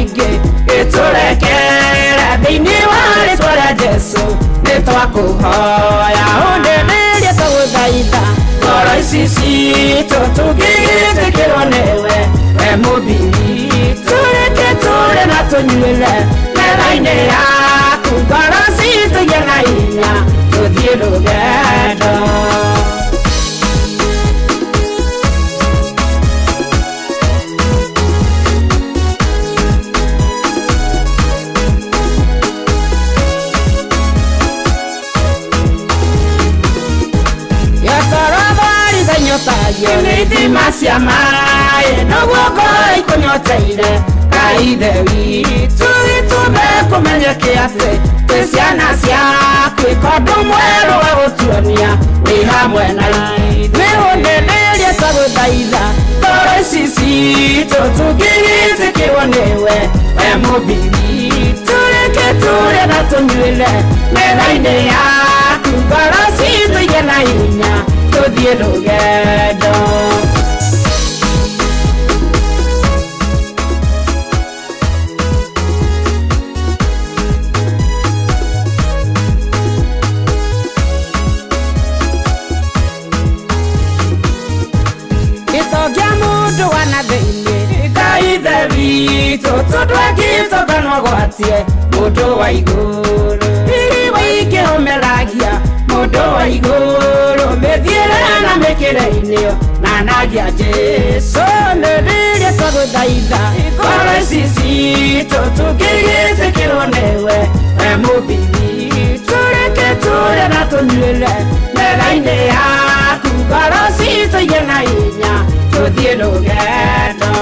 nyingĩ ĩtũrekere thĩinĩ wa rĩtwa rĩa Jesũ nĩtwakũhoya ũndemerie twagũthaitha ngoro ici citũ tũngĩgĩtĩkĩrwo nĩwe we mũmbi witũ reke tũrĩe na tũnyuĩre metha-inĩ yaku ngoro citũ igĩe na hinya tũthiĩ rũgendo. Nĩithima cia maĩ noguo ngoro ikũnyoteire Ngai ithe witũ gĩtũme kũmenyeke atĩ twĩ ciana ciaku ĩka ũndũ mwerũ wa gũtuonia wĩ hamwe na ithuĩ ũndemerie twagũthaitha ngoro ici citũ tũngĩgĩtĩkĩrwo nĩwe we mũmbi witũ reke tũrĩe na tũnyuĩre metha-inĩ yaku ngoro citũ igĩe na hinya tũthiĩ rũgendo. Gĩtongia mũndũ wa na thĩinĩ Ngai ithe witũ tondũ angĩtonga no agwatie mũndũ wa igũrũ riri waingĩ ũmeragia mũndũ wa igũrũ mĩthiĩre na mĩkĩre-inĩ nanagia Jesũ nĩrĩria twagũthaitha ngoro ici citũ tũngĩgĩtĩkĩrwo nĩwe we mũmbi witũ reke tũrĩe na tũnyuĩre metha-inĩ yaku ngoro citũ igĩe na hinya tũthiĩ rũgendo.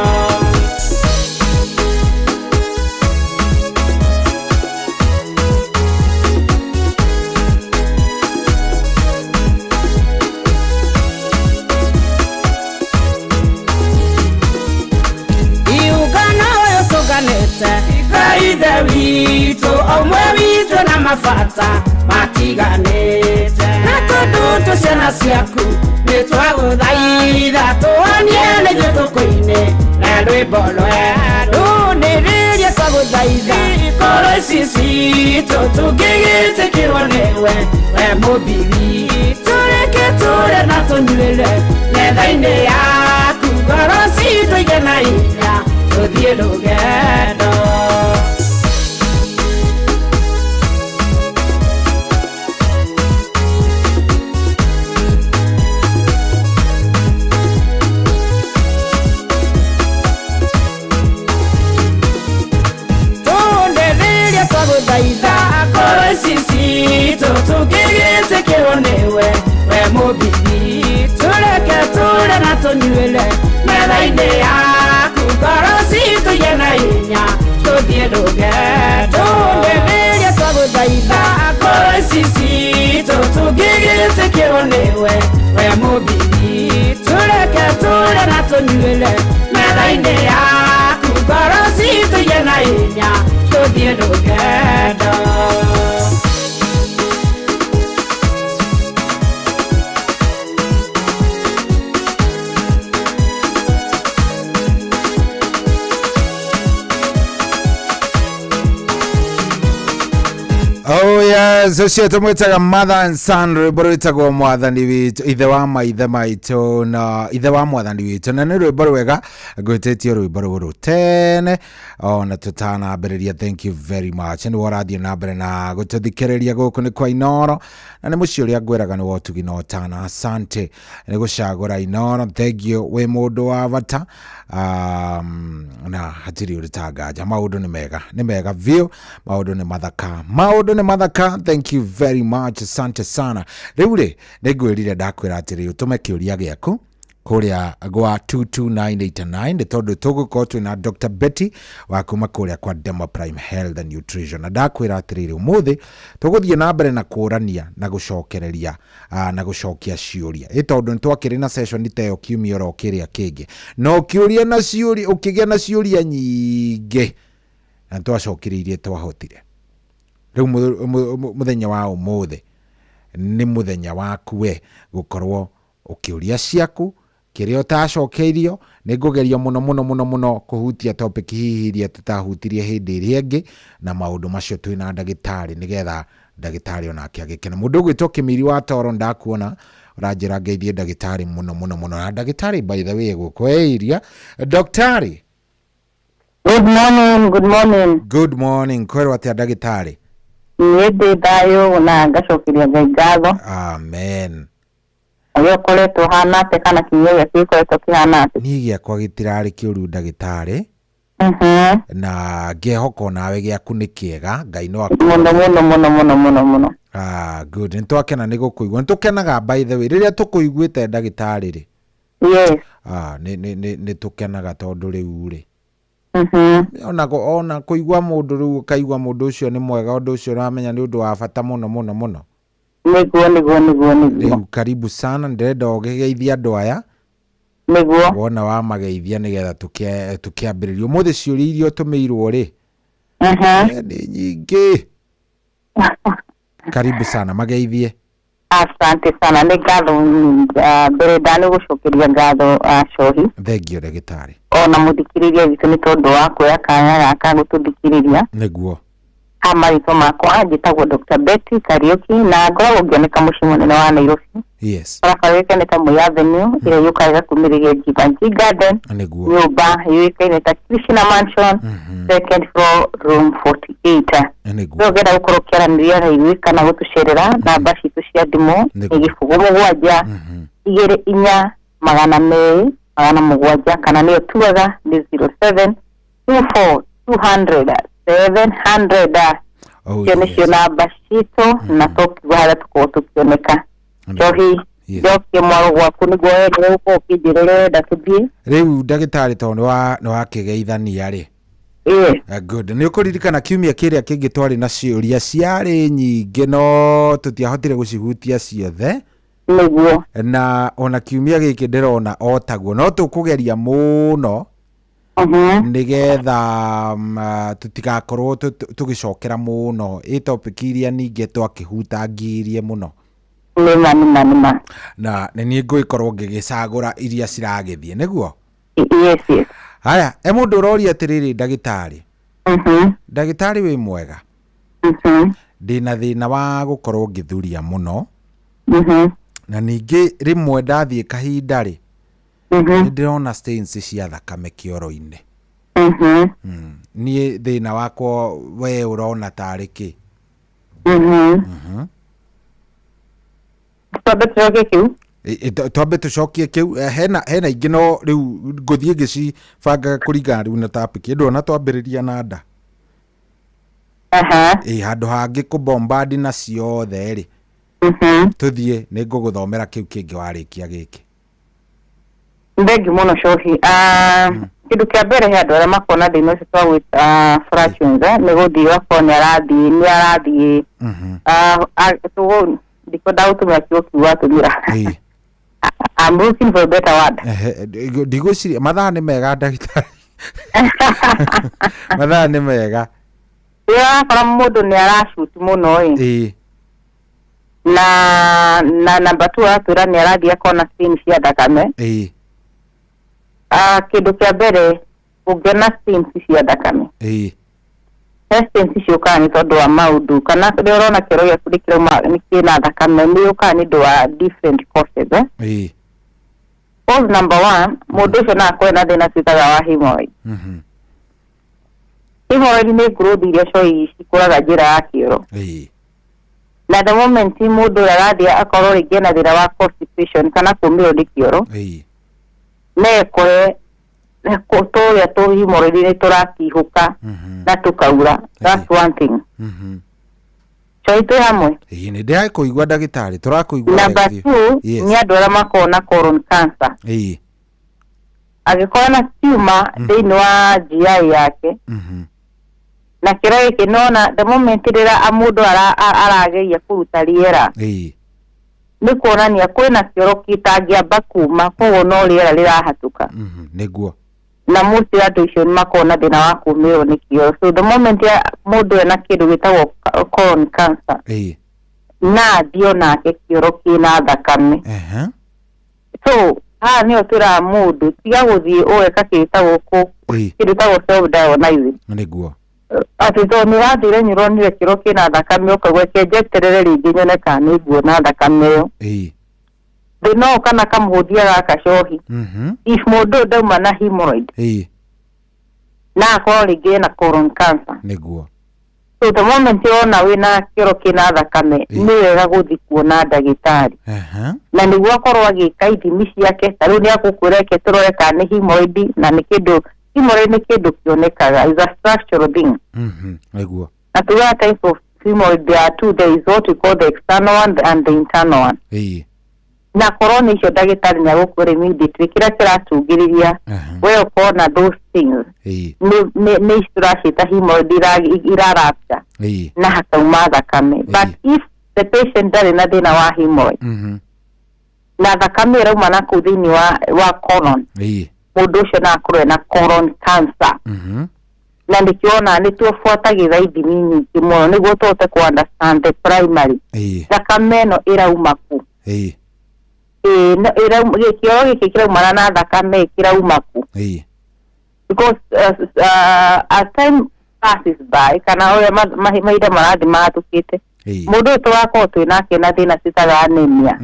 Ngai ithe witũ ũmwe witũ na mabata matiganĩte na tondũ twĩ ciana ciaku nĩtwagũthaitha tũhonie nĩithuĩ tũkũine na rwĩmbo rwerũ nĩrĩria twagũthaitha ngoro ici citũ tũngĩgĩtĩkĩrwo nĩwe we mũmbi witũ reke tũrĩe na tũnyuĩre metha-inĩ yaku ngoro citũ igĩe na hinya tũthiĩ rũgendo. Tũndereria twagũthaitha ngoro ici citũ tũngĩgĩtĩkĩrwo nĩwe we mũmbi witũ reke tũrĩe na tũnyuĩre metha-inĩ yaku ngoro citũ igĩe na hinya tũthiĩ rũgendo. Tũndemerie twagũthaitha ngoro ici citũ tũngĩgĩtĩkĩrwo nĩwe we mũmbi witũ reke tũrĩe na tũnyuĩre metha-inĩ yaku ngoro citũ igĩe na hinya tũthiĩ rũgendo. Oh yes, ũcio tũmwĩtaga mother and son, rwĩmbo rwĩtagwo mwathani witũ, ithe wa maithe maitũ na ithe wa mwathani witũ, na nĩ rwĩmbo rwega ngwĩtĩtie rwĩmbo rũrũ tene ona tũtanambĩrĩria. Thank you very much nĩ ũrathiĩ na mbere na gũtũthikĩrĩria gũkũ nĩ kwa Inooro na nĩ mũciĩ ũrĩa ngwĩraga nĩ wotugi na ũtana. Asante nĩ gũcagũra Inooro, thank you, wĩ mũndũ wa bata na hatirĩ ũrĩ ta nganja. Maũndũ nĩ mega, nĩ mega biũ, maũndũ nĩ mathaka, maũndũ nĩ mathaka. Thank you very much, asante sana. Rĩu rĩ nĩ ngwĩrire ndakwĩra atĩrĩ ũtũme kĩũria gĩaku kũrĩa gwa 22989 nĩ tondũ tũgũkorwo twĩna Dr. Betty wa kuma kũrĩa kwa Demo Prime Health and Nutrition, na ndakwĩra atĩrĩrĩ ũmũthĩ tũgũthiĩ na mbere na kũrania na gũcokereria na gũcokia ciũria ĩ tondũ nĩtwakĩrĩ na session ta ĩyo kiumia oro kĩrĩa kĩngĩ na ũkĩũria na ciũria ũkĩgĩa na ciũria nyingĩ na nĩtwacokereirie twahotire. Rĩu mũthenya wa ũmũthĩ nĩ mũthenya waku we gũkorwo ũkĩũria ciaku Kĩrĩa ũtacokeirio, nĩ ngũgeria mũno mũno mũno mũno kũhutia topic hihi iria tũtahutirie hĩndĩ ĩrĩa ĩngĩ, na maũndũ macio twĩna ndagĩtarĩ nĩgetha ndagĩtarĩ onake agĩkene. Mũndũ ũgwĩtwo Kĩmiri wa Toro ndakuona ũranjĩra ngeithie ndagĩtarĩ mũno mũno mũno, na ndagĩtarĩ by the way gũkũ area. Daktari. Good morning, good morning. Good morning. Kwĩrwo atĩa ndagĩtarĩ? Niĩ ndĩ thayũ na ngacokeria Ngai ngatho. Amen. Ũrĩa ũkoretwo ũhana atĩa kana kiumia gĩaku gĩkoretwo kĩhana atĩa? Niĩ gĩakwa gĩtirarĩ kĩũru ndagĩtarĩ. Na ngehoka onawe gĩaku nĩ kĩega. Ngai no akũ Mũno mũno mũno mũno mũno mũno. Ah, good. Nĩ twakena nĩ gũkũigua. Nĩ tũkenaga by the way rĩrĩa tũkũiguĩte ndagĩtarĩ rĩ. Yes. Ah, nĩ nĩ nĩ nĩ tũkenaga tondũ rĩu rĩ. Ona ona kũigua mũndũ rĩu ũkaigua mũndũ ũcio nĩ mwega, ũndũ ũcio ũramenya nĩ ũndũ wa bata mũno mũno mũno. Nĩguo nĩguo nĩguo nĩguo. Rĩu karibu sana, ndĩrenda ũkĩgeithie andũ aya. Nĩguo. Wona wamageithia nĩgetha tũkĩambĩrĩria. Ũmũthĩ ciũria iria ũtũmĩirwo rĩ, nĩ nyingĩ. Karibu sana, mageithie. Asante sana, nĩ ngatho mbere ndanĩgũcokeria ngatho Cohi. Thengio ndagĩtarĩ. Ona mũthikĩrĩria witũ nĩ tondũ wa kuoya kanya gaka gũtũthikĩrĩria. Nĩguo. Ha marĩtwa makwa njĩtagwo Dr. Betty Kariuki na ngoragwo ngĩoneka mũciĩ mũnene wa Nairobi. Barabara yũĩkaine ta Moi Avenue ĩrĩa yũkaga ĩgakumĩrĩria Jivanjee Garden. Nĩguo. Nyũmba yũĩkaine ta Krishna Mansion, second floor, room 48. Nĩguo. Rĩu ũngĩenda gũkorwo ũkĩaranĩria na ithuĩ kana gũtũcerera, namba citũ cia thimũ nĩ 0 7 2 4 200 700, kana nĩyo tugaga nĩ 07 24 200 700. Icio nĩcio namba citũ na tũkiuga harĩa tũkorwo tũkĩoneka. Njohi, njokie mwaro gwaku nĩguo wende gũkorwo ũkĩnjĩra ũrĩa ũrenda tũthiĩ. Rĩu ndagĩtarĩ, tondũ nĩ wakĩgeithania rĩ. Good. Nĩ ũkũririkana kiumia kĩrĩa kĩngĩ twarĩ na ciũria ciarĩ nyingĩ no tũtiahotire gũcihutia ciothe. Nĩguo. Na ona kiumia gĩkĩ ndĩrona o taguo, no tũkũgeria mũno nĩgetha tũtigakorwo tũgĩcokera mũno ĩ topic iria ningĩ twakĩhutangirie mũno. Nĩma nĩma nĩma. Na nĩ niĩ ngũgĩkorwo ngĩgĩcagũra iria ciragĩthiĩ, nĩguo? Yes, yes. Haya, e mũndũ ũroria atĩrĩrĩ ndagĩtarĩ. Ndagĩtarĩ wĩ mwega? Ndĩna thĩna wa gũkorwo ngĩthuria mũno. Na ningĩ rĩmwe ndathiĩ kahinda rĩ, nĩ ndĩrona stains cia thakame kĩoro-inĩ. Niĩ thĩna wakwa we ũrona tarĩ kĩ? Twambe tũcokie kĩu. Twambe tũcokie kĩu. Hena ingĩ no rĩu ngũthiĩ ngĩcibangaga kũringana rĩu na topic. Ndona twambĩrĩria na nda. Ĩ handũ hangĩ kũbombandi na ciothe rĩ. Tũthiĩ nĩ ngũgũthomera kĩu kĩngĩ warĩkia gĩkĩ. Thengi mũno Cohi. Kĩndũ kĩa mbere he andũ arĩa makoragwo na thĩna ũcio twagwĩta flatulence, nĩ gũthiĩ ũgakorwo nĩ arathiĩ nĩ arathiĩ ndikwenda gũtũmĩra kiugo kĩu watũmĩra. I'm looking for a better word. Ndigwĩciria mathaa nĩ mega ndagĩtarĩ. Mathaa nĩ mega. Rĩrĩa ũrakora mũndũ nĩ aracuti mũno ĩ. Na number 2 aratwĩra nĩ arathiĩ akona stain cia thakame. Kĩndũ kĩa mbere ũngĩona stains cia thakame. He stains ciũkaga nĩ tondũ wa maũndũ kana rĩrĩa ũrona kĩoro gĩaku nĩ kĩrauma nĩ kĩna thakame nĩ yũkaga nĩ ũndũ wa different causes. Cause number 1, mũndũ ũcio no akorwo na thĩna twĩtaga wa hemorrhoid. Hemorrhoid nĩ growth iria coi cikũraga njĩra ya kĩoro. Na the moment mũndũ ũrĩa arathiĩ akorwo rĩngĩ ena thĩna wa constipation kana kũmĩrwo nĩ kĩoro, no ekore tũrĩa tũ hemorrhoid nĩ tũratihũka na tũkaura. That's one thing. Coi twĩ hamwe? Ĩĩ, nĩ ndĩrakũigua ndagĩtarĩ, tũrakũigua Number wega biũ. 2, nĩ andũ arĩa makoragwo na colon cancer. Angĩkorwo na tumor thĩinĩ wa GI yake, na kĩro gĩkĩ nona the moment rĩrĩa mũndũ arageria kũruta rĩera, nĩ kuonania kwĩna kĩoro kĩtangĩamba kuma, koguo no rĩera rĩrahatũka. Nĩguo. Na most ya andũ icio nĩ makoragwo na thĩna wa kũmĩrwo nĩ kĩoro. So the moment ya mũndũ ena kĩndũ gĩtagwo colon cancer, na athiĩ onake kĩoro kĩna thakame. So Haha nĩho twĩraga mũndũ tiga gũthiĩ ũgeka kĩndũ gĩtagwo kĩndũ gĩtagwo self diagnosing. Nĩguo. Atĩ tondũ nĩ ũrathire nĩ ũronire kĩro kĩna thakame, ũkaigua reke njeterere rĩngĩ nyone kana nĩ nguona thakame ĩyo. Thĩna ũyũ kana kamũhũthia gaka cohi, if mũndũ ũyũ ndauma na hemorrhoid na akorwo rĩngĩ ena colon cancer. So the moment wona wĩna kĩoro kĩna thakame, nĩ wega gũthiĩ kuona ndagĩtarĩ na nĩguo akorwo agĩka ithimi ciake. Ta rĩu nĩ agũkwĩra, reke tũrore kana nĩ hemorrhoid, na nĩ kĩndũ, hemorrhoid nĩ kĩndũ kĩonekaga, is a structural thing. Na tugaga type of hemorrhoid, there are two: there is what we call the external one and the internal one. Na korwo nĩ icio, ndagĩtarĩ nĩ agũkwĩra immediately kĩrĩa kĩracũngĩrĩria we ũkorwo na those things. Nĩ ici tũraciĩta hemorrhoid irarupture na hakauma thakame. But if the patient ndarĩ na thĩna wa hemorrhoid na thakame ĩrauma na kũu thĩinĩ wa colon, mũndũ ũcio no akorwo ena colon cancer. Na nĩkĩo nĩ tũbuatagĩra ithimi nyingĩ mũno nĩguo tũhote kũ understand the primary thakame ĩno ĩrauma kũ. Ĩĩ, kĩoro gĩkĩ kĩraumana na thakame kĩrauma kũ? Because as time passes by, kana ũrĩa mahinda marathiĩ mahatũkĩte, mũndũ ũyũ tũgakorwo twĩ nake na thĩna ciĩtaga anemia.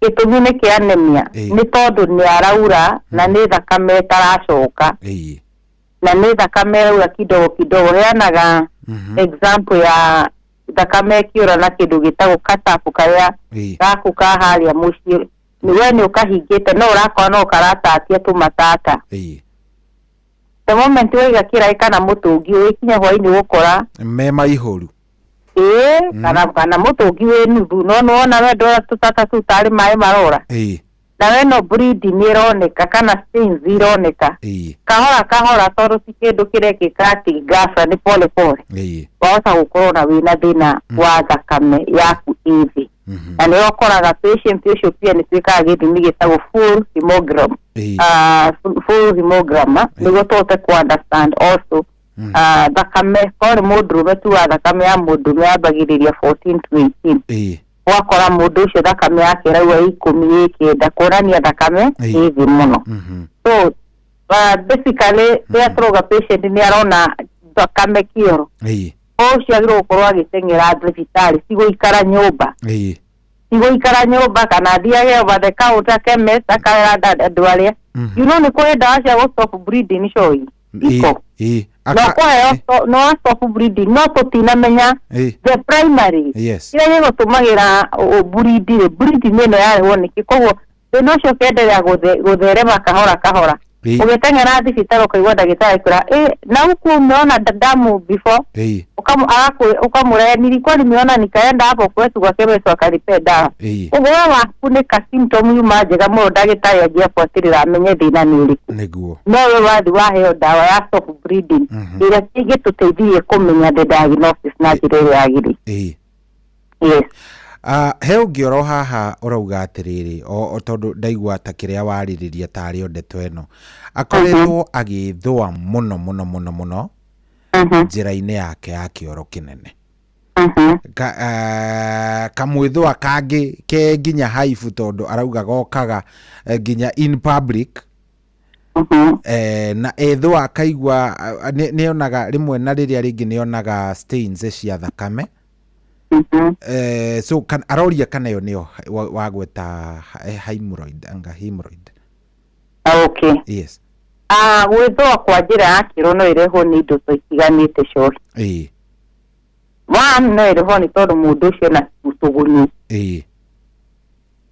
Gĩtũmi nĩ kĩa anemia nĩ tondũ nĩ araura na nĩ thakame ĩtaracoka, na nĩ thakame ĩraura kidogo kidogo. Heanaga example ya thakame ĩkĩũra na kĩndũ gĩtagwo katabu karĩa gaku ka harĩa mũciĩ, nĩ we nĩ ũkahingĩte no ũrakora no karatatia tũmatata. The moment waiga kĩraĩ kana mũtũngi, ũgĩkinya hwainĩ gũkora me maihũru. Ĩĩ, kana mũtũngi wĩ nuthu, no nĩwona we ndora tũtata tũu tarĩ maĩ marora. Na we no bleeding ĩroneka kana stains ironeka kahora kahora, tondũ ti kĩndũ kĩrekĩka atĩ ghafla, nĩ pole pole. Wahota gũkorwo na wĩna thĩna wa thakame yaku ĩ thĩ, na nĩ ũkoraga patient ũcio pia nĩ twĩkaga gĩthimi gĩtagwo full hemogram, full hemogram, nĩguo tũhote ku understand also thakame. Korwo nĩ mũndũrũme tu, wa thakame ya mũndũrũme yambagĩrĩria 14 to 18. Ũgakora mũndũ ũcio thakame yake ĩraua 10, 9, kuonania thakame ĩ thĩ mũno. So basically rĩrĩa tũrauga patient nĩ arona thakame kĩoro, ũcio agĩrĩirwo gũkorwo agĩteng'era thibitarĩ, ti gũikara nyũmba, ti gũikara nyũmba kana athiage over the counter chemist akarera andũ arĩa nĩ kũrĩ ndawa cia gũ stop bleeding coi iko no kũheo no stop bleeding, no tũtinamenya the primary kĩrĩa gĩgũtũmagĩra bleed rĩ, bleeding ĩno yarehwo nĩkĩ. Koguo thĩna ũcio ũkenderea gũtherema kahora kahora. Ũgĩteng'era thibitarĩ, ũkaigua ndagĩtarĩ akwĩra, "Ĩ, na huku umeona damu before?" Ukamũrehe, "Nilikuwa nimeona, nikaenda hapo kwetu kwa chemist wakanipea dawa." Ũguo we waku nĩ ka symptom yuma njega mũno, ndagĩtarĩ anjie abuatĩrĩra amenye thĩna nĩ ũrĩkũ. No we wathi waheo ndawa ya stop bleeding ĩrĩa ĩngĩtũteithirie kũmenya the diagnosis na njĩra ĩrĩa yagĩrĩire. Yes. He ũngĩ oro haha ũrauga atĩrĩrĩ, o tondũ ndaigua ta kĩrĩa warĩrĩria tarĩ o ndeto ĩno, akoretwo agĩthũa mũno mũno mũno mũno njĩra-inĩ yake ya kĩoro kĩnene. Kamwĩthũa kangĩ ke nginya haibu, tondũ arauga gokaga nginya in public. Na ethũa akaigua nĩonaga rĩmwe na rĩrĩa rĩngĩ nĩonaga stains cia thakame. So aroria kana ĩyo nĩyo wagweta hemorrhoid, anga hemorrhoid. Okay. Yes. Ah, gwĩthũa kwa njĩra ya kĩoro no ĩrehwo nĩ indo ta itiganĩte cohi. One, no ĩrehwo nĩ tondũ mũndũ ũcio ena tũgunyũ.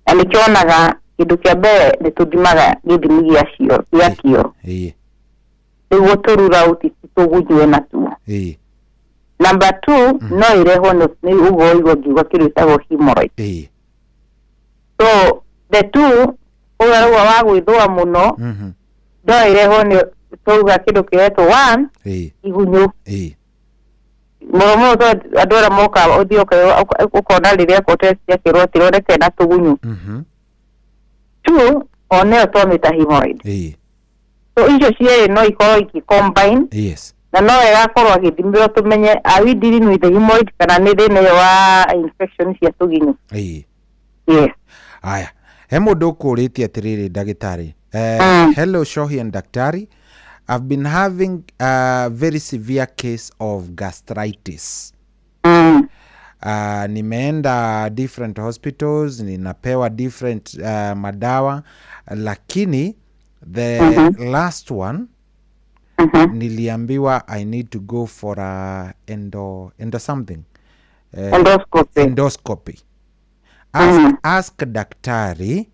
Na nĩkĩonaga kĩndũ kĩa mbere nĩ tũthimaga gĩthimi gĩa cio gĩa kĩoro nĩguo tũrura out ti tũgunyũ ena tuo. Number two, no ĩrehwo nĩ ũguo ũigua ngiuga kĩndũ gĩtagwo hemorrhoid. So the two, ũrĩa rauga wa gwĩthũa mũno, no ĩrehwo nĩ tauga kĩndũ kĩretwo one, igunyũ mũno mũno, tondũ andũ arĩa moka ũthiĩ ũkona rĩrĩa ekwo test akĩrwo atironeka ena tũgunyũ. Two, onayo twamĩta hemorrhoid. So icio cierĩ no ikorwo ikĩ-combine na no wega akorwo agĩthimĩrwo tũmenye are we dealing with the hemorrhoid kana nĩ thĩna ũyũ wa infection cia tũgunyũ. Yes. Aya. He mũndũ ũkũrĩtie atĩrĩrĩ, ndagĩtarĩ. Hello Shohi and daktari. I've been having a very severe case of gastritis. Nimeenda different hospitals, ninapewa different madawa, lakini the last one niliambiwa I need to go for a endo something. Endoscopy. Endoscopy. Ask daktari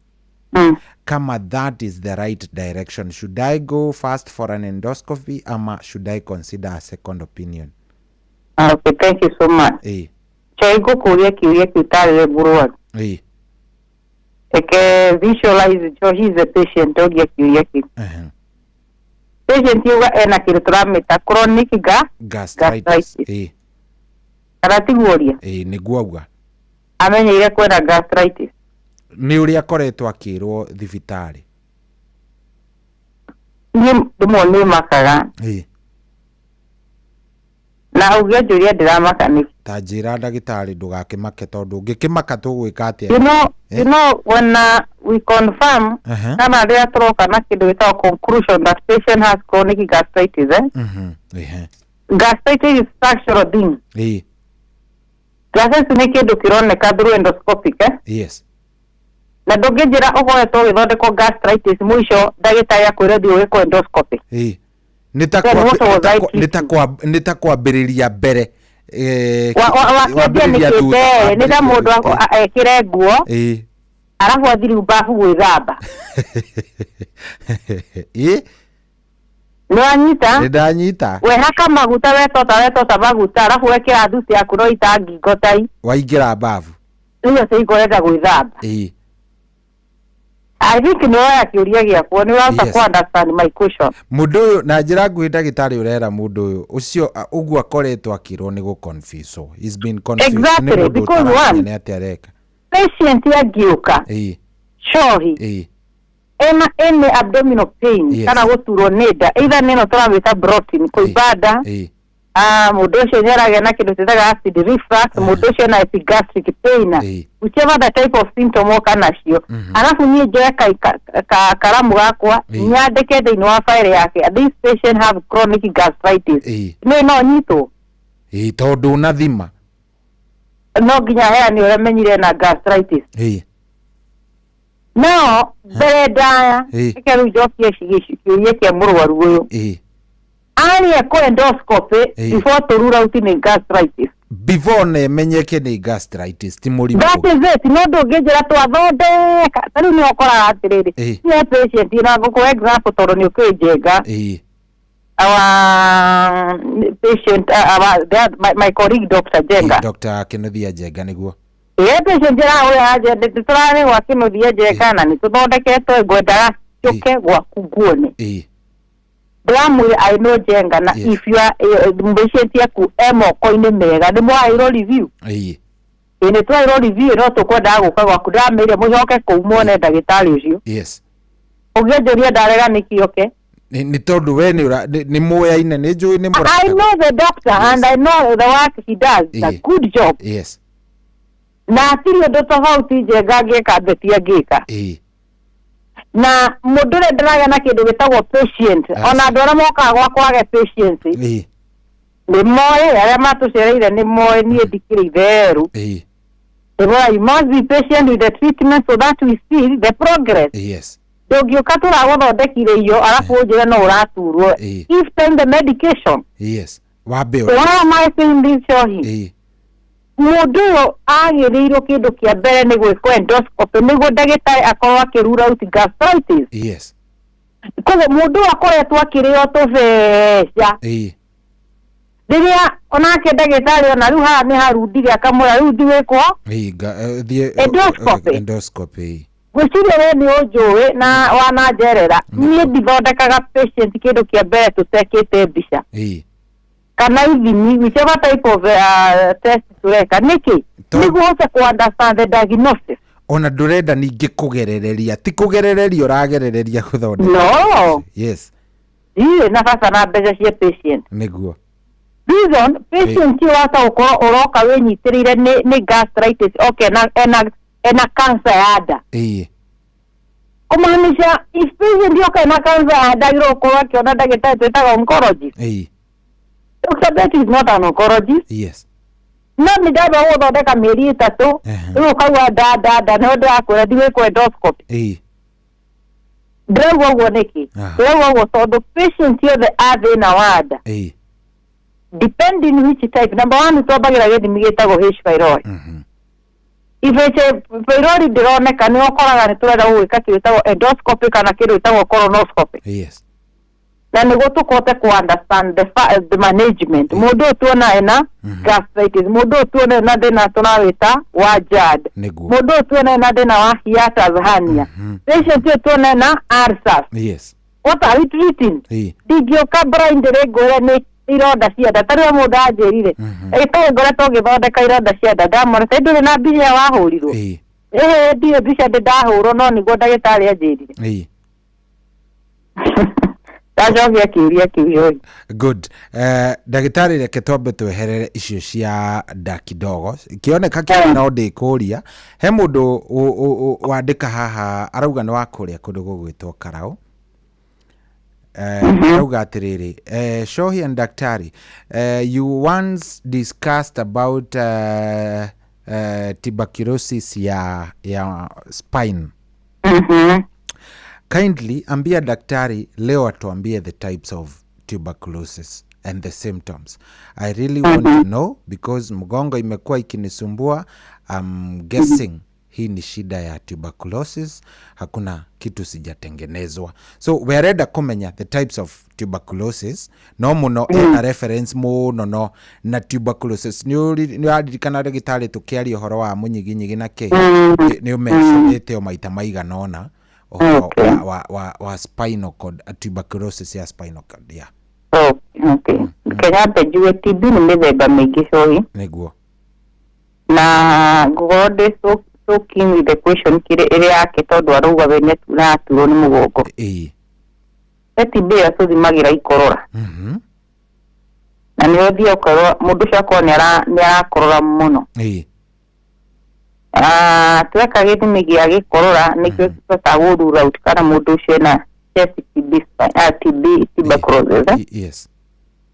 kama that is the right direction. Should I go first for an endoscopy ama should I consider a second opinion? Okay, thank you so much. Chai ngũkũria kĩũria kĩu tarĩ we mũrwaru. Reke visualize Joe, he is a patient oria kĩũria kĩu. Patient yuga ena kĩndũ tũramĩta chronic gastritis. Gastritis. Kana tiguo ũria? Eh, nĩguo auga. Amenyeire kwĩna gastritis. Nĩ ũrĩa akoretwo akĩrwo thibitarĩ. Niĩ rĩmwe nĩ makaga. Na ũngĩanjũria ndĩramaka nĩkĩ? Ta njĩra ndagĩtarĩ, ndũgakĩmake, tondũ ũngĩkĩmaka tũgwĩka atĩa? You know, when we confirm kana rĩrĩa tũroka na kĩndũ gĩtagwo conclusion that patient has chronic gastritis, eh? Ehe. Gastritis is structural thing. Gastritis nĩ kĩndũ kĩroneka through endoscopic, eh? Yes. Na ndũngĩnjĩra ũkoretwo ũgĩthondekwo gastritis, mũico ndagĩtarĩ akwĩre thiĩ ũgĩkwo endoscopy. Nĩ ta Then what was I nĩ ta kwambĩrĩria mbere. Wakĩambia wambĩrĩria nĩkĩ thutha, mbere nĩ ta wambĩrĩria mũndũ thutha. ekĩre nguo arabu athiĩ rĩu babu gwĩthamba. Nĩ wanyita? Nĩ ndanyita. Wehaka maguta, wetota maguta, arabu wekĩra thuti yaku no ita ngingo tai. Waingĩra babu. Rĩu cio ũrenda gwĩthamba. I think nĩ woya kĩũria gĩakwa, nĩ ũrahota ku understand my question. Mũndũ ũyũ na njĩra nguhĩ, ndagĩtarĩ, ũrera mũndũ ũyũ ũcio ũguo akoretwo akĩrwo nĩ gũ-confuse. He's been confused. Exactly, Nĩ mũndũ because ũtaramenya one, nĩ atĩa areka. Patient angĩũka cohi ena any abdominal pain kana gũturwo nĩ nda, either nĩ ĩno tũramĩta bloating, kũimba nda, mũndũ ũcio nĩ aragĩa na kĩndũ twĩtaga acid reflux, mũndũ ũcio ena epigastric pain, whichever the type of symptom oka nacio, arabu niĩ njoe karamu gakwa nyandĩke thĩinĩ wa file yake, "This patient have chronic gastritis." Nĩ no nyitwo. Tondũ ũnathima. No nginya heane ũrĩa menyire na gastritis. No mbere ndaya, reke rĩu njokie kĩũria kĩa mũrwaru ũyũ. Arĩ ekwo endoscopy before to rule out nĩ gastritis. Before na ĩmenyeke nĩ gastritis ti mũrimũ. That is it. No ndũngĩnjĩra twathondeka ta rĩu nĩ ũkoraga atĩrĩrĩ, nĩ patient na ngũkũhe example tondũ nĩ ũkĩĩ Njenga, our patient, our, the, my colleague Dr. Jenga. Dr. Kĩnuthia Njenga, nĩguo. Ĩĩ, patient ĩrahũra tũrarĩ gwa Kĩnuthia Njenga na nĩ tũthondeketwo, ngwendaga njũke gwaku nguone. Ndĩramwĩra I know Jenga na if you are patient yaku e moko-inĩ mega, nĩ mwaheirwo review. Ĩĩ, nĩ twaheirwo review, no tũkwendaga gũka gwaku. Ndĩramĩire mũcoke kũu muone ndagĩtarĩ ũcio. Ũngĩnjũria ndarega nĩkĩ oke? Nĩ tondũ we nĩ nĩ mũyaine, nĩ njũĩ nĩ I mũrata. know the doctor and I know the work he does. It's a good job. Na hatirĩ ũndũ tofauti Njenga angĩka Beti angĩka. Na mũndũ ũrĩa ndĩragĩa na kĩndũ gĩtagwo patient, ona andũ arĩa mokaga gwakwa age patience nĩ moĩ, arĩa matũcereire nĩ moĩ niĩ ndikĩrĩ itherũ. Ndĩmoĩ you must be patient with the treatment so that we see the progress. Ndũngĩũka tũragũthondekire irio arabu ũnjĩre no ũraturwo. Give time the medication. Yes, wambe Why am I saying this, Shohi? Mũndũ ũyũ agĩrĩirwo kĩndũ kĩa mbere nĩ gwĩkwo endoscopy nĩguo ndagĩtarĩ akorwo akĩ rule out gastritis. Koguo mũndũ ũyũ akoretwo akĩrĩo tũbeca rĩrĩa onake ndagĩtarĩ ona rĩu haha nĩ harundire akamwĩra rĩu thiĩ gwĩkwo Thiĩ Endoscopy. Endoscopy. Ngwĩciria we nĩ ũnjũĩ na wananjerera, niĩ ndithondekaga patient kĩndũ kĩa mbere tũtekĩte mbica kana ithimi, whichever type of test tũreka. Nĩkĩ? Nĩguo ũhote ku understand the diagnosis. Ona ndũrenda ningĩ kũgerereria, ti kũgerereria ũragerereria gũthondeka. No. Ndirĩ na bata na mbeca cia patient. Reason, patient wata gũkorwo ũroka wĩnyitĩrĩire nĩ gastritis, okay, na ena cancer ya nda. Kumaanisha if patient yoka ena cancer andagĩrwo gũkorwo akĩona ndagĩtarĩ twĩtaga oncologist. Dr. Betty is not an oncologist. No nĩ ndamba gũthondeka mĩeri 3, rĩu ũkauga nda nda nda, nĩho ndĩrakwĩra ndigwĩkwo endoscopy. Ndĩrauga ũguo nĩkĩ? Ndĩrauga ũguo tondũ patient yothe a thĩna wa nda, depending which type, number one twambagĩra gĩthimi gĩtagwo H pylori. If H pylori ndĩroneka, nĩ ũkoraga nĩ tũrenda gũgwĩka kĩndũ gĩtagwo endoscopy kana kĩndũ gĩtagwo colonoscopy. Na nĩguo tũkote ku understand the management. Mũndũ ũyũ tuona ena gastritis, mũndũ ũyũ tuona ena thĩna tũrawĩta wa GERD, mũndũ ũyũ tuona ena thĩna wa hiatus hernia, patient ũyũ tuona ena ulcers. What are we treating? Ndingĩũka blind rĩ ngwĩre nĩ ironda cia nda, ta rĩrĩa mũndũ anjĩrire ĩtarĩ ngoretwo ngĩthondeka ironda cia nda, ndamwĩra ta ndũrĩ na mbica wahũrirwo. Ĩhĩ, ndirĩ mbica ndĩ ndahũrwo, no nĩguo ndagĩtarĩ anjĩrire. Ndacokia kĩũria kĩu yoi. Good. Ndagĩtarĩ, reke twambe tweherere icio cia nda kidogo, kĩoneka kĩmwe no ndĩkũria. He mũndũ wandĩka haha, arauga nĩ wa kũrĩa kũndũ gũgwĩtwo Karau. Arauga atĩrĩrĩ, "Shohi and daktari, you once discussed about tuberculosis ya spine. Kindly ambia daktari leo atuambie the types of tuberculosis and the symptoms. I really want to know because mgongo imekuwa ikinisumbua. I'm guessing hii ni shida ya tuberculosis. Hakuna kitu sijatengenezwa." So werenda kũmenya the types of tuberculosis, no mũno ena reference mũno no na tuberculosis. Nĩ ũraririkana, ndagĩtarĩ, tũkĩaria ũhoro wa mũnyiginyigi na kĩ, nĩ ũmentionĩte o maita maigana ũna ũhoro wa spinal cord, tuberculosis ya spinal cord, yeah. Okay. Kenya njuge TB nĩ mĩthemba mĩingĩ, cohi. Na ngũkorwo ndĩ so keen with the question kĩrĩ ĩrĩ yake, tondũ arauga we nĩ araturwo nĩ mũgongo. He TB ĩrĩa tũthimagĩra ikorora, na nĩ ũthiĩ ũkorwo mũndũ ũcio akorwo nĩ arakorora mũno. Ah, tweka gĩthimi gĩa gĩkorora nĩkĩo tũhotaga rule out kana mũndũ ũcio ena chest TB, TB tuberculosis, eh?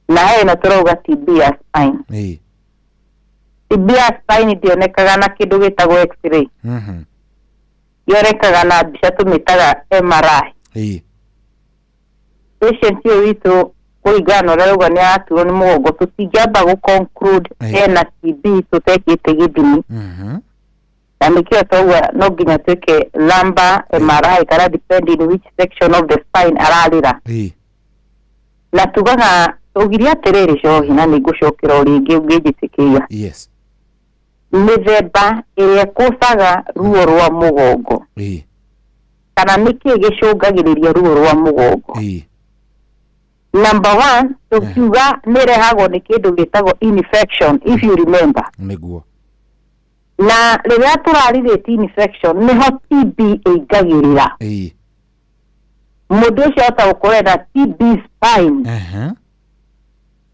Na he ĩno tũrauga TB ya spine. TB ya spine ndĩonekaga na kĩndũ gĩtagwo X-ray, yonekaga na mbica tũmĩtaga MRI. Patient ũyũ witũ, kũringana na ũrĩa arauga nĩ araturwo nĩ mũgongo, tũtingĩamba gũ conclude ena TB tũtekĩte gĩthimi, na nĩkĩo twauga no nginya twĩke lumbar MRI kana depending which section of the spine ararĩra. Na tugaga tũgirie atĩrĩrĩ, cohi, na nĩ ngũcokera o rĩngĩ ũngĩnjĩtĩkĩria. Mĩthemba ĩrĩa ĩkũcaga ruo rwa mũgongo, kana nĩkĩĩ gĩcũngagĩrĩria ruo rwa mũgongo? Number one, tũkiuga nĩ ĩrehagwo nĩ kĩndũ gĩtagwo infection, if you remember. Na rĩrĩa tũrarirĩte infection, nĩho TB ĩingagĩrĩra. Mũndũ ũcio ahota gũkorwo ena TB spine.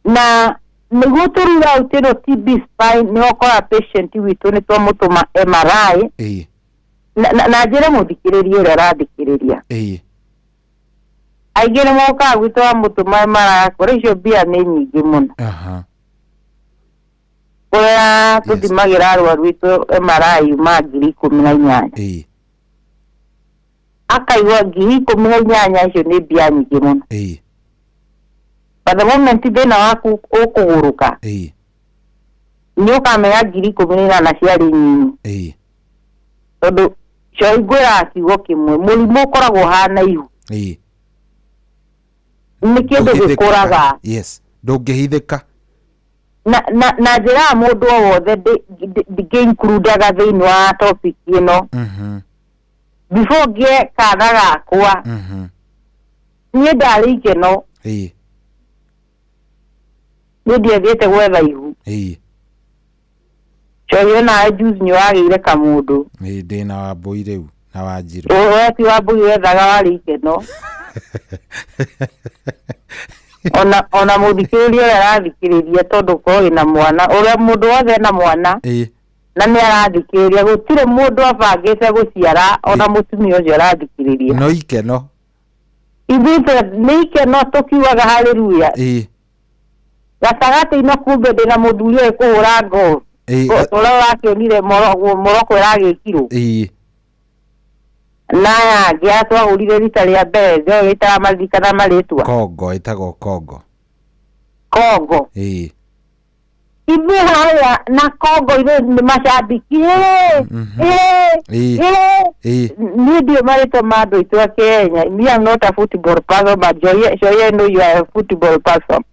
Na nĩguo tũ rule out ĩno TB spine, nĩho ũkora patient witũ nĩ twamũtũma MRI. Na njĩre mũthikĩrĩria ũrĩa arathikĩrĩria, aingĩ nĩ mokaga gwitũ, wamũtũma MRI akora icio mbia nĩ nyingĩ mũno. Kũrĩa tũthimagĩra arwaru witũ, MRI yuma 18,000. Akaigua 18,000 icio nĩ mbia nyingĩ mũno. But the moment thĩna waku ũkũgũrũka, nĩ ũkamenya 18,000 ciarĩ nyinyi. Tondũ cohi, ngwĩraga kiugo kĩmwe, mũrimũ ũkoragwo ũhana ihu. Nĩ kĩndũ gĩkũraga. Yes, ndũngĩhithĩka. Na njĩra ya mũndũ o wothe ndingĩ-includaga thĩinĩ wa topic ĩno. Before ngĩe kana gakwa, niĩ ndarĩ ikeno. Niĩ ndiathiĩte gwetha ihu. Cohi, nawe juzi nĩ wagĩire kamũndũ. Ĩĩ, ndĩna Wambũi rĩu na Wanjirũ. We ti Wambũi wethaga, warĩ ikeno. Ona mũthikĩrĩria ũrĩa arathikĩrĩria, tondũ ũkorwo wĩna mwana, ũrĩa mũndũ wothe ena mwana. Na nĩ arathikĩrĩria, gũtirĩ mũndũ abangĩte gũciara, ona mũtumia ũcio arathikĩrĩria. No ikeno. Ithuĩ nĩ ikeno tũkiugaga haleluya. Gatagatĩ-inĩ kumbe ndĩna mũthuri ũyũ kũhũra ngoo. Ũrĩa ũrakĩonire Morocco ĩragĩkirwo. Na aya angĩ aya twahũrire rita rĩa mbere, njoĩ itaramaririkanaa marĩtwa. Kongo, ĩtagwo Kongo. Kongo. Ithuĩ harĩa na Kongo ithuĩ nĩ macambiki. Niĩ ndiũĩ marĩtwa ma andũ aitũ a Kenya. Me, I'm not a football person, but Joye know you are a football person.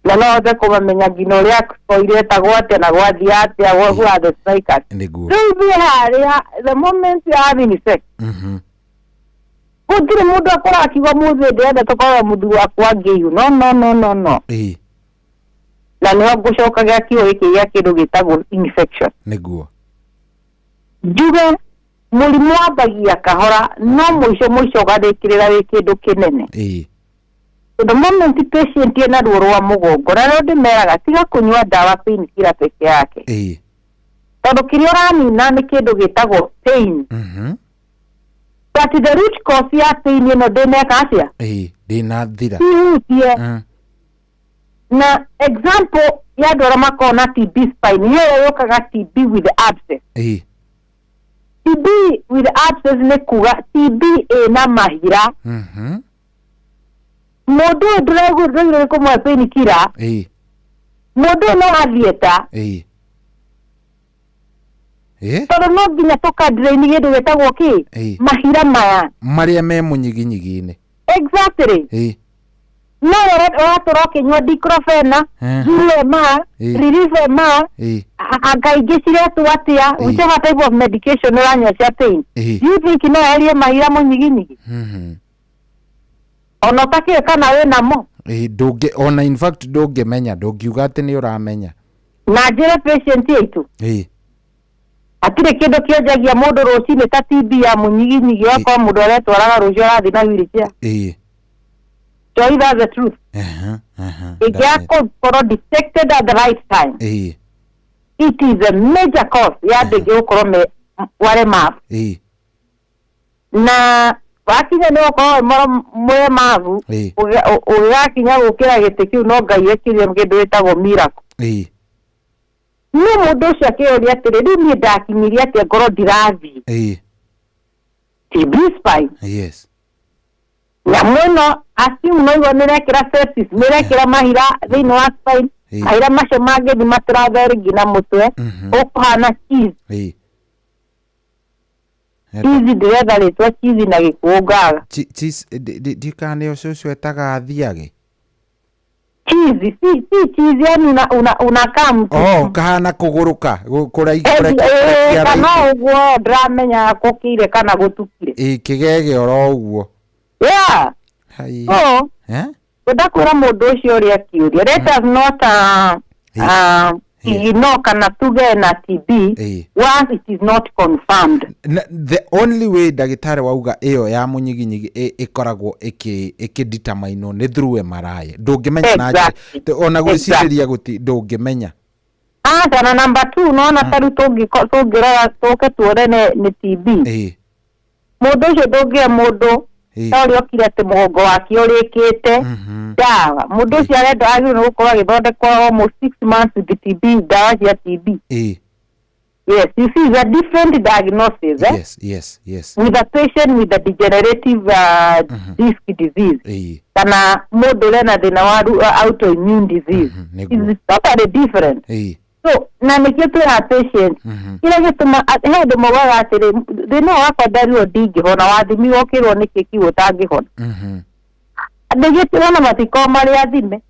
Na no hote kũmamenya nginya ũrĩa koire etagwo atĩa na gwathiĩ atĩa, who are the strikers. Nĩguo. Rĩu ithuĩ harĩa, the moment you are having sex, gũtirĩ mũndũ akorwo akiuga mũthĩ ndĩrenda tũkorwo mũthuri wakwa angĩiywo. No, no, no, no, no. Na nĩho ngũcokagia kiugo gĩkĩ gĩa kĩndũ gĩtagwo infection. Nĩguo. Njuge mũrimũ wambagia kahora, no mũico mũico ũgarĩkĩrĩra wĩ kĩndũ kĩnene. The moment patient ena ruo rwa mũgongo, na rĩo ndĩmeraga tiga kũnyua ndawa pain killer peke yake. Tondũ kĩrĩa ũranina nĩ kĩndũ gĩtagwo pain. But the root cause ya pain ĩno ndĩneka atĩa? Ndĩnathira. Tihutie. Na example ya andũ arĩa makoragwo na TB spine, ĩyo yũkaga TB with abscess. TB with abscess nĩ kuga TB ĩna mahira. Mũndũ ũyũ ndĩraigua ndĩraigua nĩ kũmũhe pain killer. Mũndũ ũyũ no athiĩ ta. Tondũ no nginya tũkandraini kĩndũ gĩtagwo kĩ? Mahira maya. Marĩa me mũnyiginyigi-inĩ. Exactly. No ũratũra ũkĩnyua diclofenac, Zulu MR, Relief MR, anga ingĩ ciretwo atĩa, whichever type of medication ũranyua cia pain. Do you think no eherie mahira mũnyiginyigi? Ona ũtakĩũĩ kana wĩnamo. Ndũngĩ, ona in fact ndũngĩmenya, ndũngiuga atĩ nĩ ũramenya. Na njĩre patient aitũ. Hatirĩ kĩndũ kĩonjagia mũndũ rũcinĩ ta TB ya mũnyiginyigi, okorwo mũndũ aretwaraga rũciũ arathiĩ na wheelchair. So that's the truth. Ĩngĩakorwo detected at the right time, it is a major cause ya andũ aingĩ gũkorwo me waremavu. Na wakinya nĩ gũkorwo mũremavu, ũgĩgakinya gũkĩra gĩtĩ kĩu no Ngai ekire kĩndũ gĩtagwo miracle. No mũndũ ũcio akĩũria atĩrĩ, rĩu niĩ ndakinyirie atĩa ngorwo ndirathiĩ? TB spine. Yes. Nyamũ ĩno assume no igua nĩrekĩra sepsis, nĩrekĩra mahira thĩinĩ wa spine, mahira macio mangĩthiĩ matũrathere nginya mũtwe, ũkũhana cheese. Cheese ndĩretha rĩtwa cheese na gĩkũyũ ngaga. Cheese, ndikana nĩyo cũcũ etaga athiage. Cheese, si cheese, yani unakaa mtu. Oh, kahana kũgũrũka, kana ũguo ndĩramenya gũkĩire kana gũtukire. Kĩgege oro ũguo. Yeah. So, ndakwĩra mũndũ ũcio ũrĩa akĩũria, let us not ignore kana tuge na TB once it is not confirmed. The only way ndagĩtarĩ wauga ĩyo ya mũnyiginyigi ĩkoragwo ĩkĩdeterminwo nĩ through MRI. Ndũngĩmenya na njĩra ona gwĩcirĩria gũti ndũngĩmenya. Aca, na number 2 nona ta rĩu tũngĩrora tũke tuone nĩ TB. Mũndũ ũcio ndũngĩhe mũndũ ta ũrĩa okire atĩ mũgongo wake ũrĩkĩte ndawa. Mũndũ ũcio arenda agĩrĩirwo nĩ gũkorwo agĩthondekwo almost 6 months with TB, ndawa cia TB. Yes, you see, it's a different diagnosis. Yes, yes, yes. With a patient with a degenerative disc disease. Kana mũndũ ũrĩa ena thĩna wa autoimmune disease. It's totally different. So, na nĩkĩo twĩra patient, kĩrĩa gĩtũma he andũ maugaga atĩrĩ, thĩna ũyũ wakwa ndarirwo ndingĩhona, wathimirwo ũkĩrwo nĩkĩ kiu ũtangĩhona. Andũ aingĩ tũrona matikoragwo marĩ athime.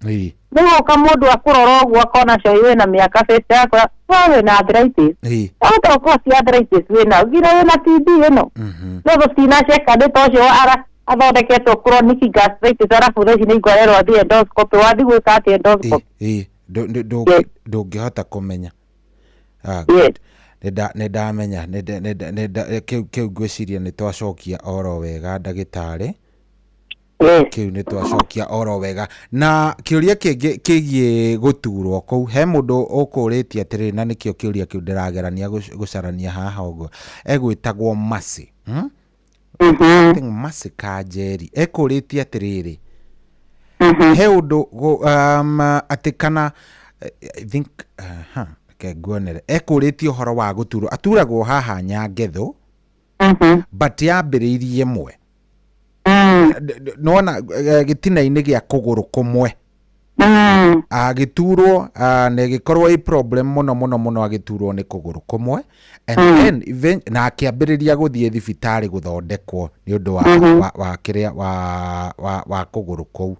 Nĩgũka mũndũ akũrora ũguo akona coi wĩna mĩaka 50 akora, we wĩna arthritis. Wahota gũkorwo ti arthritis wĩna, nginya wĩna TB ĩno. No gũtinaceka nĩ ta ũcio athondeketwo chronic gastritis, arabu thaa ici nĩ ingorerwo athiĩ endoscopy, wathiĩ gwĩka atĩa endoscopy? Ndũngĩhota kũmenya. Nĩ ndamenya, kĩu ngwĩciria nĩ twacokia oro wega ndagĩtarĩ. Kĩu nĩ twacokia oro wega. Na kĩũria kĩngĩ kĩgiĩ gũturwo kũu, he mũndũ ũkũrĩtie atĩrĩrĩ, na nĩkĩo kĩũria kĩu ndĩragerania gũcarania haha ũguo, egwĩtagwo Mercy, I think Mercy Kanjeri ekũrĩtie atĩrĩrĩ, he ũndũ atĩ kana I think reke nguonere, ekũrĩtie ũhoro wa gũturwo, aturagwo haha Nyangetho, but yambĩrĩirie ĩmwe nona gĩtina-inĩ gĩa kũgũrũ kũmwe, agĩturwo na ĩgĩkorwo ĩ problem mũno mũno mũno, agĩturwo nĩ kũgũrũ kũmwe and then na akĩambĩrĩria gũthiĩ thibitarĩ gũthondekwo nĩ ũndũ wa, wa kĩrĩa wa kũgũrũ kũu.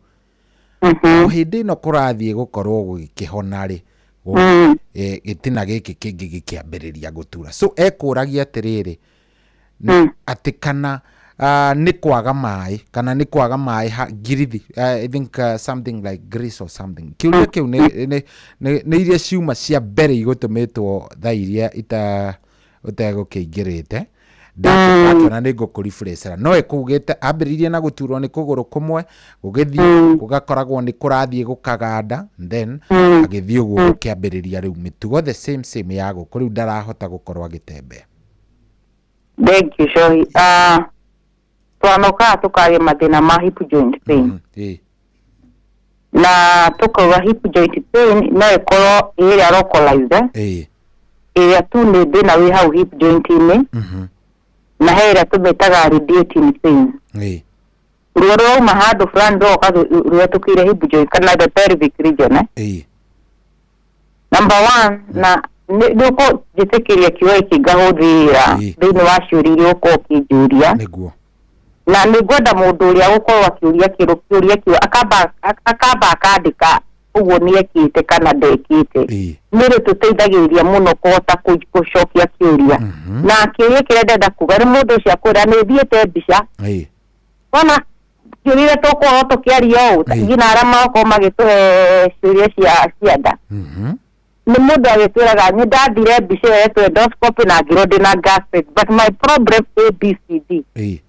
O hĩndĩ ĩno kũrathiĩ gũkorwo gũgĩkĩhona rĩ, gĩtina gĩkĩ kĩngĩ gĩkĩambĩrĩria gũtura. So ekũragia atĩrĩrĩ, atĩ kana nĩ kwaga maĩ, kana nĩ kwaga maĩ ha ngirithi, I think something like grease or something. Kĩũria kĩu nĩ iria ciuma cia mbere igũtũmĩtwo thaa iria ita ũtegũkĩingĩrĩte, ndakĩona nĩ ngũkũribũrĩcera, no ĩkũgĩte ambĩrĩirie na gũturwo nĩ kũgũrũ kũmwe, gũgĩthiĩ gũgakoragwo nĩ kũrathiĩ gũkaganda, then agĩthiĩ ũguo gũkĩambĩrĩria rĩu mĩtugo the same same ya gũkũ, rĩu ndarahota gũkorwo agĩtembea. Thank you, Shohi. Twanokaga tũkaria mathĩna ma hip joint pain, na tũkauga hip joint pain no ĩkorwo ĩrĩa localized, ĩrĩa tu nĩ thĩna wĩ hau hip joint-inĩ, na he ĩrĩa tũmĩtaga radiating pain, ruo rwauma handũ fulani rũgoka rũhetũkĩire hip joint kana the pelvic region. Number one, na nĩ ũkũnjĩtĩkĩria kiugo gĩkĩ ngahũthĩra thĩinĩ wa ciũria iria ũkorwo ũkĩnjũria. Nĩguo. Na nĩ ngwenda mũndũ ũrĩa gũkorwo akĩũria kĩndũ kĩũria kĩu akamba akandĩka ũguo nĩ ekĩte kana ndekĩte, nĩ rĩtũteithagĩrĩria mũno kũhota gũcokia kĩũria. Na kĩũria kĩrĩa ndĩrenda kuga nĩ mũndũ ũcio akwĩra nĩ thiĩte mbica, wona ciũria iria tũgũkorwo tũkĩaria ũũ nginya arĩa magokorwo magĩtũhe ciũria cia nda, nĩ mũndũ agĩtwĩraga nĩ ndathire mbica ĩyo yetwo endoscopy na ngĩrwo ndĩna gastric, but my problem A B C D,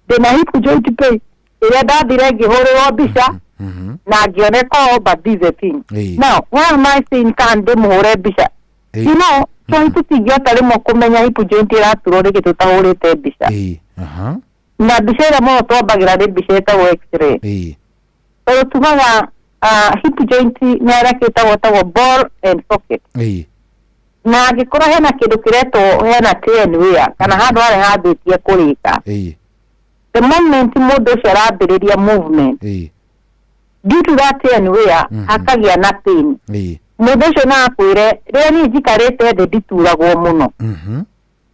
ndĩna hip joint pain ĩrĩa ndathire ngĩhũrĩrwo mbica na ngĩoneka ũũ, but this is the thing. Now why am I saying kana ndĩmũhũre mbica? Joint tũtingĩhota rĩmwe kũmenya hip joint ĩraturwo rĩngĩ tũtahũrĩte mbica, na mbica ĩrĩa mũno twambagĩra nĩ mbica ĩtagwo X-ray, tondũ tugaga hip joint nĩ harĩa kĩtagwo ball and socket, na angĩkorwo hena kĩndũ kĩretwo hena tear and wear kana handũ harĩa hambĩtie kũrĩka, the moment mũndũ ũcio arambĩrĩria movement, due to that tear and wear hakagĩa na pain. Mũndũ ũcio no akwĩre, rĩrĩa niĩ njikarĩte thĩ ndituragwo mũno,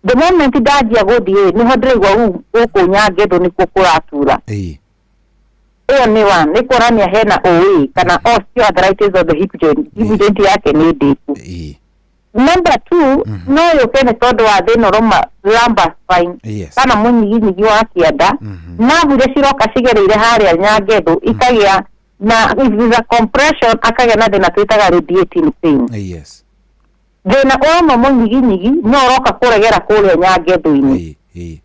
the moment ndanjia gũthiĩ nĩho ndĩraigua rĩu gũkũ nyangetho nĩkuo kũratura. Ĩyo nĩ one, nĩ kuonania hena OA kana osteoarthritis of the hip joint, hip joint yake nĩ ndĩku. Number two, no yũke nĩ tondũ wa thĩna ũroma lumbar spine kana mũnyiginyigi wa kĩanda, nerve iria ciroka cigereire harĩa nyangetho ikagĩa na if there's a compression, akagĩa na thĩna twĩtaga radiating pain. Thĩna ũroma mũnyiginyigi no ũroka kũregera kũrĩa nyangetho-inĩ,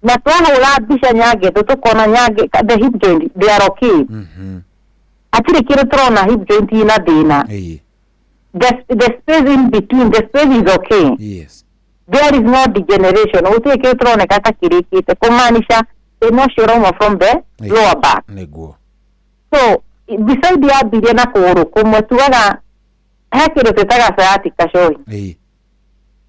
na twahũra mbica nyangetho tũkona nyange the hip joint, they are okay, hatirĩ kĩndũ tũrona hip joint ina thĩna. The space in between, the space is okay. There is no degeneration, gũtirĩ kĩndũ tũroneka ta kĩrĩkĩte, kũmaanisha thĩna ũcio ũrauma from the lower back. So beside yambirie na kũgũrũ kũmwe, tugaga he kĩndũ twĩtaga sciatica, cohi,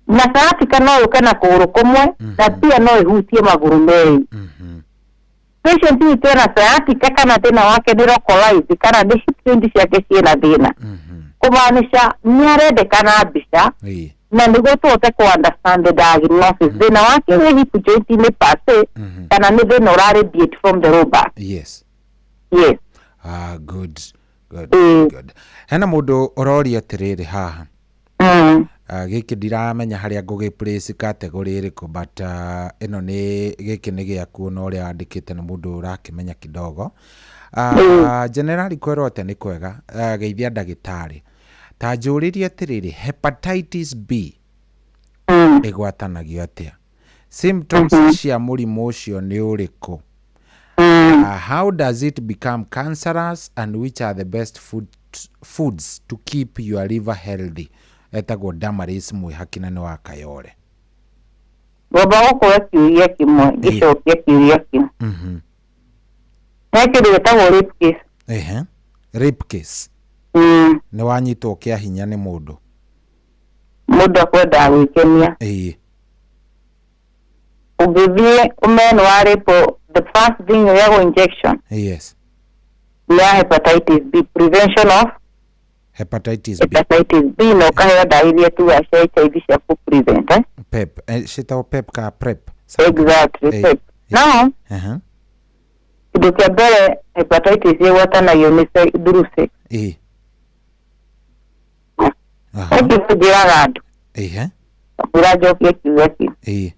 na sciatica no yũke na kũgũrũ kũmwe na pia no ĩhutie magũrũ merĩ. Patient witũ ena sciatica kana thĩna wake nĩ localized kana nĩ hip joint ciake ciĩna thĩna, kũmaanisha nĩ arendekana mbica na nĩguo tũhote kũ understand the diagnosis, thĩna wake wĩ hip joint inĩ per se kana nĩ thĩna ũra radiate from the low back. Yes. Ah, good good good. Hena mũndũ ũroria atĩrĩrĩ haha, gĩkĩ ndiramenya harĩa ngũgĩ place category ĩrĩkũ, but ĩno nĩ gĩkĩ nĩ gĩaku, na ũrĩa wandĩkĩte nĩ mũndũ ũrakĩmenya kidogo. Generali kwĩrwo atĩa nĩ kwega, geithia ndagĩtarĩ, ta njũrĩrie atĩrĩrĩ, hepatitis B ĩgwatanagio atĩa? Symptoms cia mũrimũ ũcio nĩ ũrĩkũ? How does it become cancerous and which are the best foods to keep your liver healthy? Etagwo Damaris Mwihaki na nĩ wa Kayore. Ngomba gũkũra kĩũria kĩmwe, ngĩcokia kĩũria kĩu. He kĩndũ gĩtagwo rape case. Ehe, rape case. Nĩ wanyitwo kĩa hinya nĩ mũndũ. Mũndũ akwendaga gwĩkenia. Ũngĩthiĩ ũmenye nĩ wa rape, the first thing ũrĩagwo injection nĩ ya hepatitis B, prevention of hepatitis B. Hepatitis B, na ũkaheo ndawa iria tugaga cia HIV cia kũ prevent, eh? PEP, ciĩtagwo PEP ka PrEP. Exactly. PEP. Now, kĩndũ kĩa mbere, hepatitis ĩgwatanagio nĩ through sex. Ũngĩ njĩraga andũ kwĩra njokie kiugo kĩu.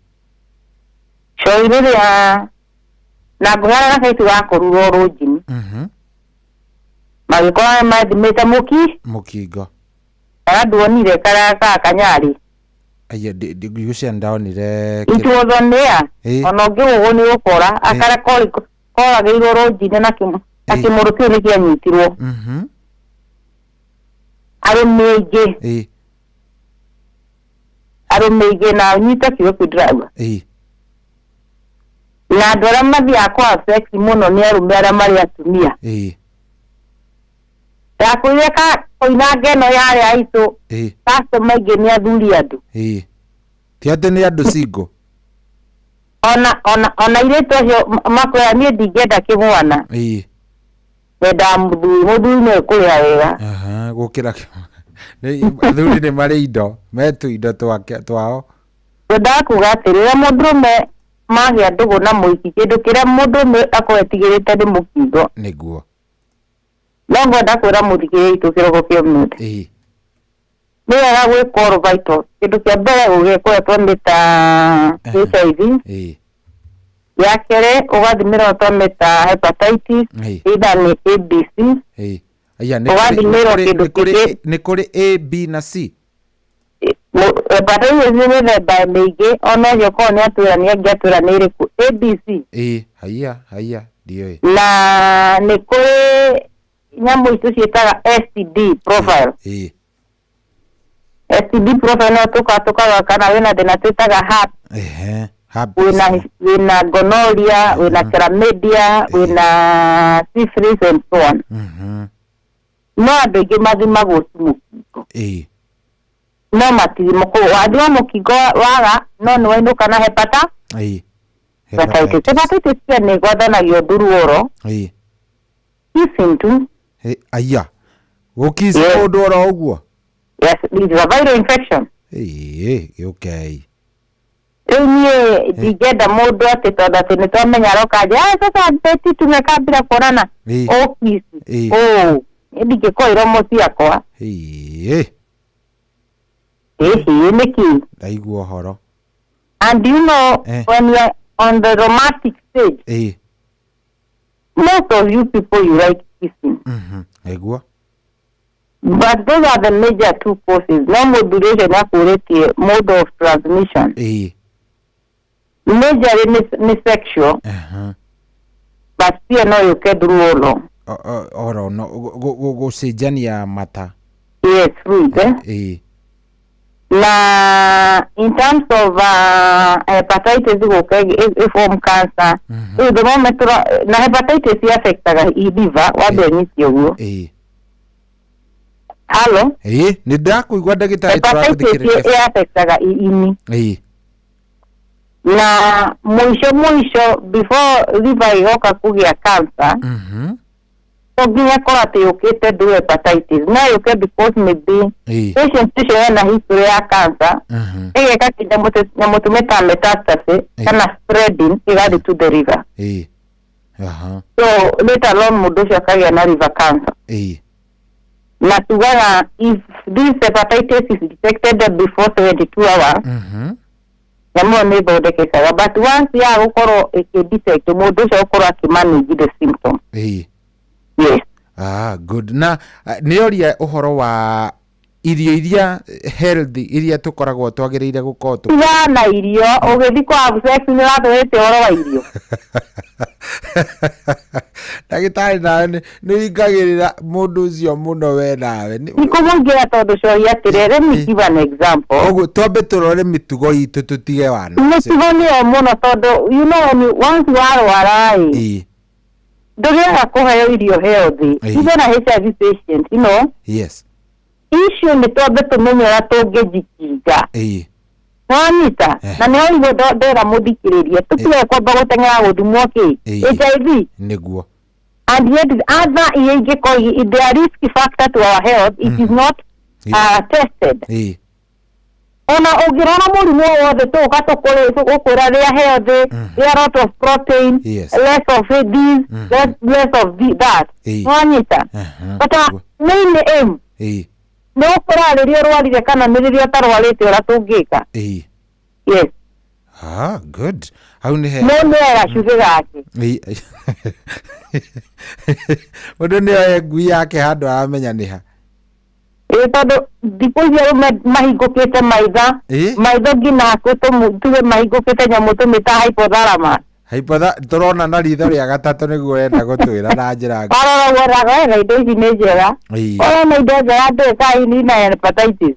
Coi rĩrĩa na ngũhana na kaitu gakorurwo rũnjini, magĩkorwo nĩ mathimĩte mũki mũkingo. Kana nduonire karĩa ka kanyarĩ? Aya, ngwĩciria ndonire. It was on air. Ona ũngĩgũgwo nĩ ũkora akarĩa koragĩirwo rũnjini na kĩmũrũ kĩu nĩ kĩanyitirwo. Arũme aingĩ, arũme aingĩ, na ũnyite kiugo kĩu ndĩrauga, na andũ arĩa mathiaga kwa sex mũno nĩ arũme arĩa marĩ atumia. Ndakwĩrire ka koinange ĩno yarĩ aitũ, customer aingĩ nĩ athuri andũ. Ĩĩ, ti atĩ nĩ andũ single. Ona airĩtu acio makwĩra, "Niĩ ndingĩenda kĩmwana, nyendaga mũthuri, mũthuri nĩwe kũrĩha wega." Aha, gũkĩra athuri nĩ marĩ indo metu indo twake twao. Ngwendaga kuga atĩ rĩrĩa mũndũrũme magĩa ndũgũ na mũhiki, kĩndũ kĩrĩa mũndũrũme akorwo etigĩrĩte nĩ mũkingo. No ngwenda kwĩra mũthikĩrĩria witũ kĩroko kĩa ũmũthĩ, nĩ wega gwĩka all vitals. Kĩndũ kĩa mbere ũgĩkwo twamĩta HIV, ya kerĩ ũgathimĩrwo twamĩta hepatitis, either nĩ ABC. Aya, nĩ kũrĩ Ũgathimĩrwo kĩndũ kĩngĩ. Nĩ kũrĩ A, B na C. Hepatitis nĩ mĩthemba mĩingĩ, ona ũcio korwo nĩ atwĩra nĩ angĩatwĩra nĩ ĩrĩkũ, ABC. Ĩĩ, haiya, haiya, ndiũĩ. Na nĩ kũrĩ nyamũ icio ciĩtaga STD profile. STD profile no tũkarora kana wĩna thĩna twĩtaga HAP, Herpes. Wĩna gonorrhea, wĩna chlamydia, wĩna syphilis and so on. No andũ aingĩ mathimagwo tu mũkingo. No matithimagwo, wathima mũkingo waga no nĩ wainũka na hepatitis. Hepatitis pia nĩ ĩgwatanagio through oral kissing tu. Aya, gũkiss mũndũ oro ũguo? Yes, it is a viral infection. Ĩĩ, gĩũkei. Rĩu niĩ ndingĩenda mũndũ atĩ tondũ atĩ nĩ twamenya aroka nja, "Ah, sasa Betty, tumekambira kuonana," ũkiss. Ũ niĩ ndingĩkorwo iromo ciakwa. Ĩhĩ, nĩkĩ? Ndaigua ũhoro. And you know, when you are on the romantic stage, most of you people, you like kissing. Nĩguo. But those are the major two causes. No mũthuri ũcio nĩ akũrĩtie mode of transmission. Majorly nĩ sexual, but pia no yũke through oral. Oro no gũcenjania mata. Yes, fluid, eh? Na in terms of hepatitis gũka ĩ form cancer, rĩu the moment na hepatitis affectaga liver, wambe ũnyite ũguo. Halo? Ĩĩ, nĩ ndakũigua, ndagĩtarĩ. Hepatitis Tũragũthikĩrĩria. ĩ affectaga ini. Na mũico mũico, before liver ĩgoka kũgĩa cancer, to nginya korwo atĩ yũkĩte through hepatitis, no yũke because maybe patient ũcio ena history ya cancer, ĩgeka kĩnyamũ tũmĩtaga metastasis kana spreading, ĩgathiĩ to the liver. Ĩĩ aha So later on mũndũ ũcio akagĩa na liver cancer. Na tugaga if this hepatitis is detected before 72 hours, nyamũ ĩyo nĩ ĩthondekekaga, but once ya gũkorwo ĩkĩdetect, mũndũ ũcio gũkorwo akĩmanage the symptom. Yes. Ah, good. Na nĩ oria ũhoro wa Irio iria healthy iria tũkoragwo twagĩrĩire gũkorwo tũ Tiga na irio, ũgĩthiĩ kwa sex nĩ ũratũrĩte ũhoro wa irio. Ndagĩtarĩ, nawe nĩ ũingagĩrĩra mũndũ ũcio mũno we nawe. Ikũmũingĩra tondũ coria atĩrĩ, let me give an example. Ũguo twambe tũrore mĩtugo itũ, tũtige wana. Mĩtugo nĩyo mũno, tondũ you know when you, once warwara ĩ, ndũgĩaga kũheo irio healthy. Even a HIV patient, icio nĩ twambe tũmenye ũrĩa tũngĩjikinga. Wanyita? Na nĩho niguo ndera mũthikĩrĩria tũtige kwamba gũteng'era gũthimwo kĩ HIV. And yet other iria ingĩkorwo they are risk factor to our health, it is not tested. Ona ũngĩrora mũrimũ o wothe, tũũka tũkwĩra rĩa healthy, rĩa lot of protein, less of this, less of that. Wanyita? But main aim nĩ gũkũra rĩrĩa ũrwarire kana nĩ rĩrĩa ũtarwarĩte ũrĩa tũngĩka. Yes. Ah, good, hau nĩ he No nĩ gacugĩ gake. Mũndũ nĩ oe ngui yake handũ aramenya nĩ ha. Ĩ, tondũ thikũ ici arũme mahingũkĩte maitha, maitho nginya hakuhĩ tuge mahingũkĩte nyamũ tũmĩta hypothalamus. Hypotha tũrona na ritho rĩa gatatũ nĩguo ũrenda gũtwĩra na njĩra Warora woraga wega indo ici nĩ njega. Ũrona indo njega ndũĩ ini na hepatitis.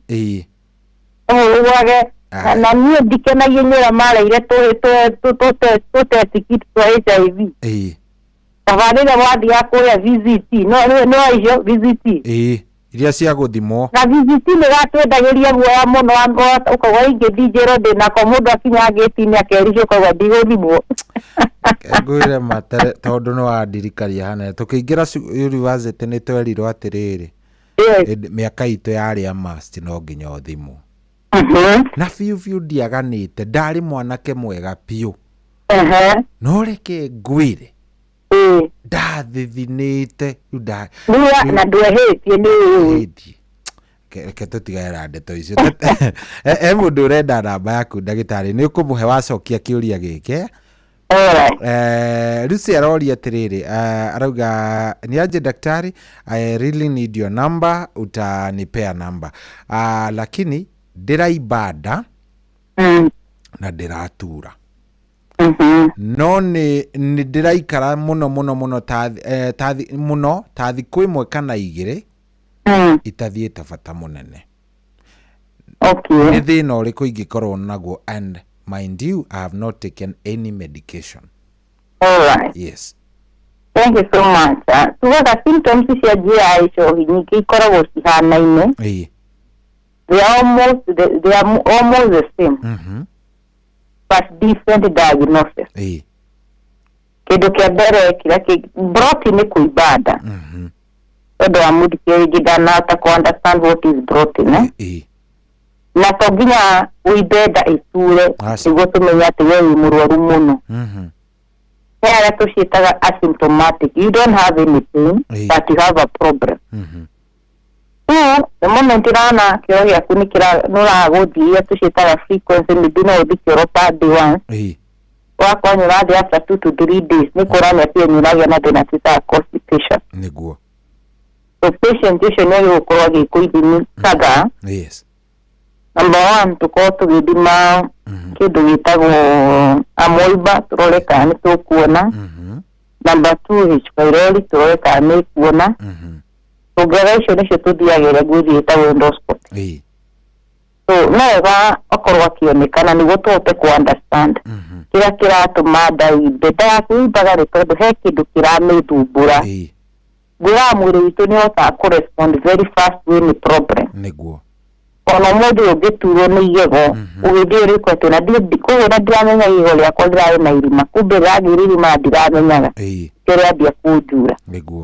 Ũgwage na niĩ ndikenagie nĩ ũrĩa mareire tũtest kit twa HIV. Tabarĩra wathiaga kũrĩa VCT, no icio VCT. Ĩĩ, iria cia gũthimwo. Na VCT nĩ gatwendagĩria guoya mũno, ũkauga ingĩthiĩ njĩrwo ndĩnako, mũndũ akinya ngĩti-inĩ akericwo, ũkauga ndigũthimwo. Ngwĩre matere tondũ nĩ wandirikaria hana tũkĩingĩra university nĩ twerirwo atĩrĩrĩ, mĩaka itũ yarĩ ya must, no nginya ũthimwo. Na biũ biũ ndiaganĩte, ndarĩ mwanake mwega biũ, no reke ngwĩre, ndathithinĩte rĩu Na ndwehĩtie nĩ ũĩ. Hĩtie. Reke tũtigane na ndeto icio. He mũndũ ũrenda namba yaku, ndagĩtarĩ, nĩ ũkũmũhe wacokia kĩũria gĩkĩ. Lucy aroria atĩrĩrĩ, arauga, "Niaje daktari, I really need your number, utanipea namba? Lakini ndĩraimba nda na ndĩratura, no nĩ ndĩraikara mũno mũno mũno ta mũno ta thikũ 1 kana 2 itathiĩte bata mũnene. Nĩ thĩna ũrĩkũ ingĩkorwo naguo? And mind you, I have not taken any medication." Alright. Yes. Thank you so much. Tugaga symptoms cia GI icohi nyingĩ ikoragwo cihanaine. They are almost the same, but different diagnosis. Kĩndũ kĩa mbere kĩrĩa kĩ bloating nĩ kũimba nda. Tondũ wa mũthikĩrĩria rĩngĩ ndanahota kũ understand what is bloating, eh? Na to nginya ũimbe nda ĩture Aca. nĩguo tũmenye atĩ we wĩ mũrwaru mũno. He arĩa tũciĩtaga asymptomatic. You don't have any pain, but you have a problem. So the moment ũrona kĩoro gĩaku nĩ kĩra nĩ ũragũthiĩ, iria tũciĩtaga frequency, maybe no ũthiĩ kĩoro per day once, ũgakorwo nĩ ũrathiĩ after 2 to 3 days, nĩ kuonania atĩ nĩ ũragĩa na thĩna twĩtaga constipation. So patient ũcio nĩ agĩrĩirwo gũkorwo agĩkwo ithimi kadhaa. Number one, tũkorwo tũgĩthima kĩndũ gĩtagwo amoeba, tũrore kana nĩ tũkuona. Number two, H pylori, tũrore kana nĩ kuona. Tũngĩaga icio, nĩcio tũthiagĩra gwĩthiĩ ĩtagwo endoscopy. So no wega akorwo akĩonekana nĩguo tũhote kũ understand kĩrĩa kĩratũma nda ĩimbe. Nda yaku ĩimbaga nĩ tondũ he kĩndũ kĩramĩthumbũra. Ngwĩraga mwĩrĩ witũ nĩ ũhotaga kũ respond very fast when problem. Ona ũmũthĩ ũngĩturwo nĩ igego, ũgĩthiĩ ũrĩkwo atĩ na koguo na ndiramenya igego rĩakwa rĩrarĩ na irima, kumbe rĩragĩire irima na ndiramenyaga, kĩo rĩambia kũnjura.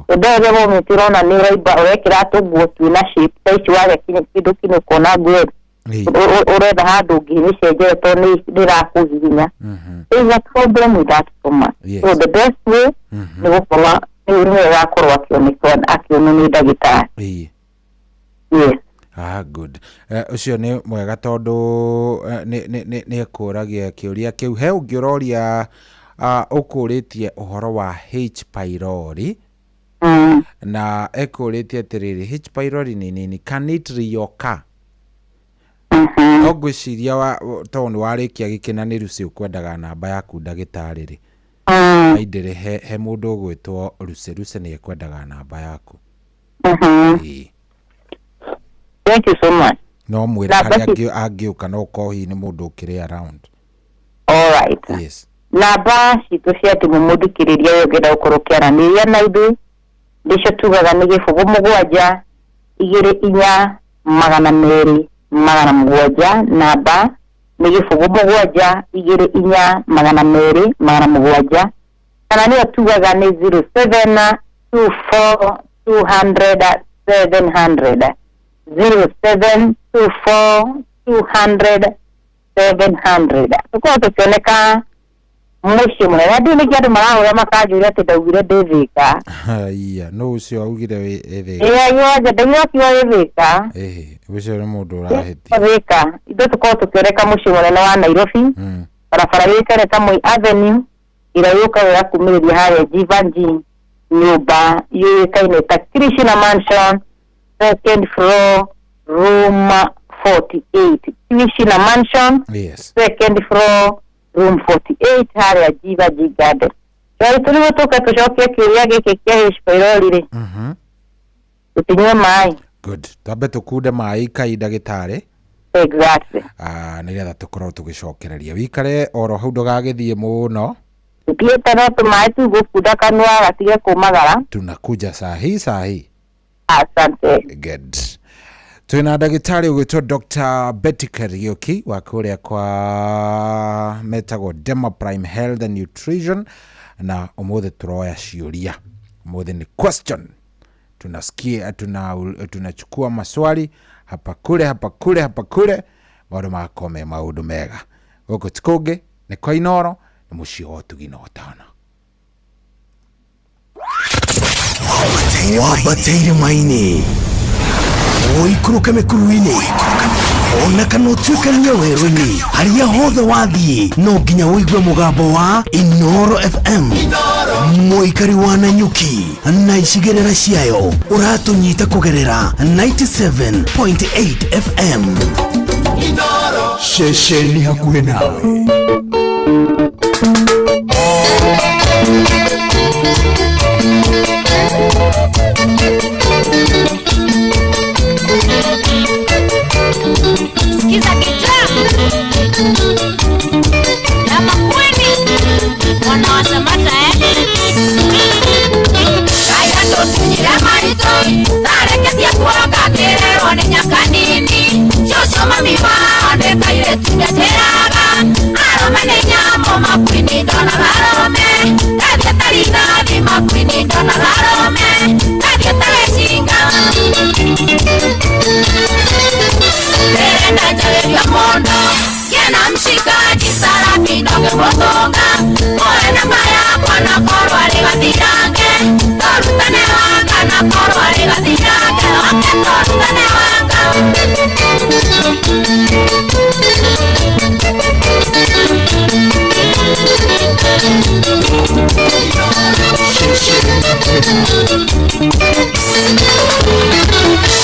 Ũndũ ũyũ moment ũrona nĩ ũraimba, ũrekĩra tũnguo twĩna shape ta ici, warĩa kĩndũ kĩno ũkona nguo ũretha handũ ũngĩmĩcenjere tondũ nĩ ĩrakũhihinya. There is a problem with that stomach. So the best way nĩ gũkorwo nĩ wega akorwo akĩonekwo, akĩonwo nĩ ndagĩtarĩ. Yes. Ah, good. Ũcio nĩ mwega tondũ nĩ ekũragia kĩũria kĩu. He ũngĩ ũroria, ũkũrĩtie ũhoro wa H pylori. Na ekũrĩtie atĩrĩrĩ, H pylori nĩ nini, can it reoccur? No ngwĩciria tondũ nĩ warĩkia gĩkĩ na nĩ Lucy ũkwendaga namba yaku ndagĩtarĩ rĩ, aindĩrĩ he mũndũ ũgwĩtwo Lucy. Lucy nĩ ekwendaga namba yaku. Ĩĩ. Thank you so much. No mwĩre Namba harĩa angĩũka, no ũkorwo hihi nĩ mũndũ ũkĩrĩ around. All right. Yes. Namba citũ cia thimũ, mũthikĩrĩria ũyũ ũngĩenda gũkorwo ũkĩaranĩria na ithuĩ, nĩcio tugaga nĩ 0 7 2 4 200 700. Namba nĩ 0 7 2 4 200 700, kana nĩyo tugaga nĩ 0724 200 700, 0724 200 700. Tũkorwo tũkĩoneka mũciĩ mũnene. Andũ nĩkĩ andũ marahũra makanjũria atĩ ndaugire ndĩ Thĩka? Iya, no ũcio augire wĩ Thĩka. Ĩĩ, aja ndaugire akiuga wĩ Thĩka. Ĩhĩ, ũcio nĩ mũndũ ũrahĩtia. Thĩka, ithuĩ tũkorwo tũkĩoneka mũciĩ mũnene wa Nairobi, barabara yũĩkaine ta Moi Avenue, ĩrĩa yũkaga ĩgakumĩrĩria harĩa Jivanji, nyũmba yũĩkaine ta Krishna Mansion, second floor, room 48. Krishna Mansion, second floor, room 48, harĩa Jivanji Garden. Rĩu tũrĩguo tũke tũcokie kĩũria gĩkĩ kĩa H pylori rĩ, tũtinyue maĩ. Good, twambe tũkunde maĩ kai, ndagĩtarĩ. Exactly. Ah, nĩgetha tũkorwo tũgĩcokereria. Wikare oro hau, ndũgagĩthiĩ mũno. Tũthiĩte no tũmaĩ tu gũkunda kanua gatige kũmagara. Tunakuja sahi sahi. Asante. Good. Twĩna ndagĩtarĩ ũgwĩtwo Dr Betty Kariuki wa kũrĩa kwa metagwo Dema Prime Health and Nutrition, na ũmũthĩ tũroya ciũria. Ũmũthĩ nĩ question tunasikia, tunachukua maswali hapa kule, hapa kule, hapa kule, maũndũ magakorwo me maũndũ mega. Gũkũ ti kũngĩ, nĩ kwa Inoro, nĩ mũciĩ wa ũtugi na ũtana. Wambate irĩma-inĩ, ũikũrũke mĩkuru-inĩ, ona kana ũtuĩkanie werũ-inĩ, harĩa hothe wathiĩ no nginya ũigue mũgambo wa Inoro FM. Mũikari wa Nanyuki na icigĩrĩra ciayo, ũratũnyita kũgerera 97.8 FM, ceceni hakuhĩ nawe. Sikiza gitaa na makwini wanawasamata, eh? Kaya tũtinyire maitũ tareketie kuonga ngĩrerwo nĩ nyakanini cũcũ mami wao nĩ kairĩtu ndenjĩraga arũme nĩ nyamũ, makwini ndonaga arũme ndathiĩ ta rithathi, makwini ndonaga arũme ndathiĩ ta gĩcinga. Ndĩrenda njarĩria mũndũ kĩna mshikaji Sarafina ũngĩmũtũnga mũhe namba yakwa na korwo arĩ gathirange tũrutane wanga, na korwo arĩ gathirange oke tũrutane wanga.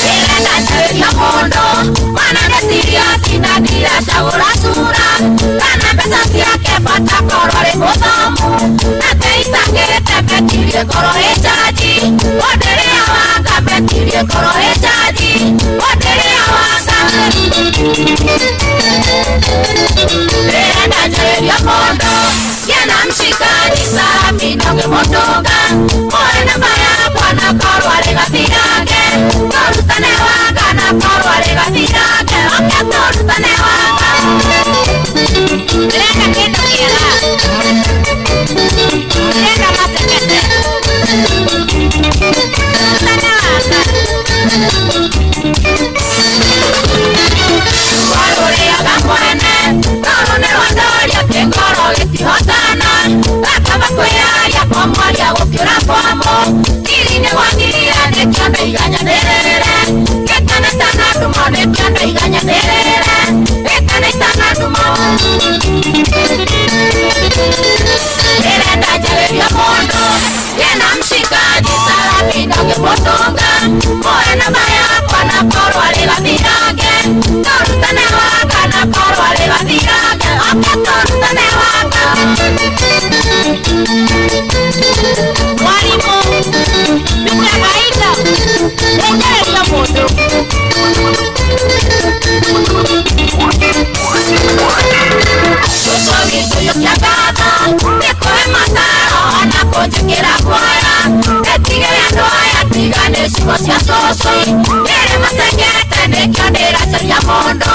Ndĩrenda njarĩria mũndũ mwana nĩ serious na ndiracagũra cura kana mbeca ciake, bata korwo arĩ mũthomu na teitangĩte betirie korwo ĩ chaji ũndĩrĩa wanga, betirie korwo ĩ chaji ũndĩrĩa wanga. Ndĩrenda njarĩria mũndũ kĩna mshikaji Sarafina ũngĩmũtũnga mũhe namba yakwa na korwo arĩ gathirange tũrutane wanga, na korwo arĩ gathirange oke tũrutane wanga. Ndĩrenda kĩndũ kĩega, ndĩrenda macekete, tũrutane wanga. Rũrĩaga mwene tondũ nĩ rwandoria kĩngoro gĩtihotana gakaba kwĩyaria kwa mwaria gũkĩra kwa.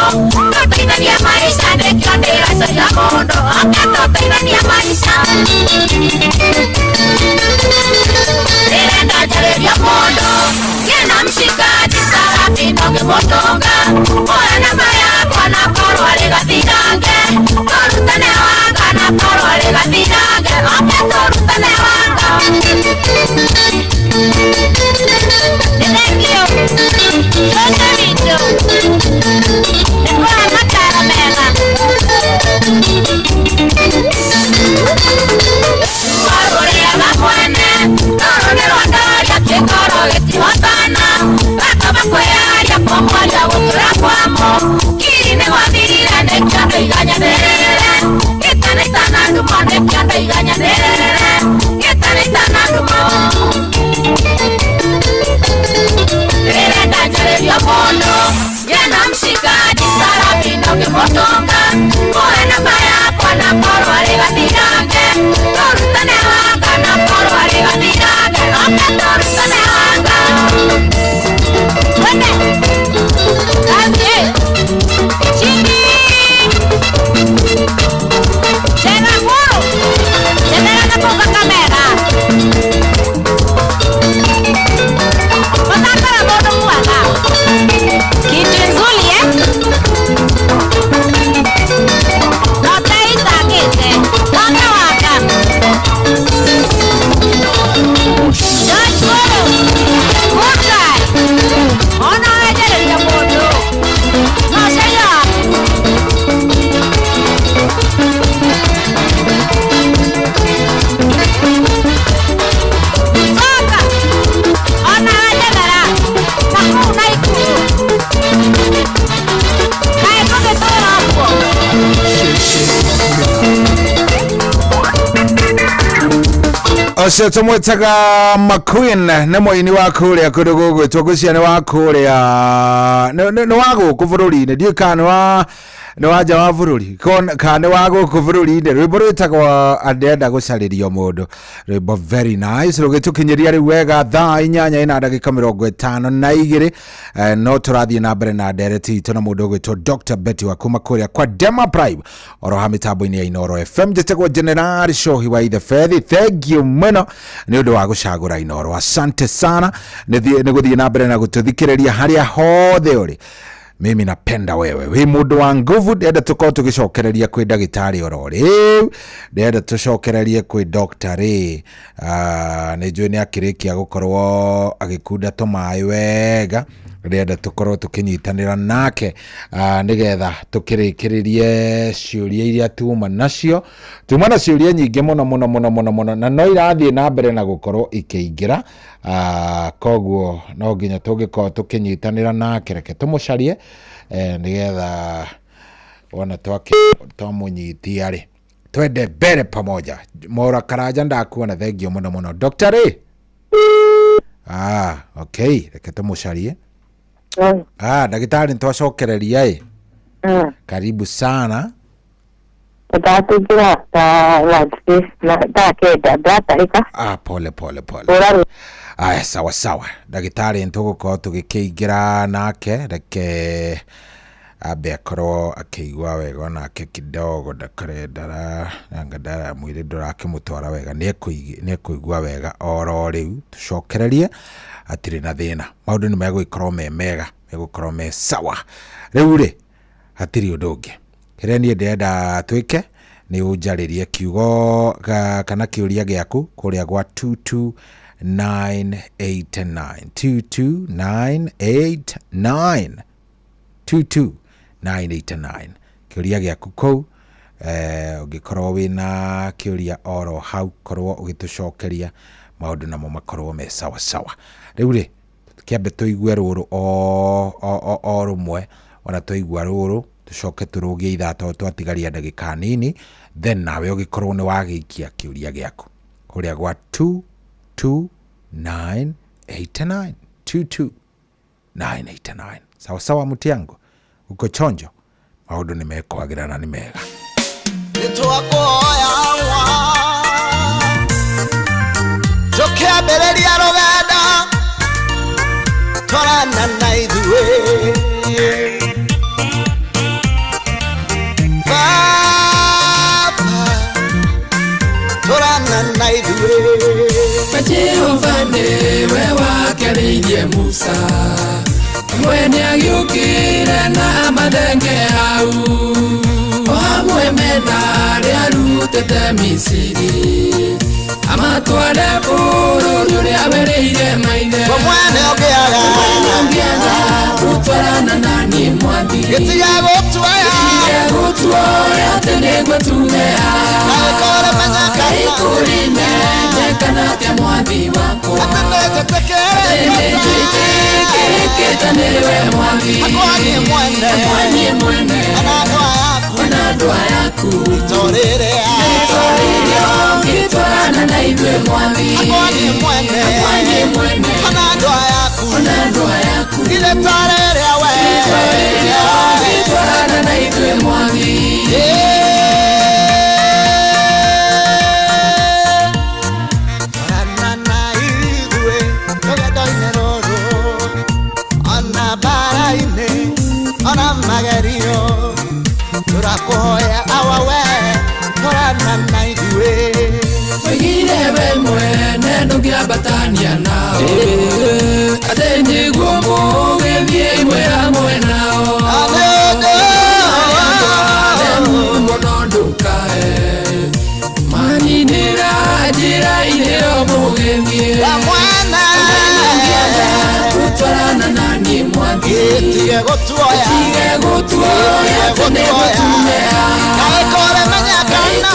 Tũteithanie maica nĩkĩo ndĩracaria mũndũ oke tũteithanie maica. Ndĩrenda njarĩrie mũndũ kĩna mshikaji Sarafina ũngĩmũtũnga oya namba yakwa na korwo arĩ gathirange tũrutane wanga na korwo arĩ gathirange oke tũrutane wanga. Nĩ thengio cũcũ witũ nĩ kũhe mataro mega. Rũrĩaga mwene rũrũ nĩ rwandaria kĩngoro gĩtihotana gakaba kwĩyaria kũmwaria gũkĩra kwamo kiri nĩ gwathirire nĩkĩo ndaiganyanĩrĩre gĩtanaitana ndumo nĩkĩo ndaiganyanĩrĩre gĩtanaitana ndumo. Ndĩrenda njarĩrio mũndũ ngĩena mshikaji Sarafina ũngĩmũtũnga oya namba yakwa na korwo arĩ gathirange tũrutane wanga na korwo arĩ gathirange oke tũrutane wanga. Twende kazi chini chena nguru chena na kau Kakamega mũthakara mũndũ mwega kitu nzuri eh noteitangĩte wanga wanga George Guru good guy ona wenjereria mũndũ no ũcaria waku. Soka ona wenjethera na kũu na ikuru kaĩ tũgĩtũra ũguo. Ũcio tũmwĩtaga McQueen nĩ mũini wa kũrĩa kũndũ gũgwĩtwo ngwĩciria nĩ wa kũrĩa nĩ wa gũkũ bũrũri-inĩ ndiũĩ kana nĩ wa nja wa bũrũri kana nĩ wa gũkũ bũrũri-inĩ. Rwĩmbo rwĩtagwo andĩrenda gũcarĩrio mũndũ, rwĩmbo very nice rũgĩtũkinyĩria rĩu wega thaa 8 na ndagĩka 52. No tũrathiĩ na mbere na ndereti itũ na mũndũ ũgwĩtwo Dr. Betty wa kuma kũrĩa kwa Dema Prime oro ha mĩtambo-inĩ ya Inooro FM. Njĩtagwo General Shohi wa Ithe Fethi, thank you mũno nĩ ũndũ wa gũcagũra Inooro, asante sana nĩ gũthiĩ na mbere na gũtũthikĩrĩria harĩa hothe ũrĩ. Mimi napenda wewe wi mundu wa nguvu. Ndĩrenda tũkorwo tũgĩcokereria kwĩ ndagĩtarĩ oro rĩu, ndĩrenda tũcokererie kwĩ Dr. Ray. Nĩ njũĩ nĩ akĩrĩkia gũkorwo agĩkunda tũmaĩ wega, ndĩrenda tũkorwo tũkĩnyitanĩra nake nĩgetha tũkĩrĩkĩrĩrie ciũria iria tuma nacio. Tuma na ciũria nyingĩ mũno mũno mũno mũno mũno na no irathiĩ na mbere na gũkorwo ikĩingĩra, koguo no nginya tũngĩkorwo tũkĩnyitanĩra nake. Reke tũmũcarie nĩgetha wona twamũnyitia rĩ twende mbere pamoja. Mora Karanja ndakuona, thengio mũno mũno Dr. Ray. Okay, reke tũmũcarie. Ndagĩtarĩ nĩtwacokereria ĩ. Karibu sana. Ndatũingĩra thaa 9 ndatahĩka. Pole pole pole. Aya, sawa sawa ndagĩtarĩ nĩtũgũkorwo tũgĩkĩingĩra nake, reke ambe akorwo akĩigua wega onake kidogo ndakare ndara anga ndara mwĩrĩ ndũrakĩmũtwara wega, nĩekũigua wega oro rĩu. Tũcokererie hatirĩ na thĩna, maũndũ nĩ megũgĩkorwo me mega, megũkorwo me sawa. Rĩu rĩ hatirĩ ũndũ ũngĩ kĩrĩa niĩ ndĩrenda twĩke nĩ ũnjarĩrie kiugo kana kĩũria gĩaku kũrĩa gwa 22989 22989 22989 kĩũria gĩaku kũu. Ũngĩkorwo wĩna kĩũria oro hau korwo ũgĩtũcokeria maũndũ namo makorwo me sawa sawa. Rĩu rĩ kĩambe tũigue rũrũ o rũmwe, ona twaigua rũrũ tũcoke tũrũgie ithaa tondũ twatigaria ndagĩka nini, then nawe ũgĩkorwo nĩ wagĩikia kĩũria gĩaku kũrĩa gwa 22989 22989. Sawa sawa mutiango, uko chonjo, maũndũ nĩ mekwagĩra na nĩ mega. Nĩtwakuoya tũkĩambĩrĩria rũgendo twarana na ithuĩ. nĩwe wakĩarĩirie Musa mwene agĩũkire na mathenge hau o hamwe mena arĩa arutĩte Misiri amatware bũrũri ũrĩa werĩire maithe mwene ũngĩaga gũtwarana na niĩ mwathi gĩtiga gũtuoya gũtuoya atĩ nĩguo tume haha atĩa mwathi wakwa atĩ nĩnjĩtĩkĩrĩkĩte nĩwe mwathi akwa niĩ mwene ona andũ aya aku itũrĩrĩa ũngĩtwarana na ithuĩ mwathi akwa niĩ mwene ona andũ aya aku githĩ twarĩrĩa we ũngĩtwarana na ithuĩ mwathi. Twarana na ithuĩ rũgendo-inĩ rũrũ ona mbara-inĩ ona magerio tũrakũhoya awa we twarana na ithuĩ. Oigire we mwene ndũngĩambatania nao atĩ nĩguo mũgĩthiĩ imwe hamwe nao aremu mũno ndũkae maninĩra njĩra-inĩ ĩyo mũgĩthiĩ gũtwarana na niĩ mwathi tige gũtuoya atĩ nĩguo tume kaĩ kũrĩmenya kana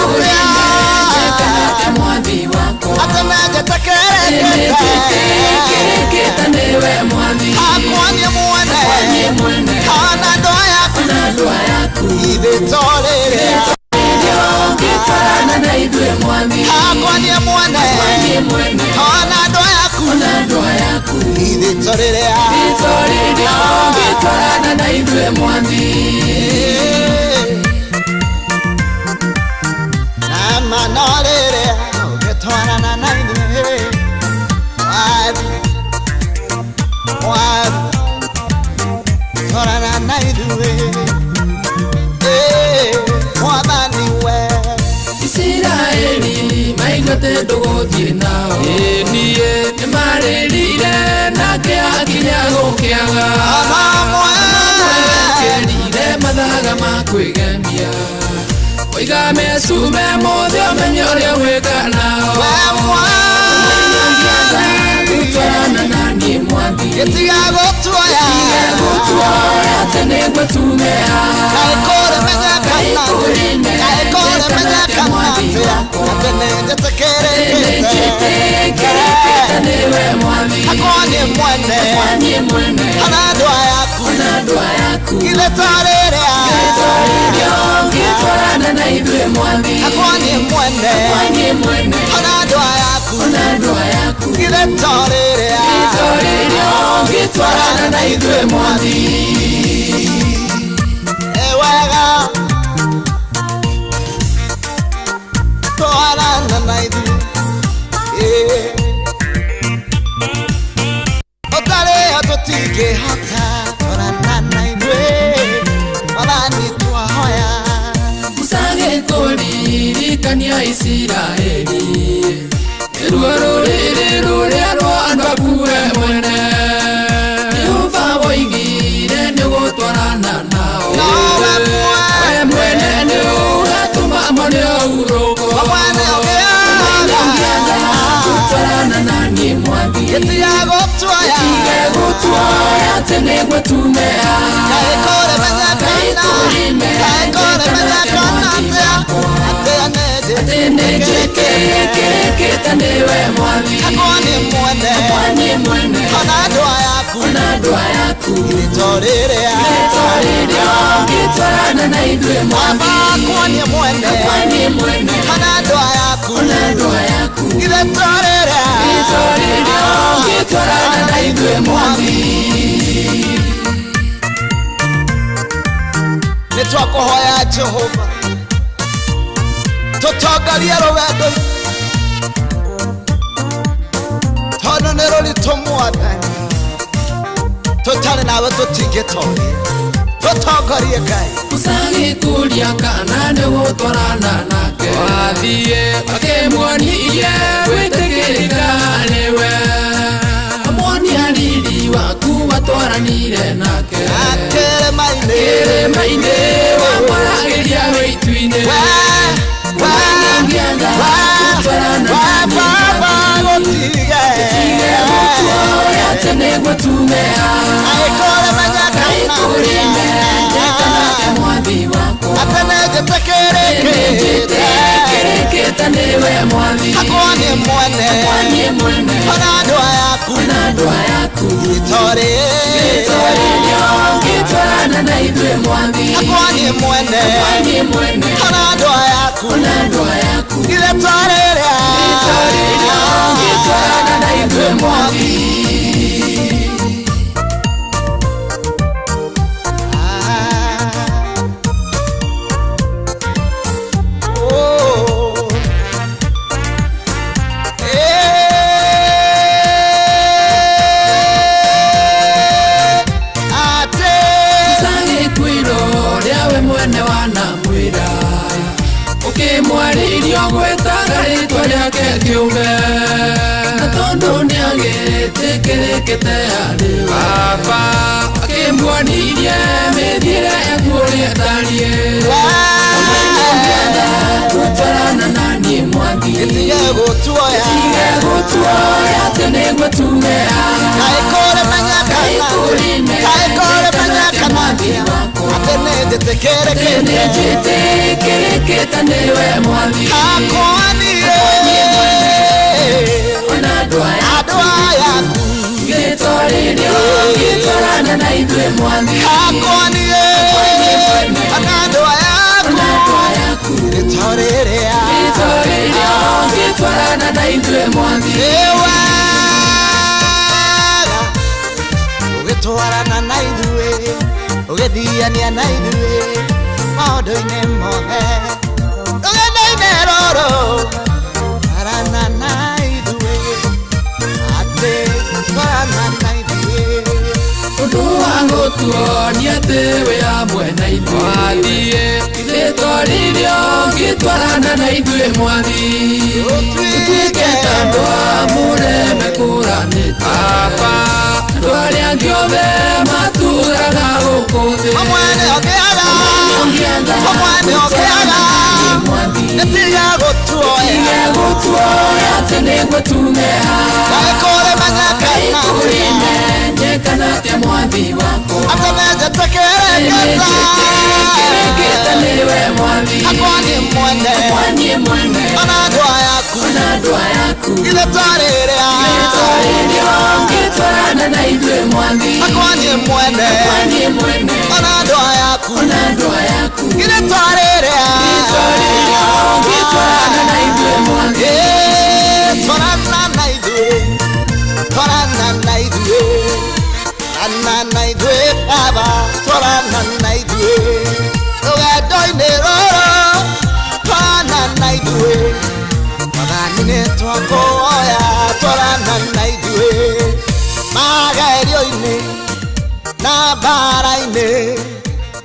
atĩa mwathi wakwa atĩ nĩnjĩtĩkĩrĩkĩte nĩnjĩtĩkĩrĩkĩte nĩwe mwathi akwa niĩ mwene ona andũ aya aku ithuĩ tũrĩrĩa ũngĩtwarana na ithuĩ mwathi akwa niĩ mwene ona andũ aya aku ithuĩ tũrĩrĩa ũngĩtwarana na ithuĩ mwathi. Nama no rĩrĩa ũngĩtwarana na ithuĩ mwathi mwathi twarana na ithuĩ mwathani we. Isiraeli maiguĩte ndũgũthiĩ nao niĩ nĩmarĩrire nake akinya gũkĩaga mwekerire mathaga ma kwĩgemia oiga mecume mũthĩ ũmenye ũrĩa gwĩka nao gũtwarana na niĩ mwathi gĩtiga gũtuoya atĩ nĩguo tume kaĩ kũrĩmenya kana atĩa atĩ nĩnjĩtĩkĩrĩkĩte nĩwe mwathi akwa niĩ mwene ona andũ aya aku githĩ twarĩrĩa ũngĩtwarana na ithuĩ mwathi akwa niĩ mwene ona andũ aya aku githĩ twarĩrĩa ũngĩtwarana na ithuĩ mwathi. Wega twarana na ithuĩ ũtarĩ ho tũtingĩhota twarana na ithuĩ mwathani twahoya. Musa agĩkũririkania Isiraeli nĩruo rũrĩrĩ rũrĩa rwa andũ aku we mwene Jehova woigire nĩũgũtwarana nao we mwene nĩũgatũma mone ũhurũko gũtwarana na niĩ mwathi gĩtiga gũtuoya atĩ nĩguo tume kaĩ kũrĩmenya kana atĩa atĩ nĩnjĩtĩkĩrĩkĩte nĩwe mwathi akwa niĩ mwene ona andũ aya aku ithuĩ tũrĩrĩa ũngĩtwarana na ithuĩ mwathi akwa niĩ mwene ona andũ aya aku ithuĩ tũrĩrĩa ũngĩtwarana na ithuĩ mwathi. Nĩ twakũhoya Jehova tũtongorie rũgendo tondũ nĩ rũritũ mwathani tũtarĩ nawe tũtingĩtoria tũtongorie Ngai. Musa agĩkũria kana nĩũgũtwarana nake wathiĩ akĩmuonirie gwĩtĩkĩrĩka nĩwe Watwaranire nake kĩrĩma-inĩ wamwaragĩria wĩ itu-inĩ ũngĩenda gũtwarana naniĩ tige gũtuoya atĩ nĩguo tume haha Kaĩ kũrĩ menyekana atĩ mwathi wakwa Atĩ nĩnjĩtĩkĩrĩkĩte nĩwe mwathi Hakwa niĩ mwene Hakwa niĩ mwene Ona andũ aya aku Ona andũ aya aku Gĩtorĩ Gĩtorĩ ngĩtwarana na ithuĩ mwathi Hakwa niĩ mwene Hakwa niĩ mwene Ona andũ aya aku Ona andũ aya aku Gĩtorĩ rĩa Gĩtorĩ ngĩtwarana na ithuĩ mwathi. Gĩkwĩro rĩa we mwene wanamwĩra ũkĩmwarĩirio gwĩtaga rĩtwa rĩake kĩũmbe na tondũ nĩagĩtĩkĩrĩkĩte harĩ we baba akĩmuonirie mĩthiĩre yaku ũrĩa ĩtariĩ ũngĩenda gũtwarana na niĩ mwathi Tige gũtuoya tige gũtuoya atĩ nĩguo tume haha Kaĩ kũrĩ menyekana Kaĩ kũrĩ Kaĩ kũrĩ menyekana mwathi wakwa Atĩ nĩnjĩtĩkĩrĩkĩte nĩnjĩtĩkĩrĩkĩte nĩwe mwathi Hakwa niĩ ona andũ aya Andũ aya aku gĩtorĩrio ngĩtwarana na ithuĩ mwathi Hakwa niĩ Ona andũ aya aku ona andũ aya aku Gĩtorĩ rĩa gĩtorĩrio ngĩtwarana na ithuĩ mwathi Nĩ wega ũgĩtwarana na ithuĩ ũgĩthiania na ithuĩ maũndũ-inĩ mothe rũgendo-inĩ rũrũ twarana na ithuĩ atĩ twarana na ithuĩ ũndũ wa gũtuonia atĩ wĩ hamwe na ithuĩ wathiĩ rĩtwa ngĩtwarana na ithuĩ mwathi tũtuĩke ta andũ amũre mekũranĩte baba andũ arĩa angĩ othe matũraga gũkũ thĩ Hamwe nĩ ũngĩaga ũngĩenda Hamwe nĩ ũngĩaga mwathi Tige gũtuoya tige gũtuoya atĩ nĩguo tume haha Kaĩ kũrĩ Kaĩ menyekana kũrĩ menyekana atĩ mwathi wakwa Atĩ nĩnjĩtĩkĩrĩkĩte nĩnjĩtĩkĩrĩkĩte nĩwe mwathi Hakwa niĩ mwene Hakwa niĩ mwene Ona andũ aya aku ona andũ aya aku Githĩ twarĩrĩa Gĩtorĩrio ngĩtwarana na ithuĩ mwathi Hakwa niĩ mwene Hakwa niĩ mwene Ona andũ aya aku ona andũ aya aku Githĩ twarĩrĩa Gĩtorĩrio ngĩtwarana na ithuĩ mwathi Ĩ, twarana na ithuĩ twarana na ithuĩ twarana na ithuĩ baba twarana na ithuĩ rũgendo-inĩ rũrũ twarana na ithuĩ mwathani nĩ twakũhoya twarana na ithuĩ magerio-inĩ na mbara-inĩ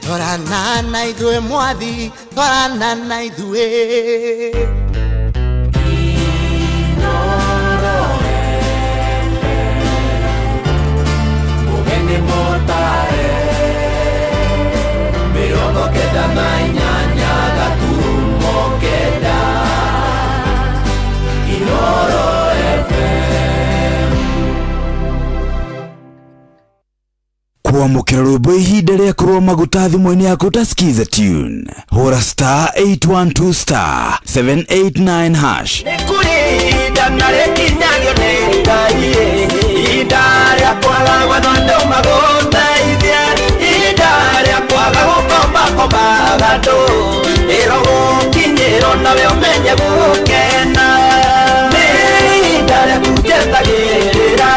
twarana na ithuĩ mwathi twarana na ithuĩ. Mugeni motare mĩrongo kenda na inyanya gaturumo kenda Inoro FM. Kwamũkĩra rwĩmbo ihinda rĩa kũrũa maguta thimũ-inĩ yaku ta skiza tune hũra star 812 star 789 hash. Nĩ kũrĩ ihinda na rĩkinyagio nĩ Ngai ihinda rĩa kwaga gwetha andũ magũteithie ihinda rĩa kwaga gũkombakombaga andũ ĩrogũkinyĩrwo nawe ũmenye gũkena nĩ ihinda rĩaku njetagĩrĩra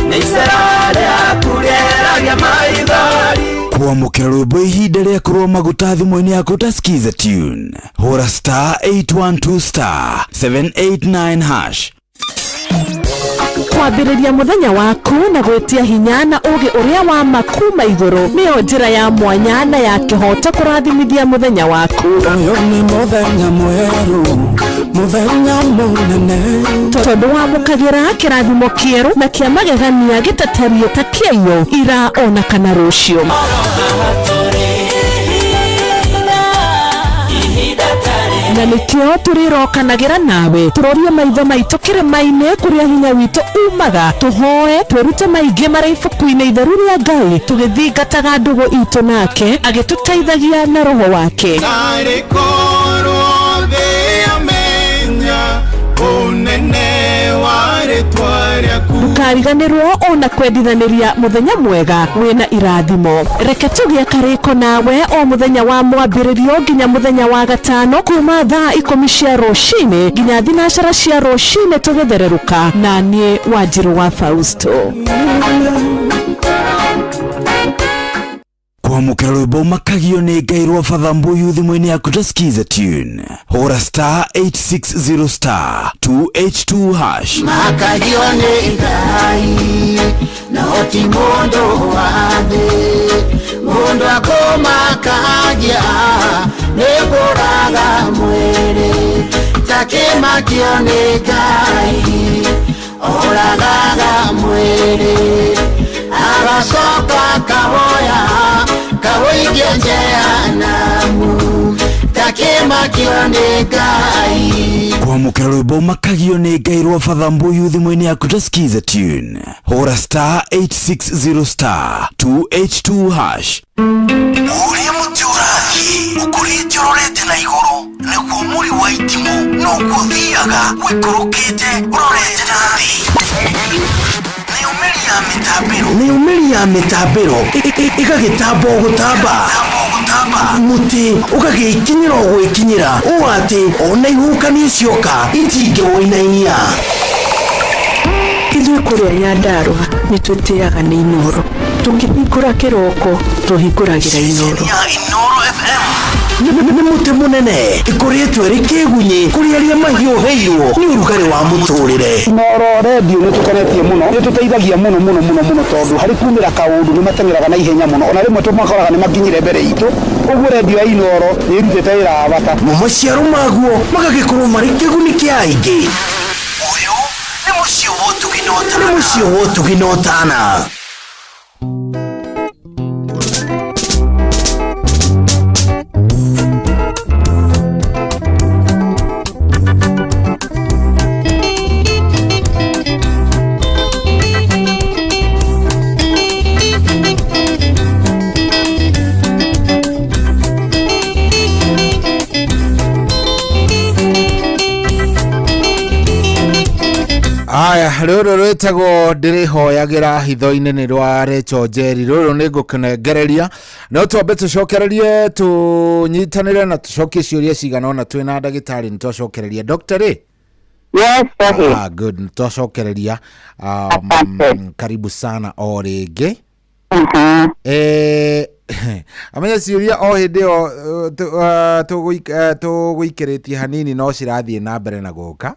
nĩ icera rĩaku rĩeragia maithori. Kwamũkĩra rwĩmbo ihinda rĩa kũrũa maguta thimũ-inĩ yaku ta skiza tune hũra star 812 star 789 hash. Kwambĩrĩria mũthenya waku na gwĩtia hinya na ũũgĩ ũrĩa wa ma kuma igũrũ nĩyo njĩra ya mwanya na ya kĩhoto kũrathimithia mũthenya waku. Ũyũ nĩ mũthenya mwerũ Mũthenya mũnene. Tondũ wamũkagĩra kĩrathimo kĩerũ na kĩa magegania gĩtatariĩ ta kĩaiyũ ira ona kana rũciũ. Na nĩkĩo tũrĩrokanagĩra nawe tũrorie maitho maitũ kĩrĩma-inĩ kũrĩa hinya witũ umaga, tũhoe twĩrute maingĩ marĩ ibuku-inĩ itheru rĩa Ngai, tũgĩthingataga ndũgũ itũ nake agĩtũteithagia na roho wake. Tarĩ korwo thĩ yamenya ũnene wa rĩtwa rĩaku. Ndũkariganĩrwo ona kwendithanĩria mũthenya mwega wĩna irathimo. Reke tũgĩe karĩko nawe o mũthenya wa mwambĩrĩrio nginya mũthenya wa gatano kuma thaa 10 cia rũcinĩ nginya thinacara cia rũcinĩ tũgĩthererũka, na niĩ Wanjirũ wa Fausto. Kwamũkĩra rwĩmbo makagio nĩ Ngai rwa Father Mbuyu thimũ-inĩ yaku ta skiza tune, hũra star 860 star 282 hash. Makagio nĩ Ngai no ti mũndũ wa thĩ, mũndũ akũmakagia nĩ kũraga mwĩrĩ, takĩmakio nĩ Ngai oragaga mwĩrĩ, agacoka kawoya kawoigia jehanamu, takĩmakio nĩ Ngai. Kwamũkĩra rwĩmbo makagio nĩ Ngai rwa Father Mbuyu thimũ-inĩ yaku ta skiza tune, hũra star 860 star 282 hash. Ũrĩa mũtĩ ũrathiĩ ũkũrĩte ũrorete na igũrũ nĩguo mũri wa itimũ noguo ũthiaga wĩikũrũkĩte ũrorete na thĩ. Nayo mĩri ya mĩtambĩro, nayo mĩri ya mĩtambĩro ĩgagĩtamba o gũtamba, mũtĩ ũgagĩkinyĩra o gwĩkinyĩra ũũ atĩ ona ihuhũkanio cioka itingĩwũinainia. Ithuĩ kũrĩa Nyandarũa nĩ twĩtĩaga nĩ Inooro, tũkĩhingũra kĩroko tũhingũragĩra Inooro. Inooro FM nĩ mũtĩ mũnene ĩkũrĩtwo ĩrĩ kĩgunyĩ kũrĩ arĩa mahiũhĩirwo nĩ ũrugarĩ wa mũtũrĩre. Inooro redio nĩ tũkenetie mũno, nĩ tũteithagia mũno mũno mũno mũno, tondũ harĩ kumĩra kaũndũ nĩ mateng'eraga na ihenya mũno, ona rĩmwe tũmakoraga nĩ makinyire mbere itũ. Ũguo redio ya Inooro nĩ ĩrutĩte wĩra wa bata. Mo maciaro maguo magagĩkorwo marĩ kĩguni kĩa aingĩ. Ũyũ nĩ mũciĩ wa ũtugi na ũtana. Nĩ mũciĩ wa ũtugi na ũtana. Aya, rũrũ rwĩtagwo ndĩrĩhoyagĩra hitho-inĩ nĩ rwa Rachel Njeri. Rũrũ nĩ ngũkũnengereria, no twambe tũcokererie tũnyitanĩre na tũcokie ciũria cigana ũna twĩna ndagĩtarĩ. Nĩ twacokereria Dr. Ĩ? Yes, sahi. Ah, good, nĩ twacokereria. Karibu sana o rĩngĩ. Amenya ciũria o hĩndĩ ĩyo tũgũikĩrĩtie hanini no cirathiĩ na mbere na gũka.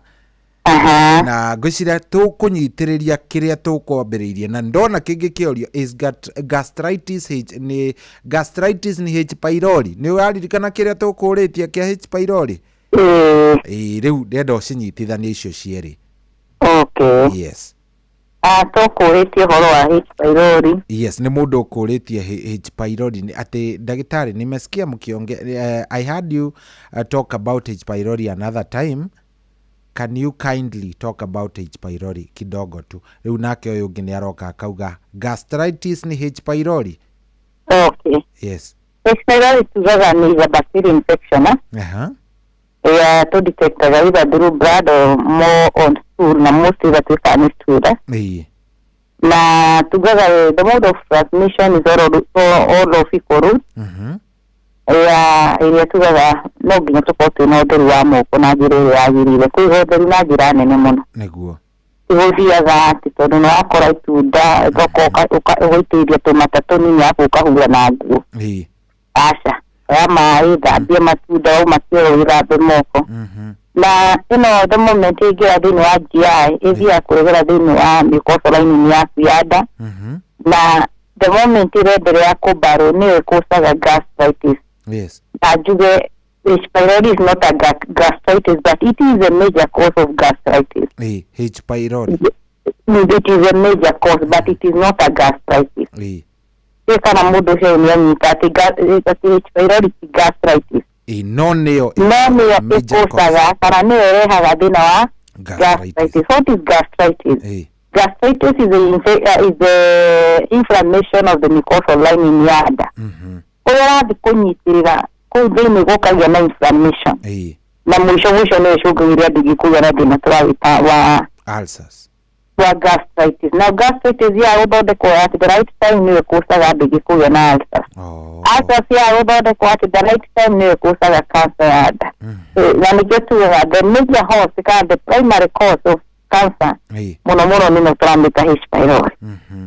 Na ngwĩciria tũkũnyitĩrĩria kĩrĩa tũkwambĩrĩirie, na ndona kĩngĩ kĩorio is gastritis H, nĩ gastritis nĩ H pylori. Nĩ ũraririkana kĩrĩa tũkũrĩtie kĩa H pylori? Ĩĩ, rĩu ndĩrenda ũcinyitithanie icio cierĩ. Okay. Yes. Tũkũrĩtie ũhoro wa H pylori. Yes, nĩ mũndũ ũkũrĩtie H pylori nĩ atĩ ndagĩtarĩ nimesikia mkionge, I heard you talk about H pylori another time. Can you kindly talk about H pylori kidogo tu? Rĩu nake ũyũ ũngĩ nĩ aroka akauga gastritis nĩ H pylori. Okay. Yes. H pylori tugaga nĩ a bacterial infection. Yeah, to detect either through blood or more on stool, na mostly gatuĩkaga nĩ stool. Ĩĩ. Na tugaga the mode of transmission is all of fecal route. Ya ĩrĩa tugaga no nginya tũkorwo twĩna ũtheru wa moko na njĩra ĩrĩa yagĩrĩire, kũiga ũtheru na njĩra nene mũno. Nĩguo. Ũthiaga atĩ tondũ nĩ wakora itunda ũgoka ũgaitĩrĩria tũmata tũnini arabu ũkahura na nguo. Ĩĩ. Aca, oya maĩ, thambia matunda, wauma kĩoro wĩthambe moko. Na ĩno the moment ĩngĩra thĩinĩ wa GI, ĩthiaga kũregera thĩinĩ wa mucosal lining yaku ya nda. Na the moment ĩrenderea kũmbarwo nĩyo ĩkũcaga gastritis. Yes. Na njuge H pylori is not a gastritis, but it is a major cause of gastritis. Ĩ, H pylori. It is a major cause, but it is not a gastritis. Ĩ kana mũndũ ũcio nĩ anyita atĩ atĩ H pylori ti gastritis. Ĩ, no nĩyo No nĩyo major cause. ĩkũcaga kana nĩyo ĩrehaga thĩna wa Gastritis. gastritis. What is gastritis? Ĩ. Gastritis is the inflammation of the mucosal lining ya nda. Ũrĩa ũrathiĩ kũnyitĩrĩra kũu thĩinĩ gũkagĩa na inflammation. Ĩ. Na mũico mũico nĩyo ĩcũngagĩrĩria andũ aingĩ kũgĩa na thĩna tũrawĩta wa Ulcers. Wa gastritis. Na gastritis ya gũthondekwo at the right time nĩyo ĩkũcaga andũ aingĩ kũgĩa na ulcers. Ulcers ya gũthondekwo at the right time nĩyo ĩkũcaga cancer ya nda. Na nĩkĩo tugaga the major cause kana the primary cause of cancer mũno mũno nĩno tũramĩta H pylori.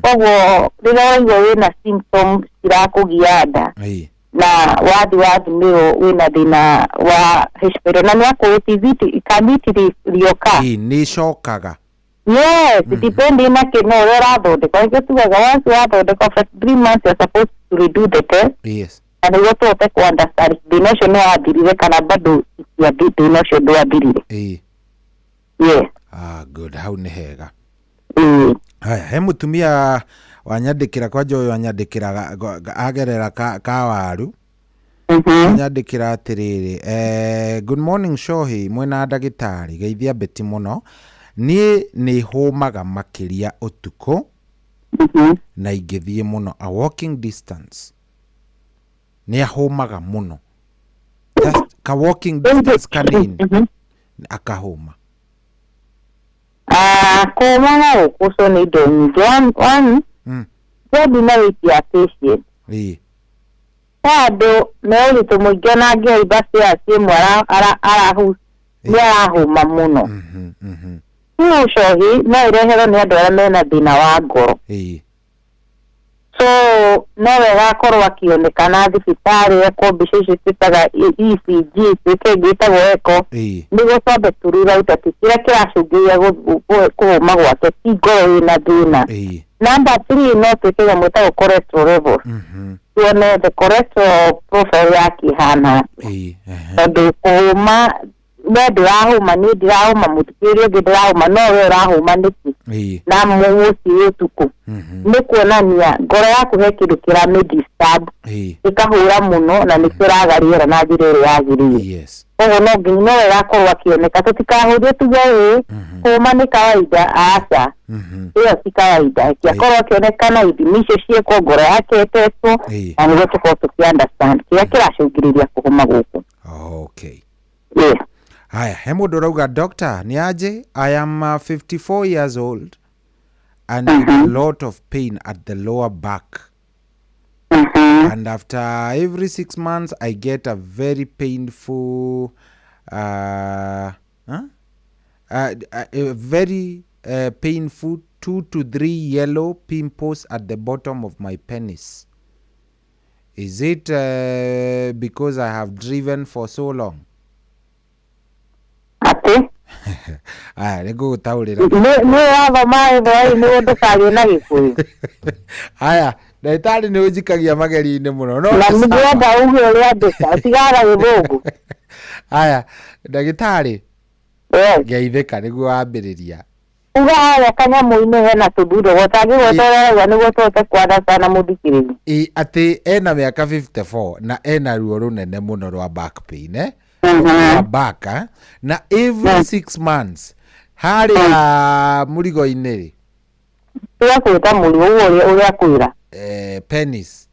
Koguo rĩrĩa ũraigua wĩna symptom cirakũgia nda na wathi wathimĩrwo wĩna thĩna wa H pylori na nĩ akũĩ can it reoccur? Ĩ, nĩ ĩcokaga. Yes, depending na kĩno ũrĩa ũrathondekwo. Nĩkĩo tugaga once wathondekwo, after 3 months you're supposed to redo the test na nĩguo tũhote kũ understand thĩna ũcio nĩ wathirire kana bado thĩna ũcio ndwathirire. Yes. Ah, good, hau nĩ hega. Haya, he mũtumia wanyandĩkĩra, kwanja ũyũ anyandĩkĩra agerera ka waru, anyandĩkĩra atĩrĩrĩ, "Good morning Shohi mwĩna ndagĩtarĩ, geithia Beti mũno. Niĩ nĩ hũmaga makĩria ũtukũ na ingĩthiĩ mũno a walking distance." Nĩ ahũmaga mũno, just ka walking distance kanini akahũma. Ah, kũmaga gũkũcwo nĩ indo nyingĩ. One, depending na weight ya patient. He andũ me ũritũ mũingĩ, ona angĩhaimba stairs ĩmwe nĩ arahũma mũno. Two, cohi no ĩreherwo nĩ andũ arĩa mena thĩna wa ngoro. So no wega akorwo akĩonekana thibitarĩ, ekwo mbica icio twĩtaga ECG, ĩtuĩke ĩngĩ ĩtagwo echo, nĩguo twambe tũ rule out atĩ kĩrĩa kĩracũngĩrĩria kũhũma gwake ti ngoro ĩna thĩna. Number three, no twĩke nyamũ ĩtagwo cholesterol levels, tuone the cholesterol profile yake ĩhana atĩa, tondũ kũhũma, we ndũrahũma, niĩ ndirahũma, mũthikĩrĩria ũngĩ ndĩrahũma, no we ũrahũma nĩkĩ na mũciĩ ũtukũ? Nĩ kuonania ngoro yaku he kĩndũ kĩramĩ disturb, ĩkahũra mũno na nĩkĩo ũraga rĩera na njĩra ĩrĩa yagĩrĩire. Koguo no nginya, no wega akorwo akĩoneka, tũtikahũthie tuge ĩ kũma nĩ kawaida. Aca, ĩyo ti kawaida. Akorwo akĩonekana, ithimi icio ciĩkwo, ngoro yake ĩtetwo, na nĩguo tũkorwo tũkĩ understand kĩrĩa kĩracũngĩrĩria kũhũma gũkũ. Yes. Haya, he mũndũ ũrauga, "Doctor, nĩ aje? I am 54 years old and with a lot of pain at the lower back, and after every 6 months I get a very painful huh? A very painful two to three yellow pimples at the bottom of my penis. Is it because I have driven for so long?" Atĩ? Aya, nĩ ngũgũtaũrĩra. Nĩ ũrathoma gĩthweri nĩguo ndũkagĩe na Gĩkũyũ. Aya, ndagĩtarĩ, nĩ ũnjikagia magerio-inĩ mũno, no Na nĩ sawa. nĩndĩrenda uge ũrĩa andĩka tigara Gĩthũngũ. Aya, ndagĩtarĩ, geithĩka nĩguo wambĩrĩria. Uga harĩa kanyamũ-inĩ hena tũthundo gotangĩgweta ũrĩa ũrauga nĩguo tũhote kwandaca na mũthikĩrĩria. Ĩ, atĩ ena mĩaka 54 na ena ruo rũnene mũno rwa back pain, rwa back, na every 6 months harĩa mũrigo-inĩ rĩ. Tiga kwĩta mũrigo ũguo, ũrĩa kwĩra. Penis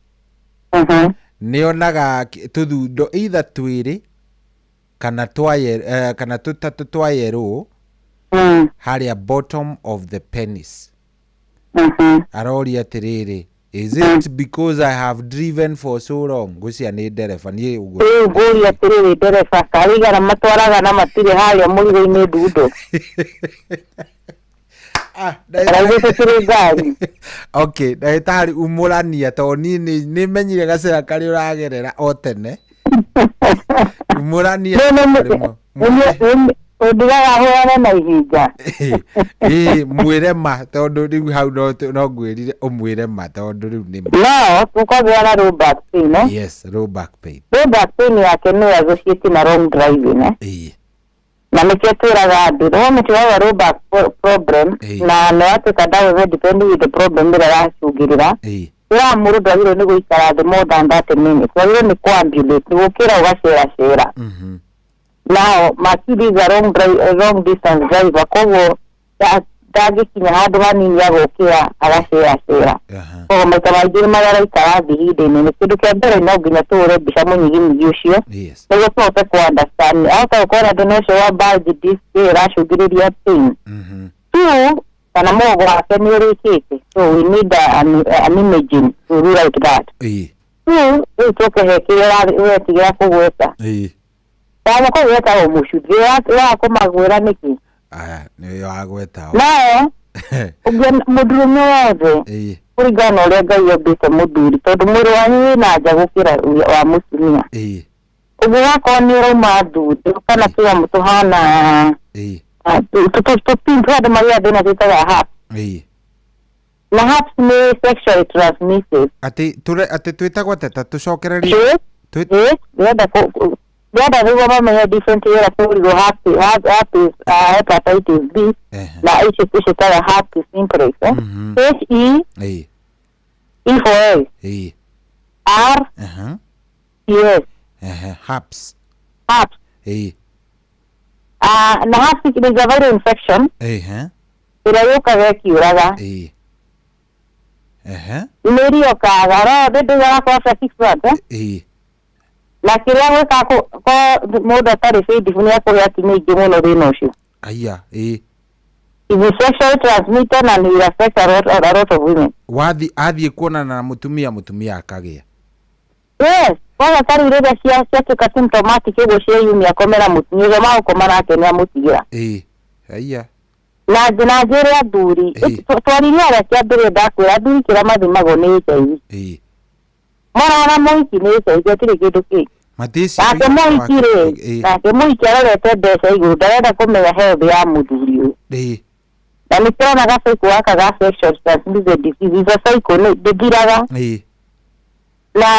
nĩonaga tũthundo either twĩrĩ kana twa kana tũtatũ twa yellow harĩa bottom of the penis. Aroria atĩrĩrĩ, "Is it because I have driven for so long?" Ngwĩciria nĩ ndereba, niĩ ũguo. Rĩu ngũria atĩrĩrĩ, ndereba karĩ igana matwaraga na matirĩ harĩa mũrigo-inĩ ndundo? Araugĩte tũrĩ ngari. Okay, ndagĩtarĩ, umũrania, tondũ niĩ nĩ menyire gacĩra karĩa ũragerera o tene. Umũrania. Ũndigaga hũrane na ihinga. Ĩĩ, mwĩre ma tondũ rĩu hau no ngwĩrire ũmwĩre ma tondũ rĩu nĩ ma. No tũkwambĩra na low back pain, eh? Yes, low back pain. Low back pain yake nĩ associate na wrong driving, eh? Ĩĩ. Na nĩkĩo twĩraga andũ no mũtigaga low back problem na nĩ watuĩka ndagũthwo depending with the problem ĩrĩa ĩracũngĩrĩra. Ĩĩ. Twĩraga mũndũ ndwagĩrĩirwo nĩ gũikara thĩ more than 30 minutes, wagĩrĩirwo nĩ kũambulate, gũkĩra ũgaceracera. Nao makiri is a long, long distance driver, koguo ndangĩkinya handũ hanini agokĩra agaceracera. Koguo maita maingĩ nĩ maraikara thĩ ihinda inene. Kĩndũ kĩa mbere no nginya tũhũre mbica mũnyiginyigi ũcio nĩguo tũhote kũ understand. Ahota gũkorwo na thĩna ũcio wa bulge disc ĩyo ĩracũngĩrĩria pain. Two, kana mũgongo wake nĩ ũrĩkĩte, so we need an imaging to rule out that. Two, rĩu tũke he kĩrĩa ũretigĩra kũgweta. Ndamũka kũgweta o mũcuthĩ ũrakũmagwĩra nĩkĩ? Aya, nĩ wagweta. Nao mũndũrũme wothe kũringana na ũrĩa Ngai ombĩte mũthuri, tondũ mwĩrĩ wanyu wĩna nja gũkĩra wa mũtumia. Ũguo wakorwo nĩ ũrauma thundo kana kĩnyamũ tũhana tũpin andũ marĩa thĩna twĩtaga herpes. Na herpes nĩ sexually transmitted. Atĩ atĩ twĩtagwo atĩa ta tũcokererie? Ndĩrenda nĩguo mamenye different ĩrĩa kũrigwo herpes, hepatitis B na ici tũciĩtaga herpes simplex, eh? H E E for A R E S. Herpes. Herpes. Na herpes is a viral infection ĩrĩa yũkaga ĩkĩũraga. Nĩ ĩriokaga no ndĩgaga kwa after 6 months, eh? Na kĩrĩa gwĩka ko mũndũ atarĩ faithful nĩ akũgĩa atumia aingĩ mũno thĩna ũcio. Aya, It is sexually transmitted and it affects a lot of women. Wathi athiĩ kuonana na mũtumia, mũtumia akagĩa. Yes, kwaga ta rĩu rĩrĩa ciatuĩka symptomatic ũguo cieyumia akomera mũtumia ũcio magũkoma nake nĩ amũtigĩra. Aya. Na njĩre athuri, twaririe arĩa kĩambĩrĩria ndakwĩra athuri kĩrĩa mathimagwo nĩ HIV. Mwana mũhiki nĩ HIV, gũtirĩ kĩndũ kĩngĩ. Nake mũhiki rĩ, nake mũhiki arorete mbeca igũrũ, ndarenda kũmenya health ya mũthuri ũyũ. Na nĩ tũrona gacycle gaka ga sexual transmitted disease, is a cycle ndĩthiraga. Na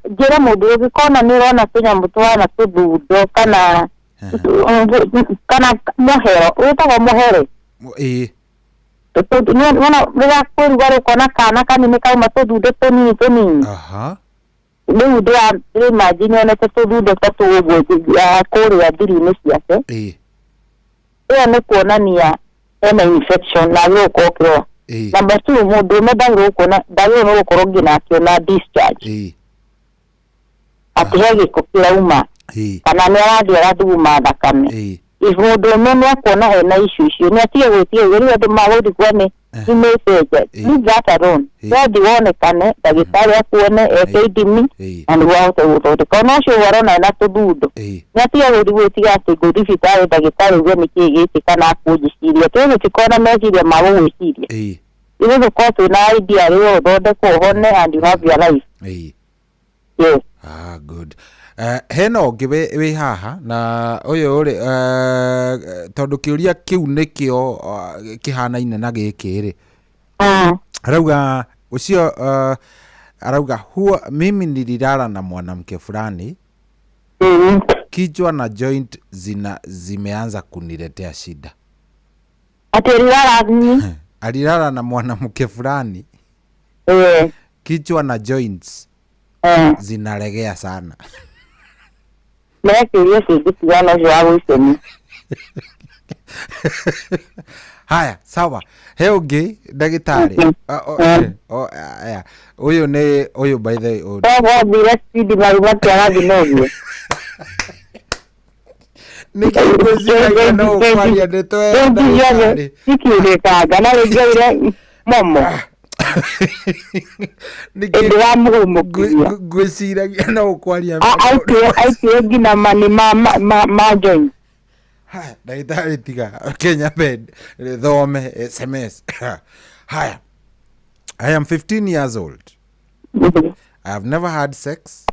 njĩre mũndũ ũngĩkona nĩ ũrona tũnyamũ tũhana tũthundo kana mũhero, wĩtagwo mũhere. Rĩrĩa kwĩruga ũkona kana kanini kauma tũthundo tũnini tũnini. Rĩu ndĩra nyonete tũthundo ta tũu ũguo kũrĩa thiri-inĩ ciake. Ĩyo nĩ kuonania ena infection na agĩrĩirwo gũkorwo ũkĩrora. Number 2, mũndũrũme ndagĩrĩirwo nĩ gũkorwo nginya akĩona discharge. Atĩ he gĩko kĩrauma kana nĩ arathiĩ arathuguma thakame. If mũndũrũme nĩ akuona hena issue icio nĩ atige gwĩtia rĩu andũ magũthiĩ kuo nĩ message. Leave that alone. Wathiĩ wonekane ndagĩtarĩ akuone eke ithimi na nĩguo ahote gũthondeka. Ona ũcio arona ena tũthundo nĩ atige gũthiĩ gwĩtiga atĩ ngũthiĩ thibitarĩ ndagĩtarĩ uge nĩkĩĩ gĩkĩ kana akũnjĩciria. Tũĩ tũtikoragwo na meciria ma gũgwĩciria. Ithuĩ tũkorwo twĩna idea rĩo ũthondekwo ũhone and you have your life. Yes. Ah, good. Hena ũngĩ wĩ haha na ũyũ rĩ tondũ kĩũria kĩu nĩkĩo kĩhanaine na gĩkĩ rĩ. Arauga ũcio arauga huwa mimi nililala na mwanamke fulani. Kichwa na joint zimeanza kuniletea shida. Ati alilala nini? Alilala na mwanamke fulani. Kichwa na joints zinalegea sana. Haya, sawa. He ũngĩ ndagĩtarĩ. Ũyũ nĩ ũyũ by the way. Nĩkĩ ngwĩciragia no ũkwaria ndeto ya ndagĩtarĩ? Ngwĩciragia no ũkwaria aitie nginya mani ma joint. Haya, ndagĩtarĩ tiga Kenya Med thome SMS. Haya. I am 15 years old. I have never had sex.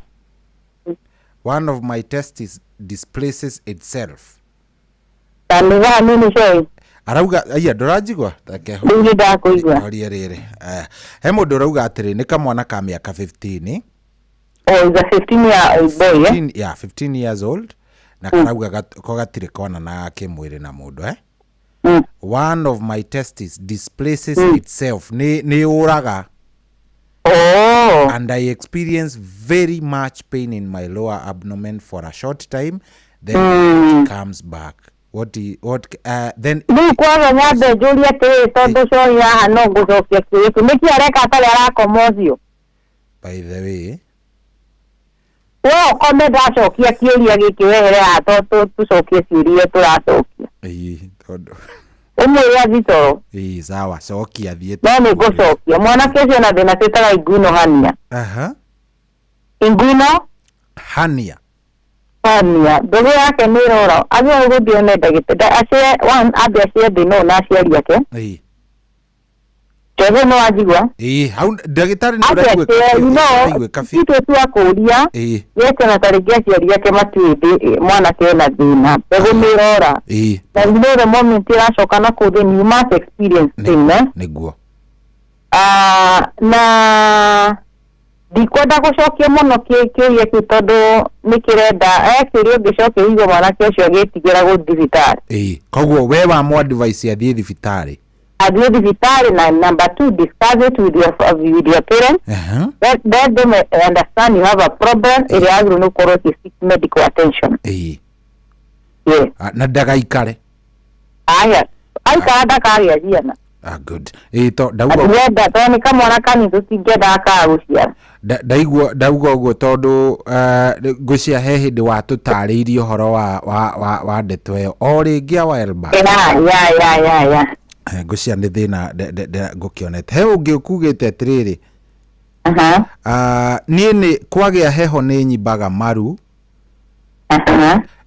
One of my testes displaces itself. Kanitha nini coĩ. Arauga aya ndũranjigua reke Rĩu nĩ ndakũigua. Horie rĩrĩ. Aya. He mũndũ ũrauga atĩrĩ nĩ kamwana ka mĩaka 15. Oh, is a 15 year old boy, eh? 15, yeah, 15 years old na karauga ko gatirĩ konana kĩmwĩrĩ na mũndũ eh? One of my testes displaces itself nĩ yũraga. Oh. And I experience very much pain in my lower abdomen for a short time, then it comes back. What do you, what then Rĩu kwaga nyambe njũrie atĩrĩrĩ tondũ coĩ haha no ngũcokia kĩũria kĩu nĩkĩ areka atarĩ arakoma ũcio? By the way, We ũkome ndacokia kĩũria gĩkĩ wehere haha tondũ tũcokie ciũria tũracokia. Ĩĩ, tondũ Ũmwĩre athiĩ toro. Ĩĩ, sawa, cokia thiĩ. No nĩ ngũcokia. Mwanake ũcio ena thĩna twĩtaga inguino hernia. Inguino Hernia. Hernia. Mbegũ yake nĩ ĩrora. Agĩrĩirwo gũthiĩ one ndagĩtarĩ. Acie, one, ambe acie thĩna ũyũ na aciari ake. Mbegũ nĩ wanjigua? Ĩĩ, hau ndagĩtarĩ nĩ Ambe ũraiguĩka acie, biũ, you know, ũraiguĩka biũ. ithuĩ tu akũria, yete na tarĩngĩ aciari ake matiũĩ mwanake ena thĩna. Mbegũ nĩ ĩrora. Na you know the moment ĩracoka na kũu thĩinĩ, you must experience pain, eh? Nĩguo. Na ndikwenda gũcokia mũno kĩũria kĩu tondũ nĩ kĩrenda, kĩũria ũngĩcokia ũigue mwanake ũcio agĩtigĩra gũthiĩ thibitarĩ. Koguo we wa mũ advice athiĩ thibitarĩ. Athiĩ thibitarĩ na number 2, discuss it with your parents. Let them understand you have a problem ĩrĩa yagĩrĩirwo nĩ gũkorwo ĩgĩ seek medical attention. Yes. Na ndagaikare. Aya, aikara ndakagĩa ciana. Good. To ndauga Atienda, tondũ nĩ kamwana kanini tũtingĩenda akaga gũciara. Ndaigua ndauga ũguo tondũ ngwĩciria he hĩndĩ watũtarĩirie ũhoro wa ndeto ĩyo o rĩngĩ a while back. Ya. Ngwĩciria nĩ thĩna ngũkĩonete. He ũngĩ ũkugĩte atĩrĩrĩ. Niĩ nĩ kwagĩa heho nĩ nyimbaga maru.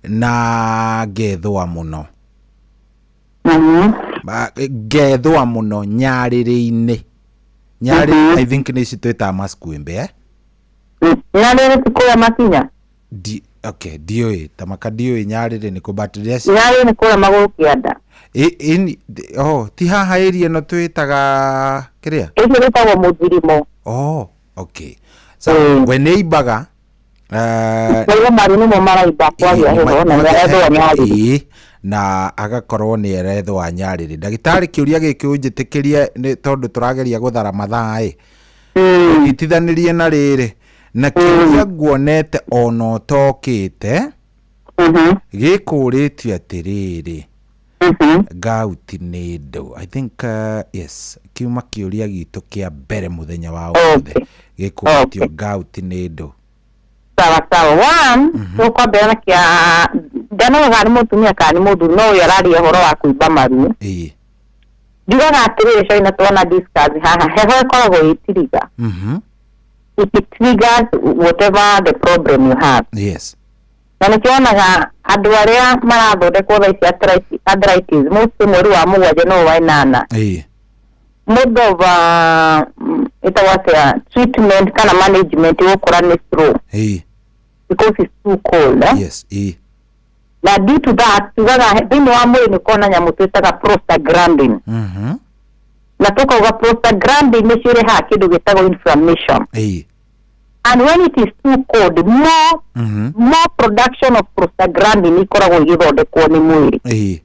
Na ngethũa mũno. Ngethũa mũno nyarĩrĩ-inĩ. Nyarĩrĩ, I think nĩ ici twĩtaga maskwembe, eh? Nyarĩrĩ ti kũrĩa makinya? Okay, ndiũĩ, tamaka ndiũĩ nyarĩrĩ nĩ kũ, but rĩrĩa Nyarĩrĩ nĩ kũrĩa magũrũ kĩanda. Oh, ti haha area ĩno twĩtaga kĩrĩa? Ĩcio ĩtagwo mũthirimo. Oh, okay. So, we nĩ aimbaga, Maitho maru nĩmo maraimba kwagĩa heho na nĩarethwo nyarĩrĩ. Na agakorwo nĩ arethwo nyarĩrĩ. Ndagĩtarĩ, kĩũria gĩkĩ ũnjĩtĩkĩrie nĩ tondũ tũrageria gũthara mathaa ĩ. Ũnyitithanĩrie na rĩrĩ, na kĩũria nguonete ona ũtokĩte, gĩkũrĩtio atĩrĩrĩ, Gout nĩ ndũ? I think, yes, kiuma kĩũria gitũ kĩa mbere mũthenya wa ũmũthĩ. Gĩkũrĩtio gout nĩ ndũ? Sawa sawa. One, tũkwambĩra na kĩa ndanoga kana nĩ mũtumia kana nĩ mũthuri, no ũyũ araria ũhoro wa kũimba maru. Njugaga atĩrĩrĩ, China, tuona discuss haha, heho ĩkoragwo ĩ trigger. It triggers whatever the problem you have. Na nĩkĩo wonaga andũ arĩa marathondekwo thaa ici arthritis, mostly mweri wa mũgwanja no wa ĩnana. Mode of ĩtagwo atĩa, treatment kana management ĩgũkora nĩ slow. Because it's too cold, eh? Yes. Na due to that, tugaga thĩinĩ wa mwĩrĩ nĩ ũkoragwo na nyamũ twĩtaga prostaglandin. Na tũkauga prostaglandin nĩcio irehaga kĩndũ gĩtagwo inflammation. And when it is too cold, more production of prostaglandin ikoragwo igĩthondekwo nĩ mwĩrĩ.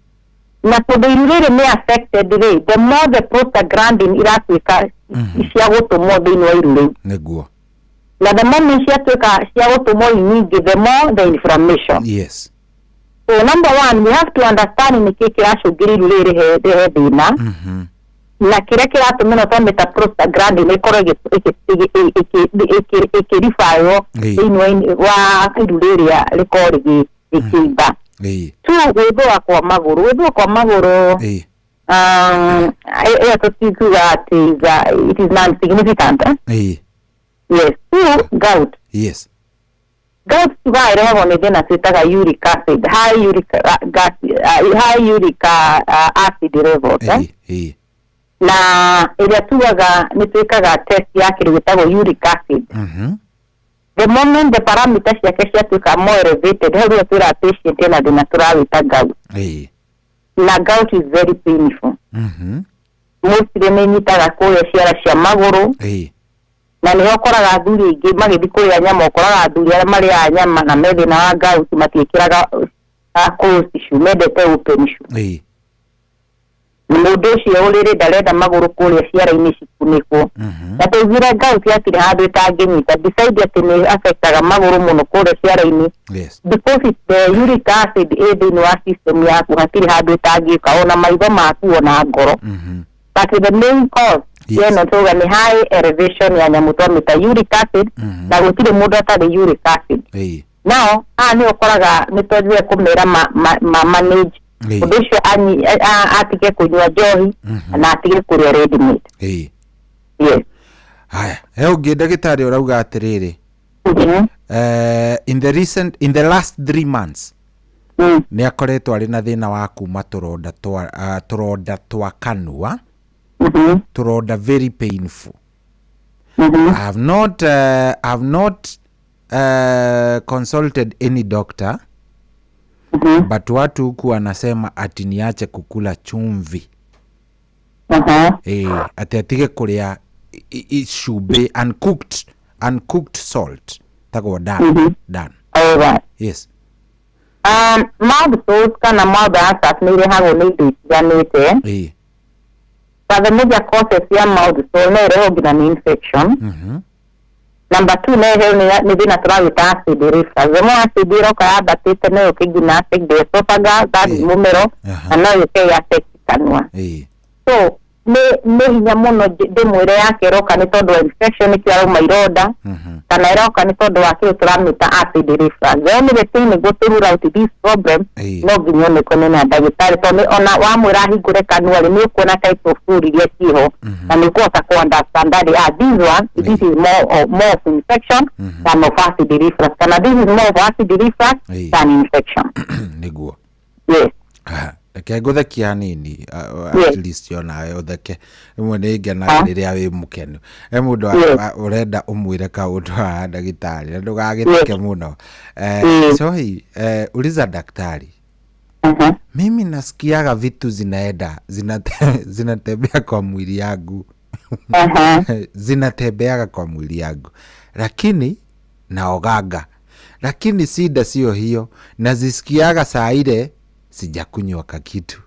Na tondũ iru rĩrĩ nĩ affected rĩ, the more the prostaglandin iratuĩka cia gũtũmwo thĩinĩ wa iru rĩu. Nĩguo. Na the moment ciatuĩka cia gũtũmwo nyingĩ, the more the inflammation. So number one, we have to understand nĩkĩ kĩracũngĩrĩria iru rĩrĩ rĩhe thĩna. Na kĩrĩa kĩratũmĩra twamĩta prostaglandin ĩkorwo ĩkĩribaywo thĩinĩ wa iru rĩrĩa rĩkorwo rĩkĩimba. Two, gwĩthũa kwa magũrũ. Gwĩthũa kwa magũrũ, ĩyo tũtingiuga atĩ it is non-significant, eh? Yes. Two, gout. Gout tugaga ĩrehagwo nĩ thĩna twĩtaga uric acid, high uric, gas, high uric, acid levels, eh? Na ĩrĩa tugaga nĩ twĩkaga test ya kĩndũ gĩtagwo uric acid. The moment the parameters ciake ciatuĩka more elevated, hau rĩo twĩraga patient ena thĩna tũrawĩta gout. Na gout is very painful. Mostly nĩ ĩnyitaga kũrĩa ciara cia magũrũ. Na nĩho ũkoraga athuri aingĩ magĩthiĩ kũrĩa nyama, ũkoraga athuri arĩa marĩaga nyama na me thĩna wa gout matiĩkĩraga closed shoe, mendete open shoe. Na mũndũ ũcio ũrĩrĩ ndarenda magũrũ kũrĩa ciara-inĩ cikunĩkwo. Na tũiguire gout hatirĩ handũ ĩtangĩnyita, beside atĩ nĩ affectaga magũrũ mũno kũrĩa ciara-inĩ, because it's the uric acid ĩ thĩinĩ wa system yaku, hatirĩ handũ ĩtangĩũka, ona maitho maku, ona ngoro. But the main cause ĩno tuga nĩ high elevation ya nyamũ twamĩta uric acid, na gũtirĩ mũndũ atarĩ uric acid. Nao haha nĩ ũkoraga nĩ twagĩrĩire kũmera ma manage ũndũ ũcio, atige kũnyua njohi na atige kũrĩa red meat. Yes. Haya, he ũngĩ, ndagĩtarĩ, ũrauga atĩrĩrĩ, in the last 3 months nĩ akoretwo arĩ na thĩna wa kuma tũronda twa kanua, tũronda very painful. I have not consulted any doctor, but watu huku wanasema ati niache kukula chumvi. Ati atige kũrĩa cumbĩ, uncooked salt tagwo Dan. Dan. Alright. Yes. Mouth sores kana mouth ulcers nĩ irehagwo nĩ indo itiganĩte. But the major causes ya mouth sore, no ĩrehwo nginya nĩ infection. Number two, no ĩrehwo nĩ thĩna tũrawĩta acid reflux. The more acid ĩroka yambatĩte, no yũke nginya affect the esophagus, that is mũmero, na no yũke ĩ affect kanua. So nĩ hinya mũno ndĩmwĩre yake ĩroka nĩ tondũ wa infection, nĩkĩo arauma ironda, kana ĩroka nĩ tondũ wa kĩndũ tũramĩta acid reflux. The only thing nĩguo to rule out this problem, no nginya onekane na ndagĩtarĩ, tondũ ona wamwĩra ahingũre kanua rĩ, nĩ ũkuona type of food iria ciĩho, na nĩ ũkũhota kũ understand that, ah, this one, this is more of infection than of acid reflux, kana this is more of acid reflux than infection. Nĩguo. Yes. Ah, reke ngũthekia hanini, at least onawe ũtheke rĩmwe, nĩ ngenaga rĩrĩa wĩ mũkenu. He mũndũ ũrenda ũmwĩre kaũndũ haha, ndagĩtarĩ, na ndũgagĩtheke mũno. Sohi, uliza daktari, mimi nasikiaga vitu zinaenda zinatembea kwa mwili yangu, zinatembeaga kwa mwili yangu, lakini naogaga, lakini shida sio hiyo, nazisikiaga saa ile sijakunywa kakitu.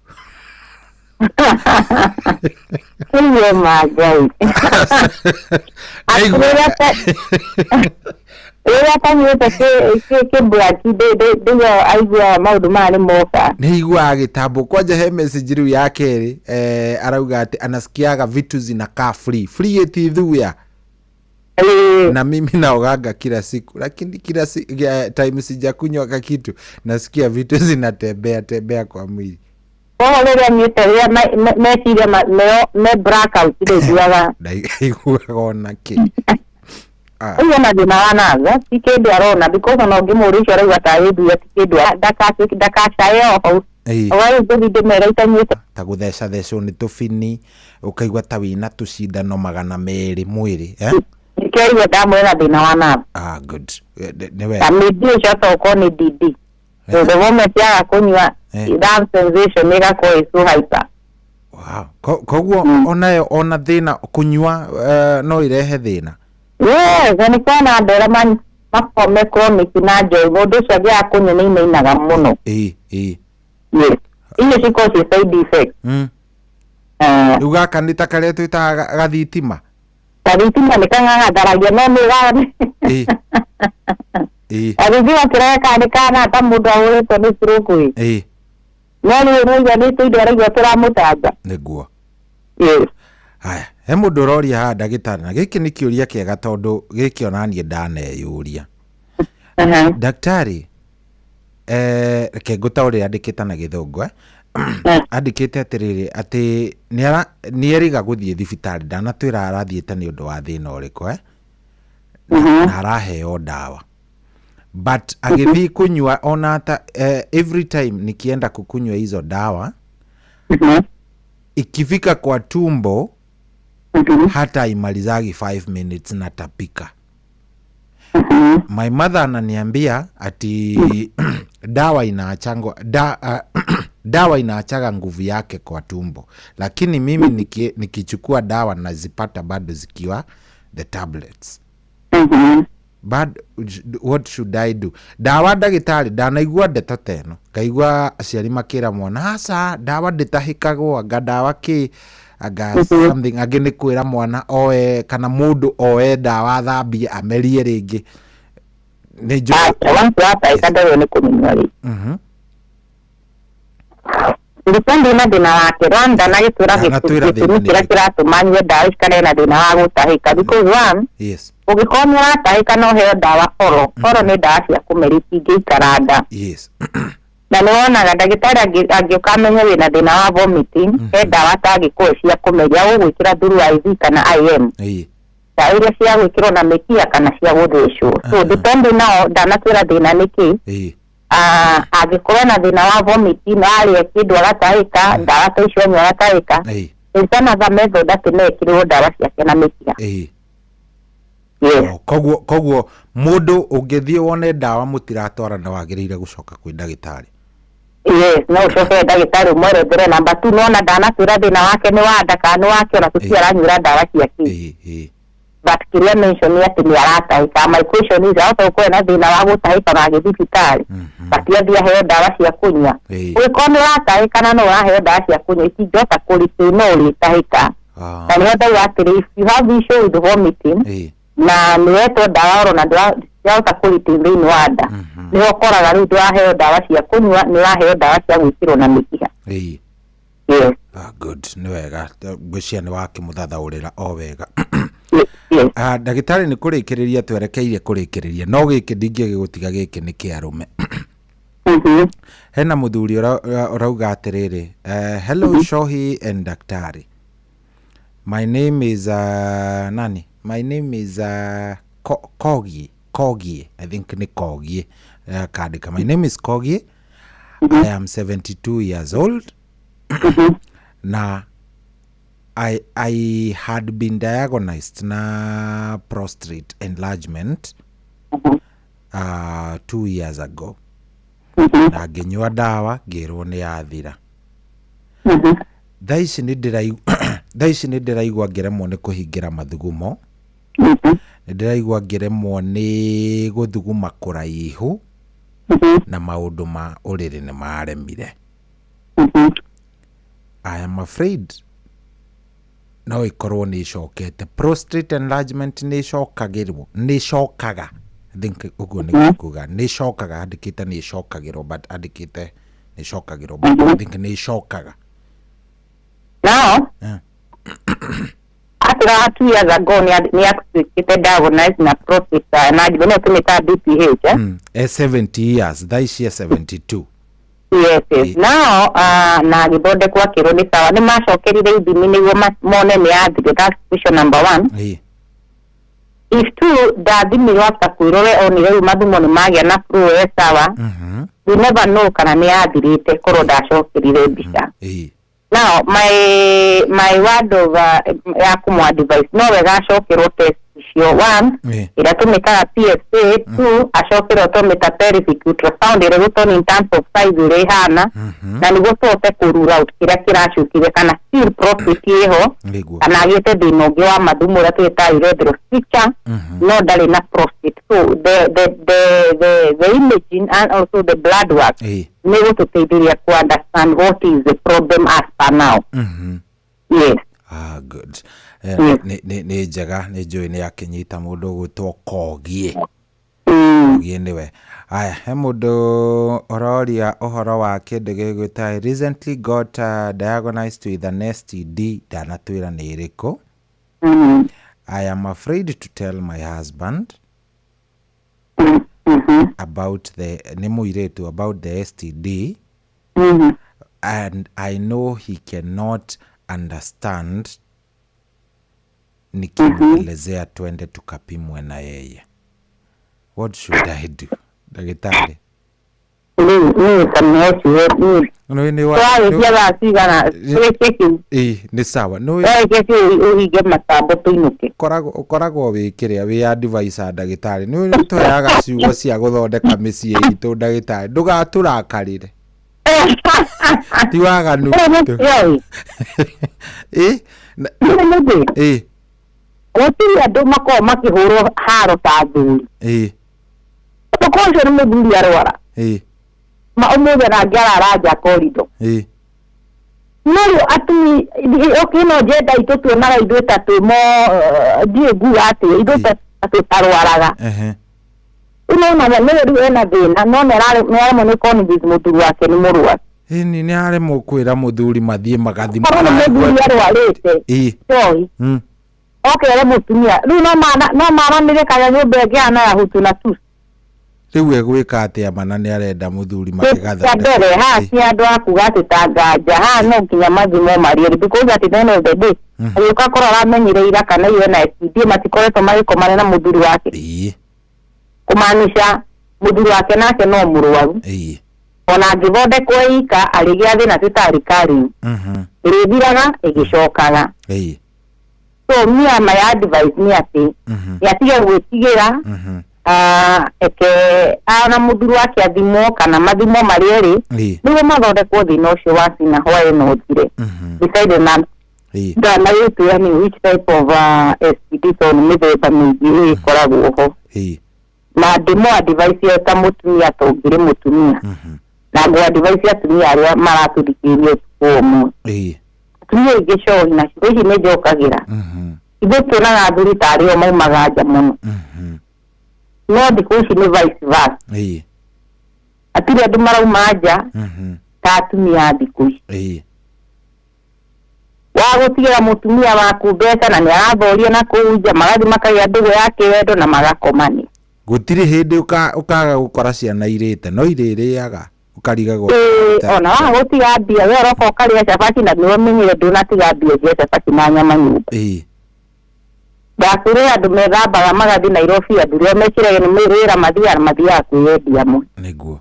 Iye magai. Rĩrĩa atanyuĩte kĩmburaki, ndĩyo aigua maũndũ maya nĩ moka. Nĩ iguaga gĩtambo kwanja. He message rĩu ya kerĩ, arauga atĩ anasikiaga vitu zinakaa free free, eti thuya, na mimi naoganga kila siku, lakini kila time sijakunywa kakitu, nasikia vitu zinatembea tembea kwa mwili. Koguo rĩrĩa anyuĩte, rĩrĩa meciria me blackout ndĩiguaga. Ndaiguaga ona kĩ. Ah. Ũyũ ena thĩna wa nerves, ti kĩndũ arona, because ona ũngĩmũũria ũcio arauga tarĩ thuya, ti kĩndũ, ndakacae o hau. Rĩu ngũthiĩ ndĩmere itanyuĩte. Ta gũthecathecwo nĩ tũbini, ũkaigua ta wĩna tũcindano 200 mwĩrĩ, eh? Nĩkĩo aigua ndamwĩra thĩna wa nerves. Ah, good. Nĩ wega. Na maybe ũcio tokorwo nĩ DD, so the moment yaga kũnyua, that sensation ĩgakorwo ĩ so hyper. Wow. Koguo onayo ona thĩna kũnyua, no irehe thĩna. Yes, na nĩkuona andũ arĩa makoragwo me chronic na njohi, mũndũ ũcio angĩaga kũnyua nĩ inainaga mũno. ĩ ĩ Yes, icio cikorwo ciĩ side effect. Rĩu gaka nĩ ta karĩa twĩtaga gathitima. Kathitima nĩ kang'ang'atharagia, no nĩ ĩ ĩ gathitima kĩrĩa nĩ kana ta mũndũ ahũrĩtwo nĩ stroke ĩ. No rĩu ũraigua nĩ tũindo araigua tũramũtanga. Nĩguo. Yes. Haya, he mũndũ ũroria haha, ndagĩtarĩ, na gĩkĩ nĩ kĩũria kĩega tondũ gĩkĩ onaniĩ ndaneyũria. Daktari, reke ngũtaũrĩre, andĩkĩte na gĩthũngũ, eh? Andĩkĩte atĩrĩrĩ, atĩ nĩ erĩga gũthiĩ thibitarĩ, ndanatwĩra arathiĩte nĩ ũndũ wa thĩna ũrĩkũ, eh? Na araheo ndawa, but agĩthiĩ kunyua ona hata, every time nikienda kukunywa hizo dawa, ikifika kwa tumbo, hata imalizagi 5 minutes natapika. My mother ananiambia ati dawa inaachangwa da, Dawa inaachaga nguvu yake kwa tumbo, lakini mimi nikichukua dawa nazipata bado zikiwa the tablets. But what should I do? Ndawa ndagĩtarĩ ndanaigua ndeto ta ĩno, ngaigua aciari makĩra mwana aca ndawa ndĩtahĩkagwo, anga ndawa kĩ, anga something. Angĩ nĩ kwĩra mwana oe kana mũndũ oe ndawa athambie amerie rĩngĩ. Nĩ njũĩ. Once watahĩka ndagĩrĩirwo nĩ kũmĩnyua rĩngĩ. Depending na thĩna wake, Rwanda na gĩtũra Ndanatwĩra thĩna gĩtũmi nĩ kĩrĩa ũrĩkũ. Kĩratũma anyue ndawa ici kana ena thĩna wa gũtahĩka, because one, ũngĩkorwo nĩ ũratahĩka no ũheo ndawa oro oro, nĩ ndawa cia kũmeria, itingĩikara nda. Na nĩ wonaga ndagĩtarĩ angĩũka amenye wĩna thĩna wa vomiting, he ndawa atangĩkũhe cia kũmeria, ũgwĩkĩra through IV kana IM, ndawa iria cia gwĩkĩrwo na mĩkiha kana cia gũthecwo. So depending nao ndanatwĩra thĩna nĩ kĩ. Ah, angĩkorwo na thĩna wa vomiting, arĩa kĩndũ agatahĩka, ndawa ta icio anyua agatahĩka, there is another method atĩ no ĩkĩrĩrwo ndawa ciake na mĩkiha. Yes. Oh, koguo mũndũ ũngĩthiĩ wone ndawa mũtiratwarana, wagĩrĩire gũcoka kwĩ ndagĩtarĩ. Yes, no ũcokere ndagĩtarĩ ũmwerethere. Number two, nona ndanatwĩra thĩna wake nĩ wa nda kana nĩ wake, ona tũtiũ aranyuĩra ndawa cia kĩ, but kĩrĩa mention nĩ atĩ nĩ aratahĩka. My question is, ahota gũkorwo na thĩna wa gũtahĩka na agĩthiĩ thibitarĩ, but athiĩ aheo ndawa cia kũnyua. Ũngĩkorwo nĩ ũratahĩka na no ũraheo ndawa cia kũnyua, itingĩhota kũrĩtĩ, no ũrĩtahĩka. Na nĩho ndauga atĩrĩ, if you have issue with vomiting na nĩ wetwo ndawa oro na ndĩrahota kũrĩtĩ thĩinĩ wa nda, nĩho ũkoraga rĩu ndũraheo ndawa cia kũnyua, nĩ ũraheo ndawa cia gwĩkĩrwo na mĩkiha. Yes. Ah, good, nĩ wega. Ngwĩciria nĩ wakĩmũthathaũrĩra o wega. Ah, ndagĩtarĩ, nĩ kũrĩkĩrĩria twerekeire kũrĩkĩrĩria, no gĩkĩ ndingĩgĩgũtiga, gĩkĩ nĩ kĩa arũme. Hena mũthuri ũrauga atĩrĩrĩ, "Hello Shohi and daktari, my name is nani, my name is Kogi, Kogie, I think nĩ Kogie." Kandĩka, "My name is Kogie, I am 72 years old na I had been diagnosed na prostate enlargement 2 years ago na ngĩnyua ndawa, ngĩrwo nĩ yathira. Thaa ici nĩ ndĩraigua ngĩremwo nĩ kũhingĩra mathugumo, nĩ ndĩraigua ngĩremwo nĩ gũthuguma kũraihu, na maũndũ ma ũrĩrĩ nĩ maremire. I am afraid no ĩkorwo nĩ ĩcokete. Prostate enlargement nĩ ĩcokagĩrwo, nĩ ĩcokaga, I think ũguo nĩguo kuga, nĩ ĩcokaga. Andĩkĩte nĩ ĩcokagĩrwo, but andĩkĩte nĩ ĩcokagĩrwo, but I think nĩ ĩcokaga." Now, atira 2 years ago nĩ atuĩkĩte diagnosed na prostate enlargement, nĩyo tũmĩtaga BPH, eh? E 70 years, thaa ici e 72. Yes. Now, na agĩthondekwo, akĩrwo nĩ sawa, nĩ macokerire ithimi nĩguo mone nĩ yathire. That's question number one. If two, ndathimirwo after kwĩrwo we onire rĩu mathumo nĩ magĩa na flow, e sawa, we never know kana nĩ yathirĩte korwo ndacokerire mbica. Now, my word of ya kũmũ advice, no wega acokerwo test icio, one, ĩrĩa tũmĩtaga PSA, two, acokerwo tũmĩta pelvic ultrasound, ĩrĩa gũtoni in terms of size ũrĩa ĩhana, na nĩguo tũhote kũ rule out kĩrĩa kĩracukire, kana still prostate ĩho, kana agĩte thĩna ũngĩ wa mathumo ũrĩa twĩtaga urethral stricture, no ndarĩ na prostate. So the imaging and also the blood work nĩ gũtũteithĩrĩria ku understand what is the problem as per now. Yes. Ah, good. Nĩ njega, nĩ njũĩ nĩ akĩnyita mũndũ ũgwĩtwo Kogie. Kogie nĩwe. Aya, he mũndũ ũroria ũhoro wa kĩndũ gĩgwĩta, "I recently got diagnosed with an STD," ndanatwĩra nĩ ĩrĩkũ. "I am afraid to tell my husband about the," nĩ mũirĩtu, "about the STD and I know he cannot understand nikimwelezea twende tukapimwe na yeye. What should I do?" Ndagĩtarĩ. Rĩu niĩ kamenya ũcio niĩ Nĩ wa twarĩkia thaa cigana tũrĩkie kĩu? Ĩ, nĩ sawa. Nĩ Twarĩkia kĩu ũhinge matambo tũinũke. Ũkoragwo wĩ kĩrĩa wĩ advisor, ndagĩtarĩ. Nĩ ũtũheaga ciugo cia gũthondeka mĩciĩ itũ, ndagĩtarĩ. Ndũgatũrakarĩre. Ti waganu. Ĩ. Ĩ. Gũtirĩ andũ makoragwo makĩhũrwo haro ta athuri. Ĩ. Tũkorwo ũcio nĩ mũthuri arwara. Ĩ. Ma ũmũthĩ nangĩ arara nja korido. Ĩ. No rĩu atumi okay, no njenda itũ tuonaga ithuĩ ta twĩ mo ndiũĩ nguga atĩ ithuĩ ta tũtarwaraga. Ehe. Rĩu nona nĩwe rĩu ena thĩna, no nĩaremwo nĩ convince mũthuri wake nĩ mũrwaru. Ĩni nĩ aremwo kwĩra mũthuri mathiĩ magathimwo. Korwo nĩ mũthuri arwarĩte. Ĩ. Joy. Okere mũtumia rĩu no maranĩre kana nyũmba ĩngĩ hana ya hutu na tusi. Rĩu egwĩka atĩa mana nĩ arenda mũthuri Kĩa makĩgatha. mbere haha ti andũ a kuga atĩ ta nganja, haha no nginya mathimwo marĩ erĩ, because at the end of the day agĩũka korwo aramenyire ira kana iwe na STD matikoretwo magĩkomana na mũthuri wake. Ĩ. Kũmaanisha mũthuri wake nake no mũrwaru. Ĩ. Ona angĩthondekwo ika arĩgĩa thĩna tĩtarĩ karĩu ĩrĩthiraga ĩgĩcokaga. Ĩ. So me my advice nĩ atĩ nĩ atige gwĩtigĩra, eke ona mũthuri wake athimwo kana mathimwo marĩ erĩ nĩguo mathondekwo thĩna ũcio wa cina hwaĩ no ũthire. Beside na ndanagĩtua nĩ which type of STD, tondũ nĩ mĩthemba mĩingĩ ĩkoragwo ho. Na ndĩmũ advice ta mũtumia tũngĩrĩ mũtumia, na ngũ advice atumia arĩa maratũthikĩrĩria ũtukũ ũmwe. Atumia aingĩ cohi na ciugo ici nĩ njokagĩra, ithuĩ tuonaga athuri tarĩ o maumaga nja mũno, no thikũ ici nĩ vice versa. Hatirĩ andũ marauma nja ta atumia a thikũ ici. Wa gũtigĩra mũtumia waku mbeca na nĩ arathoria na kũu nja, magathiĩ makagĩa ndũgũ ya kĩwendo na magakomania. Gũtirĩ hĩndĩ ũkaga gũkora ciana irĩte, no irĩrĩaga ũkarigagwo. Ona wa gũtiga mbia we ũroka ũkarĩa cabaci na nĩwe ũmenyire ndũnatiga mbia cia cabaci na nyama nyũmba. Ndakwĩrĩra andũ methambaga magathiĩ Nairobi, andũ rĩo meciragia nĩ wĩra mathiaga kwĩyendia mo. Nĩguo.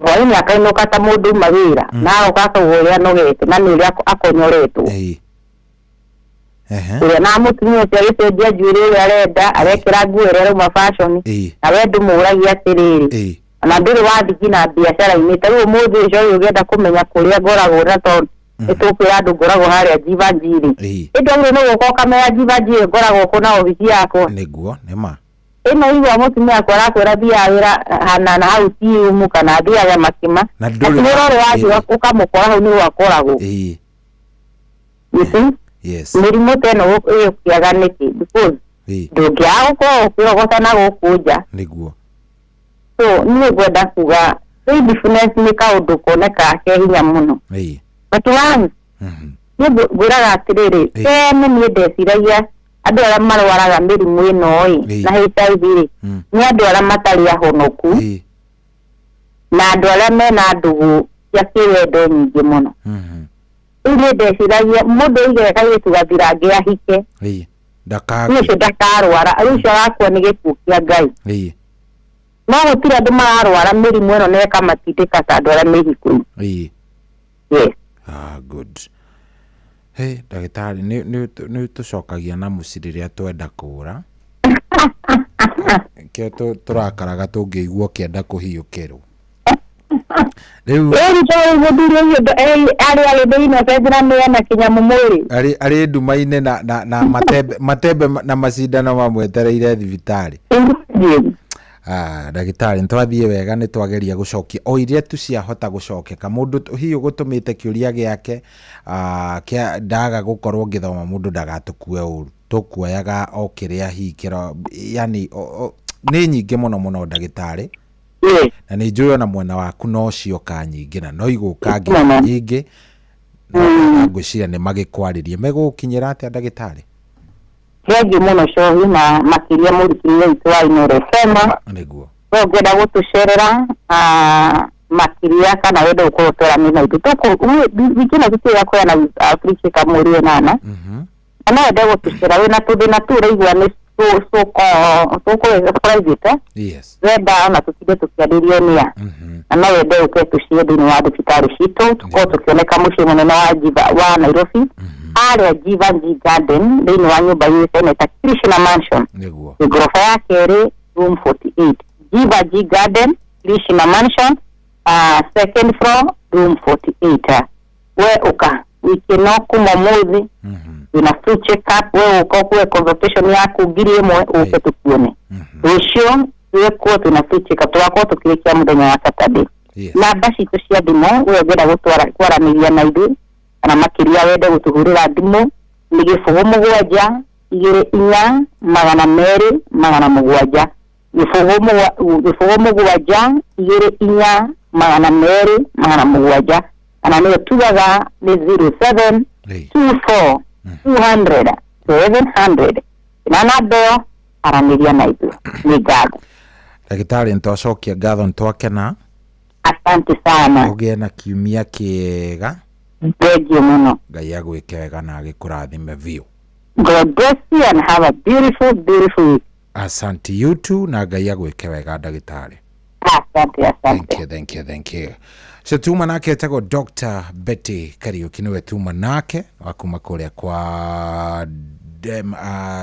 Hwaĩ-inĩ akainũka ta mũndũ uma wĩra, na agoka akauga ũrĩa anogete na nĩ ũrĩa akonyoretwo. Ũrĩa na mũtumia ũcio agĩcenjia njuĩrĩ ũrĩa arenda, arekĩra nguo ĩrĩa ĩrauma fashion, na we ndũmũragia atĩrĩrĩ, ona ndũrĩ wathiĩ nginya biacara-inĩ. Ta rĩu ũmũthĩ ũcio ũyũ ũngĩenda kũmenya kũrĩa ngoragwo, na tondũ nĩtũkwĩra andũ ngoragwo harĩa Jivanjii-rĩ, ĩndĩ ũguo nĩ gũka ũkamenya Jivanjii ngoragwo kũ na obici yakwa. Nĩguo, nĩ ma. Ĩno igua mũtumia wakwa arakwĩra thiaga wĩra hana na hau tiumu kana thiaga makima. Na Na ndũrĩ ti wĩra ũrĩa wa- wathiĩ ũkamũkora hau nĩguo akoragwo. You see? Yes. Mĩrimũ ta ĩno ĩgũkĩaga nĩkĩ? Because ndũngĩaga gũkorwo ũkĩrogota na gũkũ nja. Nĩguo. So niĩ ngwenda kuga faithfulness nĩ kaũndũ konekaga ke hinya mũno. But once niĩ ngwĩraga atĩrĩrĩ, tene niĩ ndeciragia andũ arĩa marwaraga mĩrimũ ĩno ĩ na HIV rĩ, nĩ andũ arĩa matarĩ ahonoku na andũ arĩa mena ndũgũ cia kĩwendo nyingĩ mũno. Rĩu niĩ ndeciragia mũndũ oige kairĩtu gathirange ahike, rĩu ũcio ndakarwara, rĩu ũcio agakua nĩ gĩkuũ kĩa Ngai. No gũtirĩ andũ mararwara mĩrimũ ĩno na ĩkamatindĩka ta andũ arĩa me ihiko-inĩ. Yes. Ah, good. Hey, ndagĩtarĩ nĩ tũcokagia na mũciĩ rĩrĩa twenda kũra. Kĩo tũrakaraga tũngĩigua ũkĩenda kũhiũkĩrwo. Rĩu Ĩri to mũthuri ũcio arĩ arĩ thĩinĩ ũcenjera na ena kĩnyamũ mwĩrĩ. Arĩ nduma-inĩ na matembe na macindano mamwetereire thibitarĩ. Ndagĩtarĩ, nĩtwathiĩ wega, nĩtwageria gũcokia o iria tu ciahota gũcokeka. Mũndũ hihi ũgũtũmĩte kĩũria gĩake kĩa ndaga gũkorwo ngĩthoma, mũndũ ndagatũkue ũru, tũkuoyaga o kĩrĩa hihi kĩro, yani nĩ nyingĩ mũno mũno ndagĩtarĩ. Na nĩ njũĩ ona mwena waku no cioka nyingĩ na no igũka nginya nyingĩ, na ngwĩciria nĩ magĩkwarĩrie. Megũgũkinyĩra atĩa ndagĩtarĩ? Thengiũ mũno Cohi, na makĩria mũthikĩrĩria witũ wa Inooro FM. Nĩguo. No ũngĩenda gũtũcerera makĩria kana wende gũkorwo twaranĩria na ithuĩ, wiki ĩno tũtiga kũheana free check up mweri ĩnana. Na no wende gũtũcera wĩna tũthĩna tu ũraigua nĩ private. Yes. Wenda ona tũtinde tũkĩarĩrio nĩa. Na no wende ũke tũcie thĩinĩ wa thibitarĩ citũ, tũkorwo tũkĩoneka mũciĩ mũnene wa Jiva wa Nairobi, harĩa Jivanjee Garden, thĩinĩ wa nyũmba yũĩkaine ta Krishna Mansion. Nĩguo. Ngoroba ya kerĩ, room 48. Jivanjee Garden, Krishna Mansion, Second floor room 48. We uka wiki no kuma muthi wina free check up, we uka kuwe consultation yaku 1000 uke tukuone. Rucio twekuo twina free check up, twakorwo tukirikia muthenya wa Saturday. Namba citũ cia thimũ we ũngĩenda kwaranĩria na ithuĩ kana makĩria wende gũtũhũrĩra thimũ nĩ 0 7 2 4 2 7 0 7 2 4 2 7 kana nĩyo tugaga nĩ 07 24 200 700 na namba ĩyo aranĩria na ithuĩ. Nĩ ngatho ndagĩtarĩ, nĩtwacokia ngatho, nĩtwakena. Asante sana. Ũgĩe na kiumia kĩega. Thank you mũno. Ngai agwĩke wega na agĩkũrathime biũ. God bless you and have a beautiful, beautiful week. Asante you too, na Ngai agwĩke wega ndagĩtarĩ. Asante, asante. Thank you, thank you, thank you. So tuma nake etagwo Dr. Betty Kariuki, niwe tuma nake wa kuma kũrĩa kwa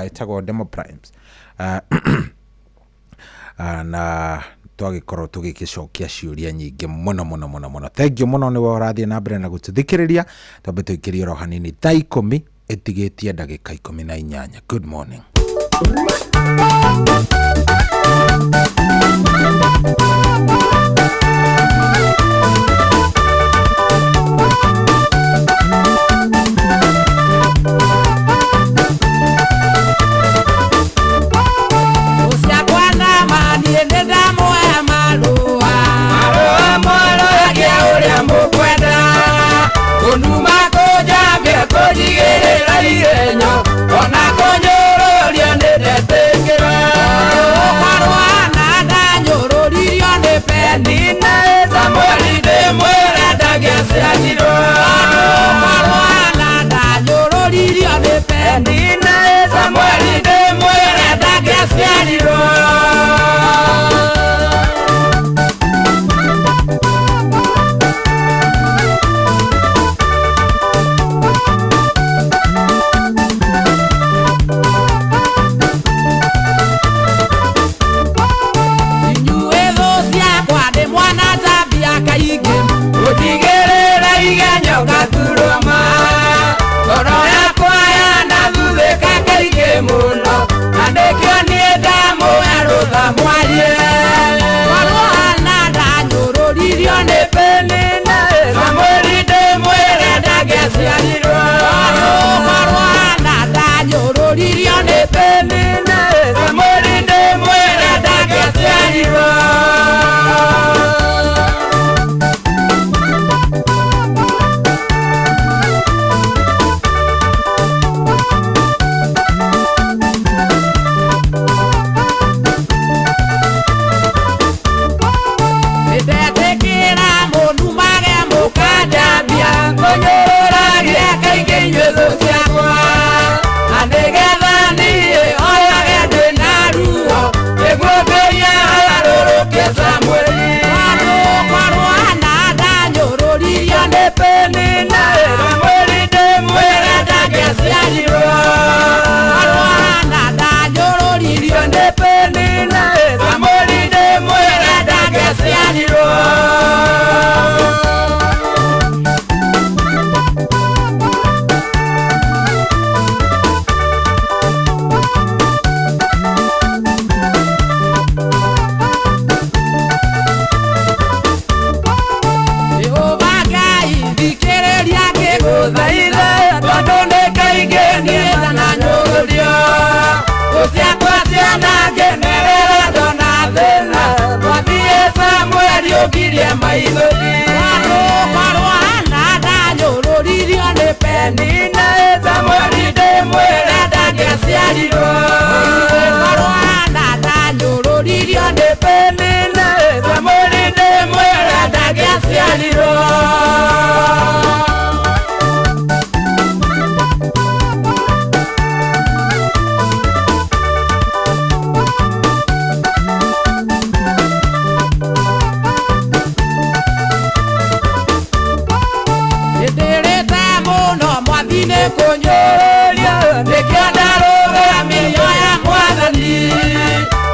etagwo Demo Primes. Na twagĩkorwo tũgĩgĩcokia ciũria nyingĩ mũno mũno mũno mũno. Thank you mũno nĩwe ũrathiĩ na mbere na gũtũthikĩrĩria. Twambe tũikĩrie oro hanini thaa 10 ĩtigĩtie ndagĩka 18. Good morning.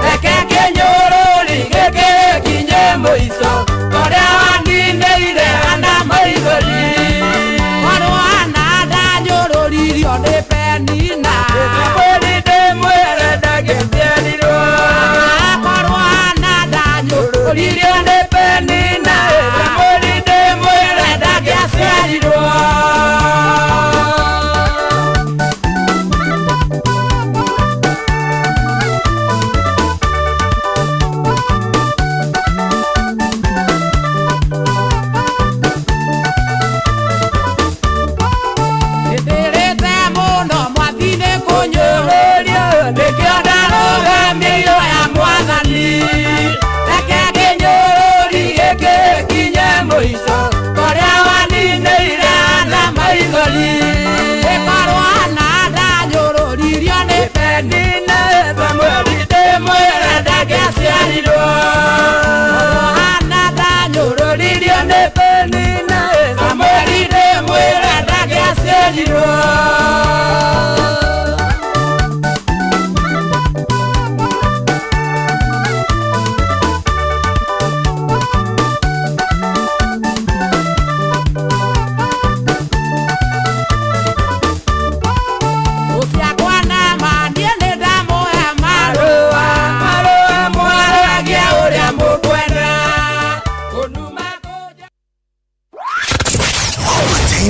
Reke kĩnyũrũri gĩkĩ kinye mũico, torĩa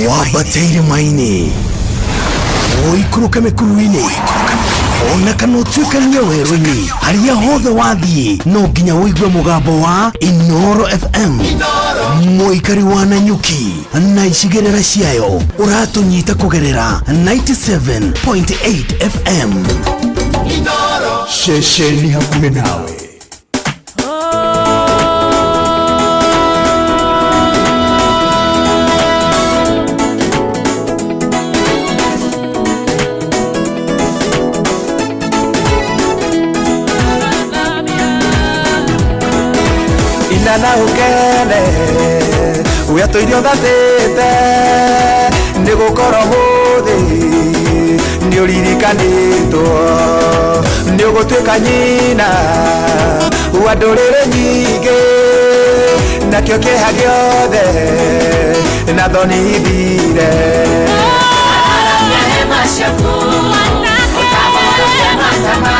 Wambate irĩma-inĩ, ũikũrũke mĩkuru-inĩ, ona kana ũtuĩkanie werũ-inĩ, harĩa hothe wathiĩ no nginya ũigue mũgambo wa Inoro FM. Mũikari wa Nanyuki na icigĩrĩra ciayo, ũratũnyita kũgerera 97.8 FM. Ceceni hakuhĩ nawe. Inana ukene wĩatũirio thatĩte nĩ gũkorwo mũthĩ nĩ ũririkanĩtwo nĩ ũgũtuĩka nyina wa ndũrĩrĩ nyingĩ nakĩo kĩeha gĩothe na thoni ithire. Araramia hema ciaku, ũtambũrũkie matama,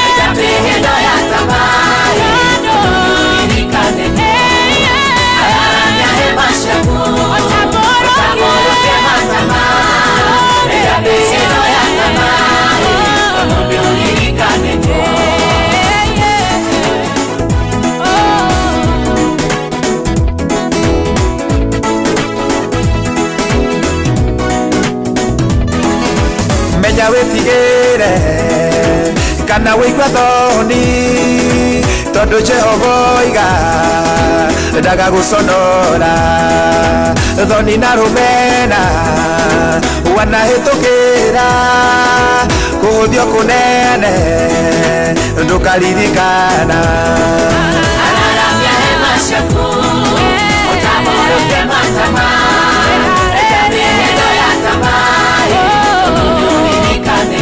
ĩta mĩhĩndo ya tamaa, ũririkane. Araramia hema ciaku, ũtambũrũkie matama, ĩta mĩhĩndo ya tamaa, ũririkane. Menya wĩtigĩre kana wĩigua thoni tondũ Jehova oiga ndagagũconora thoni na rũmena wanahĩtũkĩra kũhũthio kũnene ndũkaririkana. Araramia hema ciaku, ũtambũrũkie matama, ĩta mĩhĩndo ya tamaa, ũririkane.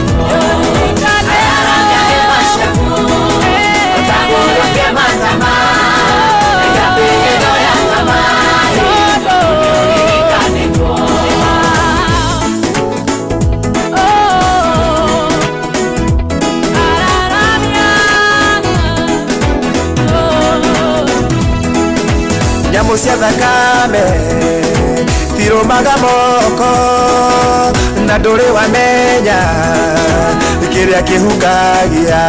Araramia hema ciaku, ũtambũrũkie matama, ĩta mĩhĩndo ya tamaa, ũririkane. Nyamũ cia thakame tirũmaga moko na ndũrĩ wamenya kĩrĩa kĩhukagia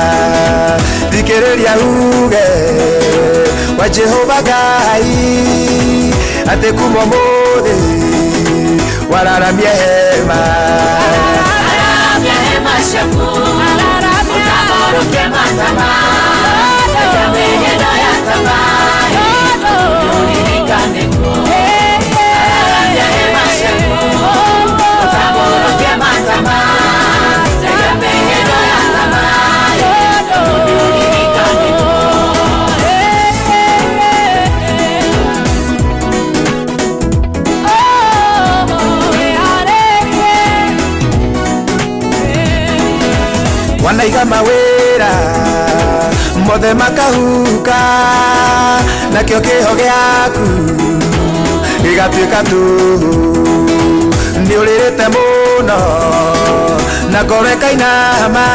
thikĩrĩria uge wa Jehova Ngai atĩ kuma ũmũthĩ wararamia hema. Araramia hema ciaku, ũtambũrũkie matama, ĩta mĩhĩndo ya tamaa, ũririkane. Araramia hema ciaku, ũtambũrũkie matama, ĩta mĩhĩndo ya tamaa, ũririkane. Wanaiga mawĩra mothe makahuka nakĩo kĩho gĩaku gĩgatuĩka tũhũ nĩ ũrĩrĩte mũno na ngoro ĩkainama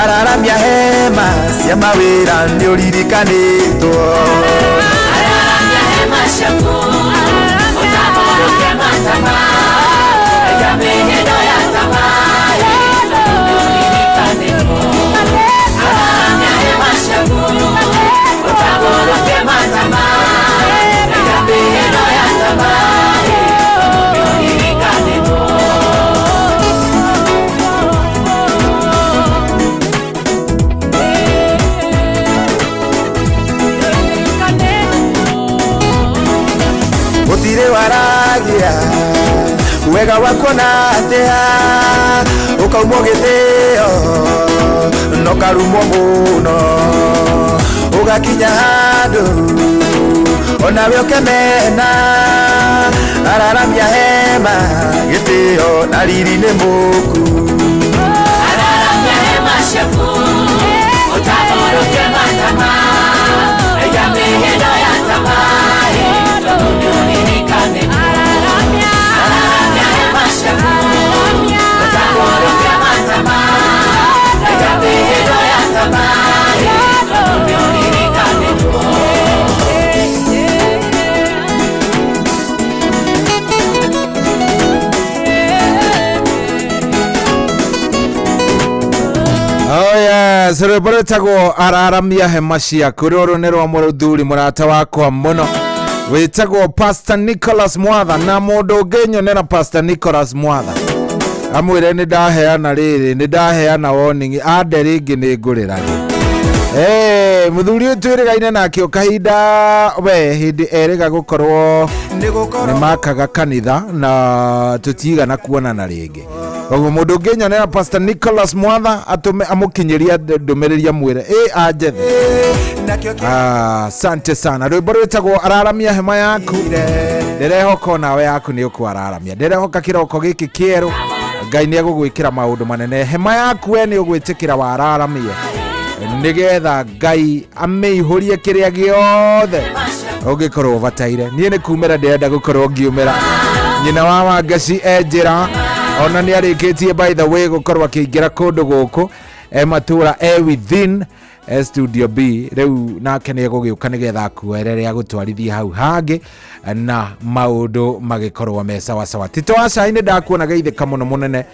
araramia hema cia mawĩra nĩ ũririkanĩtwo. Araramia hema ciaku, ũtambũrũkie matama, ĩta mĩhĩndo ya tamaa, ũririkane. Araramia hema ciaku, ũtambũrũkie matama, ĩta mĩhĩndo ya tamaa, ũririkane. Gũtirĩ waragia wega wakuona atĩa ũkaumwo gĩtĩo no karumwo mũno ũgakinya handũ onawe ũkemena araramia hema gĩtĩo na riri nĩ mũku. Araramia hema ciaku, ũtambũrũkie matama, ĩta mĩhĩndo ya tamaa, ũririkane. Araramia hema ciaku, ũtambũrũkie matama, ĩta mĩhĩndo ya tamaa, ũririkane. Yes, rwĩmbo rwĩtagwo araramia hema ciaku. Rũrũ nĩ rwa mũthuri mũrata wakwa mũno wĩtagwo Pastor Nicholas Mwatha, na mũndũ ũngĩnyonera Pastor Nicholas Mwatha amwĩre nĩ ndaheana rĩrĩ, nĩ ndaheana warning, ande rĩngĩ nĩ ngũrĩra. Mũthuri ũyũ twĩrĩgaine nake o kahinda we hĩndĩ erĩga gũkorwo nĩ makaga kanitha na tũtigana kuonana rĩngĩ. Koguo mũndũ ũngĩnyonera Pastor Nicholas Mwatha atũme amũkinyĩria ndũmĩrĩri amwĩre ĩ anjethe. Asante sana. Rwĩmbo rwĩtagwo araramia hema yaku. Ndĩrehoka onawe yaku nĩ ũkwararamia. Ndĩrehoka kĩroko gĩkĩ kĩerũ Ngai nĩ egũgwĩkĩra maũndũ manene. Hema yaku we nĩ ũgwĩtĩkĩra wararamie nĩgetha Ngai amĩihũrie kĩrĩa gĩothe ũngĩkorwo ũbataire. Niĩ nĩ kumĩra ndĩrenda gũkorwo ngiumĩra. Nyina wa Wangaci e njĩra, ona nĩ arĩkĩtie by the way gũkorwo akĩingĩra kũndũ gũkũ e matũra e within e studio B. Rĩu nake nĩ egũgĩũka nĩgetha akuoere rĩa gũtwarithia hau hangĩ na maũndũ magĩkorwo me sawasawa. Tito wa Cai nĩ ndakuona geithĩka mũno mũnene.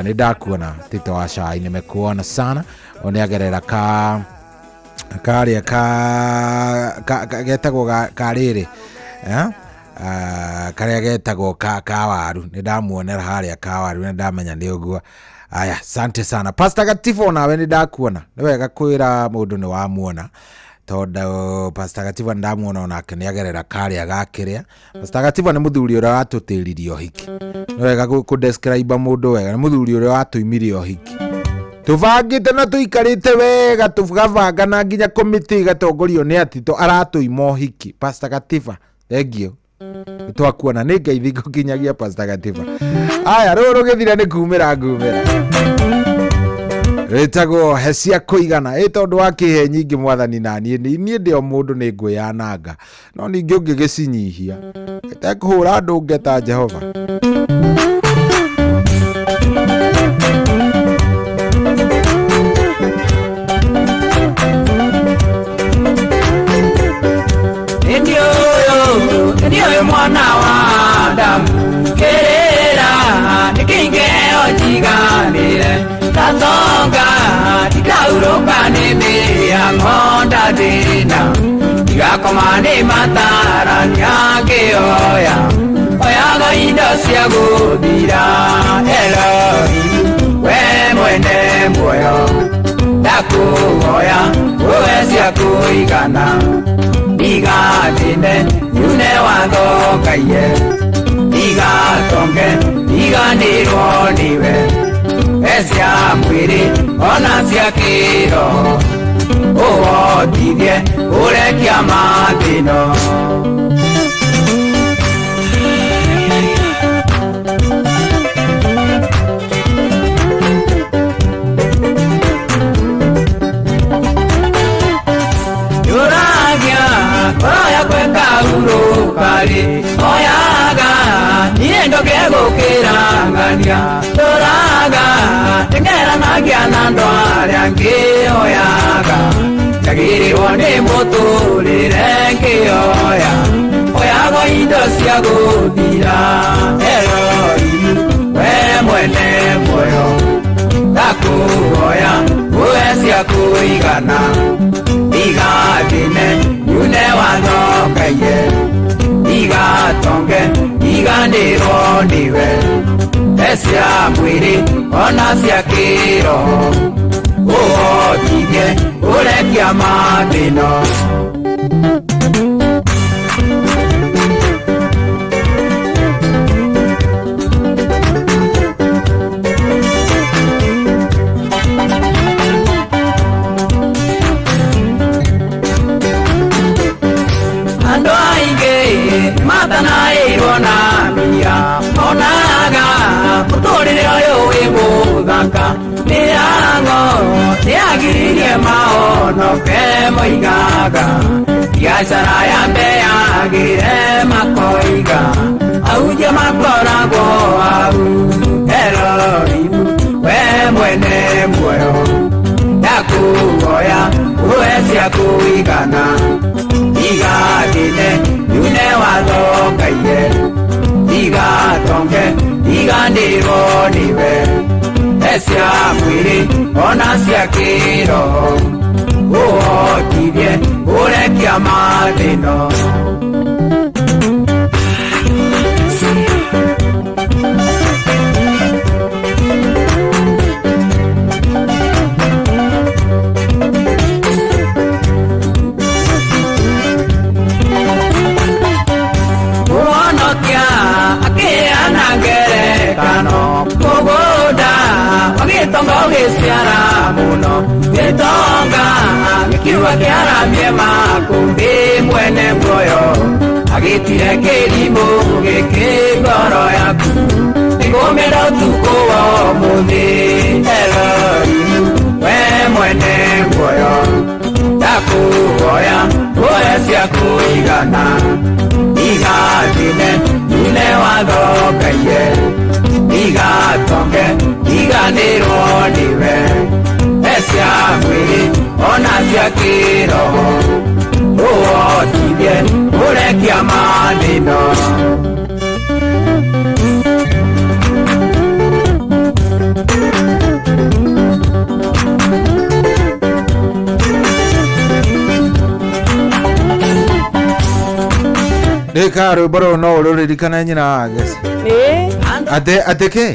Nĩ ndakuona Tito wa Cai, nimekuona sana. Nĩ ka karĩa ka getagwo ka rĩrĩ karĩa getagwo ka waru, nĩ ndamuonera harĩa ka waru, nĩ ndamenya nĩ ũguo. Aya, asante sana Pastor Gativo, nawe nĩ ndakuona. Nĩ wega kwĩra mũndũ nĩ wamuona, tondũ Pastor Gativo ndamuona onake nĩ agerera karĩa gakĩrĩa. Pastor Gativo nĩ mũthuri ũrĩa watũtĩririe ũhiki. Nĩ wega kũ describe mũndũ wega, nĩ mũthuri ũrĩa watũimirie ũhiki. Tũbangĩte na tũikarĩte wega, tũgabanga na nginya komiti ĩgatongorio nĩ Atito aratũima ũhiki. Pastor Gatiba, thank you. Twakuona nĩ Ngai thingo kinyagia Pastor Gatiba. Aya, rũrũ rũgĩthira nĩ kumĩra ngumĩra. Rĩtagwo he cia kũigana. Ĩ tondũ wa kĩhe nyingĩ mwathani na niĩ niĩ ndĩ o mũndũ nĩ ngwĩyananga, no ningĩ ũngĩgĩcinyihia ĩtekũhũra andũ ngeta Jehova. Ndiyo mwana wa Adamu kĩrĩra nĩkĩingĩo njiganĩre ndatonga ndikaurũka nĩ mĩhang'o ndathĩna ndigakoma nĩ matarania ngĩoya oyaga indo cia gũthira. Eloi we mwene muoyo ndakũhoya ũwe cia kũigana ndigathĩne nyune watho ngaiye ndigatonge ndiganĩrwo nĩwe he cia mwĩrĩ ona cia kĩroho ũhotithie ũrekia mathĩno. Urukari oyaga niĩ ndoke gũkĩrangania tũraga teng'eranagia na andũ arĩa angĩ oyaga njagĩrĩrwo nĩ mũtũrĩre ngĩoya oyago indo cia gũthira. Eloi we mwene muoyo ndakũhoya ũhe cia kũigana ndigathĩne nyune watho ngaiye ndigatonge ndiganĩrwo nĩwe he cia mwĩrĩ ona cia kĩroho ũhotithie ũrekia mathĩno. Andũ aingĩ matanaĩirwo na mbia monaga mũtũrĩre ũyũ wĩ mũthaka mĩhang'o nĩyagiririe mahonoke moigaga biacara yambe yagĩre makoiga ahunjia makoragwo hau. Eloi we mwene muoyo ndakũhoya ũhe cia kũigana ndigathĩne nyune watho ngaiye ndigatonge ndiganĩrwo nĩwe he Cia mwĩrĩ ona cia kĩroho ũhotithie ũrekia mathĩna. Mũhonokia akĩheana ngerekano mũgũnda wagĩtonga ũgĩciara mũno gĩtonga gĩkiuga kĩaramie makũmbĩ mwene muoyo agĩtire kĩrimũ gĩkĩ ngoro yaku nĩngũmĩra ũtukũ wa ũmũthĩ Elohimu we mwene muoyo ndakũhoya ũhe cia kũigana igathime nyune watho ngaiye igatonge iganĩrwo nĩwe cia mwĩrĩ ona cia kĩroho ũhotithie ũrekia mathĩna. Rĩka rwĩmbo rũrũ no ũrũririkane nyina wa Agnes. Atĩ atĩ kĩ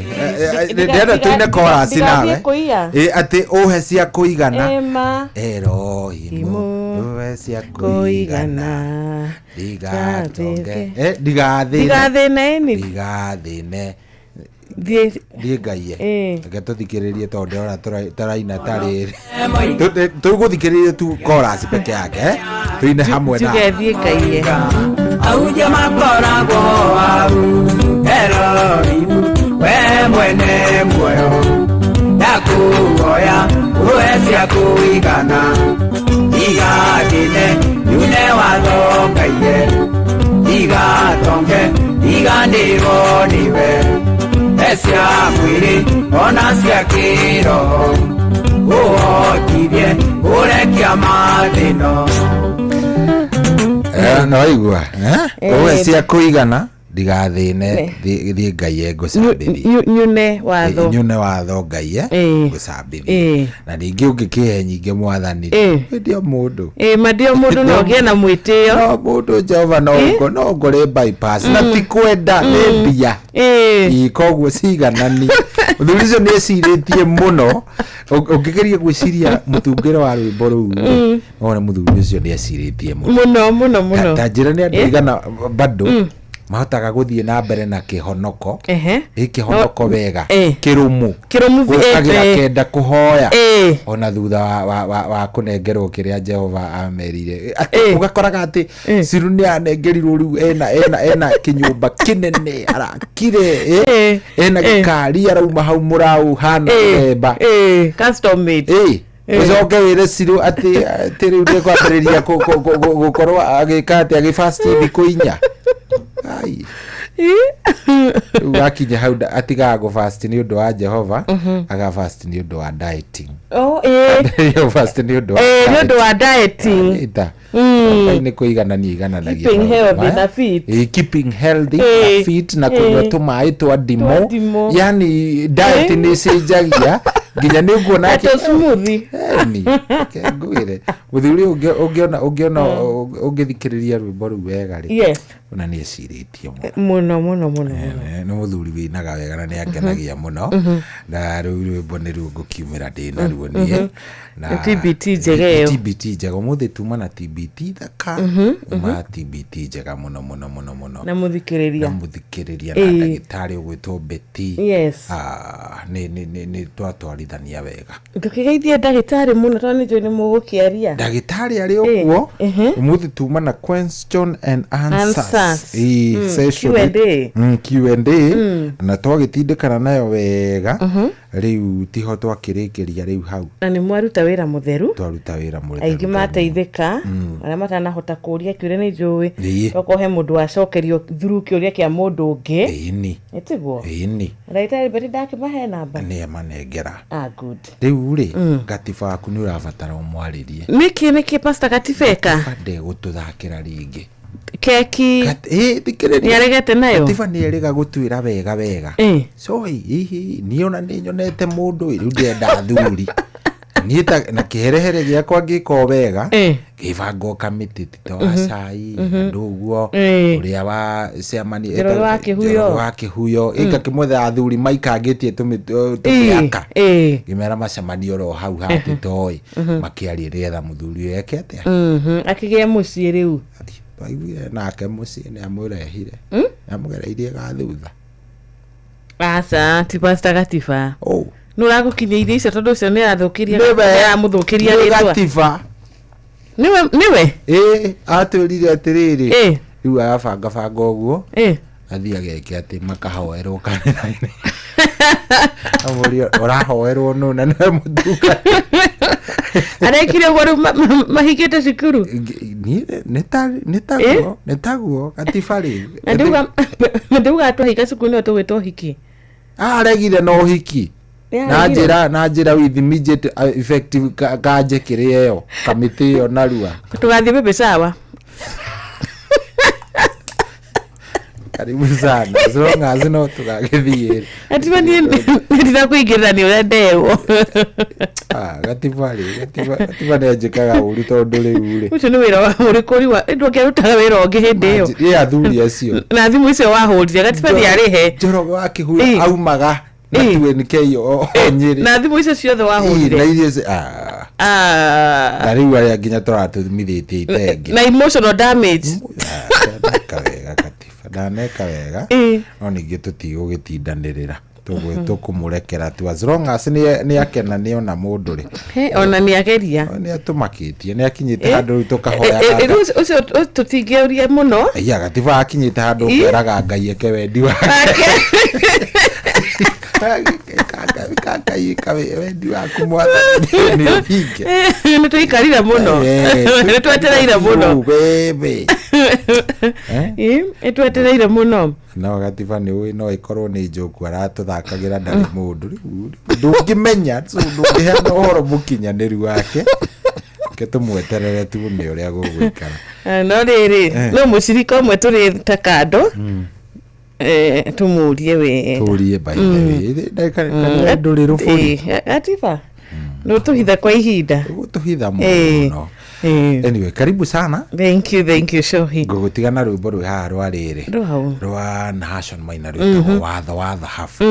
ndĩrenda tũine chorus nawe. Ndigathiĩ kũiya. Ĩ, atĩ ũhe cia kũigana. Ema. Erohimu ũhe cia kũigana ndigatonge ndigathĩne Ndigathĩne ĩni. Ndigathĩne. Thiĩ. Thiĩ ngaiye. Ĩ. Reke tũthikĩrĩrie tondũ ndĩrona tũraina ta rĩrĩ. Tũgũthikĩrĩrie tu chorus peke yake eh? Tũine hamwe na Njuge thiĩ ngaiye. Ahunjia makoragwo hau Elohimu we mwene muoyo ndakũhoya ũhe cia kũigana igathĩne nyune watho ngaiye igatonge iganĩrwo nĩwe cia mwĩrĩ ona cia kĩroho ũhotithie ũrekia mathĩna. No waigua eh? Ũhe cia kũigana ndigathĩne thiĩ ngaiye ngũcambithie. Nyune watho. Nyune watho ngaiye ngũcambithie. Na ningĩ ũngĩkĩhe nyingĩ mwathani ndio mũndũ. Ĩ ma ndio mũndũ no ũgĩe na mwĩtĩo. No mũndũ Jehova no no ngore bypass na ti kwenda nĩ mbia. Ĩ koguo ciganani. Mũthuri ũcio nĩ ecirĩtie mũno. Ũngĩgeria gwĩciria mũtungĩro wa rwĩmbo rũu rĩ, wone mũthuri ũcio nĩ ecirĩtie mũno. Mũno mũno mũno. Ta njĩra nĩ andũ aigana bado mahotaga gũthiĩ na mbere na kĩhonoko ĩ kĩhonoko wega kĩrũmu Kĩrũmu gũkagĩra kenda kũhoya ona thutha wa kũnengerwo kĩrĩa Jehova amerire. Atĩ ũgakoraga atĩ Ciru nĩ anengerirwo rĩu ena kĩnyũmba kĩnene arakire ena gĩkari arauma hau mũraũ hana mũthemba. Custom made. Ũcoke wĩre Ciru atĩ rĩu nĩekwambĩrĩria gũkorwo agĩka atĩ agĩfast thikũ inya. Ai. Rĩu gakinya hau atigaga gũfast nĩ ũndũ wa Jehova, agafast nĩ ũndũ wa dieting. Oh, ĩ. Fast nĩ ũndũ wa Ĩ, nĩ ũndũ wa dieting. Ita. Ngai nĩ kũiganania igananagia Keeping maũndũ healthy maya. na fit. Ĩ, keeping healthy na fit na kũnyua tũmaĩ twa ndimũ. Twa ndimũ. Yani diet nĩ ĩcenjagia nginya nĩ ũkuona Na atĩ tũ smoothie. Eni, reke ngwĩre mũthuri ũngĩona ũngĩona ũngĩthikĩrĩria rwĩmbo rũu wega rĩ Yes. ona nĩ ecirĩtie mũno. Mũno mũno mũno mũno. Nĩ mũthuri wĩinaga wega na nĩ angenagia mũno. Na rĩu rwĩmbo nĩ ruo ngũkiumĩra ndĩ naruo niĩ. Na Nĩ TBT njega ĩyo. TBT njega ũmũthĩ tuma na TBT thaka. Tuma na TBT njega mũno mũno mũno mũno. Na mũthikĩrĩria. Na mũthikĩrĩria na ndagĩtarĩ ũgwĩtwo Betty. Nĩ twatwarithania wega. Ndũkĩgeithie ndagĩtarĩ mũno tondũ nĩ njũĩ nĩ mũgũkĩaria. Ndagĩtarĩ arĩ o kuo. Ũmũthĩ tuma na question and answers. Answers. Session. Q&A. Q&A. Na twagĩtindĩkana nayo wega. Rĩu tiho twakĩrĩkĩria rĩu hau. Na nĩ mwaruta wĩra mũtheru. Twaruta wĩra mũtheru. Aingĩ mateithĩka arĩa matanahota kũũria kĩũria nĩ njũĩ. Tokorwo he mũndũ wacokerio through kĩũria kĩa mũndũ ũngĩ. Ĩni. Nĩ tiguo? Ĩni. Ndagĩtarĩ Betty ndakĩmahe namba? Nĩ amanengera. Ah, good. Rĩu rĩ, gatiba waku nĩ ũrabatara ũmwarĩrie. Nĩkĩ nĩkĩ Pastor Gatibeka? Gatiba ndegũtũthakĩra rĩngĩ. Keki. Thikĩrĩria. Nĩaregete nayo? Gatiba nĩerĩga gũtwĩra wega wega. So hihi niĩ ona nĩ nyonete mũndũ ĩ, rĩu ndĩrenda athuri. Niĩ ta na kĩherehere gĩakwa ngĩka o wega, ngĩbanga o kamĩtĩ ti ta wa cai, andũ ũguo, ũrĩa wa chairman Njoroge wa Kĩhuyo. Njoroge wa Kĩhuyo. Ngakĩmwetha athuri maikangĩtie tũmĩaka. Ngĩmera macemanie oro hau hatĩtoĩ, makĩarie nĩgetha mũthuri ũyũ eke atĩa? Akĩgĩe mũciĩ rĩu. Twaiguire nake mũciĩ nĩamũrehire. Nĩamũgereirie gathutha. Aca, ti Pastor Gatiba. Oh. Nĩ ũragũkinyĩirie icio tondũ ũcio nĩarathũkĩria Nĩwe. nĩaramũthũkĩria Nĩ rĩtwa. Gatiba. Nĩwe nĩwe? Ĩĩ, atwĩrire atĩrĩrĩ. Rĩu arabangabanga ũguo. Athiĩ ageke atĩ makahoerwo kanitha-inĩ. Amũrie ũrahoerwo nũ na nĩwe mũtungata. Arekire ũguo rĩu mahikĩte cukuru? Niĩ nĩ taguo, nĩ taguo Gatiba rĩ. Na ndiuga twahika cukuru nĩyo tũgwĩtwo ũhiki. Aregire na ũhiki. Nĩ Na aregire. njĩra na njĩra with immediate effective kanje kĩrĩa ĩyo kamĩtĩ ĩyo narua. Tũgathiĩ baby shower. Karibu sana, as long as no tũgagĩthiĩ. Gatiba niĩ ndirakuingĩrĩra nĩ ũrĩa nderwo. Ah, Gatiba rĩ, Gatiba Gatiba nĩ anjĩkaga ũru tondũ rĩu rĩ. Ũcio nĩ wĩra wa ũrĩkũ rĩu ndũngĩarutaga wĩra ũngĩ hĩndĩ ĩyo. Ĩ athuri acio. Na thimũ icio wahũrire Gatiba nĩ arĩhe. Njoroge wa Kĩhuyo aumaga na 2NK o Nyĩrĩ. Na thimũ icio ciothe wahũrire. Na iria ah. Ah. Na rĩu arĩa nginya tũratũmithĩtie itenge. Na emotional damage. Ndaneka wega Gatiba, ndaneka wega. No ningĩ tũtigũgĩtindanĩrĩra. Tũkũmũrekera tu as long as nĩ akena nĩ ona mũndũ rĩ. He, ona nĩ ageria. Nĩ atũmakĩtie, nĩ akinyĩte handũ rĩu tũkahoya. Rĩu ũcio tũtingĩũria mũno. Iya, Gatiba akinyĩte handũ ũkeraga Ngai eke wendi wake. Ngai ĩka wendi waku mwathani nĩ ũhinge. Nĩ tũikarire mũno. Nĩ twetereire mũno. Bebe. Nĩ twetereire mũno. No Gatiba nĩ ũĩ no ĩkorwo nĩ njoku aratũthakagĩra ndarĩ mũndũ rĩu ndũngĩmenya, so ndũngĩheana ũhoro mũkinyanĩru wake. Reke tũmweterere tuone ũrĩa gũgũikara. No rĩrĩ, no mũcirika ũmwe tũrĩ ta kando, tũmũrie wega. Tũrie by the way. Kanitha ndũrĩ rũbũri. Gatiba nĩ ũtũhitha kwa ihinda. Ũgũtũhitha mũno. Anyway, karibu sana. Thank you, thank you, Shohi. Ngũgũtiga na rwĩmbo rwĩ haha rwa rĩrĩ. Rwaũ? Rwa Nahashon Maina rwĩtagwo Watho wa Thahabu.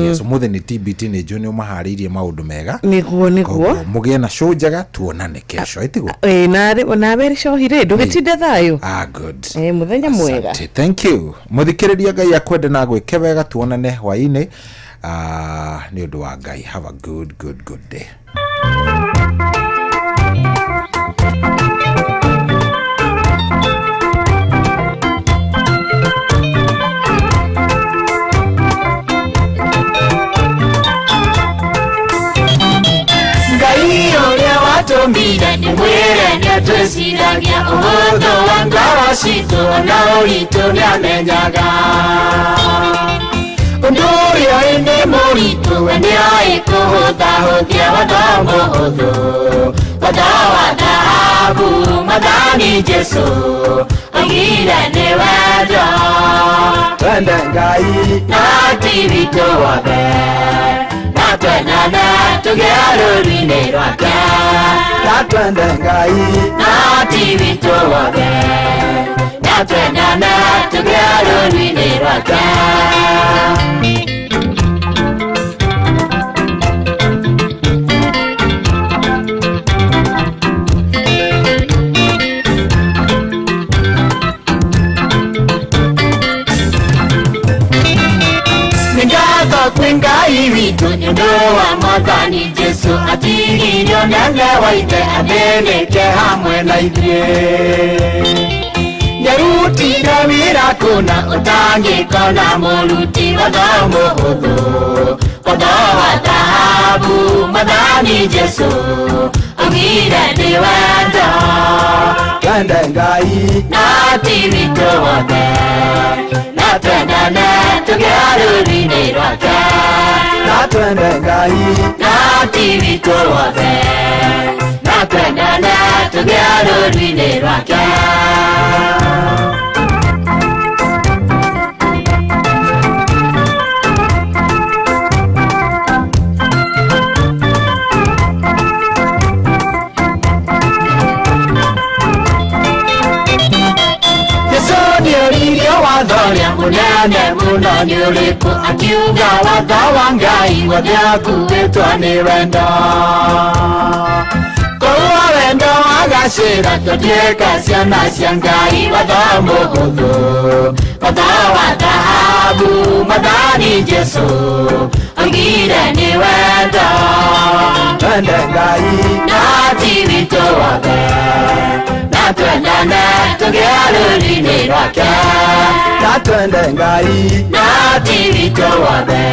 Yes, ũmũthĩ nĩ TBT, nĩ njũĩ nĩ ũmaharĩirie maũndũ mega. Nĩguo nĩguo. Koguo mũgĩe na show njega, tuonane kesho, ĩtiguo? Ĩĩ, nawe Shohi rĩ, ndũgĩtinde thayũ. Ah, good. Ĩĩ, mũthenya mwega. Asante, thank you. Mũthikĩrĩria, Ngai akwende na gwĩke wega, tuonane hwaĩ-inĩ. Ah, nĩ ũndũ wa Ngai, have a good good good day. Ngai ũrĩa watũmbire nĩ mwĩre nĩatwĩciragia ũhũthũ wa ngoro citũ ona ũritũ nĩamenyaga ũndũ ũrĩa nĩ mũritũ we nĩoĩ kũhũthahũthia watho mũhũthũ watho wa thahabu Mwathani Jesũ oigire nĩ wendo twende Ngai na ti witũ wothe na twendane tũgĩe rũũru-inĩ rwake na twende Ngai na ti witũ wothe na twendane tũgĩe rũũru-inĩ rwake. Nĩ ngatho kwĩ Ngai witũ nĩ ũndũ wa Mwathani Jesũ atigire ũnene wa ithe athĩnĩke hamwe na ithuĩ nĩarutire wĩra kũna ũtangĩkona mũruti watho mũhũthũ watho wa thahabu Mwathani Jesũ oigire nĩ wendo twende Ngai na ti witũ wothe na twendane tũgĩe rũũru-inĩ rwake na twende Ngai na ti witũ wothe na Na twendane tũgĩe rũũru-inĩ rwake. Jesu nĩoririe watho ũrĩa mũnene mũno nĩ ũrĩkũ, akiuga watho wa Ngai wothe akuĩtwo nĩ wendo. Korwo wendo wagacĩra tũtuĩka ciana cia Ngai, watho mũhũthũ, watho wa thahabu, Mwathani Jesu oigire nĩ wendo. Twende Ngai na ti witũ wothe, na twendane tũgĩe rũũru-inĩ rwake. Na twende Ngai na ti witũ wothe,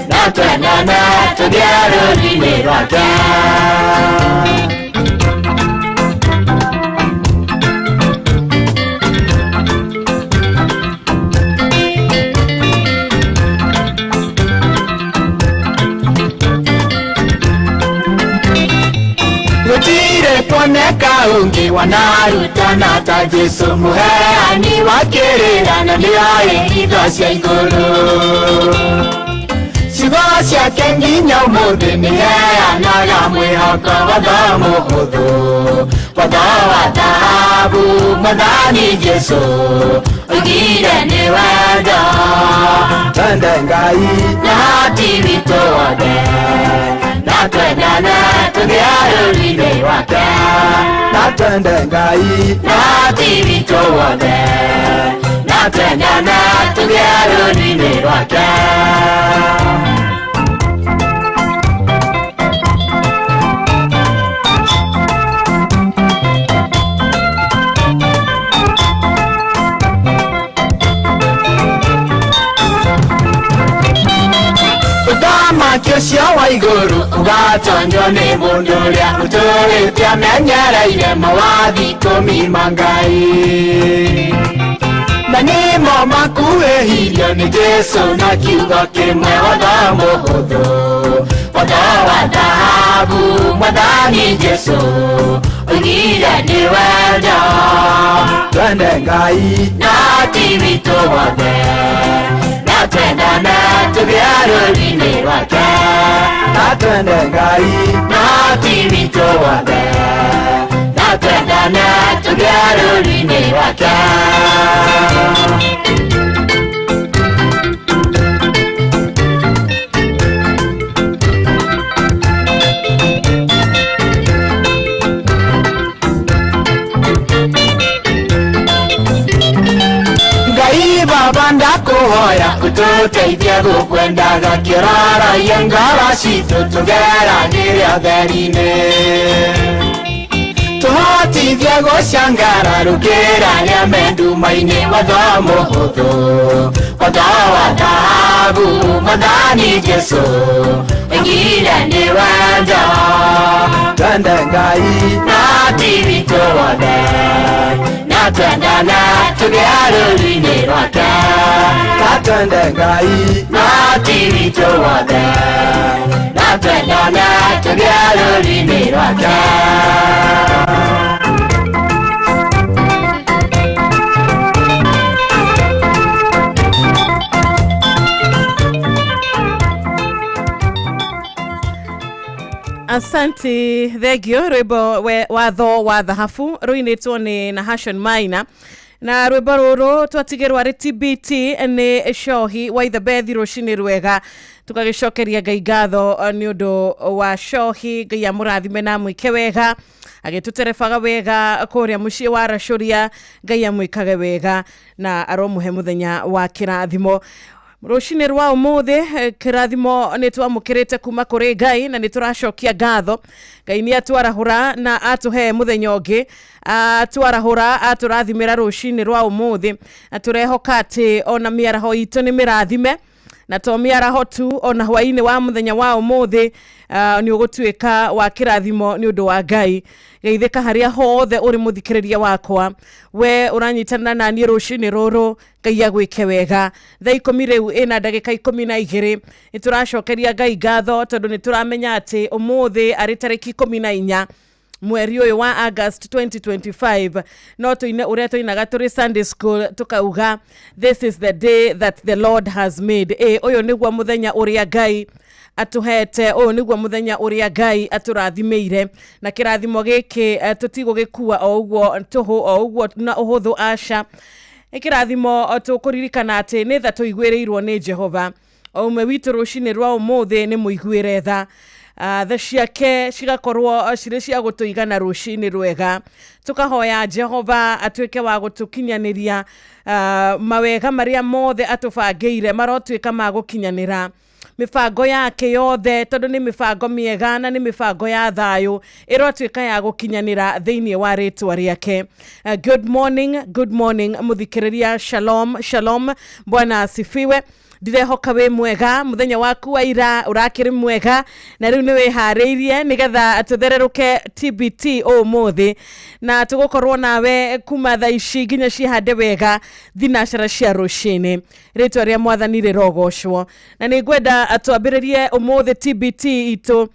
na twendane tũgĩe rũũru-inĩ rwake. Gũtirĩ kuoneka ũngĩ wanarutana ta Jesu, mũheani wa kĩrĩra na nĩoĩ indo cia igũrũ. Ciugo ciake nginya ũmũthĩ nĩheanaga mwĩhoko, watho mũhũthũ, watho wa thahabu, Mwathani Jesu oigire nĩ wendo. Twende Ngai na ti witũ wothe, na twendane tũgĩe rũũru-inĩ rwake. Na twende Ngai na ti witũ wothe, na twendane tũgĩe rũũru-inĩ rwake. Ũthamaki ũcio wa igũrũ ũgatonywo nĩ mũndũ ũrĩa ũtũũrĩte amenyereire mawathi ikũmi ma Ngai. Na nĩmo makuhĩhirio nĩ Jesu na kiugo kĩmwe, watho mũhũthũ, watho wa thahabu, Mwathani Jesu oigire nĩ wendo. Twende Ngai na ti witũ wothe, na twendane tũgĩe rũũru-inĩ rwake. Na twende Ngai na ti witũ wothe, na twendane tũgĩe rũũru-inĩ rwake. Ngai Baba ndakũhoya ũtũteithie gũkwendaga, kĩroragia ngoro citũ tũgeragĩre ũtheri-inĩ. Tũhotithie gũcangara rũkĩra arĩa me nduma-inĩ, watho mũhũthũ, watho wa thahabu, Mwathani Jesu oigire nĩ wendo. Twende Ngai na ti witũ wothe, na twendane tũgĩe rũũru-inĩ rwake. Na twende Ngai na ti witũ wothe, na twendane tũgĩe rũũru-inĩ rwake. Asante, thengio. Rwimbo watho wa thahabu ruinĩtwo nĩ Nahashon Maina, na rwimbo rũrũ twatigĩrwo arĩ TBT nĩ Cohi wa Ithabethi. Rũcinĩ rwega, tũgagĩcokeria Ngai ngatho nĩ ũndũ wa Cohi. Ngai amũrathime na amwĩke wega, agĩtũterebaga wega kũrĩa mũciĩ wa Racũria. Ngai amwĩkage wega na aromũhe mũthenya wa kĩrathimo. Rũcinĩ rwa ũmũthĩ kĩrathimo nĩ twamũkĩrĩte kuma kũrĩ Ngai na nĩ tũracokia ngatho. Ngai nĩ atwarahũra na atũhe mũthenya ũngĩ, atwarahũra atũrathimĩra rũcinĩ rwa ũmũthĩ, na tũrehoka atĩ ona mĩaraho itũ nĩ mĩrathime, na to mĩaraho tu, ona hwaĩ-inĩ wa mũthenya wa ũmũthĩ nĩ ũgũtuĩka wa kĩrathimo nĩ ũndũ wa Ngai. Geithĩka harĩa hothe ũrĩ mũthikĩrĩria wakwa, we ũranyitanĩra na niĩ rũcinĩ rũrũ. Ngai agwĩke wega. Thaa 10 rĩu ĩna ndagĩka 12, nĩ tũracokeria Ngai ngatho tondũ nĩ tũramenya atĩ ũmũthĩ arĩ tarĩki 14 Mweri ũyũ wa August 2025, no tũine ũrĩa tũinaga tũrĩ Sunday school, tũkauga, "This is the day that the Lord has made." Ĩ, ũyũ nĩguo mũthenya ũrĩa Ngai atũhete, ũyũ nĩguo mũthenya ũrĩa Ngai atũrathimĩire, na kĩrathimo gĩkĩ tũtigũgĩkua o ũguo tũhũ, o ũguo na ũhũthũ, aca. Nĩ kĩrathimo tũkũririkana atĩ nĩ tha tũiguĩrĩirwo nĩ Jehova. O ũmwe witũ rũcinĩ rwa ũmũthĩ nĩ mũiguĩre tha. Tha ciake cigakorwo cirĩ cia gũtũigana. Rũcinĩ rwega, tũkahoya Jehova atuĩke wa gũtũkinyanĩria mawega marĩa mothe atũbangĩire, marotuĩka ma gũkinyanĩra mĩbango yake yothe, tondũ nĩ mĩbango mĩega na nĩ mĩbango ya thayũ, ĩrotuĩka ya gũkinyanĩra thĩinĩ wa rĩtwa rĩake. Good morning, good morning mũthikĩrĩria. Shalom, shalom, Bwana asifiwe. Ndirehoka wĩ mwega, mũthenya waku wa ira ũrakĩrĩ mwega, na rĩu nĩ wĩharĩirie nĩgetha tũthererũke TBT ũmũthĩ, na tũgũkorwo nawe kuma thaa ici nginya cihande wega thinacara cia rũcinĩ. Rĩtwa rĩa Mwathani rĩrogocwo, na nĩ ngwenda twambĩrĩrie ũmũthĩ TBT itũ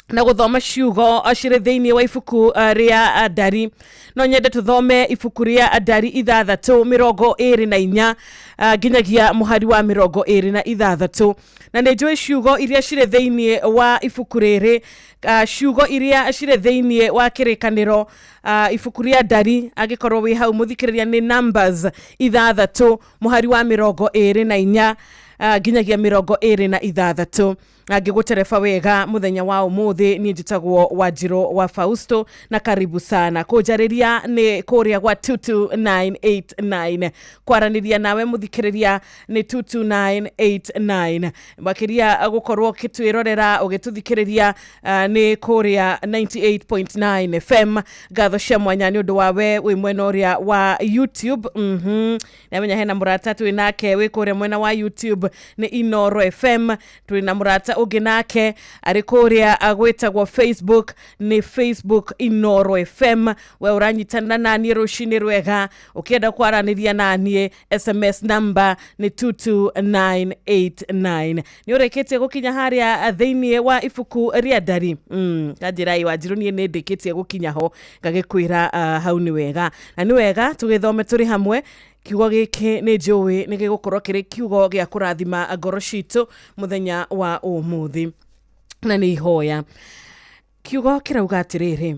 na gũthoma ciugo cirĩ thĩinĩ wa ibuku rĩa Ndari. No nyende tũthome ibuku rĩa Ndari 6:24 nginyagia mũhari wa 26, na nĩ njũĩ ciugo iria cirĩ thĩinĩ wa ibuku rĩrĩ, ciugo iria cirĩ thĩinĩ wa kĩrĩkanĩro, ibuku rĩa Ndari, angĩkorwo wĩ hau mũthikĩrĩria, nĩ Numbers 6 mũhari wa 24 nginyagia 26. Angĩgũtereba wega mũthenya wa ũmũthĩ, niĩ njĩtagwo Wanjirũ wa Fausto, na karibu sana. Kũnjarĩria nĩ kũrĩa gwa 22989, kwaranĩria nawe mũthikĩrĩria nĩ 22989. Makĩria gũkorwo ũgĩtwĩrorera, ũgĩtũthikĩrĩria nĩ kũrĩa 98.9 FM. Ngatho cia mwanya nĩ ũndũ wa we wĩ mwena ũrĩa wa YouTube. Nĩamenya hena mũrata twĩ nake wĩ kũrĩa mwena wa YouTube, nĩ Inoro FM. Twĩ na mũrata ũngĩ nake arĩ kũrĩa gwĩtagwo Facebook, nĩ Facebook Inoro FM. We ũranyitanĩra naniĩ, rũcinĩ rwega. Ũkĩenda kwaranĩria naniĩ, SMS number nĩ 22989. Nĩ ũrĩkĩtie gũkinya harĩa thĩinĩ wa ibuku rĩa Ndari? Kanjĩrai Wanjirũ, niĩ nĩ ndĩkĩtie gũkinya ho, ngagĩkwĩra hau nĩ wega, na nĩ wega tũgĩthome tũrĩ hamwe. Kiugo gĩkĩ nĩ njũĩ nĩ gĩgũkorwo kĩrĩ kiugo gĩa kũrathima ngoro citũ mũthenya wa ũmũthĩ, na nĩ ihoya. Kiugo kĩrauga atĩrĩrĩ: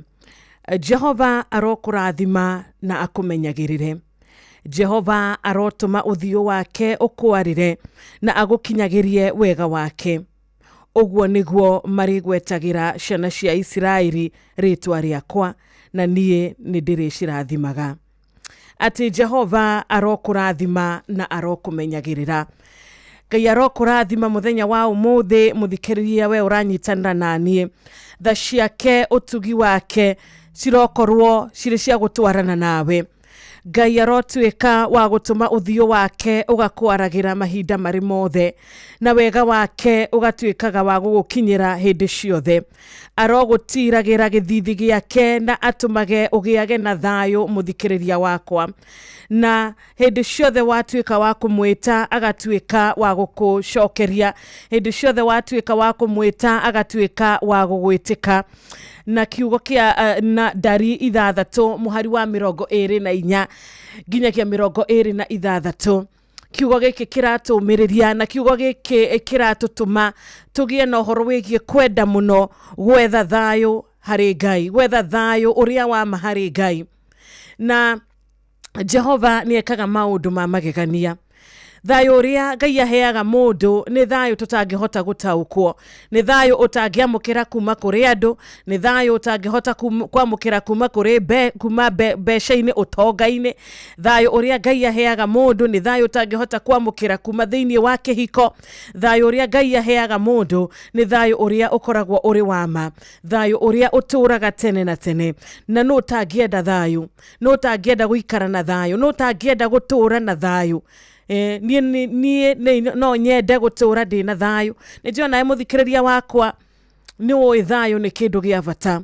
Jehova arokũrathima na akũmenyagĩrĩre. Jehova arotũma ũthiũ wake ũkwarĩre na agũkinyagĩrie wega wake. Ũguo nĩguo marĩgwetagĩra ciana cia Isiraeli rĩtwa rĩakwa, na niĩ nĩ ndĩrĩcirathimaga. Atĩ Jehova arokũrathima na arokũmenyagĩrĩra. Ngai arokũrathima mũthenya wa ũmũthĩ, mũthikĩrĩria we ũranyitanĩra naniĩ. Tha ciake, ũtugi wake cirokorwo cirĩ cia gũtwarana nawe. Ngai arotuĩka wa gũtũma ũthiũ wake ũgakwaragĩra mahinda marĩ mothe, na wega wake ũgatuĩkaga wa gũgũkinyĩra hĩndĩ ciothe. Arogũtiragĩra gĩthithi gĩake na atũmage ũgĩage na thayũ, mũthikĩrĩria wakwa, na hĩndĩ ciothe watuĩka wa kũmwĩta, agatuĩka wa gũkũcokeria. Hĩndĩ ciothe watuĩka wa kũmwĩta, agatuĩka wa gũgwĩtĩka. Na kiugo kĩa na Ndari 6 mũhari wa 24 nginyagia 26, kiugo gĩkĩ kĩratũmĩrĩria, na kiugo gĩkĩ kĩratũtũma tũgĩe na ũhoro wĩgiĩ kwenda mũno gwetha thayũ harĩ Ngai, gwetha thayũ ũrĩa wa ma harĩ Ngai. Na Jehova nĩ ekaga maũndũ ma magegania. Thayũ ũrĩa Ngai aheaga mũndũ nĩ thayũ tũtangĩhota gũtaũkwo, nĩ thayũ ũtangĩamũkĩra kuma kũrĩ andũ, nĩ thayũ ũtangĩhota kwamũkĩra kuma kũrĩ kuma mbeca-inĩ, ũtonga-inĩ. Thayũ ũrĩa Ngai aheaga mũndũ nĩ thayũ ũtangĩhota kwamũkĩra kuma thĩinĩ wa kĩhiko. Thayũ ũrĩa Ngai aheaga mũndũ nĩ thayũ ũrĩa ũkoragwo ũrĩ wa ma, thayũ ũrĩa ũtũraga tene na tene. Na nũ ũtangĩenda thayũ? Nũ ũtangĩenda gũikara na thayũ? Nũ ũtangĩenda gũtũra na thayũ? Niĩ no nyende gũtũra ndĩna thayũ. Nĩ njũĩ nawe mũthikĩrĩria wakwa nĩ ũĩ thayũ nĩ kĩndũ gĩa bata,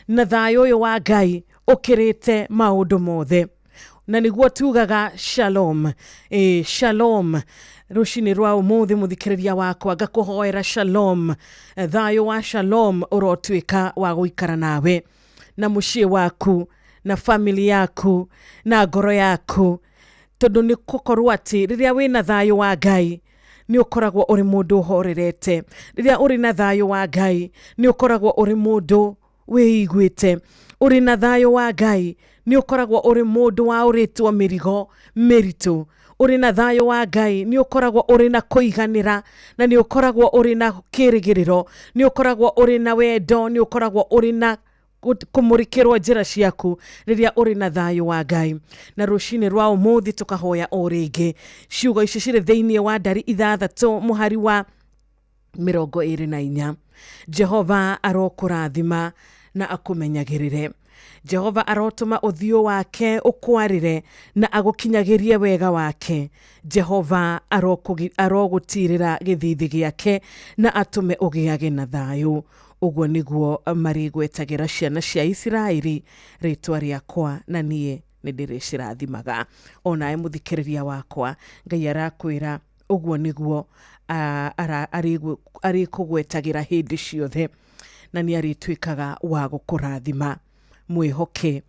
na thayũ ũyũ wa Ngai ũkĩrĩte maũndũ mothe, na nĩguo tugaga shalom. Shalom. Rũcinĩ rwa ũmũthĩ, mũthikĩrĩria wakwa, ngakũhoera shalom. Thayũ wa shalom ũrotuĩka wa gũikara nawe. Na mũciĩ waku na family yaku na ngoro yaku, tondũ nĩ gũkorwo atĩ rĩrĩa wĩna thayũ wa Ngai nĩ ũkoragwo ũrĩ mũndũ ũhorerete. Rĩrĩa ũrĩ na thayũ wa Ngai nĩ ũkoragwo ũrĩ mũndũ wĩiguĩte. Ũrĩ na thayũ wa Ngai nĩ ũkoragwo ũrĩ mũndũ waũrĩtwo mĩrigo mĩritũ. Ũrĩ na thayũ wa Ngai nĩ ũkoragwo ũrĩ na kũiganĩra, na nĩ ũkoragwo ũrĩ na kĩrĩgĩrĩro, nĩ ũkoragwo ũrĩ na wendo, nĩ ũkoragwo ũrĩ na kũmũrĩkĩrwo njĩra ciaku rĩrĩa ũrĩ na thayũ wa Ngai. Na rũcinĩ rwa ũmũthĩ tũkahoya o rĩngĩ ciugo ici cirĩ thĩinĩ wa Ndari 6 mũhari wa 24. Jehova arokũrathima na akũmenyagĩrĩre. Jehova arotũma ũthiũ wake ũkwarĩre na agũkinyagĩrie wega wake. Jehova arogũtirĩra gĩthithi gĩake na atũme ũgĩage na thayũ. Ũguo nĩguo marĩgwetagĩra ciana cia Isiraeli rĩtwa rĩakwa, na niĩ nĩ ndĩrĩcirathimaga. Onawe mũthikĩrĩria wakwa, Ngai arakwĩra ũguo nĩguo arĩkũgwetagĩra hĩndĩ ciothe, na nĩ arĩtuĩkaga wa gũkũrathima. Mwĩhoke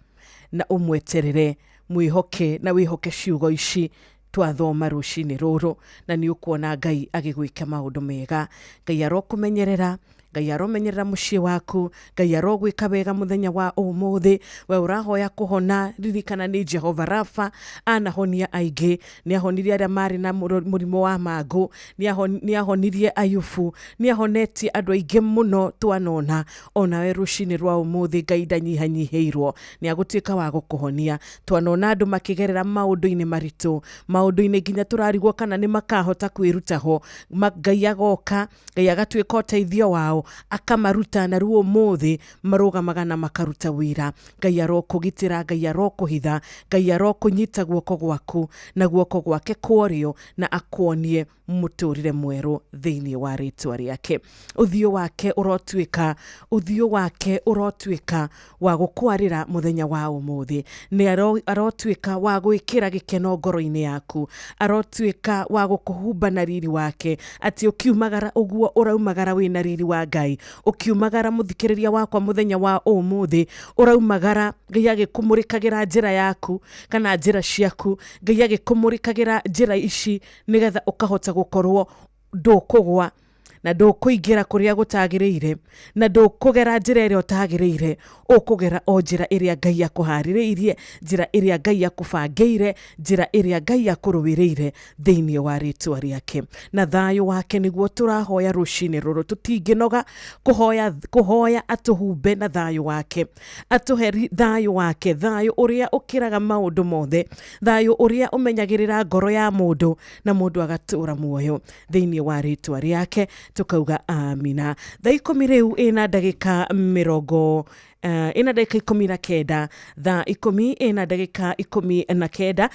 na ũmweterere, mwĩhoke na wĩhoke ciugo ici twathoma rũcinĩ rũrũ, na nĩ ũkuona Ngai agĩgwĩka maũndũ mega. Ngai arokũmenyerera, Ngai aromenyerera mũciĩ waku, Ngai arogwĩka wega mũthenya wa ũmũthĩ. We ũrahoya kũhona, ririkana nĩ Jehova Rafa, anahonia aingĩ. Nĩ ahonirie arĩa marĩ na mũrimũ wa mangũ, nĩ ahonirie Ayubu, nĩ ahonetie andũ aingĩ mũno twanona. Onawe rũcinĩ rwa ũmũthĩ Ngai ndanyihanyihĩirwo, nĩ agũtuĩka wa gũkũhonia. Twanona andũ makĩgerera maũndũ-inĩ maritũ, maũndũ-inĩ nginya tũrarigwo kana nĩ makahota kwĩruta ho. Ngai agoka, Ngai agatuĩka ũteithio wao, akamaruta, na rĩu ũmũthĩ marũgamaga na makaruta wĩra. Ngai arokũgitĩra, Ngai arokũhitha, Ngai arokũnyita guoko gwaku na guoko gwake kwa ũrĩo, na akuonie mũtũrĩre mwerũ thĩinĩ wa rĩtwa rĩake. Ũthiũ wake ũrotuĩka, ũthiũ wake ũrotuĩka wa gũkwarĩra mũthenya wa ũmũthĩ. Nĩ arotuĩka wa gwĩkĩra gĩkeno ngoro-inĩ yaku, arotuĩka wa gũkũhumba na riri wake, atĩ ũkiumagara ũguo ũraumagara wĩna riri wa Ngai. Ũkiumagara mũthikĩrĩria wakwa mũthenya wa ũmũthĩ, ũraumagara Ngai agĩkũmũrĩkagĩra njĩra yaku kana njĩra ciaku, Ngai agĩkũmũrĩkagĩra njĩra ici nĩgetha ũkahota gũkorwo ndũkũgwa na ndũkũingĩra kũrĩa gũtagĩrĩire, na ndũkũgera njĩra ĩrĩa ũtagĩrĩire, ũkũgera o njĩra ĩrĩa Ngai akũharĩrĩirie, njĩra ĩrĩa Ngai akũbangĩire, njĩra ĩrĩa Ngai akũrũĩrĩire thĩinĩ wa rĩtwa rĩake. Na thayũ wake nĩguo tũrahoya rũcinĩ rũrũ. Tũtingĩnoga kũhoya atũhumbe na thayũ wake, atũhe thayũ wake, thayũ ũrĩa ũkĩraga maũndũ mothe, thayũ ũrĩa ũmenyagĩrĩra ngoro ya mũndũ na mũndũ agatũra muoyo thĩinĩ wa rĩtwa rĩake. Tukauga amina. Thaa 10 rĩu ĩna ndagĩka mĩrongo ĩna ndagĩka 19, thaa 10 ĩna ndagĩka 19.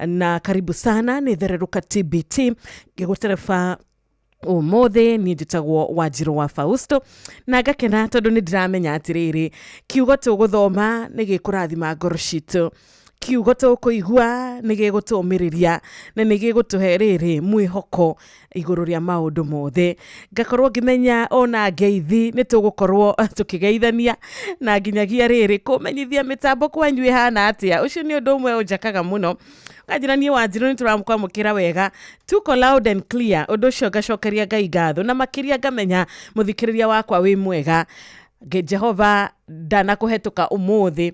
Na karibu sana nĩ thererũka TBT ngĩgũtereba ũmũthĩ. Niĩ njĩtagwo Wanjirũ wa Fausto, na ngakena tondũ nĩ ndĩramenya atĩrĩrĩ, kiugo tũgũthoma nĩ gĩkũrathima ngoro citũ, kiugo tũkũigua nĩ gĩgũtũmĩrĩria na nĩ gĩgũtũhe rĩrĩ mwĩhoko igũrũ rĩa maũndũ mothe. Ngakorwo ngĩmenya ona ngeithi nĩ tũgũkorwo tũkĩgeithania, na nginyagia rĩrĩ kũmenyithia mĩtambo kwanyu ĩhana atĩa. Ũcio nĩ ũndũ ũmwe ũnjakaga mũno. Kanjĩra niĩ Wanjirũ nĩ tũramkwamũkĩra wega, tuko loud and clear. Ũndũ ũcio ngacokeria Ngai ngatho, na makĩria ngamenya mũthikĩrĩria wakwa wĩ mwega. Jehova ndanakũhetũka ũmũthĩ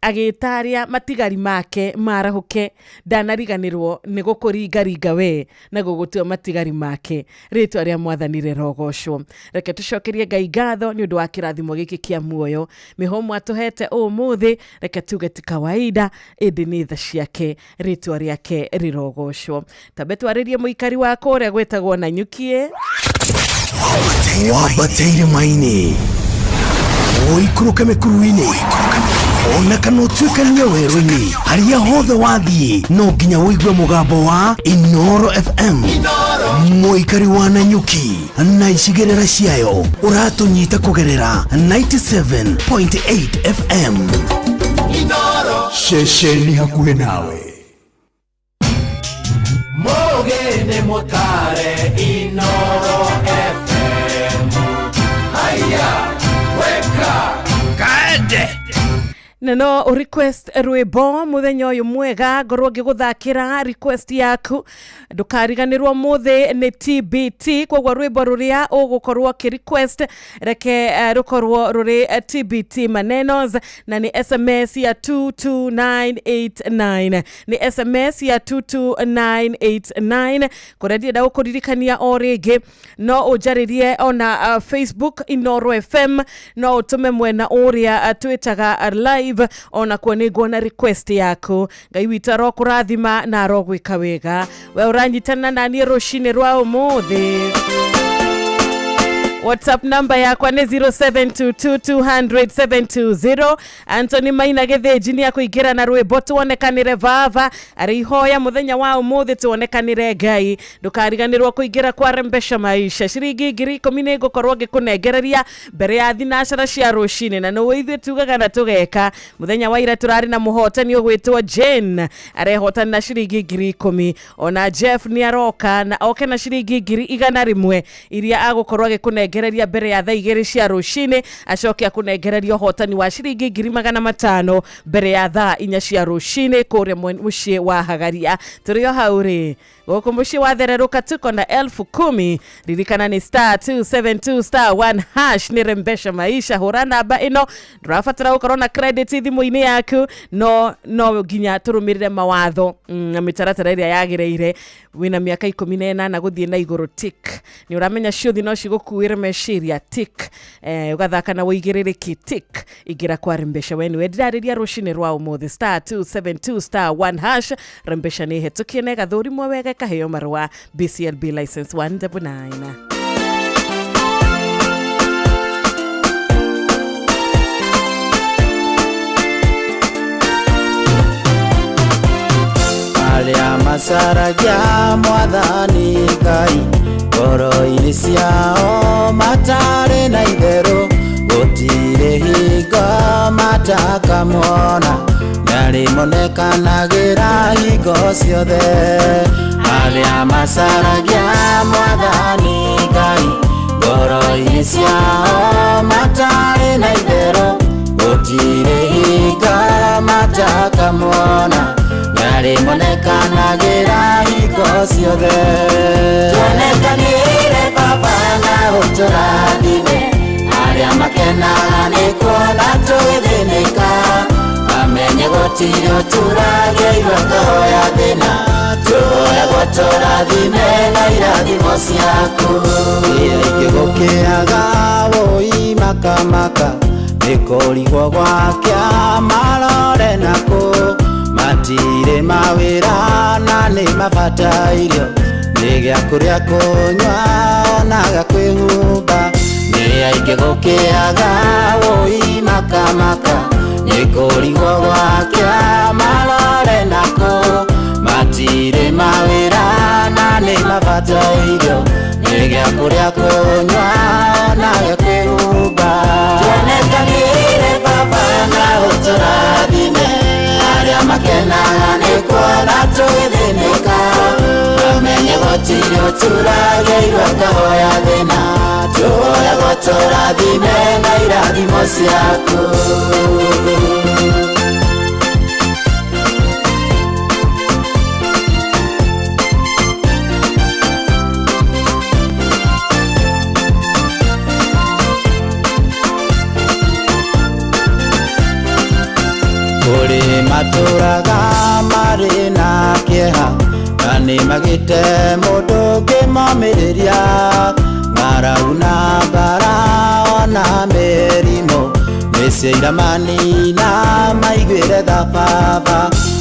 agĩta arĩa matigari make marahũke, ndanariganĩrwo nĩ gũkũringaringa we na gũgũtua matigari make. Rĩtwa rĩa Mwathani rĩrogocwo. Reke tũcokerie Ngai ngatho nĩ ũndũ wa kĩrathimo gĩkĩ kĩa muoyo mĩhũmũ atũhete ũmũthĩ. Reke tuge ti kawaida, ĩndĩ nĩ tha ciake, rĩtwa rĩake rĩrogocwo. Tambe twarĩrie mũikari wa kũrĩa gwĩtagwo Nanyukie. Wambate irĩma-inĩ, ũikũrũke mĩkuru-inĩ, ona kana ũtuĩkanie werũ-inĩ, harĩa hothe wathiĩ no nginya ũigue mũgambo wa Inoro FM. Mũikari wa Nanyuki na icigĩrĩra ciayo, ũratũnyita kũgerera 97.8 FM, ceceni hakuhĩ nawe. Mũgĩ mũtare Inoro FM. Haya, weka kaende. Na no request rwĩmbo mũthenya ũyũ mwega, ngorwo ngĩgũthakĩra request yaku. Ndũkariganĩrwo mũthĩ nĩ TBT, koguo rwĩmbo rũrĩa ũgũkorwo ũkĩ request reke rũkorwo rũrĩ TBT manenos, na nĩ SMS ya 22989, nĩ SMS ya 22989. Kũrĩa ndĩrenda gũkũririkania o rĩngĩ, no ũnjarĩrie ona Facebook Inoro FM, no ũtũme mwena ũrĩa twĩtaga live, ona kuo nĩ nguona request yaku. Ngai witũ arokũrathima na arogwĩka wega. We ũranyitana na niĩ rũcinĩ rwa ũmũthĩ. WhatsApp namba yakwa nĩ 0722200720. Anthony Maina Gĩthĩnji nĩ akũingĩra na rwĩmbo tuonekanĩre vava, arĩ ihoya mũthenya wa ũmũthĩ tuonekanĩre Ngai. Ndũkariganĩrwo kũingĩra kwa Rembesha Maisha, ciringi 10,000 nĩ ngũkorwo ngĩkũnengereria mbere ya thinacara cia rũcinĩ, na nĩwe ithuĩ tugaga na tũgeka. Mũthenya wa ira tũrarĩ na mũhotani ũgwĩtwo Jane, arehotani na ciringi 10,000. Ona Jeff nĩ aroka na oke na ciringi 100,000 iria agũkorwo agĩkũnengereria mbere ya thaa 2 cia rũcinĩ, acoke akũnengereria ũhotani wa ciringi 500,000 mbere ya thaa 4 cia rũcinĩ kũrĩa mũciĩ wa Hagaria. Tũrĩ o hau rĩ, gũkũ mũciĩ wa Thererũka tuko na 10,000. Ririkana nĩ star 272 star 1 hash nĩ Rembesha Maisha. Hũra namba ĩno, ndũrabatara gũkorwo na credit thimũ-inĩ yaku, no nginya tũrũmĩrĩre mawatho na mĩtaratara ĩrĩa yagĩrĩire. Wĩna mĩaka 18 gũthiĩ na igũrũ, tick. Nĩ ũramenya ciũthi no cigũkuĩre meciria, tick. Ũgathaka na ũigĩrĩrĩki, tick. Ingĩra kwa Rembesha we nĩwe ndĩrarĩria rũcinĩ rwa ũmũthĩ, star 272 star 1 hash. Rembesha nĩ ĩhetũkie na ĩgathũrimwo wega ĩkaheo marũa BCLB license 199. Arĩa macaragia mwathani Ngai ngoro-inĩ ciao matarĩ na itherũ, gũtirĩ hingo matakamwona, nĩarĩmonekanagĩra hingo ciothe. Arĩa macaragia mwathani Ngai ngoro-inĩ ciao matarĩ na itherũ, gũtirĩ hingo matakamwona, nĩarĩmonekanagĩra hingo ciothe. Tuonekanĩre Baba na ũtũrathime, arĩa makenaga nĩ kuona tũgĩthĩnĩka, mamenye gũtirĩ ũturagĩirwo tũhoya thĩna, tũhoyagwo tũrathime na irathimo ciaku. Aingĩ gũkĩaga wũi makamaka, nĩ kũrigwo gwakĩa marore nakũ, matirĩ mawĩra na nĩ mabatairio, nĩ gĩa kũrĩa kũnyua ona gĩa kwĩhumba. Nĩ aingĩ gũkĩaga wũi makamaka, nĩ kũrigwo gwakĩa marore nakũ, matirĩ mawĩra na nĩ mabatairio, nĩ gĩa kũrĩa kũnyua ona gĩa kwĩhumba. Tuonekanĩre Baba na ũtũrathime, arĩa makenaga nĩ kuona tũgĩthĩnĩka, mamenye gũtirĩ ũturagĩirwo tũhoya thĩna, tũhoyagwo tũrathime na irathimo ciaku. Kũrĩ matũraga marĩ na kĩeha, na nĩ magĩte mũndũ ũngĩmomĩrĩria, ng'aragu na mbara ona mĩrimũ nĩcio iramanina maiguĩre tha Baba.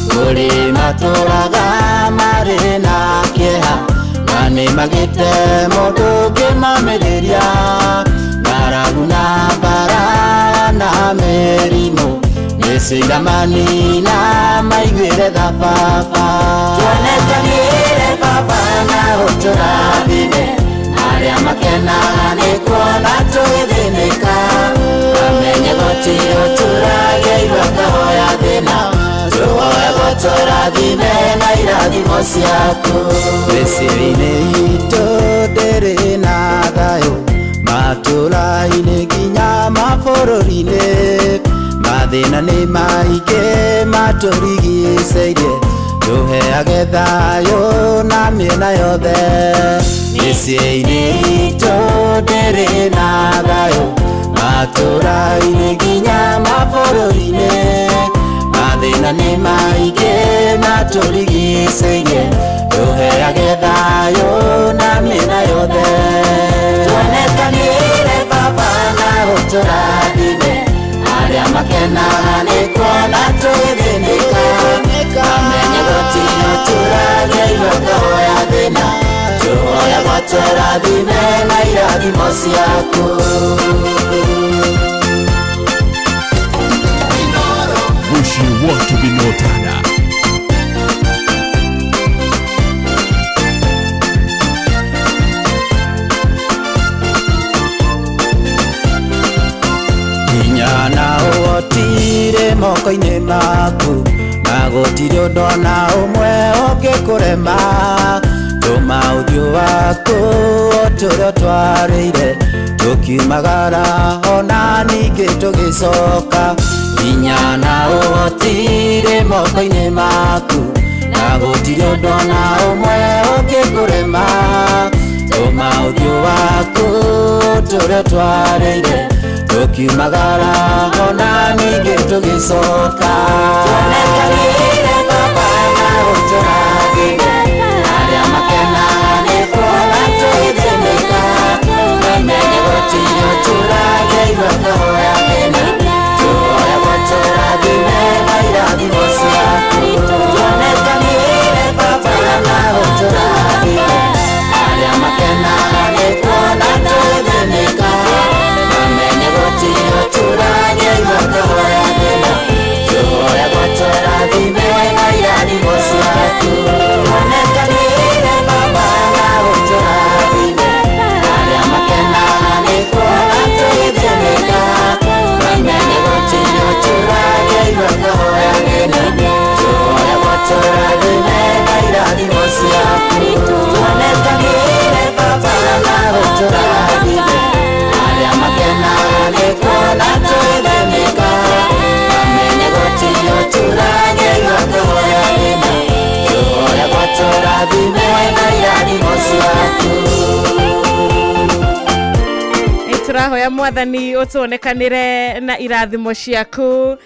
Kũrĩ matũraga marĩ na kĩeha, na nĩ magĩte mũndũ ũngĩmomĩrĩria, ng'aragu na mbara na mĩrimũ nĩcio iramanina maiguĩre tha Baba. Tuonekanĩre Baba na ũtũrathime, arĩa makenaga nĩ kuona tũgĩthĩnĩka, mamenye gũtirĩ ũturagĩirwo tũhoya thĩna, tũhoyagwo tũrathime na irathimo ciaku. Mĩciĩ-inĩ itũ ndĩrĩ na thayũ, matũra-inĩ nginya mabũrũri-inĩ, Mathĩna nĩ maingĩ matũrigicĩirie, tũheage thayũ na mĩena yothe. Mĩciĩ-inĩ itũ ndĩrĩ na thayũ, matũũra-inĩ nginya mabũrũri-inĩ. Mathĩna nĩ maingĩ matũrigicĩirie, tũheage thayũ na mĩena yothe. Tuonekanĩre Baba na ũtũrathime, arĩa makenaga nĩ kuona tũgĩthĩnĩka. Mamenye gũtirĩ ũturagia igokahoya thĩna, tũhoyaga ũtũrathime na irathimo ciaku. Muciĩ wa ũtugi na ũtana. Hinya na ũhoti-rĩ moko-inĩ maku, na gũtirĩ ũndũ ona ũmwe ũngĩkũrema. Tũma ũthiũ waku ũtũre ũtwarĩire, tũkiumagara ona ningĩ tũgĩcoka. Hinya na ũhoti-rĩ moko-inĩ maku, na gũtirĩ ũndũ ona ũmwe ũngĩkũrema. Tũma ũthiũ waku ũtũre ũtwarĩire, tũkiumagara ona ningĩ tũgĩcoka. Tuonekanĩre Baba na ũtũrathime, arĩa makenaga nĩ kuona tũgĩthĩnĩka. Mamenye gũtirĩ ũturagia igokahoya thĩna, tũhoyaga ũtũrathime na irathimo ciaku. Tuonekanĩre Baba na ũtũrathime, arĩa makenaga nĩ kuona tũgĩthĩnĩka. Mamenye gũtirĩ ũturagia igokahoya thĩna, tũhoyaga ũtũrathime na irathimo ciaku. Tuonekanĩre Baba na ũtũrathime, arĩa makenaga nĩ kuona tũgĩthĩnĩka. Mamenye gũtirĩ ũturagia igokahoya thĩna, tũhoyaga ũtũrathime na irathimo ciaku. Tuonekanĩre Baba na ũtũrathime, arĩa makenaga nĩ kuona tũgĩthĩnĩka. Mamenye gũtirĩ ũturagia igokahoya thĩna, tũhoyaga ũtũrathime na irathimo ciaku. Tũrahoya Mwathani ũtuonekanĩre na irathimo ciaku,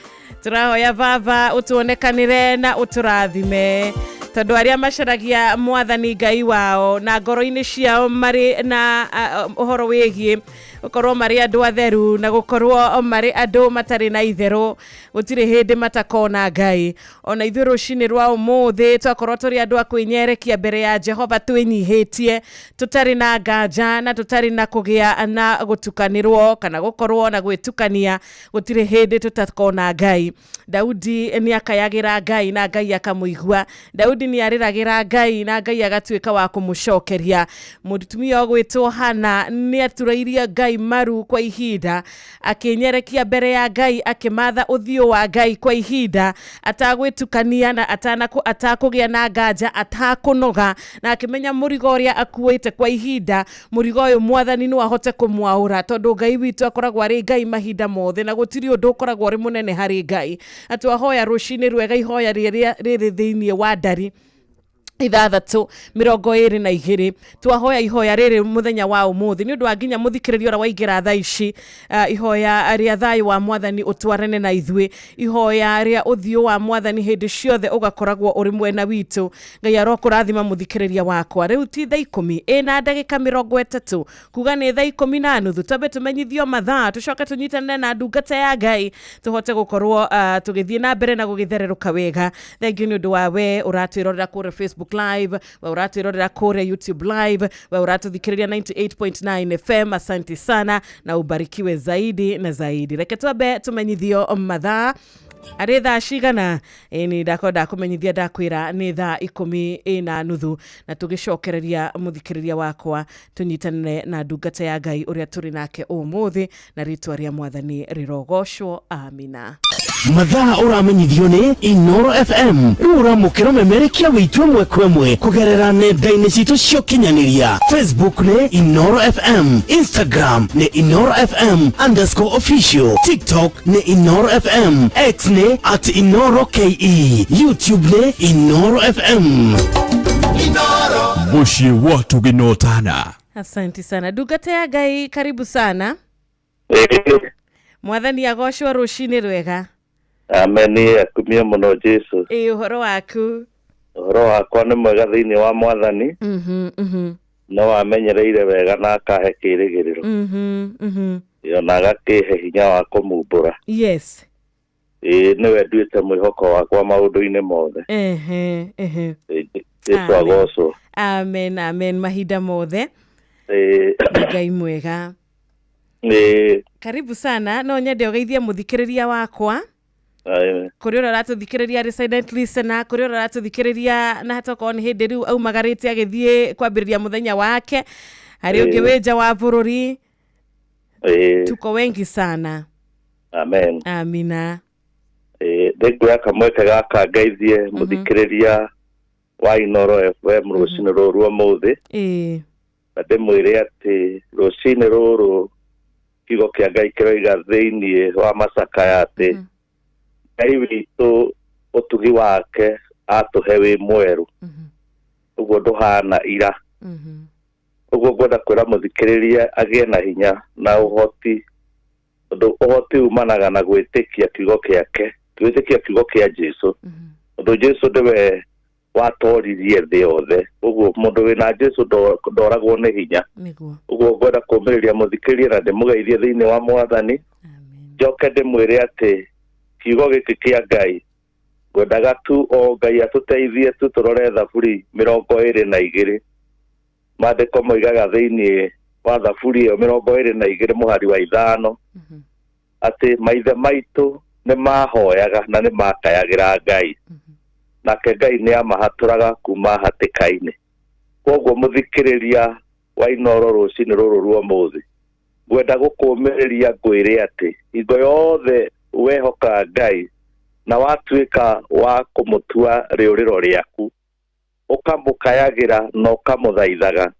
tũrahoya Baba ũtuonekanĩre na ũtũrathime, tondũ arĩa macaragia Mwathani Ngai wao na ngoro-inĩ ciao marĩ na ũhoro wĩgiĩ gũkorwo marĩ andũ atheru na gũkorwo marĩ andũ matarĩ na itherũ, gũtirĩ hĩndĩ matakona Ngai. Ona ithuĩ rũcinĩ rwa ũmũthĩ twakorwo tũrĩ andũ a kwĩnyerekia mbere ya Jehova twĩnyihĩtie, tũtarĩ na nganja na tũtarĩ na kũgĩa na gũtukanĩrwo kana gũkorwo na gwĩtukania, gũtirĩ hĩndĩ tũtakona Ngai. Daudi nĩ akayagĩra Ngai na Ngai akamũigua. Daudi nĩ arĩragĩra Ngai na Ngai agatuĩka wa kũmũcokeria. Mũtumia ũgwĩtwo Hana nĩ aturairie Ngai maru kwa ihinda, akĩnyerekia mbere ya Ngai, akĩmatha ũthiũ wa Ngai kwa ihinda, atagwĩtukania na atakũgĩa na nganja, atakũnoga, na akĩmenya mũrigo ũrĩa akuĩte kwa ihinda, mũrigo ũyũ Mwathani no ahote kũmwaũra, tondũ Ngai witũ akoragwo arĩ Ngai mahinda mothe na gũtirĩ ũndũ ũkoragwo ũrĩ mũnene harĩ Ngai. Na twahoya rũcinĩ rwega ihoya rĩrĩa rĩrĩ thĩinĩ wa ndari 6:22, twahoya ihoya rĩrĩ mũthenya wa ũmũthĩ nĩ ũndũ wa nginya mũthikĩrĩria ũrĩa waingĩra thaa ici, ihoya rĩa thayũ wa Mwathani ũtwarane na ithuĩ, ihoya rĩa ũthiũ wa Mwathani hĩndĩ ciothe ũgakoragwo ũrĩ mwena witũ. Ngai arokũrathima mũthikĩrĩria wakwa. Rĩu ti thaa 10 ĩna ndagĩka 30, kuga nĩ thaa 10:30, twambe tũmenyithio mathaa, tũcoke tũnyitanĩre na ndungata ya Ngai tũhote gũkorwo tũgĩthiĩ na mbere na gũgĩthererũka wega. Thengiũ nĩ ũndũ wa we ũratwĩrorera kũrĩa Facebook Live, we ũratwĩrorera kũrĩa YouTube Live, we ũratũthikĩrĩria 98.9 FM. Asante sana na ubarikiwe zaidi na zaidi. Reke twambe tũmenyithio mathaa arĩ thaa cigana. Ĩni ndakorwo ndakũmenyithia ndakwĩra nĩ thaa 10:30, na tũgĩcokereria mũthikĩrĩria wakwa tũnyitanĩre na ndungata ya Ngai ũrĩa tũrĩ nake ũmũthĩ, na rĩtwa rĩa Mwathani rĩrogocwo. Amina. Mathaa ũramenyithio nĩ Inoro FM. Rĩu ũramũkĩra ũmemerekia witũ ĩmwe kwa ĩmwe kũgerera nenda-inĩ citũ cia ũkinyanĩria. Facebook nĩ Inoro FM, Instagram nĩ Inoro FM underscore official, TikTok nĩ Inoro FM, X nĩ at Inoro KE, YouTube nĩ Inoro FM. Mũciĩ wa Tũgĩnotana. Asante sana ndungata ya Ngai, karibu sana. Mwathani agocwo, rũcinĩ rwega. Ameni, akumie mũno Jesu. Ĩ, ũhoro waku? Ũhoro wakwa nĩ mwega thĩinĩ wa Mwathani. No amenyereire wega na akahe kĩĩrĩgĩrĩro. Ona agakĩhe hinya wa kũmumbũra. Ĩĩ, nĩwe nduĩte mwĩhoko wakwa maũndũ-inĩ mothe. Ehe ehe. Ĩ, Jesu Amen. agocwo. Amen, amen, mahinda mothe. Ĩĩ. Nĩ Ngai mwega. Ĩĩ. Karibu sana, no nyende ũgeithie mũthikĩrĩria wakwa. Amen. Kũrĩ ũrĩa ũratũthikĩrĩria arĩ silent listener, kũrĩ ũrĩa ũratũthikĩrĩria na hata okorwo nĩ hĩndĩ rĩu aumagarĩte agĩthiĩ kwambĩrĩria mũthenya wake, harĩ ũngĩ wĩ nja wa bũrũri. Tuko wengi sana. Amen. Amina. Ĩĩ, nĩnguoya kamweke gaka ngeithie mũthikĩrĩria wa Inoro FM rũcinĩ rũrũ rwa ũmũthĩ. Na ndĩmwĩre atĩ rũcinĩ rũrũ kiugo kĩa Ngai kĩroiga thĩinĩ wa macakaya atĩ Ngai witũ ũtugi wake atũhe wĩ mwerũ, ũguo ndũhana ira. Ũguo ngwenda kwĩra mũthikĩrĩria agĩe na hinya na ũhoti, tondũ ũhoti umanaga na gwĩtĩkia kiugo gĩake, gwĩtĩkia kiugo kĩa Jesu, tondũ Jesu nĩwe watoririe thĩ yothe. Ũguo mũndũ wĩna Jesu ndoragwo nĩ hinya. Ũguo ngwenda kũũmĩrĩria mũthikĩrĩria na ndĩmũgeithie thĩinĩ wa Mwathani. Njoke ndĩmwĩre atĩ kiugo gĩkĩ kĩa Ngai ngwendaga tu o Ngai atũteithie tu tũrore Thaburi 22. Maandĩko moigaga thĩinĩ wa Thaburi ĩyo 22 mũhari wa 5 atĩ maithe maitũ nĩ mahoyaga na nĩ makayagĩra Ngai, nake Ngai nĩ amahatũraga kuma hatĩka-inĩ. Koguo mũthikĩrĩria wa Inoro rũcinĩ rũrũ rwa ũmũthĩ, ngwenda gũkũũmĩrĩria ngwĩre atĩ hingo yothe wehoka Ngai na watuĩka wa kũmũtua rĩũrĩro rĩaku, ũkamũkayagĩra na ũkamũthaithaga,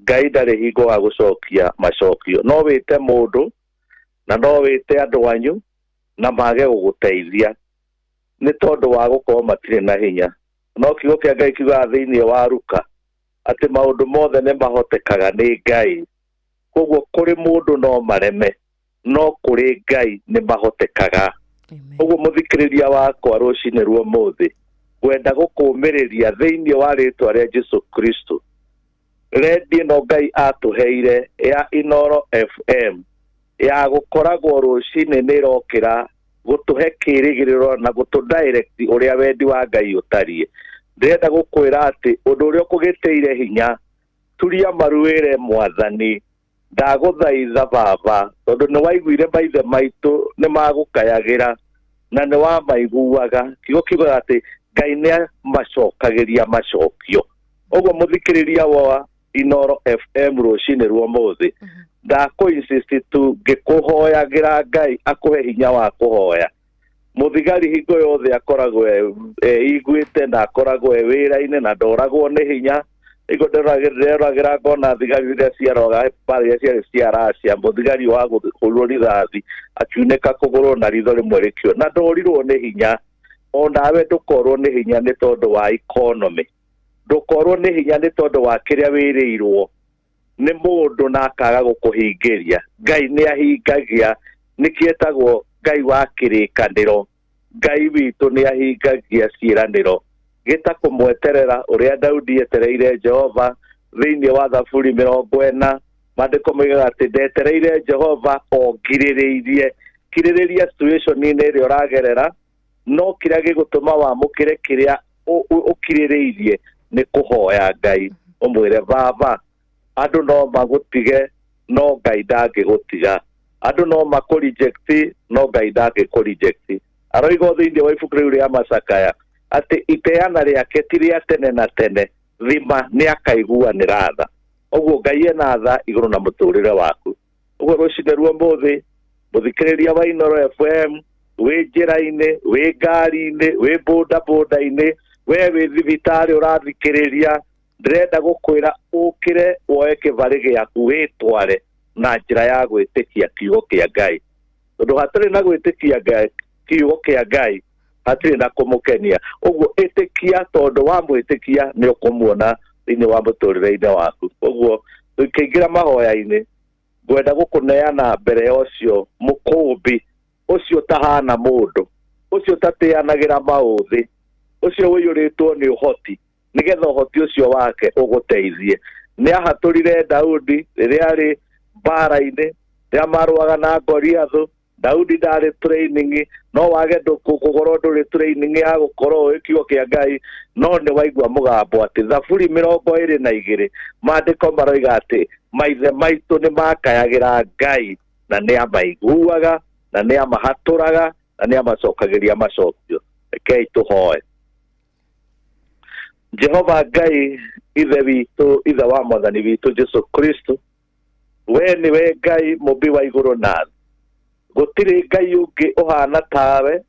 Ngai ndarĩ hingo wa gũcokia macokio. No wĩte mũndũ na no wĩte andũ anyu na mage gũgũteithia nĩ tondũ wa gũkorwo matirĩ na hinya. No kiugo kĩa Ngai kiugaga thĩinĩ wa Luka atĩ maũndũ mothe nĩ mahotekaga nĩ Ngai. Koguo kũrĩ mũndũ no mareme, no kũrĩ Ngai nĩ mahotekaga. Ũguo mũthikĩrĩria wakwa rũcinĩ rwa ũmũthĩ, ngwenda gũkũũmĩrĩria thĩinĩ wa rĩtwa rĩa Jesu Kristo. Redio ĩno Ngai atũheire ya Inoro FM ya gũkoragwo rũcinĩ nĩ ĩrokĩra gũtũhe kĩĩrĩgĩrĩro na gũtũ direct ũrĩa wendi wa Ngai ũtariĩ. Ndĩrenda gũkwĩra atĩ ũndũ ũrĩa ũkũgĩtĩire hinya, turia maru wĩre Mwathani, ndagũthaitha baba, tondũ nĩ waiguire maithe maitũ nĩ magũkayagĩra na nĩ wamaiguaga. Kiugo kiugaga atĩ Ngai nĩ amacokagĩria macokio. Ũguo mũthikĩrĩria wa Inoro FM rũcinĩ rwa ũmũthĩ, ndakũ insist tu ngĩkũhoyagĩra Ngai akũhe hinya wa kũhoya. Mũthigari hingo yothe akoragwo eiguĩte na akoragwo e wĩra-inĩ na ndoragwo nĩ hinya. Hingo ndĩroragĩra ngona thigari iria ciaroga mbara iria ciarĩ cia Russia, mũthigari wa kũhũrwo rithathi akiunĩka kũgũrũ na ritho rĩmwe rĩkĩo, na ndorirwo nĩ hinya. Onawe ndũkorwo nĩ hinya nĩ tondũ wa economy, ndũkorwo nĩ hinya nĩ tondũ wa kĩrĩa wĩrĩirwo nĩ mũndũ na akaga gũkũhingĩria. Ngai nĩ ahingagia, nĩkĩetagwo Ngai wa kĩrĩkanĩro. Ngai witũ nĩ ahingagia ciĩranĩro. Gĩta kũmweterera ũrĩa Daudi etereire Jehova thĩinĩ wa Thaburi 40, maandĩko moigaga atĩ ndetereire Jehova o ngirĩrĩirie. Kirĩrĩria situation-inĩ ĩrĩa ũragerera, no kĩrĩa gĩgũtũma wamũkĩre kĩrĩa ũkirĩrĩirie nĩ kũhoya Ngai, ũmwĩre baba, andũ no magũtige no Ngai ndangĩgũtiga, andũ no makũ reject no Ngai ndangĩkũ reject. Aroiga thĩinĩ wa ibuku rĩu rĩa macakaya atĩ iteana rĩake ti rĩa tene na tene, thima nĩ akaiguanĩra tha. Ũguo Ngai ena tha igũrũ na mũtũrĩre waku. Ũguo rũcinĩ rwa ũmũthĩ, mũthikĩrĩria wa Inoro FM, Wĩ njĩra-inĩ, wĩ ngari-inĩ, wĩ bodaboda-inĩ, we wĩ thibitarĩ ũrathikĩrĩria, ndĩrenda gũkwĩra ũkĩre woe kĩbarĩ gĩaku wĩtware na njĩra ya gwĩtĩkia kiugo kĩa Ngai, tondũ hatarĩ na gwĩtĩkia Ngai, kiugo kĩa Ngai hatirĩ na kũmũkenia. Ũguo ĩtĩkia, tondũ wamwĩtĩkia nĩ ũkũmuona thĩinĩ wa mũtũrĩre-inĩ waku. Ũguo tũkĩingĩra mahoya-inĩ, ngwenda gũkũneana mbere ya ũcio mũkũmbi, ũcio ũtahana mũndũ, ũcio ũtatĩanagĩra maũthĩ, ũcio ũiyũrĩtwo nĩ ũhoti, nĩgetha ũhoti ũcio wake ũgũteithie. Nĩ ahatũrire Daudi rĩrĩa arĩ mbara-inĩ, rĩrĩa marũaga na Goliathũ. Daudi ndarĩ training, no wage gũkorwo ndũrĩ training ya gũkorwo ũĩ kiugo kĩa Ngai, no nĩ waigua mũgambo atĩ Thaburi 22 maandĩko maroiga atĩ maithe maitũ nĩ makayagĩra Ngai na nĩ amaiguaga na nĩ amahatũraga na nĩ amacokagĩria macokio. Rekei tũhoe. Jehova Ngai ithe witũ, ithe wa mwathani witũ Jesu Kristo, we nĩwe Ngai mũmbi wa igũrũ na thĩ. Gũtirĩ Ngai ũngĩ ũhana tawe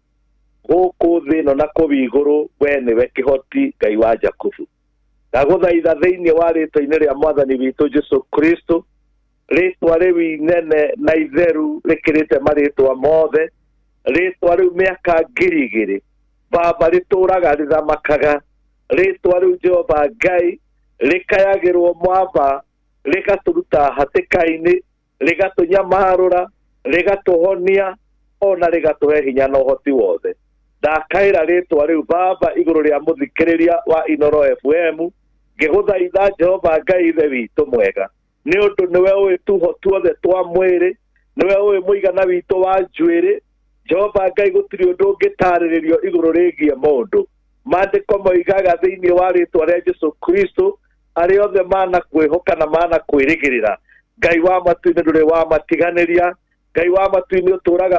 gũkũ thĩ ĩno na kũu igũrũ, we nĩwe kĩhoti Ngai wa Jakubu. Ndagũthaitha thĩinĩ wa rĩtwa-inĩ rĩa mwathani witũ Jesu Kristo, rĩtwa rĩu inene na itheru rĩkĩrĩte marĩtwa mothe, rĩtwa rĩu mĩaka 2000 Baba rĩtũraga rĩthamakaga, rĩtwa rĩu Jehova Ngai rĩkayagĩrwo mwamba, rĩgatũruta hatĩka-inĩ, rĩgatũnyamarũra, rĩgatũhonia, ona rĩgatũhe hinya na ũhoti wothe. Ndakaĩra rĩtwa rĩu Baba igũrũ rĩa mũthikĩrĩria wa Inoro FM, ngĩgũthaitha Jehova Ngai ithe witũ mwega, nĩ ũndũ nĩwe ũĩ tuho tuothe twa mwĩrĩ, nĩwe ũĩ mũigana witũ wa njuĩrĩ. Jehova Ngai, gũtirĩ ũndũ ũngĩtarĩrĩrio igũrũ rĩgiĩ mũndũ. Maandĩko moigaga thĩinĩ wa rĩtwa rĩa Jesu Kristo, arĩa othe manakwĩhoka na manakwĩrĩgĩrĩra, Ngai wa matu-inĩ ndũrĩ wamatiganĩria. Ngai wa matu-inĩ ũtũraga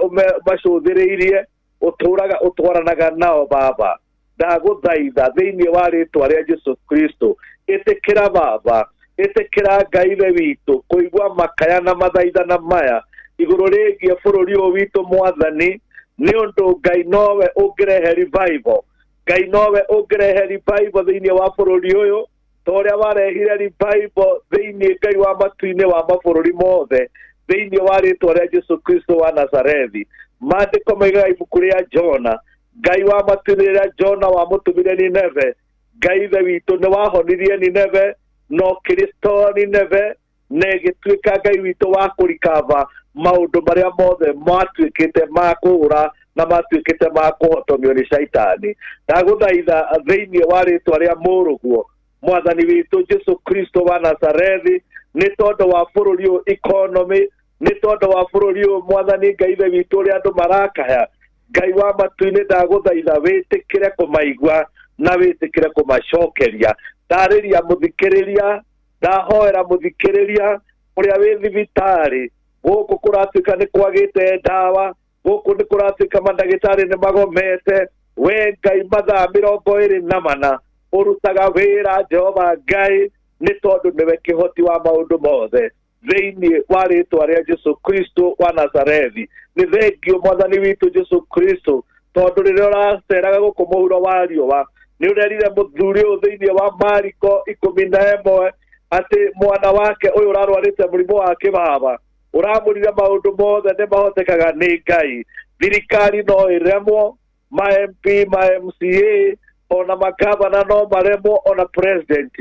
ũmacũthĩrĩirie, ũtũraga ũtwaranaga nao. Baba, ndagũthaitha thĩinĩ wa rĩtwa rĩa Jesu Kristo, ĩtĩkĩra Baba, ĩtĩkĩra Ngai ithe witũ kũigua makaya na mathaithana maya igũrũ rĩgiĩ bũrũri ũyũ witũ mwathani, nĩ ũndũ Ngai nowe ũngĩrehe revival. Ngai nowe ũngĩrehe revival thĩinĩ wa bũrũri ũyũ, ta ũrĩa warehire revival thĩinĩ Ngai wa matu-inĩ wa mabũrũri mothe, thĩinĩ wa rĩtwa rĩa Jesu Kristo wa Nazarethi. Maandĩko moigaga ibuku rĩa Jona, Ngai wa matu-inĩ rĩrĩa Jona wamũtũmire Nineve, Ngai ithe witũ nĩ wahonirie Nineve, no Kristo Nineve na ĩgĩtuĩka Ngai witũ wa kũrikava maũndũ marĩa mothe matuĩkĩte ma kũũra na matuĩkĩte ma kũhotomio nĩ Shaitani. Ndagũthaitha thĩinĩ wa rĩtwa rĩa mũrũguo mwathani witũ Jesu Kristo wa Nazarethi, nĩ tondũ wa bũrũri ũyũ economy, nĩ tondũ wa bũrũri ũyũ mwathani Ngai ithe witũ ũrĩa andũ marakaya, Ngai wa matu-inĩ ndagũthaitha wĩtĩkĩre kũmaigua na wĩtĩkĩre kũmacokeria. Ndarĩria mũthikĩrĩria, ndahoera mũthikĩrĩria ũrĩa wĩ thibitarĩ, gũkũ kũratuĩka nĩ kwagĩte ndawa, gũkũ nĩ kũratuĩka mandagĩtarĩ nĩ magomete. We Ngai mathaa 24 ũrutaga wĩra Jehova Ngai, nĩ tondũ nĩwe kĩhoti wa maũndũ mothe, thĩinĩ wa rĩtwa rĩa Jesu Kristo wa Nazarethi. Nĩ thengio mwathani witũ Jesu Kristo, tondũ rĩrĩa ũraceraga gũkũ mũhuro wa riũa, nĩ ũrerire mũthuri ũyũ thĩinĩ wa Mariko 11 atĩ mwana wake ũyũ ũrarwarĩte mũrimũ wa kĩbaba, ũramũrire maũndũ mothe nĩ mahotekaga nĩ Ngai. Thirikari no ĩremwo, ma MP, ma MCA, ona magavana no maremwo, ona president,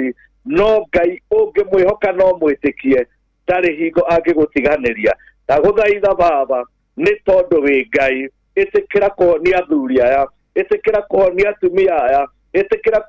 no Ngai ũngĩmwĩhoka no mwĩtĩkie, ndarĩ hingo angĩgũtiganĩria. Ndagũthaitha Baba, nĩ tondũ wĩ Ngai, ĩtĩkĩra kũhonia athuri aya, ĩtĩkĩra kũhonia atumia aya, ĩtĩkĩra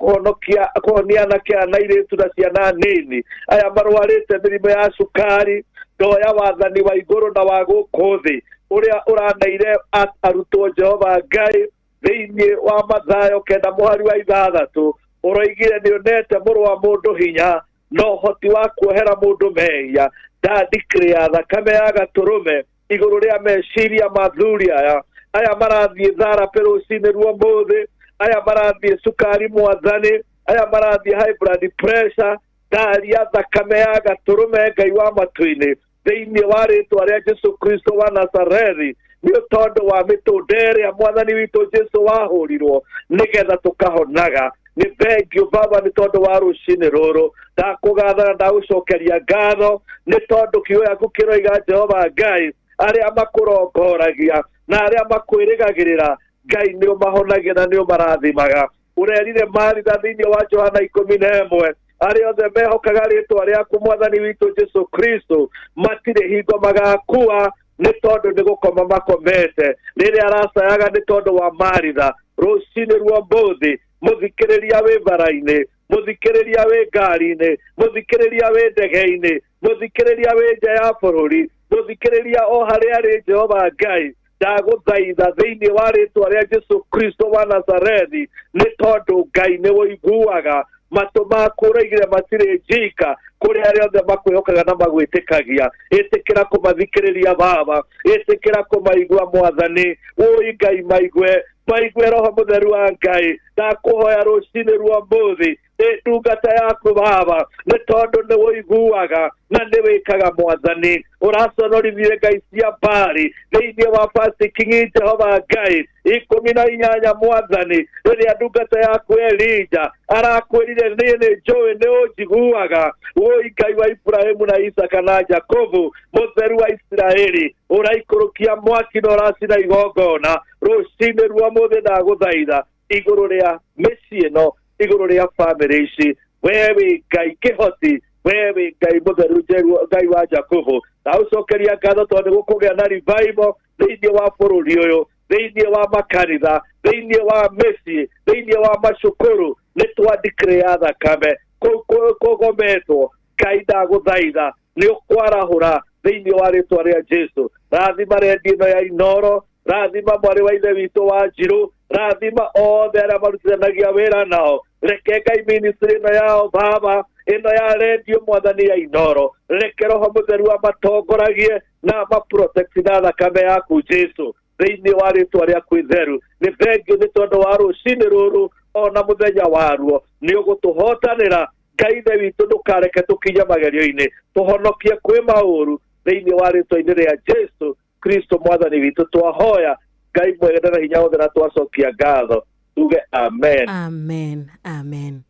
kũhonia anake aya na airĩtu na ciana nini aya marwarĩte mĩrimũ ya cukari. Ndoya wathani wa igũrũ na wa gũkũ thĩ ũrĩa ũraneire arutwo Jehova Ngai thĩinĩ wa Mathayo 9:6, ũroigire nĩ ũnete mũrũ wa mũndũ hinya na ũhoti wa kuohera mũndũ mehia. Ndandikĩrĩa thakame ya gatũrũme igũrũ rĩa meciria ma athuri aya, aya marathiĩ therapy rũcinĩ ruo mũthĩ, aya marathiĩ cukari mwathani, aya marathiĩ high blood pressure. Ndaria thakame ya gatũrũme Ngai wa matu-inĩ thĩinĩ wa rĩtwa rĩa Jesu Kristo wa Nazarethi, Nĩ tondũ wa mĩtũnda ĩrĩa mwathani witũ Jesu wahũrirwo nĩgetha tũkahonaga. Nĩ thengio baba nĩ tondũ wa rũcinĩ rũrũ, ndakũgatha na ndagũcokeria ngatho nĩ tondũ kiugo gĩaku kĩroiga Jehova Ngai, arĩa makũrongoragia na arĩa makwĩrĩgagĩrĩra Ngai nĩ ũmahonagia na nĩ ũmarathimaga. Ũrerire Maritha thĩinĩ wa Johana 11, arĩa othe mehokaga rĩtwa rĩaku mwathani witũ Jesu Kristo matirĩ hingo magakua nĩ tondũ nĩ gũkoma makomete. Rĩrĩa aracayaga nĩ tondũ wa Maritha, rũcinĩ rwa ũmũthĩ mũthikĩrĩria wĩ bara-inĩ, mũthikĩrĩria wĩ ngari-inĩ, mũthikĩrĩria wĩ ndege-inĩ, mũthikĩrĩria wĩ nja ya bũrũri, mũthikĩrĩria o harĩa arĩ, Jehova Ngai ndagũthaitha thĩinĩ wa rĩtwa rĩa Jesu Kristo wa Nazarethi, nĩ tondũ Ngai nĩ ũiguaga matũ maku ũroigire matirĩ njika kũrĩ arĩa othe makwĩhokaga na magwĩtĩkagia. Ĩtĩkĩra kũmathikĩrĩria baba, ĩtĩkĩra kũmaigua mwathani, ũi Ngai maigue, maigue roho mũtheru wa Ngai. Ndakũhoya rũcinĩ rwa ũmũthĩ nĩ ndungata yaku baba, nĩ tondũ nĩ ũiguaga na nĩ wĩkaga mwathani. Ũraconorithie Ngai cia Baali thĩinĩ wa First King Jehova Ngai 18 mwathani, rĩrĩa ndungata yaku Elija arakwĩrire niĩ nĩ njũĩ nĩ ũnjiguaga, ũi Ngai wa Ibrahimu na Isaka na Jakubu mũtheru wa Isiraeli, ũraikũrũkia mwaki na ũracina igongona rũcinĩ rwa ũmũthĩ. Ndagũthaitha igũrũ rĩa mĩciĩ ĩno, igũrũ rĩa bamĩrĩ ici, we wĩ Ngai kĩhoti, we wĩ Ngai mũtheru Ngai wa Jakubu. Ndagũcokeria ngatho tondũ nĩ gũkũgĩa na revival thĩinĩ wa bũrũri ũyũ, thĩinĩ wa makanitha, thĩinĩ wa mĩciĩ, thĩinĩ wa macukuru. Nĩ twandikĩrĩa thakame kũu kũgometwo. Ngai ndagũthaitha nĩ ũkwarahũra thĩinĩ wa rĩtwa rĩa Jesu. Rathima rendi ĩno ya Inoro, rathima mwarĩ wa ithe witũ wa Njirũ, rathima othe arĩa marutithanagia wĩra nao. Reke Ngai ministry ĩno yao baba, ĩno ya rendio mwathani ya Inoro, reke roho mũtheru amatongoragie na amaprotect na thakame yaku Jesu thĩinĩ wa rĩtwa rĩaku itheru. Nĩ thengio nĩ tondũ wa rũcinĩ rũrũ ona mũthenya waruo nĩ ũgũtũhotanĩra. Ngai ithe witũ ndũkareke tũkinye magerio-inĩ, tũhonokie kwĩ maũru thĩinĩ wa rĩtwa-inĩ rĩa Jesu Kristo mwathani witũ twahoya. Ngai mwega na hinya wothe na twacokia ngatho tuge amen. Amen, amen.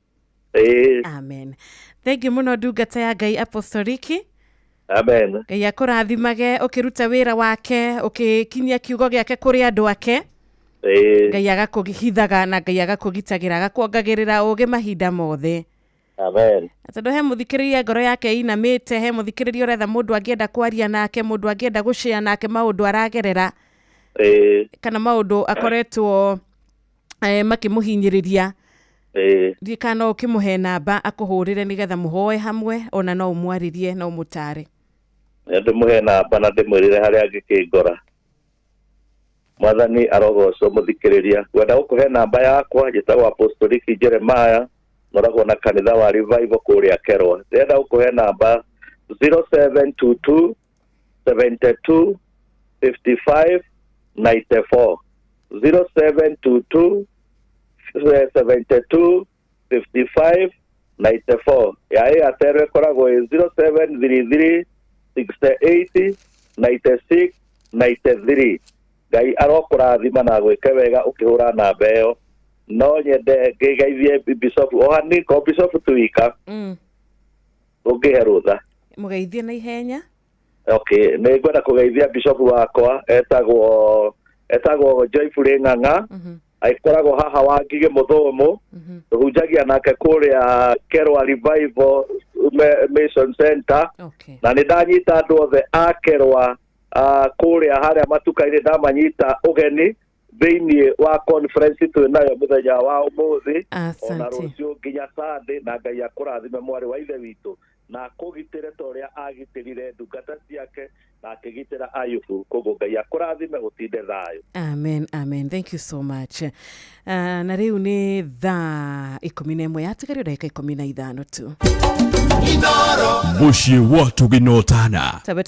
Amen. Thank you mũno ndungata ya Ngai Apostoliki. Amen. Ngai akũrathimage ũkĩruta wĩra wake, ũkĩkinyia kiugo gĩake kũrĩ andũ ake. Ngai agakũhithaga na Ngai agakũgitagĩra, agakuongagĩrĩra ũũgĩ mahinda mothe. Amen. Na tondũ he mũthikĩrĩria ngoro yake ĩinamĩte, he mũthikĩrĩria ũretha mũndũ angĩenda kwaria nake, mũndũ angĩenda gũcĩa nake maũndũ aragerera, kana maũndũ akoretwo makĩmũhinyĩrĩria. Ndiĩ kana no ũkĩmũhe namba akũhũrĩre nĩgetha mũhoe hamwe, ona no ũmwarĩrie no ũmũtare. Ndĩmũhe namba na ndĩmwĩrĩre harĩa angĩkĩngora. Mwathani arogocwo mũthikĩrĩria. Ngwenda gũkũhe namba yakwa, njĩtagwo Apostoliki Jeremiah, ngoragwo na kanitha wa Revival kũrĩa Kerwa. Ndĩrenda gũkũhe namba 0722 72 55 94, 0722 72 55 94. Ya Airtel ĩkoragwo ĩ 0733 68 96 93. Ngai arokũrathima na gwĩke wega ũkĩhũra namba ĩyo. No nyende ngĩgeithie Bishop Ohani, ko Bishop tuika ũngĩhe rũtha. Mũgeithie na ihenya. Okay, nĩ ngwenda kũgeithia Bishop wakwa etagwo Joyful Ng'ang'a, aikoragwo haha wa Ngigĩ Mũthũmũ, tũhunjagia nake kũrĩa Kerwa Revival Mission Center. Na nĩ ndanyita andũ othe a Kerwa kũrĩa harĩa matuka-inĩ, ndamanyita ũgeni thĩinĩ wa conference twĩ nayo mũthenya wa ũmũthĩ ona rũciũ nginya Sunday. Na Ngai akũrathime mwarĩ wa ithe witũ na akũgitĩre ta ũrĩa agitĩrire ndungata ciake na akĩgitĩra Ayubu. Koguo Ngai akũrathime ũtinde thayũ. Amen, amen. Thank you so much. Na rĩu nĩ thaa 11 yatigario ndagĩka 15 tu. Mũciĩ wa Tũgĩnotana. Tabe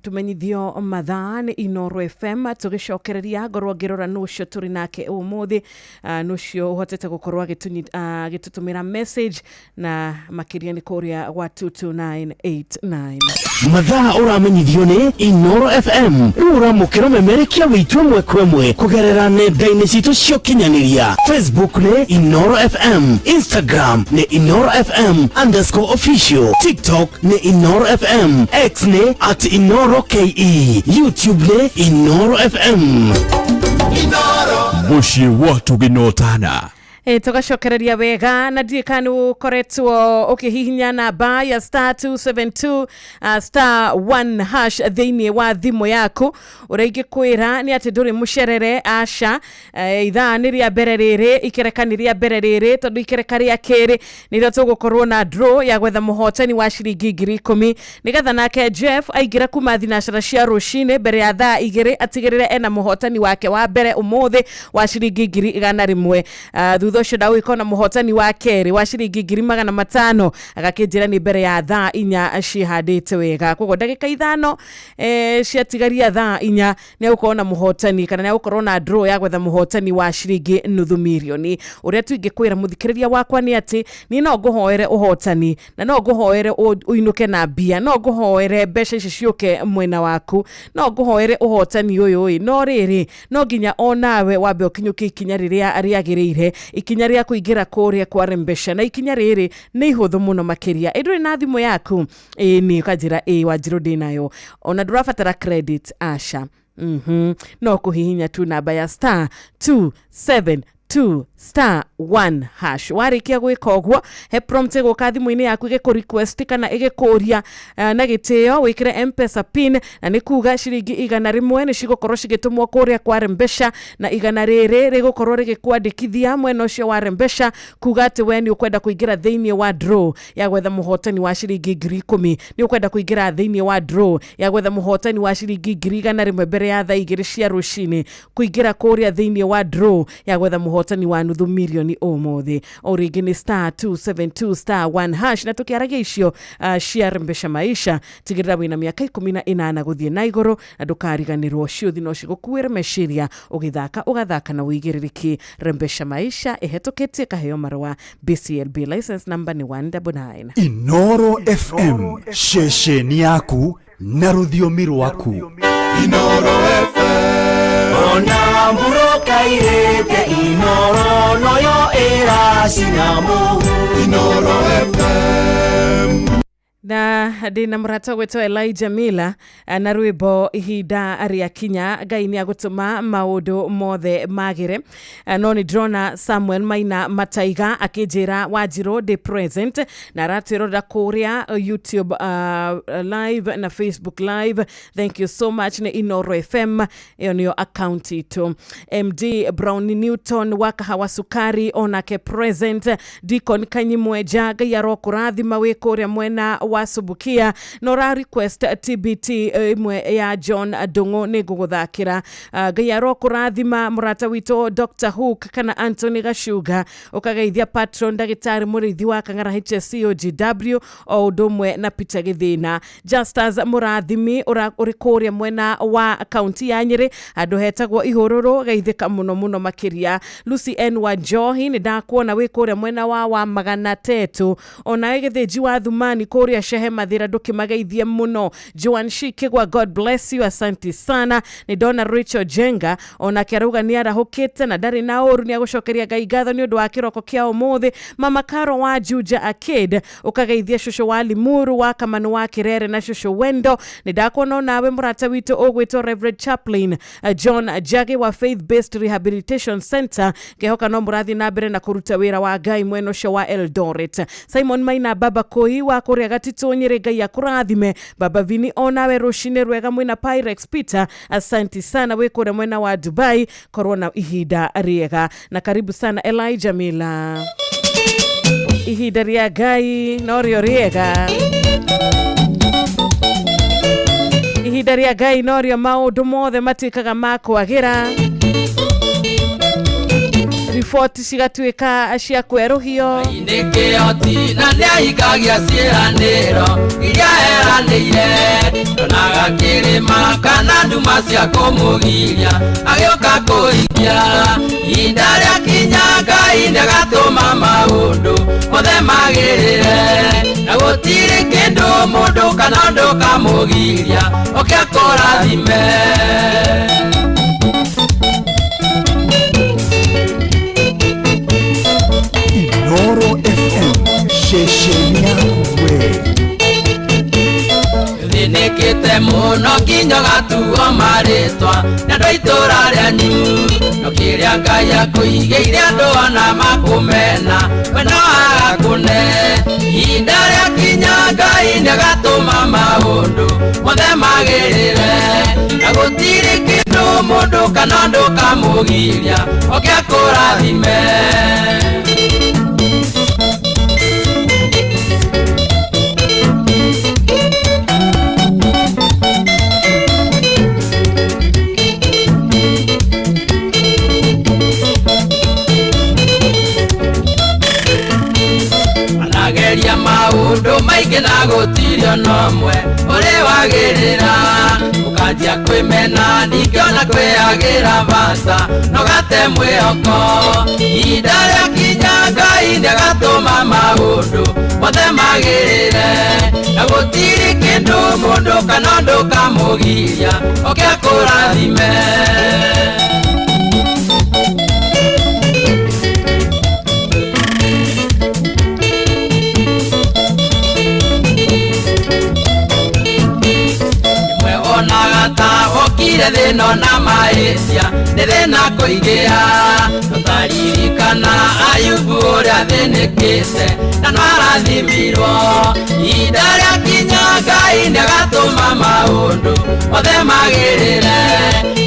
tumenyithio mathaa nĩ Inoro FM, tũgĩcokereria ngorwo ngĩrora nũ ũcio tũrĩ nake ũmũthĩ, nũ ũcio ũhotete gũkorwo agĩtũtũmĩra message na makĩria nĩ kũrĩa gwa 22989. Mathaa ũramenyithio nĩ Inoro FM. Rĩu ũramũkĩra ũmemerekia witũ ĩmwe kwa ĩmwe kũgerera nenda-inĩ citũ cia ũkinyanĩria. Facebook nĩ Inoro FM, Instagram nĩ Inoro FM underscore official, TikTok nĩ Inoro FM, X nĩ at Inoro KE, YouTube nĩ Inoro FM. Mũciĩ wa Tũginotana. Tũgacokereria wega na ndiĩ kana nĩ ũkoretwo ũkĩhihinya namba ya star 272 star 1 hash thĩinĩ wa thimũ yaku. Ũrĩa ingĩkwĩra nĩ atĩ ndũrĩ mũcerere, aca. Ithaa nĩ rĩa mbere rĩrĩ, ikereka nĩ rĩa mbere rĩrĩ, tondũ ikereka rĩa kerĩ nĩrĩo tũgũkorwo na draw ya gwetha mũhotani wa ciringi 10,000, nĩgetha nake Jeff aingĩra kuma thinacara cia rũcinĩ mbere ya thaa 2 atigĩrĩre ena mũhotani wake wa mbere ũmũthĩ wa ciringi 100,000. Thutha ũcio ndagũgĩkorwo na mũhotani wa kerĩ wa ciringi 500,000, agakĩnjĩra nĩ mbere ya thaa 4 cihandĩte wega. Koguo ndagĩka 5 ciatigaria thaa 4 nĩ egũkorwo na mũhotani, kana nĩ egũkorwo na draw ya gwetha mũhotani wa ciringi 500,000. Ũrĩa tu ingĩkwĩra mũthikĩrĩria wakwa nĩ atĩ niĩ no ngũhoere ũhotani, na no ngũhoere ũinũke na mbia, no ngũhoere mbeca ici ciũke mwena waku, no ngũhoere ũhotani ũyũ ĩ, no rĩrĩ no nginya onawe wambe ũkinyũkie ikinya rĩrĩa rĩagĩrĩire, ikinya rĩa kũingĩra kũrĩa kwa Rembesha. Na ikinya rĩrĩ nĩ ihũthũ mũno makĩria. Ĩ ndũrĩ na thimũ yaku? Ĩ nĩ ũkanjĩra ĩ Wanjirũ ndĩ nayo, ona ndũrabatara credit, aca. No kũhihinya tu namba ya star 272 star 1 hash. Warĩkia gwĩka ũguo, he prompt ĩgũka thimũ-inĩ yaku ĩgĩkũ request kana ĩgĩkũria na gĩtĩo wĩkĩre M-Pesa pin, na nĩ kuga ciringi 100 nĩ cigũkorwo cigĩtũmwo kũrĩa kwa Rembesha, na 100 rĩrĩ rĩgũkorwo rĩgĩkwandĩkithia mwena ũcio wa Rembesha kuga atĩ we nĩ ũkwenda kũingĩra thĩinĩ wa draw ya gwetha mũhotani wa ciringi 10,000, nĩ ũkwenda kũingĩra thĩinĩ wa draw ya gwetha mũhotani wa ciringi 100,000 mbere ya thaa 2 cia rũcinĩ, kũingĩra kũrĩa thĩinĩ wa draw ya gwetha mũhotani wa 500,000 ũmũthĩ. O rĩngĩ nĩ star 272 star 1 hash. Na tũkĩaragia icio cia Rembesha Maisha, tigĩrĩra wĩna mĩaka 18 gũthiĩ na igũrũ, na ndũkariganĩrwo ciũthi no cigũkuĩre meciria ũgĩthaka, ũgathaka na ũigĩrĩrĩki. Rembesha Maisha ĩhetũkĩtie kaheo marũa BCLB license number nĩ 199. Inoro FM, ceceni yaku na rũthiomi rwaku. Inoro FM. Ona mburoka irĩte Inoro noyo ĩracina mũhu. Inoro FM. Na ndĩna mũrata gwĩtwo Elijah Miller na rwĩmbo ihinda rĩa kinya. Ngai nĩ agũtũma maũndũ mothe magĩre. No nĩ ndĩrona Samuel Maina Mataiga akĩnjĩra Wanjirũ ndĩ present, na aratwĩrorera kũrĩa YouTube live na Facebook live. Thank you so much. Nĩ Inoro FM, ĩyo nĩyo account itũ. MD Brown Newton wa Kahawa Sukari onake present. Deacon Kanyimweja, Ngai arokũrathima wĩ kũrĩa mwena wa Subukia, na ũra request TBT ĩmwe ya John Ndung'u, nĩ ngũgũthakĩra. Ngai arokũrathima mũrata witũ Dr Hook kana Anthony Gacuga, ũkageithia patron ndagĩtarĩ mũrĩithi wa Kang'ara HSCOGW o ũndũ ũmwe na Peter Gĩthĩna. Justus Mũrathimi ũrĩ kũrĩa mwena wa kaunti ya Nyĩrĩ handũ hetagwo Ihũrũrũ, geithĩka mũno mũno makĩria. Lucy N Wanjohi, nĩ ndakuona wĩ kũrĩa mwena wa Magana Tetu, onawe Gĩthĩnji wa Thumani kũrĩa Shehe Mathĩra, ndũkĩmageithie mũno. Joan Shikigwa, God bless you, asante sana. Nĩ ndona Rachel Jenga onake arauga nĩ arahũkĩte na ndarĩ na ũru, nĩ agũcokeria Ngai ngatho nĩ ũndũ wa kĩroko kĩa ũmũthĩ. Mama Karo wa Juja Akid, ũkageithia cũcũ wa Limuru wa Kamanu wa Kirere na cũcũ Wendo. Nĩ ndakuona onawe mũrata witũ ũgwĩtwo Reverend Chaplain John Jage wa Faith Based Rehabilitation Center, ngehoka no mũrathiĩ na mbere na kũruta wĩra wa Ngai mwena ũcio wa Eldoret. Simon Maina Baba Koi wa kũrĩa Gatitũ Nyĩrĩ, Ngai akũrathime. Baba Vini onawe rũcinĩ rwega mwĩna Pyrex Peter, asanti sana wĩ kũrĩa mwena wa Dubai, korwo na ihinda rĩega na karibu sana Elijah Miller. Ihinda rĩa Ngai norĩo rĩega, ihinda rĩa Ngai norĩo maũndũ mothe matuĩkaga ma kwagĩra, riboti cigatuĩka cia kwerũhio. Nĩ kĩhoti na nĩahingagia ciĩranĩro iria eranĩire, ndonaga kĩrĩma kana nduma cia kũmũgiria agĩũka kũhingia. Ihinda rĩakinya Ngai nĩagatũma maũndũ mothe magĩrĩre, na gũtirĩ kĩndũ mũndũ kana ũndũ kamũgiria oke akũrathime. Inoro FM ceceni yaku we. Thĩnĩkĩte mũno nginya ũgatuo marĩtwa nĩ andũ a itũra rĩanyu, no kĩrĩa Ngai akũigĩire andũ ona makũmena we no agakũne. Ihinda rĩakinya Ngai nĩagatũma maũndũ mothe magĩrĩre, na gũtirĩ kĩndũ mũndũ kana ũndũ kamũgiria oke akũrathime. Anageria maũndũ maingĩ na gũtirĩ ona ũmwe ũrĩ wagĩrĩra, ũkanjia kwĩmena ningĩ ona kwĩagĩra bata no gate mwĩhoko. Ihinda rĩakinya Ngai nĩagatũma maũndũ mothe magĩrĩre, na gũtirĩ kĩndũ mũndũ kana ũndũ kamũgiria oke akũrathime. Wokire thĩna ona mahĩtia nĩ thĩna kũigĩa, tũtaririkana Ayubu ũrĩa athĩnĩkĩte na no arathimirwo. Ihinda rĩakinya Ngai nĩagatũma maũndũ mothe magĩrĩre,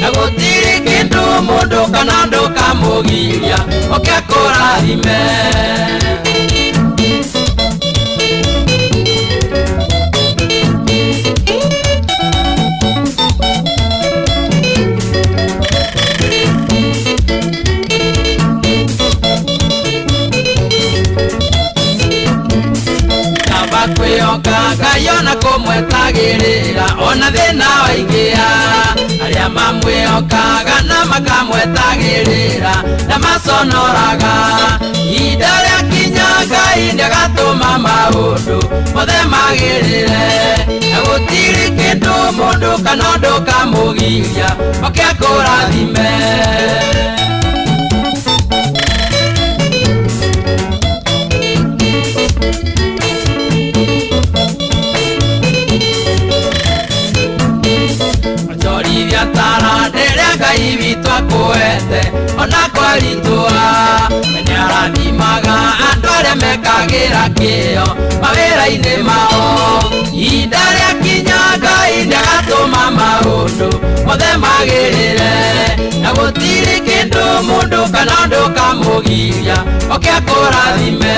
na gũtirĩ kĩndũ mũndũ kana ũndũ kamũgiria oke akũrathime. Kwĩhoka Ngai ona kũmwetagĩrĩra ona thĩna waingĩha, arĩa mamwĩhokaga na makamwetagĩrĩra na maconoraga. Ihinda rĩakinya Ngai nĩagatũma maũndũ mothe magĩrĩre, na gũtirĩ kĩndũ mũndũ kana ũndũ kamũgiria oke akũrathime. Onjorithia tara rĩrĩa Ngai witũ akũhete ona kwaritũha, we nĩarathimaga andũ arĩa mekagĩra kĩyo mawĩra-inĩ mao. Ihinda rĩakinya Ngai nĩagatũma maũndũ mothe magĩrĩre, na gũtirĩ kĩndũ mũndũ kana ũndũ kamũgiria oke akũrathime.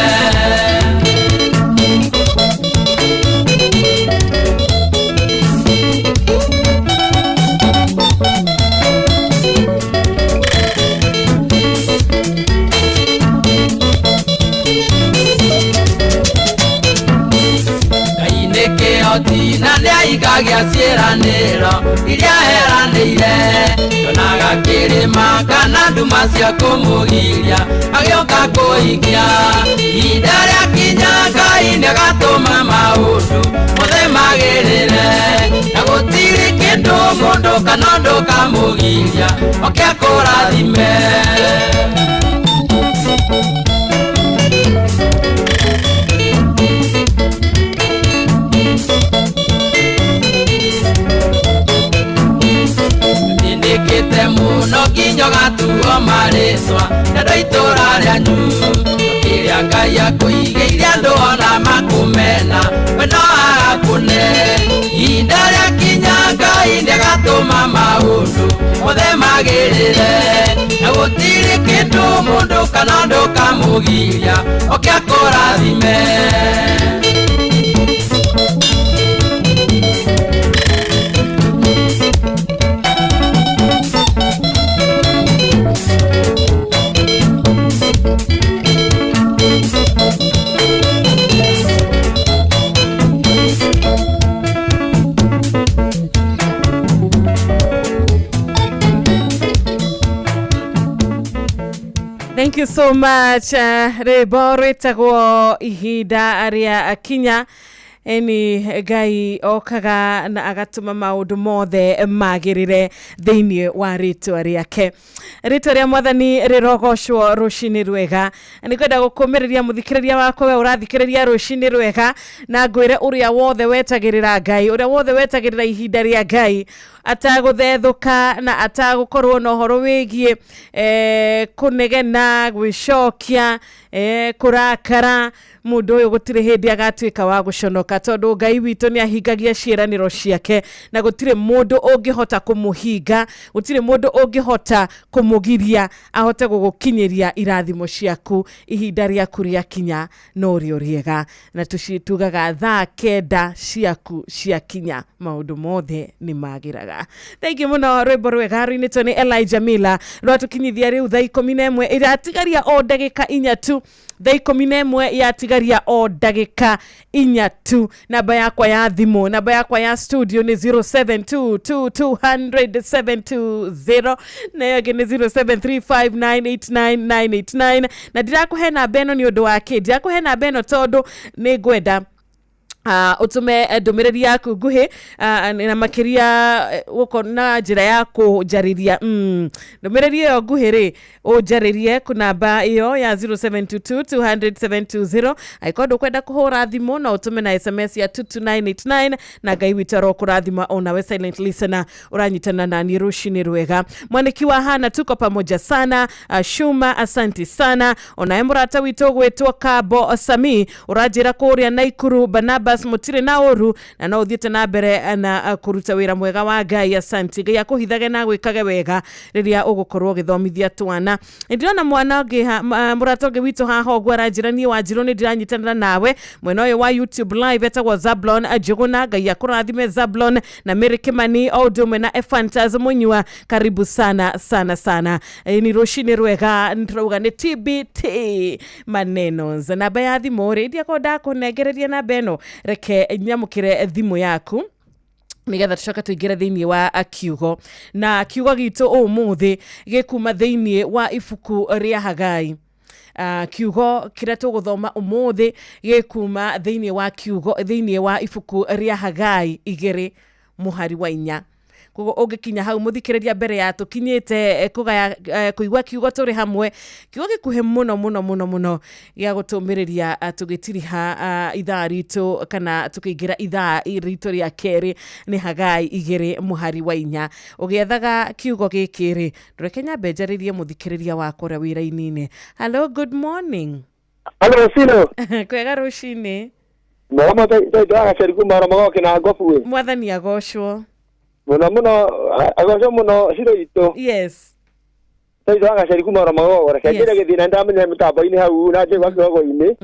Kĩhoti na nĩahingagia ciĩranĩro iria eranĩire, ndonaga kĩrĩma kana nduma cia kũmũgiria agĩũka kũhingia. Ihinda rĩakinya Ngai nĩagatũma maũndũ mothe magĩrĩre, na gũtirĩ kĩndũ mũndũ kana ũndũ kamũgiria oke akũrathime. Thĩnĩkĩte mũno nginya ũgatuo marĩtwa nĩ andũ a itũra rĩanyu, no kĩrĩa Ngai akũigĩire andũ ona makũmena we no agakũne. Ihinda rĩakinya Ngai nĩagatũma maũndũ mothe magĩrĩre, na gũtirĩ kĩndũ mũndũ kana ũndũ kamũgiria oke akũrathime. Thank you so much. Rwĩmbo rwĩtagwo ihinda rĩa kinya. Eni Ngai okaga na agatuma maundu mothe magirire thiini wa ritwa riake. Ritwa ria Mwathani rirogocwo rucini rwega. Ni kwenda gukumiriria muthikiriria wakwa we urathikiriria rucini rwega na ngwire uria wothe wetagirira Ngai, uria wothe wetagirira ihinda ria Ngai ataguthethuka na atagukorwo na uhoro wigie kunegena gwicokia kurakara mundu uyu gutire hindi agatuika wa guconoka tondu Ngai witu ni ahingagia ciĩranĩro ciake na gutire mundu ungihota kumuhinga, gutire mundu ungihota kumugiria ahote gugukinyiria irathimo ciaku ihinda riaku riakinya no rio riega na tugaga thaa 9 ciaku ciakinya maundu mothe ni magiraga. Thank you muno rwimbo rwega ruinĩtwo ni Elijah Miller rwatukinyithia riu thaa 11 iratigaria o ndagĩka 4 tu, thaa 11 yatigaria o ndagĩka 4 tu. Namba yakwa ya thimu, namba yakwa ya studio ni 0722200720 na ĩyo ĩngĩ nĩ 0735989989 na ndirakuhe namba ĩno nĩ ũndũ wa kĩ, ndirakuhe namba ĩno tondũ nĩ ngwenda utume ndumiriri yaku nguhi na makiria guko na njira ya kunjariria ndumiriri iyo nguhi ri unjaririe kunamba iyo ya 0722 200 720 aikorwo ndukwenda kuhura thimu no utume na SMS ya 22989 na Ngai witũ arokũrathima onawe silent listener uranyitana nani rucini rwega. Mwaniki wa Hana tuko pamoja sana. Shuma asanti sana. Onawe murata witũ gwitwo Kabo Sami uranjira kuria Naikuru Barnabas mutire na uru na no uthiete na mbere na kuruta wira mwega wa Ngai. Asanti Ngai akuhithage na gwikage wega riria ugukorwo ugithomithia twana. Ndirona mwana ungi murata ungi witũ haha ũguo aranjĩra niĩ Wanjirũ nĩ ndiranyitanĩra nawe mwena ũyũ wa YouTube live etagwo Zablon Njuguna. Ngai akũrathime Zablon na Mary Kimani o ũndũ ũmwe na Efantas Munyua, karibu sana sana sana. Ni rũcinĩ rwega nĩtũrauga nĩ TBT maneno. Namba ya thimũ rĩ ndiakorwo ndakũnengereria namba ĩno, reke nyamũkĩre thimũ yaku nigetha tucoke tuingire thiini wa kiugo na kiugo gitu umuthi gikuma thiini wa ibuku ria Hagai. Kiugo kiria tuguthoma umuthi gikuma thiini wa kiugo thiini wa ibuku ria Hagai 2 muhari wa 4. Koguo ungikinya hau muthikiriria mbere ya tukinyite kugaya kuigua kiugo turi hamwe, kiugo gikuhe muno muno muno muno gia gutumiriria tugitiriha ithaa ritu kana tukiingira ithaa ritu ria keri ni Hagai 2 muhari wa 4. Ugiethaga kiugo giki ri ndureke nyambe njaririe muthikiriria wakwa uria wira-inĩ. Hello, good morning. Hello Sino. Kwega rucini. Mama twa gaceri kuma magoke na ngobu. Mwathani agocwo muno muno agoco muno ciro itu. Yes. Twa gaceri kuma magogo reke njire githina ndamenya mitambo-ini hau na njigua kiugo-ini.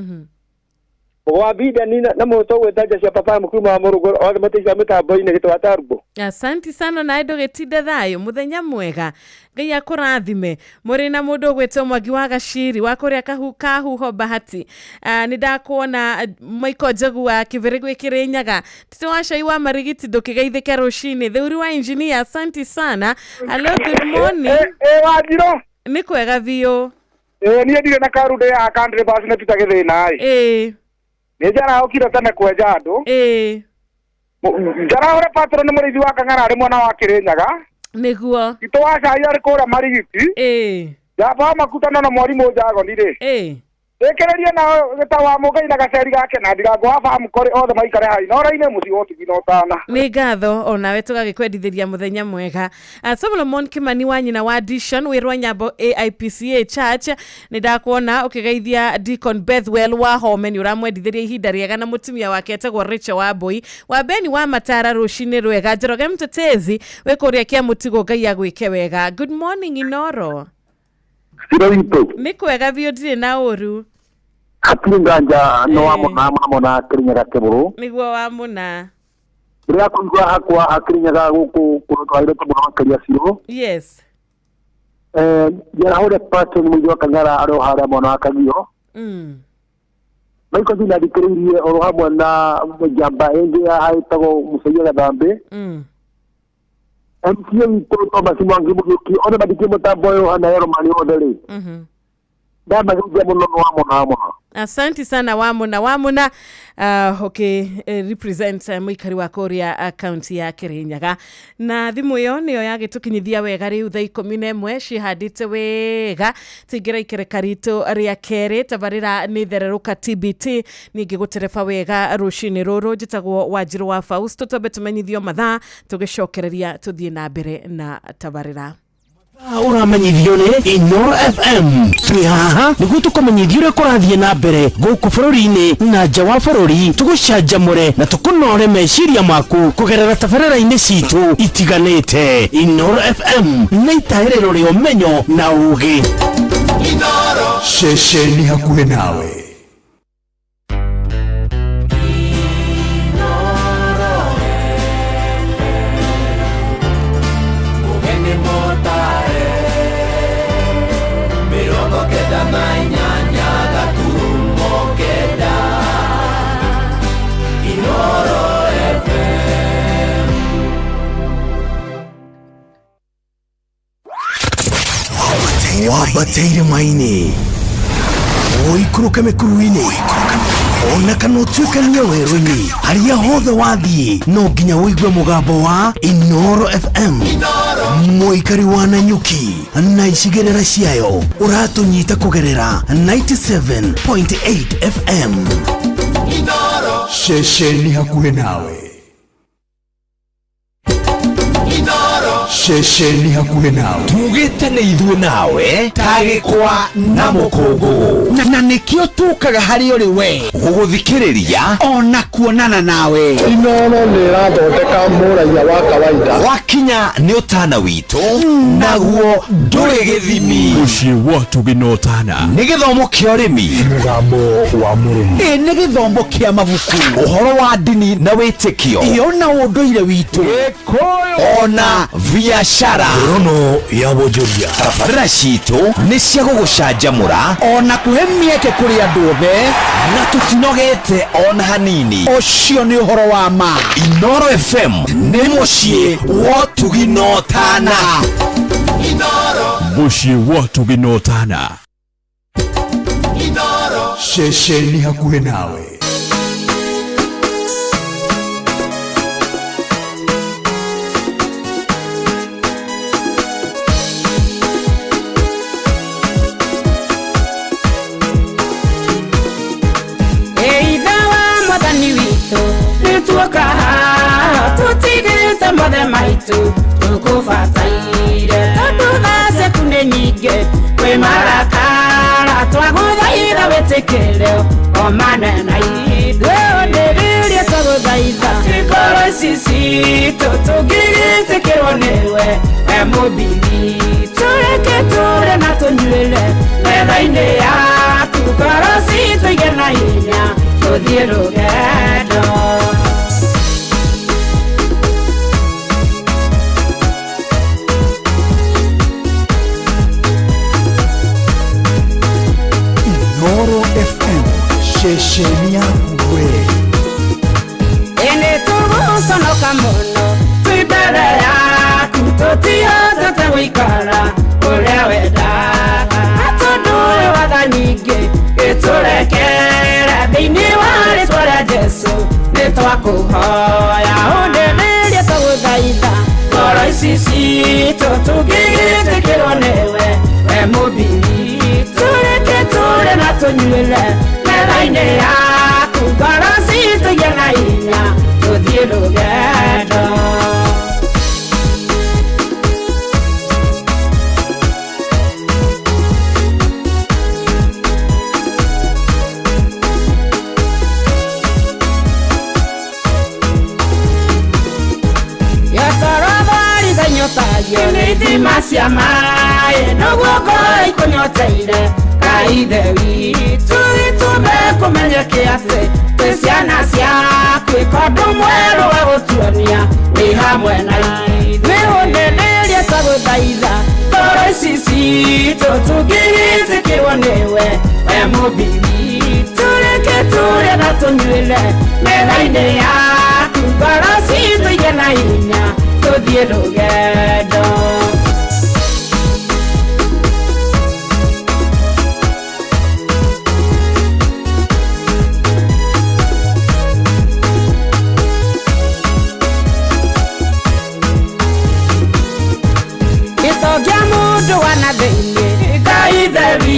Wa bida ni na moto gwetaja cia papa mukuru wa murugo othe mateithia mitambo-ini gitwa tarbo. Asanti sana na ndũgĩtinde thayũ muthenya mwega. Ngai akũrathime. Mũrĩ na mũndũ ũgwĩtwo Mwangi wa Gaciri wa kũrĩa Kahuho Bahati. Nĩ ndakuona Michael Njogu wa Kĩbĩrĩ gwĩ Kĩrĩnyaga. Tito wa cai wa Marigiti ndũkĩgeithĩke rũcinĩ. Theuri wa engineer asanti sana. Hello, good morning. Wanjirũ. Nĩ kwega biũ. Niĩ ndirĩ na karunde ya country bus nĩ tuta gĩthĩna ĩ. Nĩ njarahũkire tene kwenja andũ. Njarahũre patron nĩ mũrĩithi wa Kang'ara arĩ mwena wa Kĩrĩnyaga. Nĩguo. Tito wa cai arĩ kũrĩa Marigiti. Njamba makutano na mwarimũ Njagoni rĩ. Ĩkĩrĩrie nao gĩta wa Mũngai na gaceri gake na ndigango wa famu kũrĩ othe maikare hai nora-inĩ mũciĩ wa ũtugi na ũtana. Nĩ ngatho onawe tũgagĩkwendithĩria mũthenya mwega. Solomon Kimani wa nyina wa Dishon wĩ Rwanyambo AIPCA Church nĩ ndakuona ũkĩgeithia Deacon Bethwell wa Home nĩ ũramwendithĩria ihinda rĩega na mũtumia wake etagwo Rachel Wambui wa Beni wa Matara rũcinĩ rwega. Njoroge Mtetezi wĩ kũrĩa Kĩamũtigo Ngai agwĩke wega. Good morning Inoro. Nĩ kwega biũ ndirĩ na ũru. Hatirĩ nganja no wa mũna mũna Kĩrĩnyaga Kĩbũrũ. Nĩguo wa mũna. Rĩrĩa kũigua hakwa hakĩrĩnyaga gũkũ kũrĩa mũno makĩria biũ. Yes. Njarahũre patron mũingĩ wa Kang'ara arĩ o harĩa mwena wa Kagio. Michael Jina athikĩrĩirie oro hamwe na njamba ĩngĩ ya ĩtagwo Mũcaia Gathambĩ. MCA witũ Thomas Mwangi Mũgĩũki othe mathikie mũtambo ũyũ hana Eromani othe rĩ. Ndamageithia mũno nĩ wamona wamona. Asante sana wamona wamona okay represent muikari wa kuria county ya Kirinyaga na thimu iyo niyo yagitukinyithia wega riu thaa 11 cihandite wega tingira ikereka ritu ria keri tabarira ni thereruka TBT ningi gutereba wega rucini ruru njitagwo Wanjiru wa Fausto twambe tumenyithio mathaa tugicokereria tuthie na mbere na tabarira. Uramenyithio nĩ Inooro FM twĩ haha nĩguo tũkũmenyithie ũrĩa kũrathiĩ na mbere gũkũ bũrũri-inĩ na nja wa bũrũri, tũgũcanjamũre na tũkũnore meciria maku kũgerera tabarĩra-inĩ citũ itiganĩte. Inooro FM nĩ itaĩrĩro rĩa ũmenyo na ũũgĩ. Ceceni hakuhĩ nawe. Wambateire maini ũikũrũke mĩkuru-inĩ ona kana ũtuĩkanie werũ-inĩ harĩa hothe wathiĩ no nginya ũigue mũgambo wa Inooro FM. Mũikari wa Nanyuki na icigĩrĩra ciayo ũratũnyita kũgerera 97.8 FM. Ceceni hakuhĩ nawe. Ceceni hakuhĩ nawe. Tugĩte nĩ ithuĩ nawe tagĩkwa na mũkũngũgũ na nĩkĩo tũkaga harĩ ũrĩ we gũgũthikĩrĩria ona kuonana nawe. Inooro nĩ ĩrathondeka mũraiya wa kawaida. Wakinya nĩ ũtana witũ naguo ndũrĩ gĩthimi. Mũciĩ wa ũtugi na ũtana nĩ gĩthomo kĩa ũrĩmi, mũgambo wa mũrĩmi, ĩ nĩ gĩthomo kĩa mabuku, ũhoro wa ndini na wĩtĩkio, ĩyo na ũndũire witũ, ona biashara rono ya wonjoria. Tabarĩra citũ nĩ cia gũgũcanjamũra ona kũhe mĩeke kũrĩ andũ othe na tũtinogete ona hanini. Ũcio nĩ ũhoro wa ma. Inooro FM nĩ mũciĩ wa ũtugi na ũtana. Mũciĩ wa ũtugi na ũtana. Ceceni hakuhĩ nawe. Tutigĩte mothe maitũ tũkũbataire tondũ thaa ciaku nĩ nyingĩ kwĩ marakara twagũthaitha wĩtĩkĩre o manene ithuĩ ũndĩrĩrie twagũthaitha ngoro ici citũ tũngĩgĩtĩkĩrwo nĩwe we mũmbi witũ reke tũrĩe na tũnyuĩre metha-inĩ yaku ngoro citũ igĩe na hinya tũthiĩ rũgendo. Inooro FM ceceni yaku we. Ĩnĩ tũgũconoka mũno twĩ mbere yaku tũtihotete gũikara ũrĩa wendaga na tondũ wĩ watha nyingĩ gĩtũrekere thĩinĩ wa rĩtwa rĩa Jesũ nĩ twakũhoya ũndĩrĩrie twagũthaitha ngoro ici citũ tũngĩgĩtĩkĩrwo nĩwe we mũmbi witũ reke tũrĩe na tũnyuĩre metha-inĩ yaku ngoro citũ igĩe na hinya tũthiĩ rũgendo. Nĩ ithima cia maĩ noguo ngoro ikũnyoteire Kaithe witũ gĩtũme kũmenyeke atĩ twĩ ciana ciaku ĩkondũ mwerũ wa gũtuonia wĩ hamwe na ithuĩ ũndĩrĩrie twagũthaitha ngoro ici citũ tũngĩgĩtĩkĩrwo nĩwe we mũmbi witũ reke tũrĩe na tũnyuĩre metha-inĩ yaku ngoro citũ igĩe na hinya tũthiĩ rũgendo.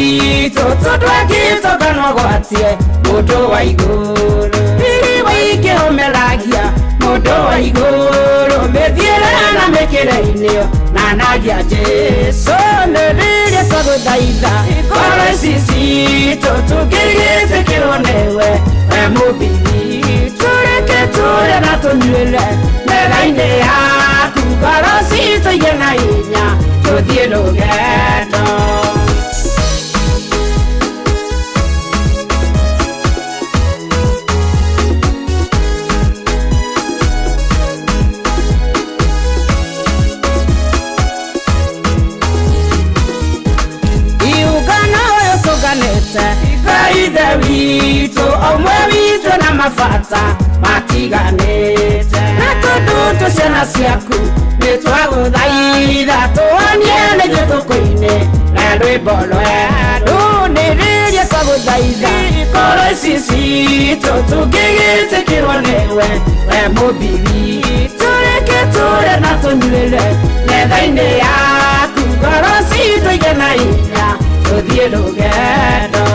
witũ tũtwekĩtũkanwa gwatie mũndũ wa igũrũ riri waingĩ ũmeragia mũndũ wa igũrũ mĩthiĩre na mĩkĩre-inĩ nanagia Jesũ nĩ rĩrĩa twagũthaitha ngoro ici citũ tũngĩgĩtĩkĩrwo nĩwe we mũmbi witũ reke tũrĩe na tũnyuĩre metha-inĩ yaku ngoro citũ igĩe na hinya tũthiĩ rũgendo. Ithe witũ ũmwe witũ na mabata matiganĩte na tondũ twĩ ciana ciaku nĩ twagũthaitha tũhonie nĩthuĩ tũkũine na rwĩmbo rwerũ nĩ rĩrĩa twagũthaitha ngoro ici citũ tũngĩgĩtĩkĩrwo nĩwe we mũmbi witũ reke tũrĩe na tũnyuĩre metha-inĩ yaku ngoro citũ igĩe na hinya tũthiĩ rũgendo.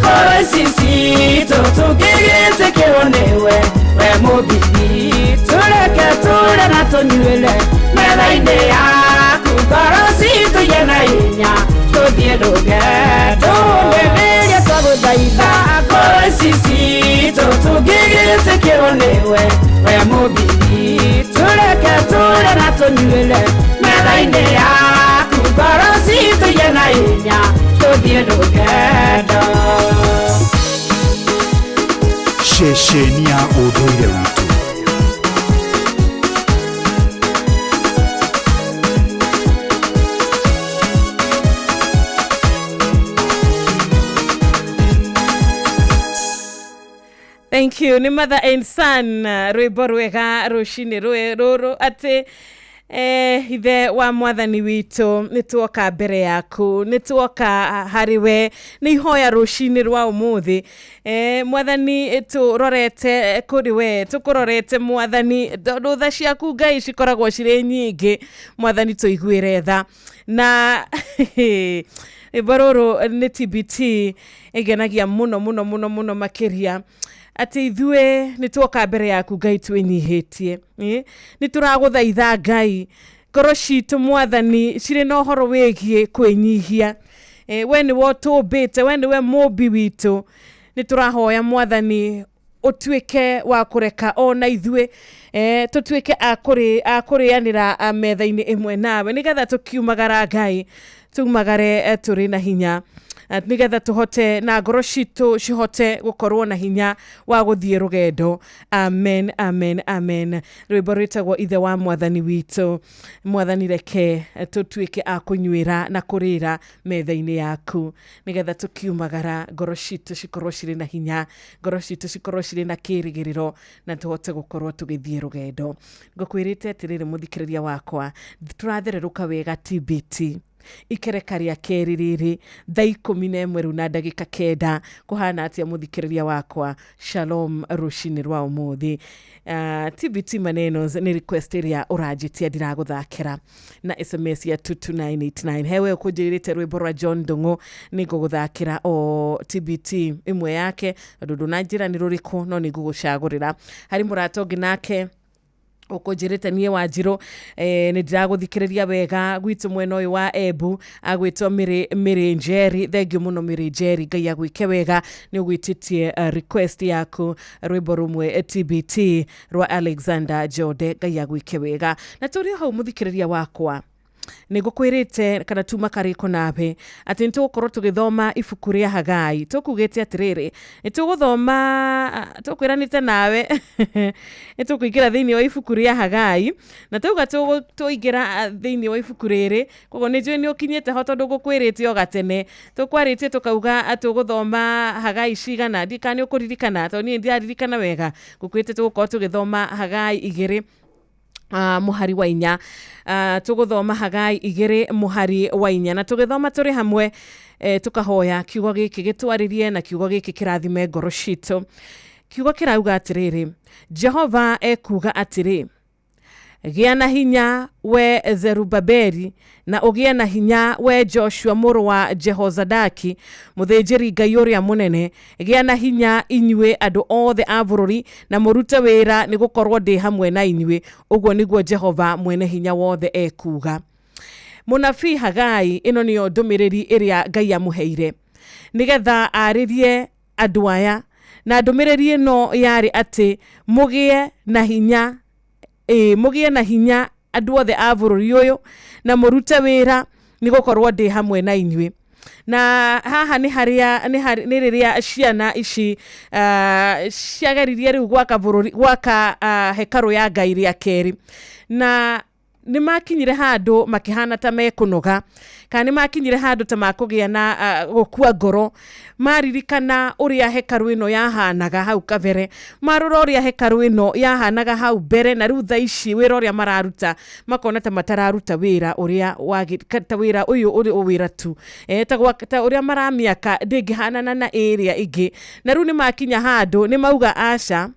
Ngoro ici citũ tũngĩgĩtĩkĩrwo nĩwe we mũmbi witũ reke tũrĩe na tũnyuĩre metha-inĩ yaku ngoro citũ igĩe na hinya tũthiĩ rũgendo nĩ rĩrĩa twagũthaitha ngoro ici citũ tũngĩgĩtĩkĩrwo nĩwe we mũmbi witũ reke tũrĩe na tũnyuĩre metha-inĩ yaku ngoro citũ igĩe na hinya tũthiĩ rũgendo. Ceceni ya ũndũire witũ. Thank you. Ni mother and son rwĩmbo rwega rũcinĩ rũrũ atĩ ithe wa mwathani witũ nĩ tuoka mbere yaku nĩ tuoka harĩ we nĩ ihoya rũcinĩ rwa ũmũthĩ mwathani tũrorete kũrĩ we tũkũrorete mwathani tondũ tha ciaku Ngai cikoragwo cirĩ nyingĩ mwathani tũiguĩre tha na rwĩmbo rũrũ nĩ TBT ĩngenagia mũno mũno mũno mũno makĩria atĩ ithuĩ nĩ tuoka mbere yaku Ngai twĩnyihĩtie nĩ tũragũthaitha Ngai ngoro citũ mwathani cirĩ na ũhoro wĩgiĩ kwĩnyihia we nĩwe ũtũmbĩte we nĩwe mũmbi witũ nĩ tũrahoya mwathani ũtuĩke wa kũreka ona ithuĩ tũtuĩke a kũrĩanĩra metha-inĩ ĩmwe nawe nĩgetha tũkiumagara Ngai tumagare tũrĩ na hinya nigetha tuhote na ngoro citũ cihote gũkorwo na hinya wa gũthiĩ rũgendo. Amen, amen, amen. Rwĩmbo rwĩtagwo ithe wa mwathani witũ. Mwathani reke tũtuĩke a kũnyuĩra na kũrĩra metha-inĩ yaku nigetha tũkiumagara ngoro citũ cikorwo cirĩ na hinya, ngoro citũ cikorwo cirĩ na kĩrĩgĩrĩro na tũhote gũkorwo tũgĩthiĩ rũgendo. Ngũkwĩrĩte atĩrĩrĩ mũthikĩrĩria wakwa, tũrathererũka wega TBT ikereka rĩa kerĩ rĩrĩ thaa 11 rĩu na ndagĩka 9 kũhana atĩa mũthikĩrĩria wakwa. Shalom rũcinĩ rwa ũmũthĩ. TBT maneno nĩ request ĩrĩa ũranjĩtia ndiragũthakĩra na SMS ya 22989 hewe ũkũnjĩrĩte rwĩmbo rwa John Ndung'u nĩ ngũgũthakĩra o TBT ĩmwe yake tondũ ndũnanjĩra nĩ rũrĩkũ no nĩ ngũgũcagũrĩra. Harĩ mũrata ũngĩ nake ũkũnjĩrĩte niĩ Wanjirũ nĩ ndĩragũthikĩrĩria wega gwitũ mwena ũyũ wa Embu agwĩtwo Mĩrĩ Njeri. Thengiũ mũno Mĩrĩ Njeri, Ngai agwĩke wega nĩ ũgwĩtĩtie request yaku rwĩmbo rũmwe TBT rwa Alexander Jode. Ngai agwĩke wega. Na tũrĩ o hau mũthikĩrĩria wakwa nĩ ngũkwĩrĩte kana tuma karĩko nawe atĩ nĩ tũgũkorwo tũgĩthoma ibuku rĩa Hagai. Tũkugĩte atĩrĩrĩ nĩ tũgũthoma tũkwĩranĩte nawe nĩ tũkũingĩra thĩinĩ wa ibuku rĩa Hagai na tauga tũingĩra thĩinĩ wa ibuku rĩrĩ koguo nĩ njũĩ nĩ ũkinyĩte ho tondũ ngũkwĩrĩte o gatene tũkwarĩtie tũkauga tũgũthoma Hagai cigana ndikana nĩ ũkũririkana tondũ niĩ ndiraririkana wega. Ngũkwĩrĩte tũgũkorwo tũgĩthoma Hagai 2 Mũhari wa 4, tũgũthoma Hagai 2 mũhari wa 4, na tũgĩthoma tũrĩ hamwe, tũkahoya kiugo gĩkĩ gĩtwarĩrie na kiugo gĩkĩ kĩrathime ngoro citũ. Kiugo kĩrauga atĩrĩrĩ, Jehova ekuga atĩrĩ, gĩa na hinya we Zerubabeli, na ũgĩe na hinya we Joshua mũrũ wa Jehozadaki mũthĩnjĩri Ngai ũrĩa mũnene, gĩa na hinya inyuĩ andũ othe a bũrũri, na mũrute wĩra, nĩ gũkorwo ndĩ hamwe na inyuĩ, ũguo nĩguo Jehova mwene hinya wothe ekuga. Mũnabii Hagai, ĩno nĩyo ndũmĩrĩri ĩrĩa Ngai amũheire nĩgetha arĩrie andũ aya, na ndũmĩrĩri ĩno yarĩ atĩ mũgĩe na hinya, mũgĩe na hinya andũ othe a bũrũri ũyũ, na mũrute wĩra, nĩ gũkorwo ndĩ hamwe na inyuĩ. Na haha nĩ harĩa nĩ rĩrĩa ciana ici ciageririe rĩu gwaka bũrũri, gwaka hekarũ ya Ngai rĩa kerĩ, na nĩ makinyire handũ makĩhana ta mekũnoga, kana nĩ makinyire handũ ta makũgĩa na gũkua ngoro, maririkana ũrĩa hekarũ ĩno yahanaga hau kabere, marora ũrĩa hekarũ ĩno yahanaga hau mbere, na rĩu thaa ici wĩra ũrĩa mararuta makona ta matararuta wĩra ũrĩa ta wĩra ũyũ ũrĩ o wĩra tu, ta ũrĩa maramĩaka ndĩngĩhanana na ĩrĩa ĩngĩ. Na rĩu nĩ makinya handũ nĩ mauga aca,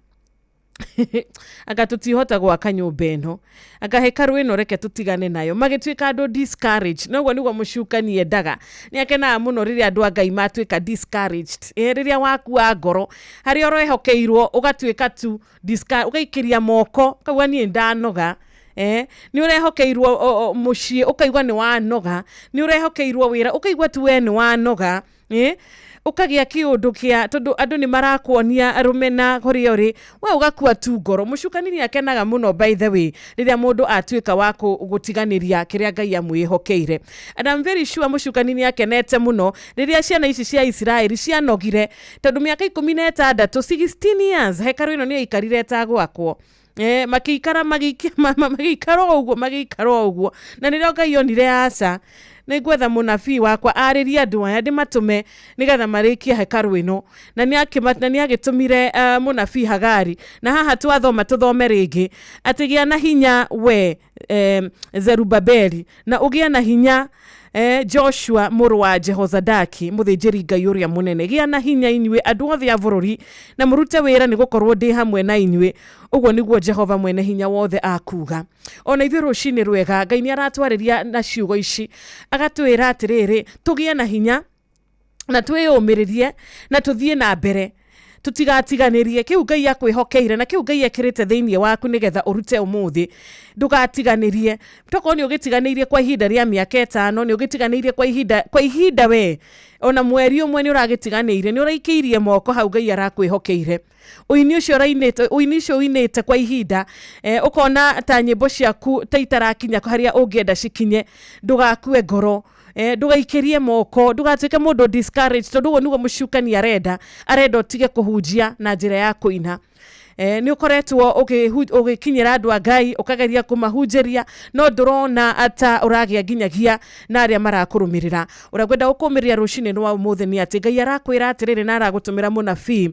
anga tũtihota gwaka nyũmba ĩno, anga hekarũ ĩno reke tũtigane nayo, magĩtuĩka andũ discouraged. Noguo nĩguo mũcukani endaga, nĩ akenaga mũno rĩrĩa andũ a Ngai matuĩka discouraged. Rĩrĩa wakua ngoro harĩa ũrehokeirwo ũgatuĩka tu ũgaikĩria moko ũkauga niĩ ndanoga. Nĩ ũrehokeirwo mũciĩ ũkaigua nĩ wanoga, nĩ ũrehokeirwo wĩra ũkaigua tu we nĩ wanoga, ũkagĩa kĩũndũ kĩa tondũ andũ nĩ marakuonia rũmena kũrĩa ũrĩ, we ũgakua tu ngoro. Mũcukani nĩ akenaga mũno by the way rĩrĩa mũndũ atuĩka wa gũtiganĩria kĩrĩa Ngai amwĩhokeire. And I'm very sure mũcukani nĩ akenete mũno rĩrĩa ciana ici cia Isiraeli cianogire, tondũ mĩaka 16, 16 years hekarũ ĩno nĩ yaikarire ĩtagwakwo. Makĩikara magĩikara o ũguo, magĩikara o ũguo, na nĩrĩo Ngai onire aca, nĩ ngwetha mũnabii wakwa arĩrie andũ aya ndĩmatũme nĩgetha marĩkie hekarũ ĩno, na nĩ agĩtũmire mũnabii Hagari. Na haha twathoma tũthome rĩngĩ atĩ gĩa na hinya we Zerubabeli, na ũgĩe na hinya Joshua mũrũ wa Jehozadaki mũthĩnjĩri Ngai ũrĩa mũnene, gĩa na hinya inyuĩ andũ othe a bũrũri, na mũrute wĩra, nĩ gũkorwo ndĩ hamwe na inyuĩ, ũguo nĩguo Jehova mwene hinya wothe akuga. Ona ithuĩ rũcinĩ rwega Ngai nĩ aratwarĩria na ciugo ici, agatwĩra atĩrĩrĩ, tũgĩe na hinya na twĩyũmĩrĩrie na tũthiĩ na mbere, tũtigatiganĩrie kĩu Ngai akwĩhokeire na kĩu Ngai ekĩrĩte thĩinĩ waku nĩgetha ũrute ũmũthĩ. Ndũgatiganĩrie, tokorwo nĩ ũgĩtiganĩirie kwa ihinda rĩa mĩaka 5, nĩ ũgĩtiganĩirie kwa ihinda we ona mweri ũmwe nĩ ũragĩtiganĩirie, nĩ ũraikĩirie moko hau Ngai arakwĩhokeire. Ũini ũcio ũrainĩte, ũini ũcio ũinĩte kwa ihinda, ũkona ta nyĩmbo ciaku ta itarakinya harĩa ũngĩenda cikinye, ndũgakue ngoro, ndũgaikĩrie moko, ndũgatuĩke mũndũ discouraged, tondũ ũguo nĩguo mũcukani arenda, arenda ũtige kũhunjia na njĩra ya kũina. Nĩ ũkoretwo ũgĩkinyĩra andũ a Ngai, ũkageria kũmahunjĩria, no ndũrona ata ũragĩa nginyagia na arĩa marakũrũmĩrĩra. Ũrĩa ngwenda gũkũmĩrĩria rũcinĩ rwa ũmũthĩ nĩ atĩ Ngai arakwĩra atĩrĩrĩ na aragũtũmĩra mũnabii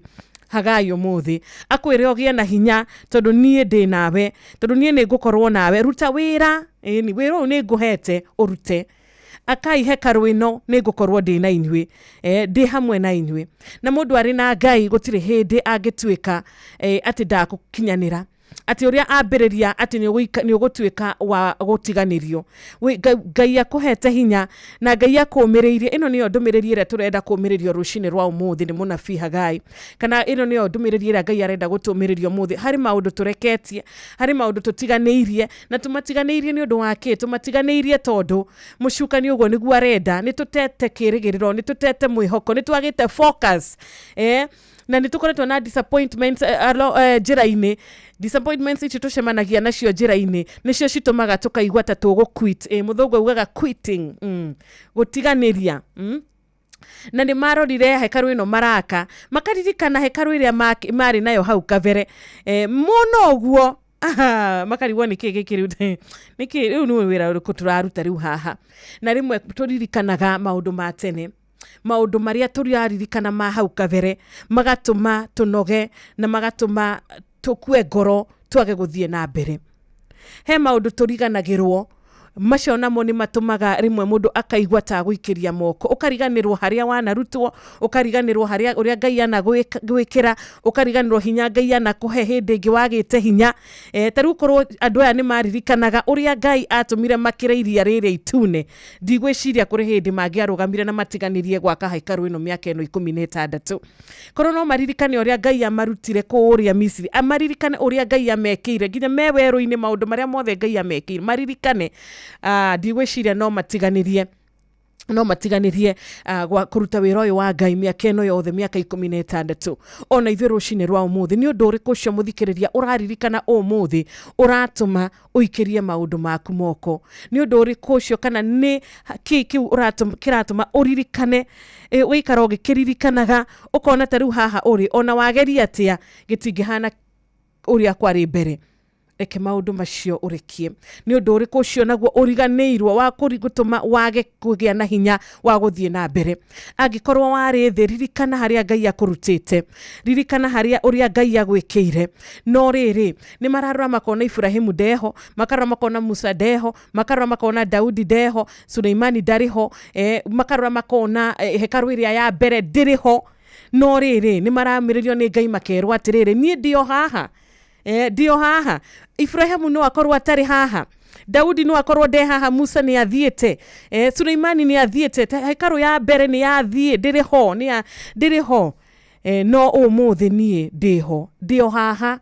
Hagai ũmũthĩ, akwĩre ũgĩe na hinya, tondũ niĩ ndĩ nawe, tondũ niĩ nĩ ngũkorwo nawe, ruta wĩra, ĩni wĩra ũyũ nĩ ngũhete ũrute, akai hekarũ ĩno nĩ ngũkorwo ndĩ na inyuĩ, ndĩ hamwe na inyuĩ. Na mũndũ arĩ na Ngai gũtirĩ hĩndĩ angĩtuĩka atĩ ndagũkinyanĩra, atĩ ũrĩa ambĩrĩria atĩ nĩ ũgũtuĩka wa gũtiganĩrio. Ngai akũhete hinya na Ngai akũũmĩrĩirie. Ĩno nĩyo ndũmĩrĩri ĩrĩa tũrenda kũũmĩrĩrio rũcinĩ rwa ũmũthĩ nĩ mũnabii Hagai, kana ĩno nĩyo ndũmĩrĩri ĩrĩa Ngai arenda gũtũũmĩrĩria ũmũthĩ. Harĩ maũndũ tũreketie, harĩ maũndũ tũtiganĩirie, na tũmatiganĩirie nĩ ũndũ wa kĩ? Tũmatiganĩirie tondũ mũcukani ũguo nĩguo arenda. Nĩ tũtete kĩrĩgĩrĩro, nĩ tũtete mwĩhoko, nĩ twagĩte focus, na nĩ tũkoretwo na disappointments njĩra-inĩ. Disappointments ici tũcemanagia nacio njĩra-inĩ nĩcio citũmaga tũkaigua ta tũgũ quit. Mũthũngũ augaga quitting, gũtiganĩria. Na nĩ marorire hekarũ ĩno maraka, makaririkana hekarũ ĩrĩa marĩ nayo hau kabere, mũno ũguo makarigwo nĩkĩ gĩkĩ rĩu, nĩkĩ rĩu nĩ wĩra ũrĩkũ tũraruta rĩu haha. Na rĩmwe tũririkanaga maũndũ ma tene, maũndũ marĩa tũraririkana ma hau kabere, magatũma tũnoge na magatũma tũkue ngoro twage gũthiĩ na mbere. He maũndũ tũriganagĩrwo macio namo nĩ matũmaga rĩmwe mũndũ akaigua ta gũikĩria moko, ũkariganĩrwo harĩa wanarutwo, ũkariganĩrwo harĩa ũrĩa Ngai anagwĩkĩra, ũkariganĩrwo hinya Ngai anakũhe hĩndĩ ĩngĩ wagĩte hinya. Ta rĩu korwo andũ aya nĩ maririkanaga ũrĩa Ngai atũmire makĩre iria rĩrĩa itune, ndigwĩciria kũrĩ hĩndĩ mangĩarũgamire na matiganĩrie gwaka hekarũ ĩno mĩaka ĩno 16. Korwo no maririkane ũrĩa Ngai amarutire kũrĩa Misiri, amaririkane ũrĩa Ngai amekĩire nginya me werũ-inĩ, maũndũ marĩa mothe Ngai amekĩire maririkane, ndigwĩciria no matiganĩrie kũruta wĩra ũyũ wa Ngai mĩaka ĩno yothe, mĩaka 16. Ona ithuĩ rũcinĩ rwa ũmũthĩ, nĩ ũndũ ũrĩkũ ũcio mũthikĩrĩria ũraririkana ũmũthĩ ũratũma ũikĩrie maũndũ maku moko? Nĩ ũndũ ũrĩkũ ũcio, kana nĩ kĩ kĩu kĩratũma ũririkane, ũgaikara ũgĩkĩririkanaga, ũkona ta rĩu haha ũrĩ ona wageria atĩa gĩtingĩhana ũrĩa kwarĩ mbere? Reke maũndũ macio ũrekie. Nĩ ũndũ ũrĩkũ ũcio naguo ũriganĩirwo wa gũtũma wage kũgĩa na hinya wa gũthiĩ na mbere? Angĩkorwo warĩ thĩ, ririkana harĩa Ngai akũrutĩte, ririkana harĩa ũrĩa Ngai agwĩkĩire. No rĩrĩ, nĩ mararora makona Ibrahimu ndeho, makarora makona Musa ndeho, makarora makona Daudi ndeho, Suleimani ndarĩ ho, makarora makona hekarũ ĩrĩa ya mbere ndĩrĩ ho. No rĩrĩ, nĩ maramĩrĩrio nĩ Ngai makerwo atĩrĩrĩ, niĩ ndĩ o haha. Ndio haha. Ibrahimu no akorwo atarĩ haha, Daudi no akorwo nde haha, Musa nĩ athiĩte, Suleimani nĩ athiĩte, hekarũ ya mbere nĩ yathiĩ, ndĩrĩ ho, ndĩrĩ ho. No ũmũthĩ niĩ ndĩho, ndĩ o haha,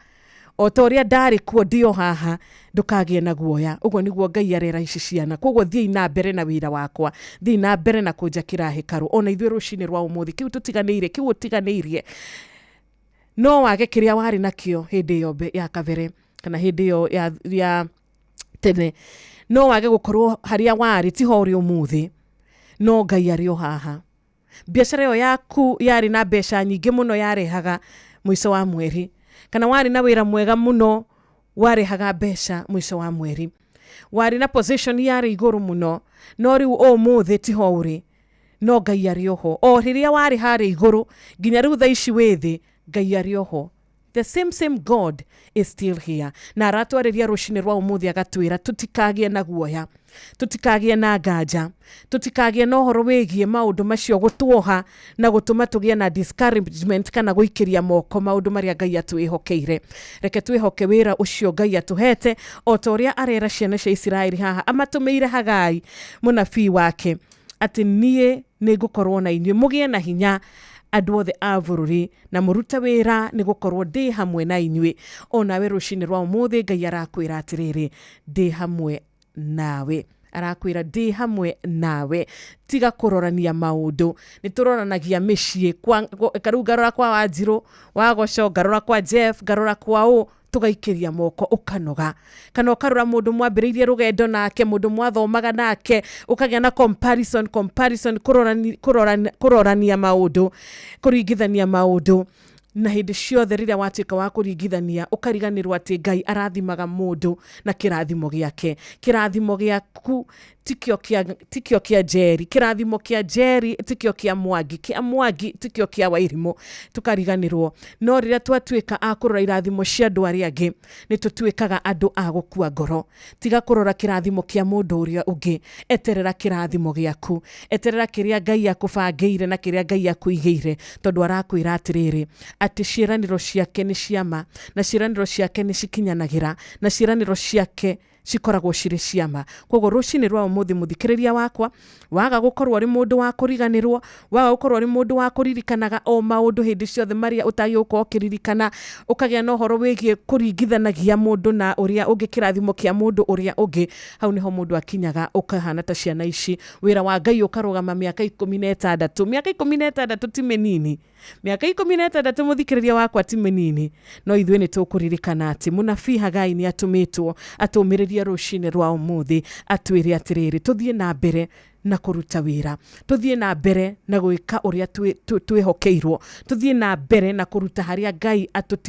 o ta ũrĩa ndarĩ kuo, ndĩ o haha, ndũkagĩe na guoya. Ũguo nĩguo Ngai arera ici ciana. Koguo thiĩi na mbere na wĩra wakwa, thiĩi na mbere na kũnjakĩra hekarũ. Ona ithuĩ rũcinĩ rwa ũmũthĩ, kĩu tũtiganĩire, kĩu ũtiganĩirie, no wage kĩrĩa warĩ nakĩo hĩndĩ ĩyo ya kabere kana hĩndĩ ĩyo ya tene, no wage gũkorwo harĩa warĩ tiho ũrĩ ũmũthĩ, no Ngai arĩ o haha. Biacara ĩyo yaku yarĩ na mbeca nyingĩ mũno yarehaga mũico wa mweri, kana warĩ na wĩra mwega mũno warehaga mbeca mũico wa mweri, warĩ na position yarĩ igũrũ mũno, no rĩu ũmũthĩ tiho ũrĩ, no Ngai arĩ o ho. O rĩrĩa warĩ harĩa igũrũ nginya rĩu thaa ici wĩ thĩ, Ngai arĩ o ho. The same God is still here. Na aratwarĩria rũcinĩ rwa ũmũthĩ agatwĩra tũtikagĩe na guoya, tũtikagĩe na nganja, tũtikagĩe na ũhoro wĩgiĩ maũndũ macio gũtuoha na gũtũma tũgĩe na discouragement kana gũikĩria moko maũndũ marĩa Ngai atwĩhokeire. Reke twĩhoke wĩra ũcio Ngai atũhete, o ta ũrĩa arera ciana cia Isiraeli haha amatũmĩire Hagai mũnabii wake atĩ niĩ nĩ ngũkorwo na inyuĩ, mũgĩe na hinya andũ othe a bũrũri na mũrute wĩra, nĩ gũkorwo ndĩ hamwe na inyuĩ. Onawe rũcinĩ rwa ũmũthĩ Ngai arakwĩra atĩrĩrĩ, ndĩ hamwe nawe. Arakwĩra ndĩ hamwe nawe. Tiga kũrorania maũndũ. Nĩ tũroranagia mĩciĩ, rĩu ngarora kwa Wanjirũ, wa Goco, ngarora kwa Jeff, ngarora kwa ũ, tũgaikĩria moko ũkanoga. Kana ũkarora mũndũ mwambĩrĩirie rũgendo nake, mũndũ mwathomaga nake, ũkagĩa na comparison, kũrorania maũndũ, kũringithania maũndũ. Na hĩndĩ ciothe rĩrĩa watuĩka wa kũringithania, ũkariganĩrwo atĩ Ngai arathimaga mũndũ na kĩrathimo gĩake. Kĩrathimo gĩaku tikĩo kĩa Njeri, kĩrathimo kĩa Njeri tikĩo kĩa Mwangi, kĩa Mwangi tikĩo kĩa Wairimũ, tũkariganĩrwo. No rĩrĩa twatuĩka a kũrora irathimo cia andũ arĩa angĩ, nĩ tũtuĩkaga andũ a gũkua ngoro. Tiga kũrora kĩrathimo kĩa mũndũ ũrĩa ũngĩ, eterera kĩrathimo gĩaku, eterera kĩrĩa Ngai akũbangĩire na kĩrĩa Ngai akũigĩire, tondũ arakwĩra atĩrĩrĩ, atĩ ciĩranĩro ciake nĩ ciama, na ciĩranĩro ciake nĩ cikinyanagĩra, na ciĩranĩro ciake cikoragwo cirĩ ciama. Koguo rũcinĩ rwa ũmũthĩ mũthikĩrĩria wakwa, waga gũkorwo ũrĩ mũndũ wa kũriganĩrwo, waga gũkorwo ũrĩ mũndũ wa kũririkanaga o maũndũ hĩndĩ ciothe marĩa ũtagĩrĩirwo gũkorwo ũkĩririkana, ũkagĩa na ũhoro wĩgiĩ kũringithanagia mũndũ na ũrĩa ũngĩ, kĩrathimo kĩa mũndũ ũrĩa ũngĩ, hau nĩho mũndũ akinyaga ũkahana ta ciana ici. Wĩra wa Ngai ũkarũgama mĩaka 16. Mĩaka 16 ti mĩnini. Mĩaka 16 mũthikĩrĩria wakwa ti mĩnini. No ithuĩ nĩ tũkũririkana atĩ mũnabii Hagai nĩ atũmĩtwo atũmĩrĩrie rũcinĩ rwa ũmũthĩ, atwĩre atĩrĩrĩ, tũthiĩ na mbere na kũruta wĩra, tũthiĩ na mbere na gwĩka ũrĩa twĩhokeirwo, tũthiĩ na mbere na kũruta harĩa Ngai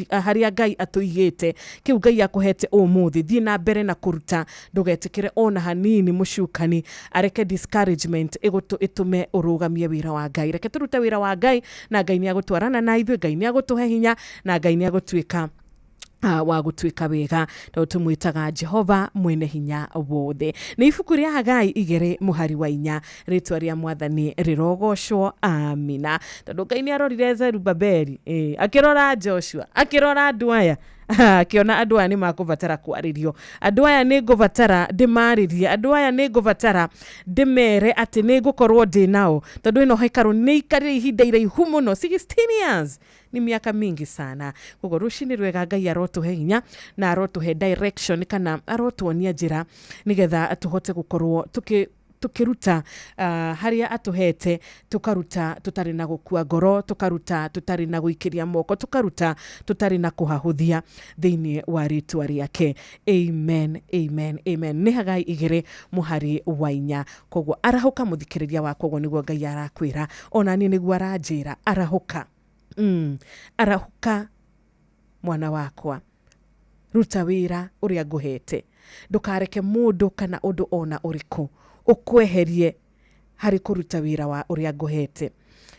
harĩa Ngai atũigĩte, kĩu Ngai akũhete ũmũthĩ, thiĩ na mbere na kũruta, ndũgetĩkĩre ona hanini mũcukani areke discouragement ĩtũme ũrũgamie wĩra wa Ngai. Reke tũrute wĩra wa Ngai, na Ngai nĩ agũtwarana na ithuĩ, Ngai nĩ agũtũhe hinya, na Ngai nĩ agũtuĩka Wa gũtuĩka wega tondũ tũmwĩtaga Jehova mwene hinya wothe. Nĩ ibuku rĩa Hagai 2 mũhari wa 4, rĩtwa rĩa Mwathani rĩrogocwo, amina. Tondũ Ngai nĩ arorire Zerubabeli, akĩrora Joshua, akĩrora andũ aya, akĩona andũ aya nĩ makũbatara kwarĩrio, andũ aya nĩ ngũbatara ndĩmarĩrie, andũ aya nĩ ngũbatara ndĩmere atĩ nĩ ngũkorwo ndĩ nao, tondũ ĩno hekarũ nĩ ikarire ihinda iraihu mũno, 16 years ni miaka mingi sana. Koguo rũcinĩ rwega Ngai arotũhe hinya na arotũhe direction kana arotuonia njĩra nĩgetha tũhote gũkorwo tũkĩruta harĩa atũhete, tũkaruta tũtarĩ na gũkua ngoro, tũkaruta tũtarĩ na gũikĩria moko, tũkaruta tũtarĩ na kũhahũthia thĩinĩ wa rĩtwa rĩake. Amen, amen, amen. Nĩ Hagai 2 mũhari wa 4. Koguo arahũka mũthikĩrĩria wakwa, ũguo nĩguo Ngai arakwĩra, ona niĩ nĩguo aranjĩra, arahũka. Arahũka mwana wakwa, ruta wĩra ũrĩa ngũhete, ndũkareke mũndũ kana ũndũ ona ũrĩkũ ũkweherie harĩ kũruta wĩra wa ũrĩa ngũhete.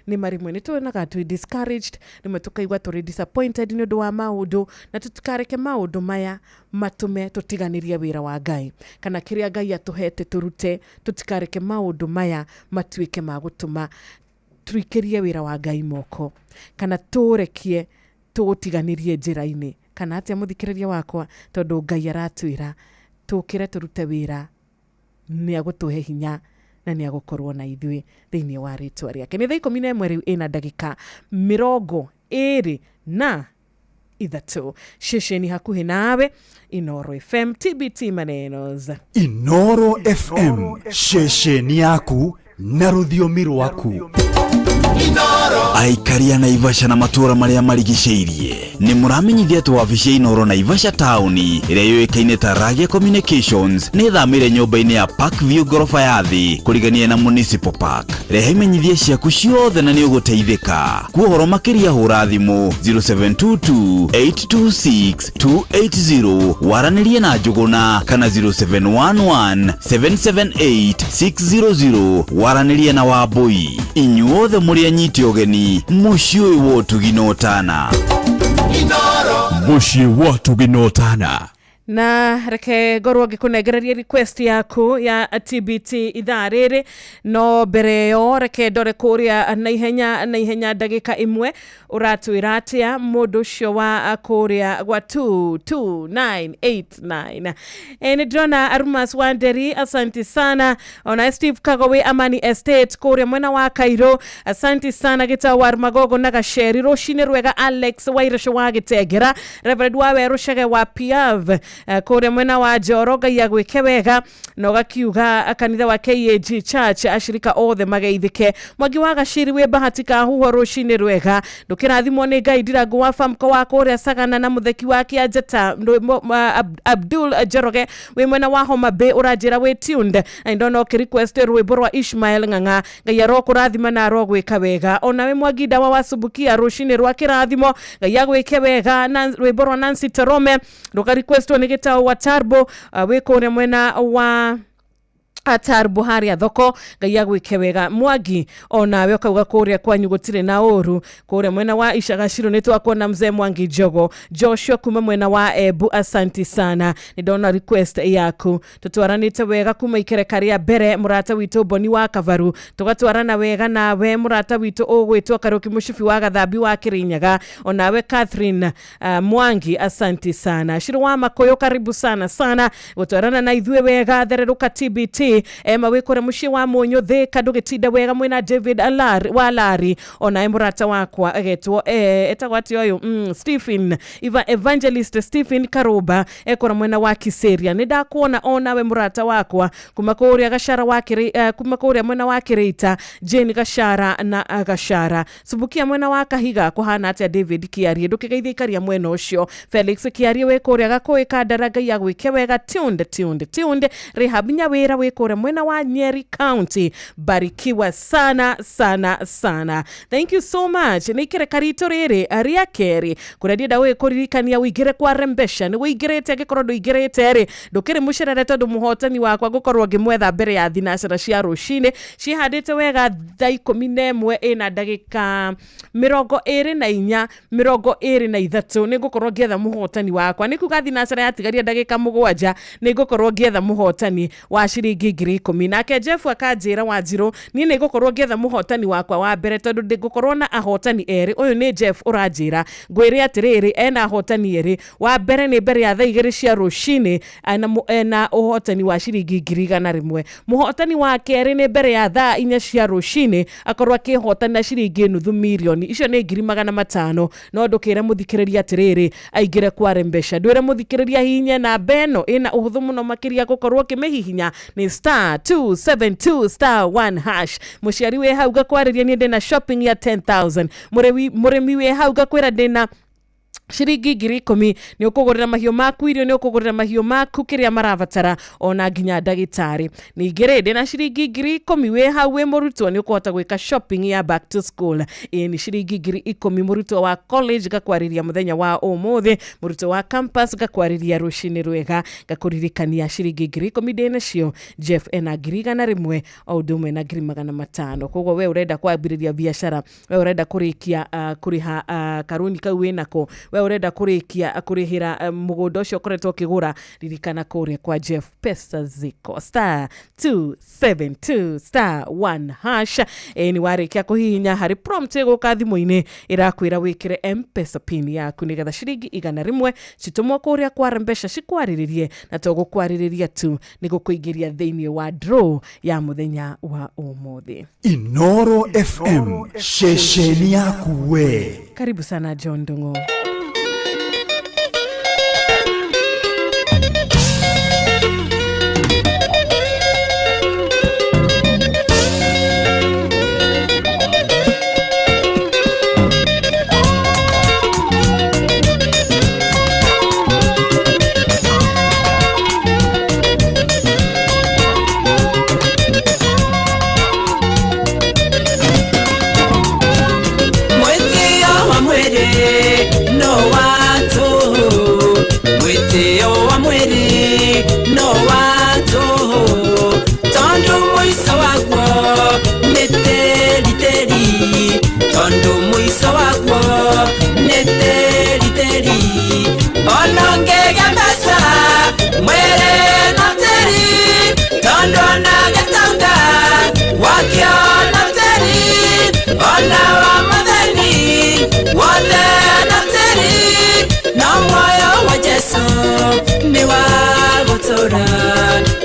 Nĩ marĩmwe nĩ tuonaga twĩ discouraged, rĩmwe tũkaigua tũrĩ disappointed nĩ ũndũ wa maũndũ, na tũtikareke maũndũ maya matũme tũtiganĩrie wĩra wa Ngai kana kĩrĩa Ngai atũhete tũrute. Tũtikareke maũndũ maya matuĩke ma gũtũma tũikĩrie wĩra wa Ngai moko kana tũrekie tũũtiganĩrie njĩra-inĩ kana atĩa, mũthikĩrĩria wakwa, tondũ Ngai aratwĩra tũkĩre tũrute wĩra, nĩ agũtũhe hinya na nĩ agũkorwo na ithuĩ thĩinĩ wa rĩtwa rĩake. Nĩ thaa 11 rĩu ĩna ndagĩka 23 ceceni hakuhĩ nawe, Inoro FM, TBT Manenos. Inoro FM, ceceni yaku na rũthiomi rwaku. Aikari a Naivasha na matũũra marĩa marigicĩirie nĩ mũramenyithia atĩ wabici ya Inoro Naivasha taũni ĩrĩa yũĩkaine ta Ragia Communications nĩ ĩthamĩire nyũmba-inĩ ya Park View ngoroba ya thĩ kũrigania na Municipal Park. Rehe imenyithia ciaku ciothe na nĩ ũgũteithĩka. Kwa ũhoro makĩria hũra thimũ 0722 826 280 waranĩrie na Njũgũna kana 0711 778 600 waranĩrie na Wambui. Inyuothe mũrĩ anyiti ũgeni mũciĩ ũyũ wa ũtugi na ũtana. Mũciĩ wa ũtugi na ũtana. Na reke ngorwo ngĩkũnengereria request yaku ya TBT ithaa rĩrĩ, no mbere ĩyo reke ndore kũrĩa naihenya naihenya ndagĩka ĩmwe ũratwĩra atĩa mũndũ ũcio wa kũrĩa gwa 22989. Nĩ ndĩrona Arumas Wanderi, asanti sana. Ona Steve Kagowe Amani Estate kũrĩa mwena wa Cairo, asanti sana. Gĩtao wa Magogo na Gaceri, rũcinĩ rwega. Alex Wairesho wa Gĩtengera, Reverend wa Werũ Chege wa Piav kũrĩa mwena wa Njoro, Ngai agwĩke wega. Na ũgakiuga kanitha wa KAG Church ashirika othe mageithĩke. Mwangi wa Gaciri wĩ Bahati Kahuho, rũcinĩ rwega, ndũkĩrathimwo nĩ Ngai. Ndirangu wa Famco wa kũrĩa Sagana na mũtheki wa Kĩanjata Abdul Njoroge wĩ mwena wa Homa Bay, ũranjĩra wĩ tuned na ndona ũkĩ request rwĩmbo rwa Ishmael Ng'ang'a. Ngai arokũrathima na arogwĩka wega. Onawe Mwangi Ndawa wa Subukia, rũcinĩ rwa kĩrathimo, Ngai agwĩke wega na rwĩmbo rwa Nancy Torome rũka requestwo nĩ Gĩtaũ wa Tarbo, wĩ kũrĩa mwena wa Atarbo harĩa thoko, Ngai agwĩke wega. Mwangi onawe ũkauga kũrĩa kwanyu gũtirĩ na ũru, kũrĩa mwena wa Icagaciro nĩ twakuona mzee Mwangi Njogo. Joshua kuma mwena wa Embu, asanti sana, nĩ ndona request yaku. Tũtwaranĩte wega kuma ikereka rĩa mbere, mũrata witũ Boni wa Kavaru, tũgatwarana wega nawe mũrata witũ ũgwĩtwo Karuki Mũcibi wa Gathambi wa Kĩrĩnyaga, onawe Catherine Mwangi, asanti sana. Shiro wa Makoyo, karibu sana sana gũtwarana na ithuĩ wega. Thererũka TBT ema wĩ kũrĩa mũciĩ wa Mũnyũ Thĩka, ndũgĩtinda wega mwĩna David Alari, wa Lari, onawe mũrata wakwa egetwo etagwo atĩa ũyũ, Stephen Evangelist Stephen Karuba ekora mwena wa Kiseria, nĩ ndakuona onawe mũrata wakwa kuma kũrĩa Gashara wa kuma kũrĩa mwena wa Kĩrĩita, Jane Gashara na Gashara Subukia mwena wa Kahiga, kũhana atĩa David Kiarie, ndũkĩgeithia ikaria mwena ũcio. Felix Kiarie wĩ kũrĩa Gakũĩ Kandara, Ngai agwĩke wega. Tuned tuned tuned. Rehab Nyawĩra wĩ kũrĩa kũrĩa mwena wa Nyeri County. Barikiwa sana sana sana, thank you so much. Nĩ ikereka ritũ rĩrĩ rĩa kerĩ kũrĩa ndienda gũgĩkũririkania wĩingĩre kwa rembesha. Nĩ wĩingĩrĩte? Angĩkorwo ndũingĩrĩte rĩ, ndũkĩrĩ mũcerere, tondũ mũhotani wakwa ngũkorwo ngĩmwetha mbere ya thinacara cia rũcinĩ. Cihandĩte wega thaa 11 ĩna ndagĩka 24, 23 nĩ ngũkorwo ngĩetha mũhotani wakwa. Nĩ kuga thinacara yatigaria ndagĩka 7 nĩ ngũkorwo ngĩetha mũhotani wa ciringi 10,000. Nake Jeff akanjĩra, Wanjirũ, niĩ nĩ ngũkorwo ngĩetha mũhotani wakwa wa mbere tondũ ndĩngũkorwo na ahotani erĩ. Ũyũ nĩ Jeff ũranjĩra ngwĩre atĩrĩrĩ, ena ahotani erĩ. Wa mbere nĩ mbere ya thaa 2 cia rũcinĩ ena ũhotani wa ciringi 100,000. Mũhotani wa kerĩ nĩ mbere ya thaa 4 cia rũcinĩ akorwo akĩhotana ciringi 500,000, icio nĩ 500,000. No ndũkĩre mũthikĩrĩria atĩrĩrĩ aingĩre kwa rembesha. Ndwĩre mũthikĩrĩria hihinye namba ĩno ĩna ũhũthũ mũno makĩria gũkorwo ũkĩmĩhihinya, nĩ star 272 star 1 hash. Mũciari wĩ hau ngakwarĩria niĩ ndĩna shopping ya 10,000. Mũrĩmi wĩ hau ngakwĩra ndĩna ciringi 10,000, nĩ ũkũgũrĩra mahiũ maku irio, nĩ ũkũgũrĩra mahiũ maku kĩrĩa marabatara, ona nginya ndagĩtarĩ. Ningĩ rĩ, ndĩna ciringi 10,000, wĩ hau wĩ mũrutwo nĩ ũkũhota gwĩka shopping ya back to school. Ĩĩ nĩ ciringi 10,000. Mũrutwo wa college ngakwarĩria mũthenya wa ũmũthĩ, mũrutwo wa campus ngakwarĩria rũcinĩ rwega, ngakũririkania ciringi 10,000 ndĩnacio. Jeff ena 100,000 o ũndũ ũmwe na 500,000. Koguo we ũrenda kwambĩrĩria biacara, we ũrenda kũrĩkia kũrĩha karũni kau wĩnako, we ũrenda kũrĩkia kũrĩhĩra mũgũnda ũcio ũkoretwo ũkĩgũra, ririkana kũrĩa kwa Jeff pesa ziko. Star 272 star 1 hash. Nĩ warĩkia kũhihinya, harĩ prompt ĩgũka thimũ-inĩ ĩrakwĩra wĩkĩre M-Pesa pin yaku nĩgetha ciringi 100 citũmwo kũrĩa kwa mbeca cikwarĩrĩrie, na to gũkwarĩrĩria tu, nĩ gũkũingĩria thĩinĩ wa draw ya mũthenya wa ũmũthĩ. Inoro FM, ceceni yaku we. Karibu sana John Ndung'u.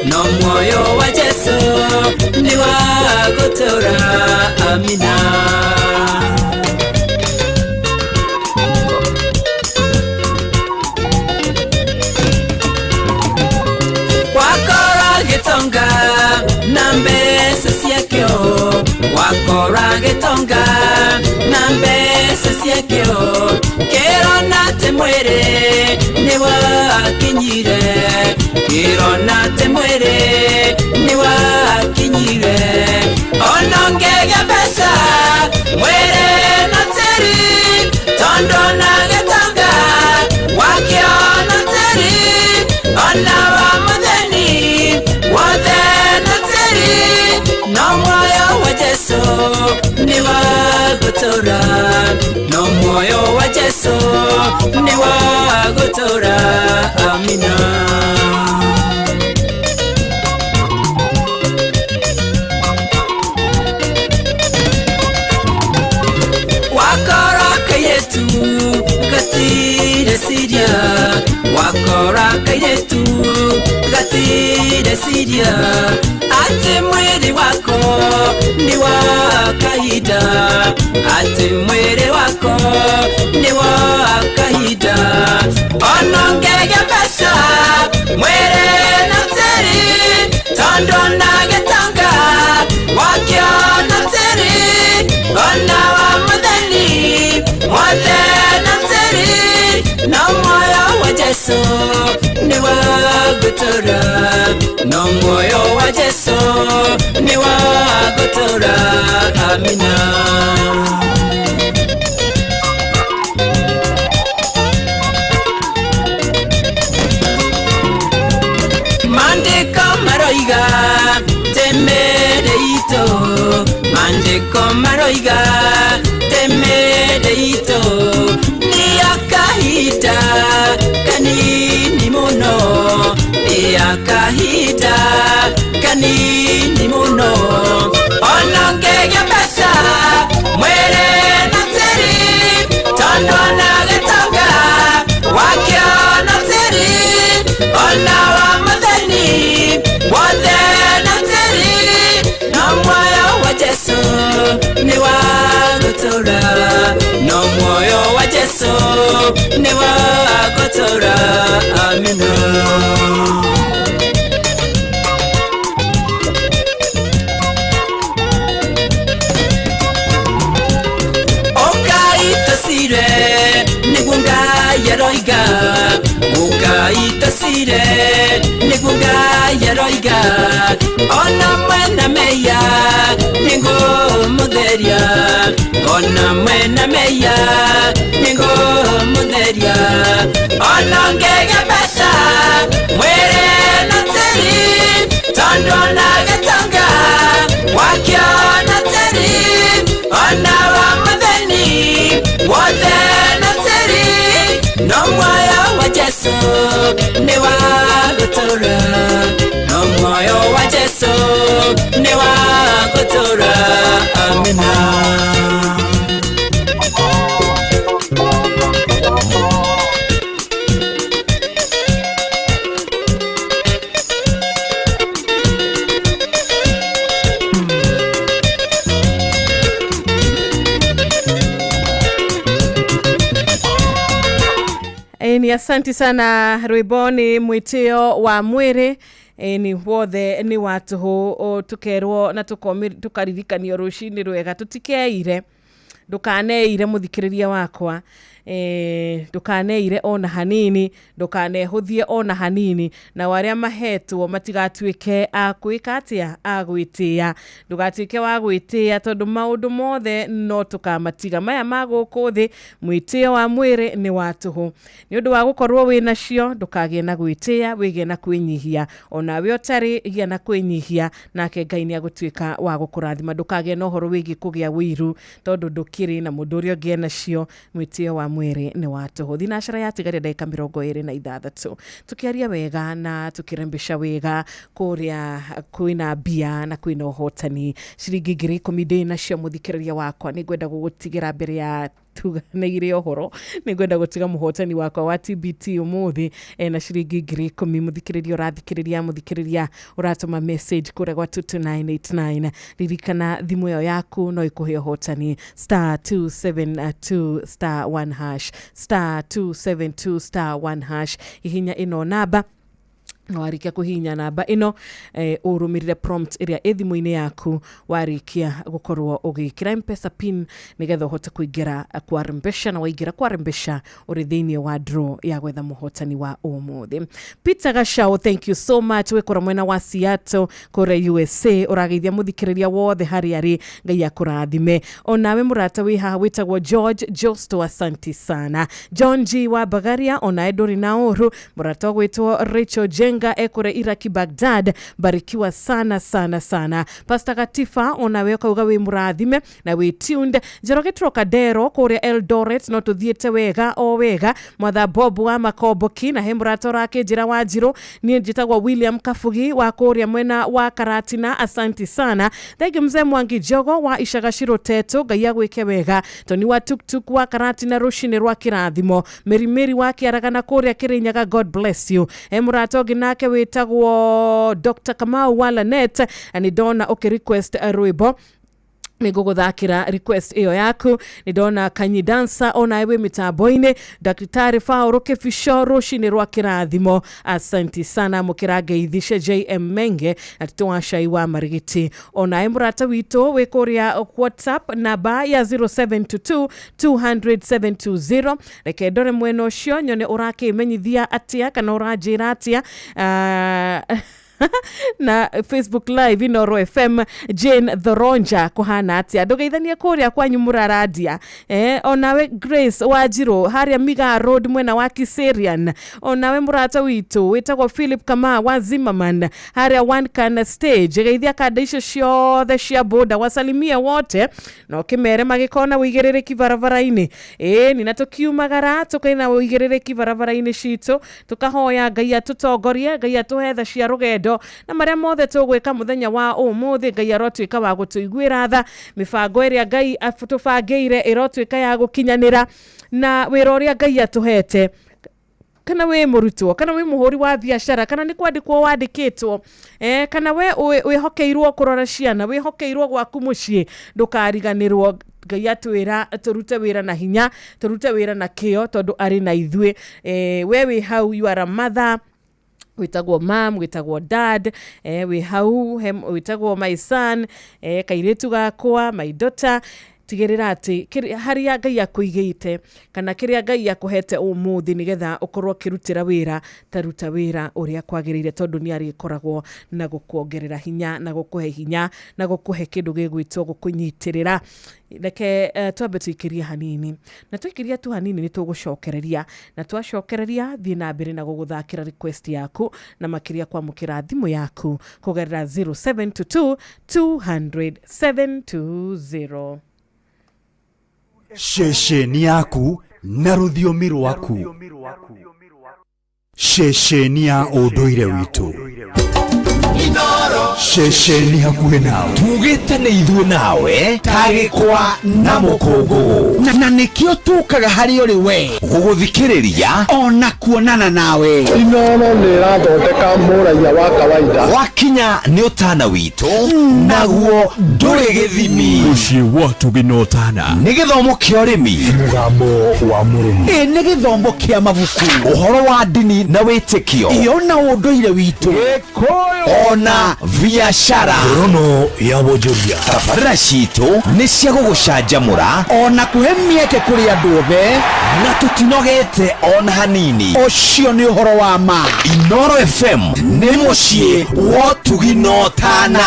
No moyo wa Jesu ni wa gutura, amina. Wakora gitonga na mbeca ciakio, wakora gitonga na mbeca ciakio, kĩrona atĩ mwĩrĩ nĩ wakinyire, kĩrona atĩ mwĩrĩ nĩ wakinyire. Ona ũngĩgĩa mbeca mwĩrĩ no tĩri, tondũ ona gĩtonga wakĩona tĩri, ona wa mũthĩni wothe no tĩri, no muoyo wa Jesu nĩ wa gũtũũra, no muoyo wa Jesu nĩ wa gũtũũra, amina. Wakora kairĩtu gatirĩ ciria, wakora kairĩtu gatirĩ ciria, atĩ mwĩrĩ wako nĩ wa kahinda, atĩ mwĩrĩ wako nĩ wa kahinda. Ona ũngĩgĩa mbeca mwĩrĩ no tĩri, tondũ ona gĩtonga wakĩona tĩri, ona wa mũthĩni wothe no tĩri, no muoyo wa Jesu nĩ nĩ wa gũtũra, no muoyo wa Jesu nĩ wa gũtũra. Amina. Maandĩko maroiga temere itũ, maandĩko maroiga temere itũ, nĩ ya kahinda kanini mũno, nĩ ya kahinda kanini mũno. Ona ngĩgĩa mbeca mwĩrĩ na tĩri, tondũ ona gĩtonga wakĩo na tĩri, ona wa mũthĩni wothe na tĩri, no muoyo wa Jesu nĩ wa gũtũra, no muoyo wa Jesu nĩ wa gũtũra. Amina. Ũkaitũcire nĩguo Ngai aroiga, ũkaitũcire nĩguo Ngai aroiga, ona mwena meya nĩngũmũtheria, ona mwena meya nĩngũmũtheria, ona ngĩgĩa mbeca mwĩrĩ na tĩri, tondũ ona gĩtonga wakĩo na tĩri, ona wa mũthĩni wothe na tĩri, no muoyo wa Jesu nĩ wa gũtũra, no muoyo wa Jesu nĩ wa gũtũra. Amina. Ni asanti sana rwĩmbo nĩ mwĩtĩo wa mwĩrĩ ni wothe nĩ wa tũhũ, tũkerwo na tũkaririkanio rũcinĩ rwega tũtikeire, ndũkaneire mũthikĩrĩria wakwa, ndũkaneire ona hanini, ndũkanehũthie ona hanini, na arĩa mahetwo matigatuĩke a gwĩka atĩa, a gwĩtĩa, ndũgatuĩke wa gwĩtĩa, tondũ maũndũ mothe no tũkamatiga maya ma gũkũ thĩ. Mwĩtĩo wa mwĩrĩ nĩ wa tũhũ, nĩ ũndũ wa gũkorwo wĩ nacio ndũkagĩe na gwĩtĩa, wĩgĩe na kwĩnyihia, onawe ũtarĩ gĩa na kwĩnyihia, nake Ngai nĩ agũtuĩka wa gũkũrathima. Ndũkagĩe na ũhoro wĩgiĩ kũgĩa wĩiru, tondũ ndũkĩrĩ na mũndũ ũrĩa ũngĩ enacio. Mwĩtĩo wa mwĩrĩ nĩ wa tũhũ. Thinacara yatigaria ndagĩka 26, tũkĩaria wega na tũkĩrembesha wega kũrĩa kwĩna mbia na kwĩna ũhotani. Ciringi 10,000 ndĩ nacio mũthikĩrĩria wakwa, nĩngwenda gũgũtigĩra mbere ya tuganĩire ũhoro, nĩngwenda gũtiga mũhotani wakwa wa TBT ũmũthĩ na ciringi 10,000. Mũthikĩrĩria ũrathikĩrĩria, mũthikĩrĩria ũratũma message kũrĩa gwa 22989, ririkana thimũ ĩyo yaku no ĩkũhe ũhotani star 272 star 1 hash, star 272 star 1 hash, ihinya ĩno namba warĩkia kũhihinya namba ĩno, ũrũmĩrĩre prompt ĩrĩa ĩ thimũ-inĩ yaku, warĩkia gũkorwo ũgĩkĩra M-Pesa pin nĩgetha ũhote kũingĩra kwa Rembesha, na waingĩra kwa Rembesha ũrĩ thĩinĩ wa draw ya gwetha mũhotani wa ũmũthĩ. Peter Gachau, thank you so much, wĩkũra mwena wa Seattle kũrĩa USA, ũrageithia mũthikĩrĩria wothe harĩa arĩ, Ngai akũrathime. Onawe mũrata wĩ haha wĩtagwo George Josto, asanti sana. John G wa Bagaria, onawe ndũrĩ na ũru. Mũrata ũgwĩtwo Rachel Jenga ekure Iraki Baghdad, barikiwa sana sana sana. Pastor Gatifa, onawe ukauga wi murathime na wi tuned. Njoroge Trocadero kuria Eldoret, no tuthiete wega o wega. Mwatha Bob wa Makomboki na he mũrata ũrake njĩra wa Njirũ, niĩ njĩtagwo William Kabugi wa kũrĩa mwena wa Karatina, asanti sana. Thank you mzee Mwangi Jogo wa Icagaciro Teto, Ngai agwĩke wega. Toni wa Tuktuk wa Karatina, rũcinĩ rwa kĩrathimo. Mĩrimĩri wa Kĩaragana kũrĩa Kĩrĩnyaga, God bless you. He mũrata ũngĩ nake wĩtagwo Dr. Kamau wa Lanet, na nĩ ndona ũkĩ request rwĩmbo Nĩngũgũthakĩra request ĩyo yaku. Nĩ ndona Kanyi Dancer onawe wĩ mĩtambo-inĩ, Ndagĩtarĩ Paũlũ Kĩbico, rũcinĩ rwa kĩrathimo, asanti sana. Mũkĩra ngeithice JM Menge na titũ wa cai wa Marigiti. Onawe mũrata witũ wĩ kũrĩa WhatsApp namba ya 0722 200 720, reke ndore mwena ũcio nyone ũrakĩmenyithia atĩa kana ũranjĩra atĩa. Na Facebook Live Inoro FM, Jane Thoronja, kuhana atia? Ndugeithanie kuria kwanyu muraradia. Onawe Grace Wanjiru haria Miga Road mwena wa Kiserian, onawe murata witu witagwo Philip Kama wa Zimmerman haria One Can Stage, geithia kanda icio ciothe cia boda, wasalimie wote na ukimere magikona wigirĩrĩki barabara-inĩ. Ĩni na tukiumagara tukaina wigirĩrĩki barabara-inĩ citũ, tukahoya Ngai atũtongorie, Ngai atũhe tha cia rũgendo na marĩa mothe tũgwĩka mũthenya wa ũmũthĩ, Ngai arotuĩka wa gũtũiguĩra tha, mĩbango ĩrĩa Ngai atũbangĩire ĩrotuĩka ya gũkinyanĩra, na wĩra ũrĩa Ngai atũhete, kana wĩ mũrutwo, kana wĩ mũhũri wa biacara, kana nĩ kwandĩkwo wandĩkĩtwo, kana we wĩhokeirwo kũrora ciana, wĩhokeirwo gwaku mũciĩ, ndũkariganĩrwo Ngai atwĩra tũrute wĩra na hinya, tũrute wĩra na kĩo, tondũ arĩ na ithuĩ. We wĩ hau, you are a mother, wĩtagwo mam, wĩtagwo dad, wĩ hau, wĩtagwo my son, kairĩtu gakwa, my daughter, tigĩrĩra atĩ harĩa Ngai akũigĩte kana kĩrĩa Ngai akũhete ũmũthĩ nĩgetha ũkorwo ũkĩrutĩra wĩra, ta ruta wĩra ũrĩa kwagĩrĩire, tondũ nĩ arĩkoragwo na gũkuongerera hinya na gũkũhe hinya na gũkũhe kĩndũ gĩgwĩtwo gũkũnyitĩrĩra. Reke twambe tũikĩrie hanini, na tũikĩria tu hanini nĩ tũgũcokereria, na twacokereria thiĩ na mbere na gũgũthakĩra request yaku na makĩria kwamũkĩra thimũ yaku kũgerera 0722 200 720. Ceceni yaku na rũthiomi rwaku, ceceni ya ũndũire witũ, ceceni hakuhĩ nawe, tugĩte nĩ ithuĩ nawe tagĩkwa na mũkũngũ, na nĩkĩo tũkaga harĩ ũrĩ we gũgũthikĩrĩria ona kuonana nawe. Inoro nĩ ĩrathondeka mũraiya wa kawaida, wakinya nĩ ũtana witũ naguo ndũrĩ gĩthimi. Mũciĩ wa ũtugi na ũtana nĩ gĩthomo kĩa ũrĩmi, mũgambo wa mũrĩmi, nĩ gĩthomo kĩa mabuku, ũhoro wa ndini na wĩtĩkio, iyo na ũndũire witũ, ona biacara, Ngorono ya wonjoria. Tabarĩra citũ nĩ cia gũgũcanjamũra ona kũhe mĩeke kũrĩ andũ othe, na tũtinogete ona hanini. Ũcio nĩ ũhoro wa ma. Inoro FM nĩ mũciĩ wa ũtugi na ũtana.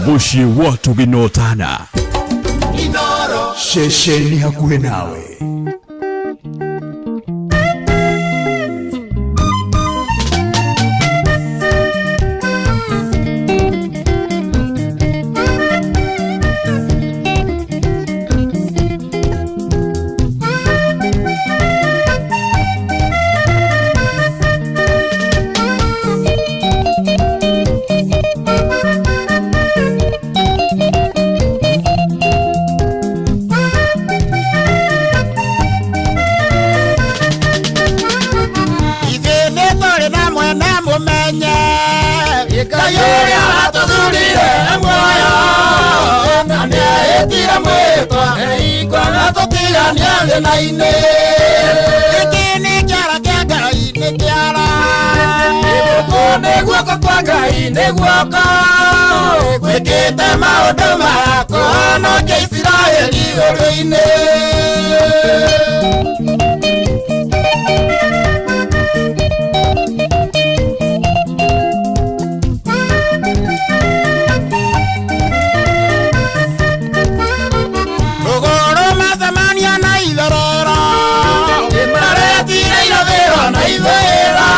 Mũciĩ wa ũtugi na ũtana, ceceni hakuhĩ nawe. Gwĩkĩte maũndũ makũhonokia Isiraeli ũrũ-inĩ. Rũgũrũ macemania na itherero, maretire irathĩro na ithũĩro,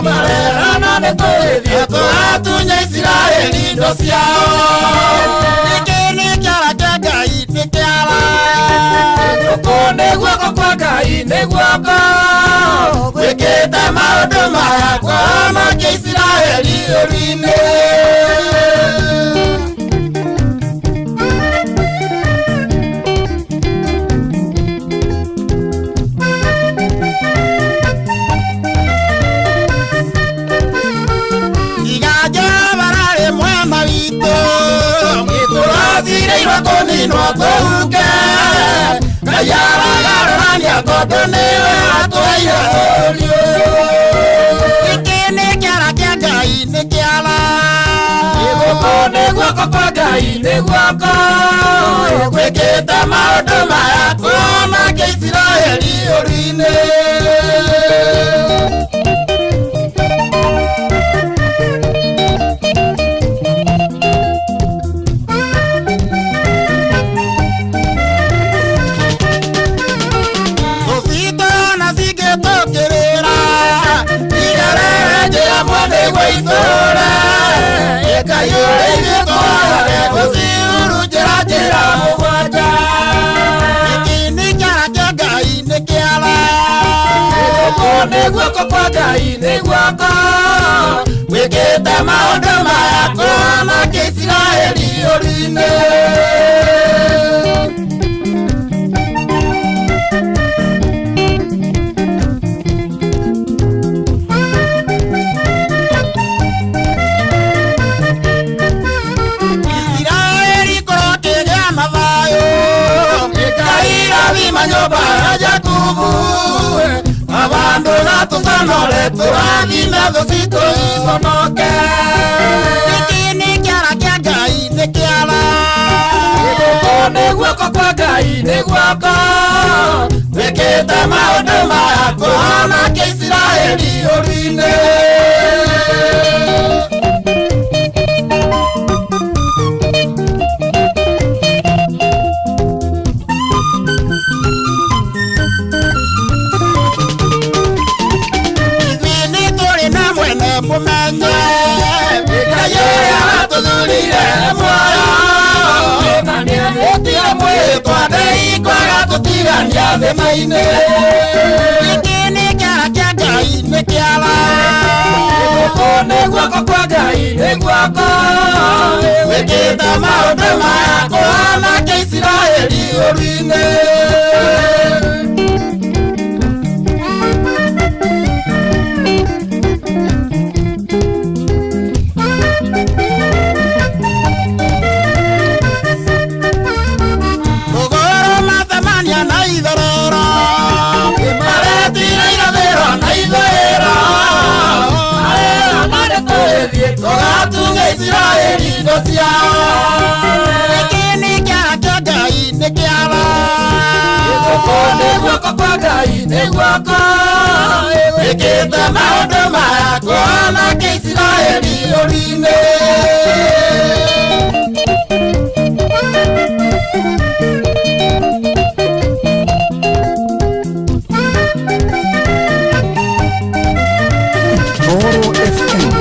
marerana nĩ tũgĩthiĩ tũgatunya Isiraeli indo ciao. Gĩkĩ nĩ kĩara kĩa Ngai, nĩ kĩara gũkũ nĩ guoko kwa Ngai, nĩ guoko gwĩkĩte maũndũ maya kũhonokia Isiraeli ũrũ-inĩ. tũninwo tũhuke Ngai aragarũrania tondũ nĩwe watũheire bũrũri ũyũ Gĩkĩ nĩ kĩara kĩa Ngai nĩ kĩara Gũkũ nĩ guoko kwa Ngai nĩ guoko gwĩkĩte maũndũ maya kũhonokia Isiraeli ũru-inĩ. Tũcitona cingĩtũkĩrĩra igerere njĩra mwene gwa itũũra Ngai ũrĩithie twarage gũcihurunjĩra njĩra mũgwanja Gĩkĩ nĩ kĩara kĩa Ngai nĩ kĩara Gũkũ nĩ guoko kwa Ngai nĩ guoko gwĩkĩte maũndũ maya kũhonokia Isiraeli ũru-inĩ. Isiraeli kũrokĩgĩa na thayũ Ngai rathima nyũmba ya Jakubu Abandu gatũcanore tũrathime thũ citũ iconoke Gĩkĩ nĩ kĩara kĩa Ngai nĩ kĩara Gũkũ nĩ guoko kwa Ngai nĩ guoko gwĩkĩte maũndũ maya kũhonokia Isiraeli ũru-inĩ. Ithuĩ nĩ tũrĩ na mwene mũmenye Ngai ũrĩa watũthurire muoyo Gũtirĩ mwĩhĩtwa ndeikwaga tũtigania thĩna-inĩ Gĩkĩ nĩ kĩara kĩa Ngai nĩ kĩara Gũkũ nĩ guoko kwa Ngai nĩ guoko gwĩkĩte maũndũ maya kũhonokia Isiraeli ũru-inĩ. Rũgũrũ macemania na itherero maretire irathĩro na ithũĩro arĩa marĩ tũgĩthiĩ tũgatunga Isiraeli indo ciao Gĩkĩ nĩ kĩara kĩa Ngai nĩ kĩara Gũkũ nĩ guoko kwa Ngai nĩ guoko gwĩkĩte maũndũ maya kũhonokia Isiraeli ũru-inĩ. Inooro FM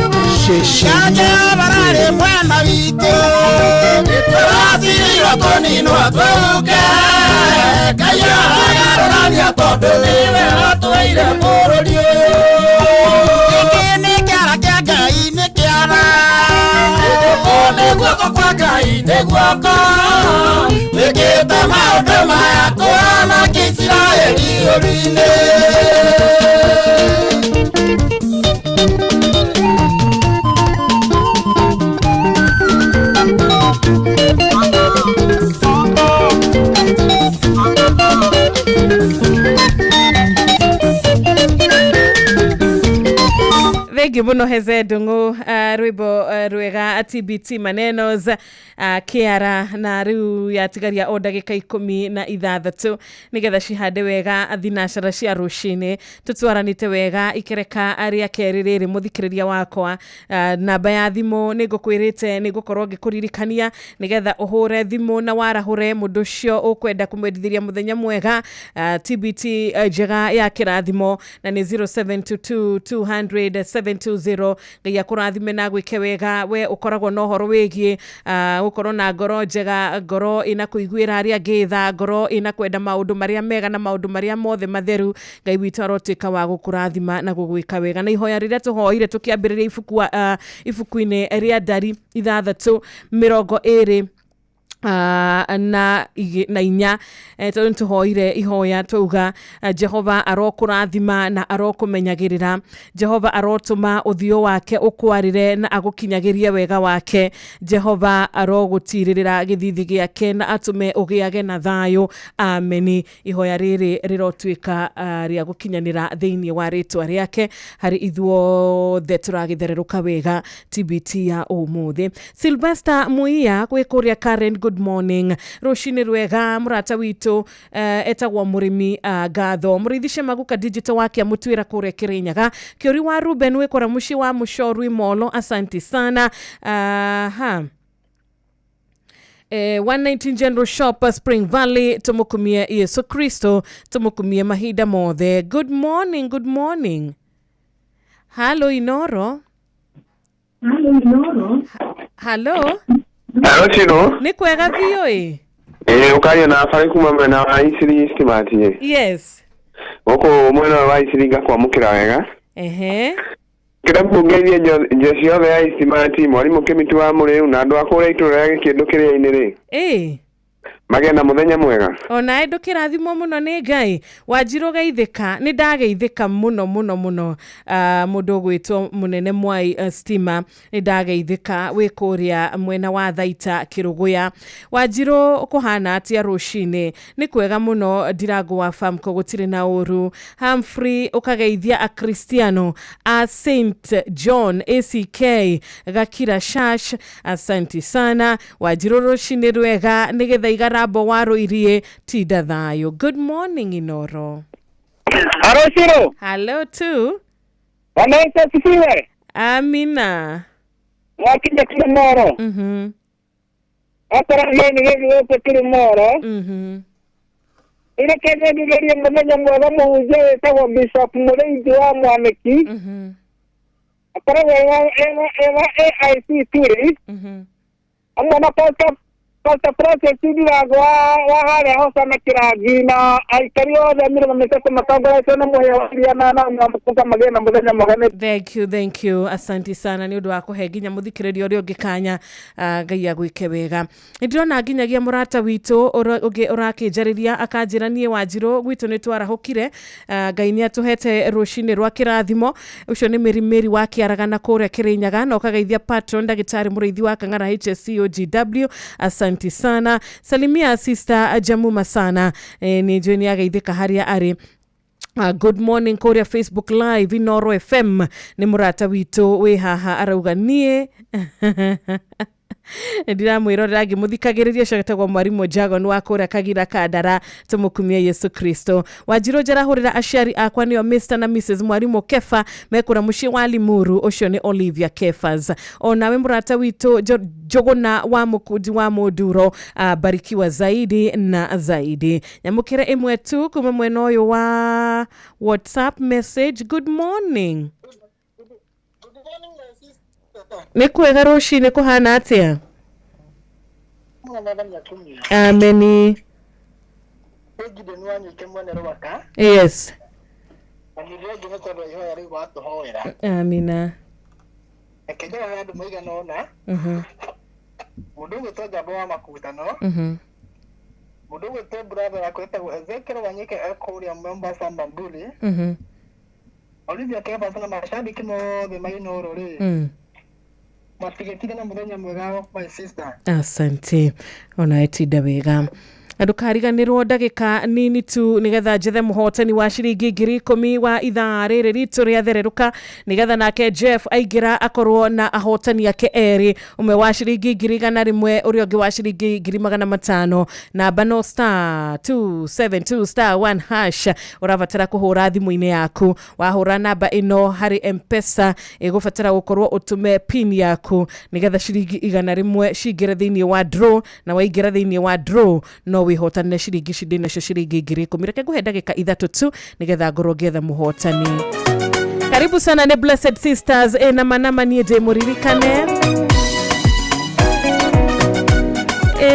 ceceni Kanja bararĩ mwena witũ tũracirĩirwo tũninwo tũhuke Ngai aragarũrania tondũ nĩwe watũheire bũrũri ũyũ Gĩkĩ nĩ kĩara kĩa Ngai nĩ kĩara Gũkũ nĩ guoko kwa Ngai nĩ guoko gwĩkĩte maũndũ maya kũhonokia Isiraeli ũru-inĩ. Thengiå må no heze ndång'å rwĩmbo rwega TBT manenos kĩara na rĩu yatigaria o ndagĩka 16 nĩgetha cihande wega thinacara cia rũcinĩ tũtwaranĩte wega ikereka rĩa kerĩ rĩrĩ mũthikĩrĩria wakwa namba ya thimũ nĩ ngũkwĩrĩte nĩ ngũkorwo ngĩkũririkania nĩgetha ũhũre thimũ na warahũre mũndũ ũcio ũkwenda kũmwendithĩria mũthenya mwega TBT njega ya kĩrathimo na nĩ 0722 200 720 Ngai akũrathime na gwĩke wega we ũkoragwo na ũhoro wĩgiĩ gũkorwo na ngoro njega ngoro ĩna kũiguĩra arĩa angĩ tha ngoro ĩna kwenda maũndũ marĩa mega na maũndũ marĩa mothe matheru Ngai witũ arotuĩka wa gũkũrathima na gũgwĩka wega na ihoya rĩrĩa tũhoire tũkĩambĩrĩria ibuku-inĩ rĩa ndari 6:20 Na, na inya tondũ nĩtũhoire ihoya twauga Jehova arokũrathima na arokũmenyagĩrĩra. Jehova arotũma ũthiũ wake ũkwarĩre na agũkinyagĩrie wega wake. Jehova arogũtirĩrĩra gĩthithi gĩake na atũme ũgĩage na thayũ. Ameni. Ihoya rĩrĩ rĩrotuĩka rĩa gũkinyanĩra thĩinĩ wa rĩtwa rĩake harĩ ithuothe tũragĩthererũka wega TBT ya ũmũthĩ. Sylvester Muia gwĩ kũrĩa Karen, good morning, rũcinĩ rwega mũrata witũ. Etagwo mũrĩmi ngatho mũrĩithi Shemaguka digital wa Kĩamũtuĩra kũrĩa Kĩrĩnyaga. Kĩũri wa Ruben wĩ kũrĩa mũciĩ wa Mũcorwi Molo, asanti sana. Ha 119 General Shop, Spring Valley, tumukumie Yesu Kristo, tumukumie mahinda mothe. Good morning, good morning. Halo Inoro. Halo. Halo Chino. Nĩ kwega biũ ĩ. Ĩ ũkaria na barĩ kuma mwena wa Isiri Estimate. Yes. Gũkũ mwena wa Isiri ngakwamũkĩra wega. Ehe. Kĩrabu ngeithie njeci yothe ya Estimate, mwarimũ Kĩmiti wa Mũrĩu na andũ a kũrĩa itũũra rĩa Gĩkĩndũ kĩrĩa-inĩ rĩ. Ĩ. Magĩe na mũthenya mwega. Onawe ndũkĩrathimwo mũno nĩ Ngai. Wanjirũ geithĩka, nĩ ndageithĩka mũno mũno mũno. Mũndũ ũgwĩtwo mũnene Mwai Stima, nĩ ndageithĩka wĩ kũrĩa mwena wa Thaita Kĩrũgũya. Wanjirũ kũhana atĩa rũcinĩ? Nĩ kwega mũno Ndirango wa Famco, gũtirĩ na ũru. Humphrey ũkageithia Akristiano a St John ACK Gakira Shash, asanti sana. Wanjirũ rũcinĩ rwega, nĩgetha igarambo wa rũirie tinda thayũ. Good morning Inoro. Halo Shiro. Hello tu. Bwana Yesu asifiwe. Amina. Mwakinya Kilimoro. Akora nĩ gĩthi gũkũ Kilimoro. Ile kenya ngigerie mũthenya mwega mũhunjia wĩtagwo Bishop Mũrĩithi wa Mwanĩki. Akoragwo ewa AIC Turi. Amwe na Pastor Francis Ndirango wa harĩa Hosana Kĩrangi na aikari othe a mĩrĩma mĩtatũ matongoretio nĩ Mũhĩa wa Iria na Mũkũnga magĩe na mũthenya mwega. Thank you, thank you. Asanti sana nĩ ũndũ wa kũhe nginya mũthikĩrĩria ũrĩa ũngĩ kanya. Ngai agwĩke wega. Nĩ ndĩrona nginyagia mũrata witũ ũngĩ ũrakĩnjarĩria akanjĩra niĩ Wanjirũ gwitũ nĩ twarahũkire. Ngai nĩ atũhete rũcinĩ rwa kĩrathimo. Ũcio nĩ Mĩri Mĩri wa Kĩaragana kũrĩa Kĩrĩnyaga, na ũkageithia patron ndagĩtarĩ mũrĩithi wa Kang'ara HSCOGW, asanti sana. Salimia sister Jamuma sana. Nĩ njũĩ nĩ ageithĩka harĩa arĩ. Good morning kũrĩa Facebook Live Inoro FM, nĩ mũrata witũ wĩ haha arauga niĩ ndiramwĩrorera ngĩmũthikagĩrĩria ũcio etagwo mwarimũ Jagon wa kũrĩa Kagira Kandara, tũmũkumie Yesu Kristo. Wanjirũ njarahũrĩra aciari akwa nĩo Mr na Mrs mwarimũ Kefa mekũra mũciĩ wa Limuru, ũcio nĩ Olivia Kefas. Onawe mũrata witũ Njũgũna wa Mũkundi wa Mũnduro, barikiwa zaidi na zaidi. Nyamũkĩre ĩmwe tu kuma mwena ũyũ wa WhatsApp message. Good morning. Nĩ kwega rũcinĩ kũhana atĩa? Ameni. Yes. Amina. Mũndũ ũgwĩtwo Njamba wa Makutano, mũndũ ũgwĩtwo brother yakwa etagwo Ezekiel Wanyike e kũrĩa Mombasa Mbambuli, Olivia Kefas na mashabiki mothe ma Inoro rĩ, matigĩtire na mũthenya mwega my sister. Asante. Ona etinda wega. Ndũkariganĩrwo ndagĩka nini tu nĩgetha njethe mũhotani wa ciringi 10,000 wa ithaa rĩrĩ ritũ rĩathererũka, nĩgetha nake Jeff aingĩra akorwo na ahotani ake erĩ, ũmwe wa ciringi 100,000 ũrĩa ũngĩ wa ciringi 500,000. Namba no star 272 star 1 hash. Ũrabatara kũhũra thimũ-inĩ yaku. Wahũra namba ĩno harĩ M-Pesa ĩgũbatara gũkorwo ũtũme pin yaku nĩgetha ciringi 100 cingĩre thĩinĩ wa draw, na waingĩra thĩinĩ wa draw no wĩhotanĩre ciringi ici nacio ciringi 10,000. Reke ngũhe ndagĩka 3 tu nĩgetha ngorwo ngĩetha mũhotani. Karibu sana nĩ Blessed Sisters ĩna manama niĩ ndĩ mũririkane.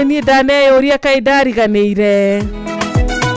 Niĩ ndaneyũria kaĩ ndariganĩire.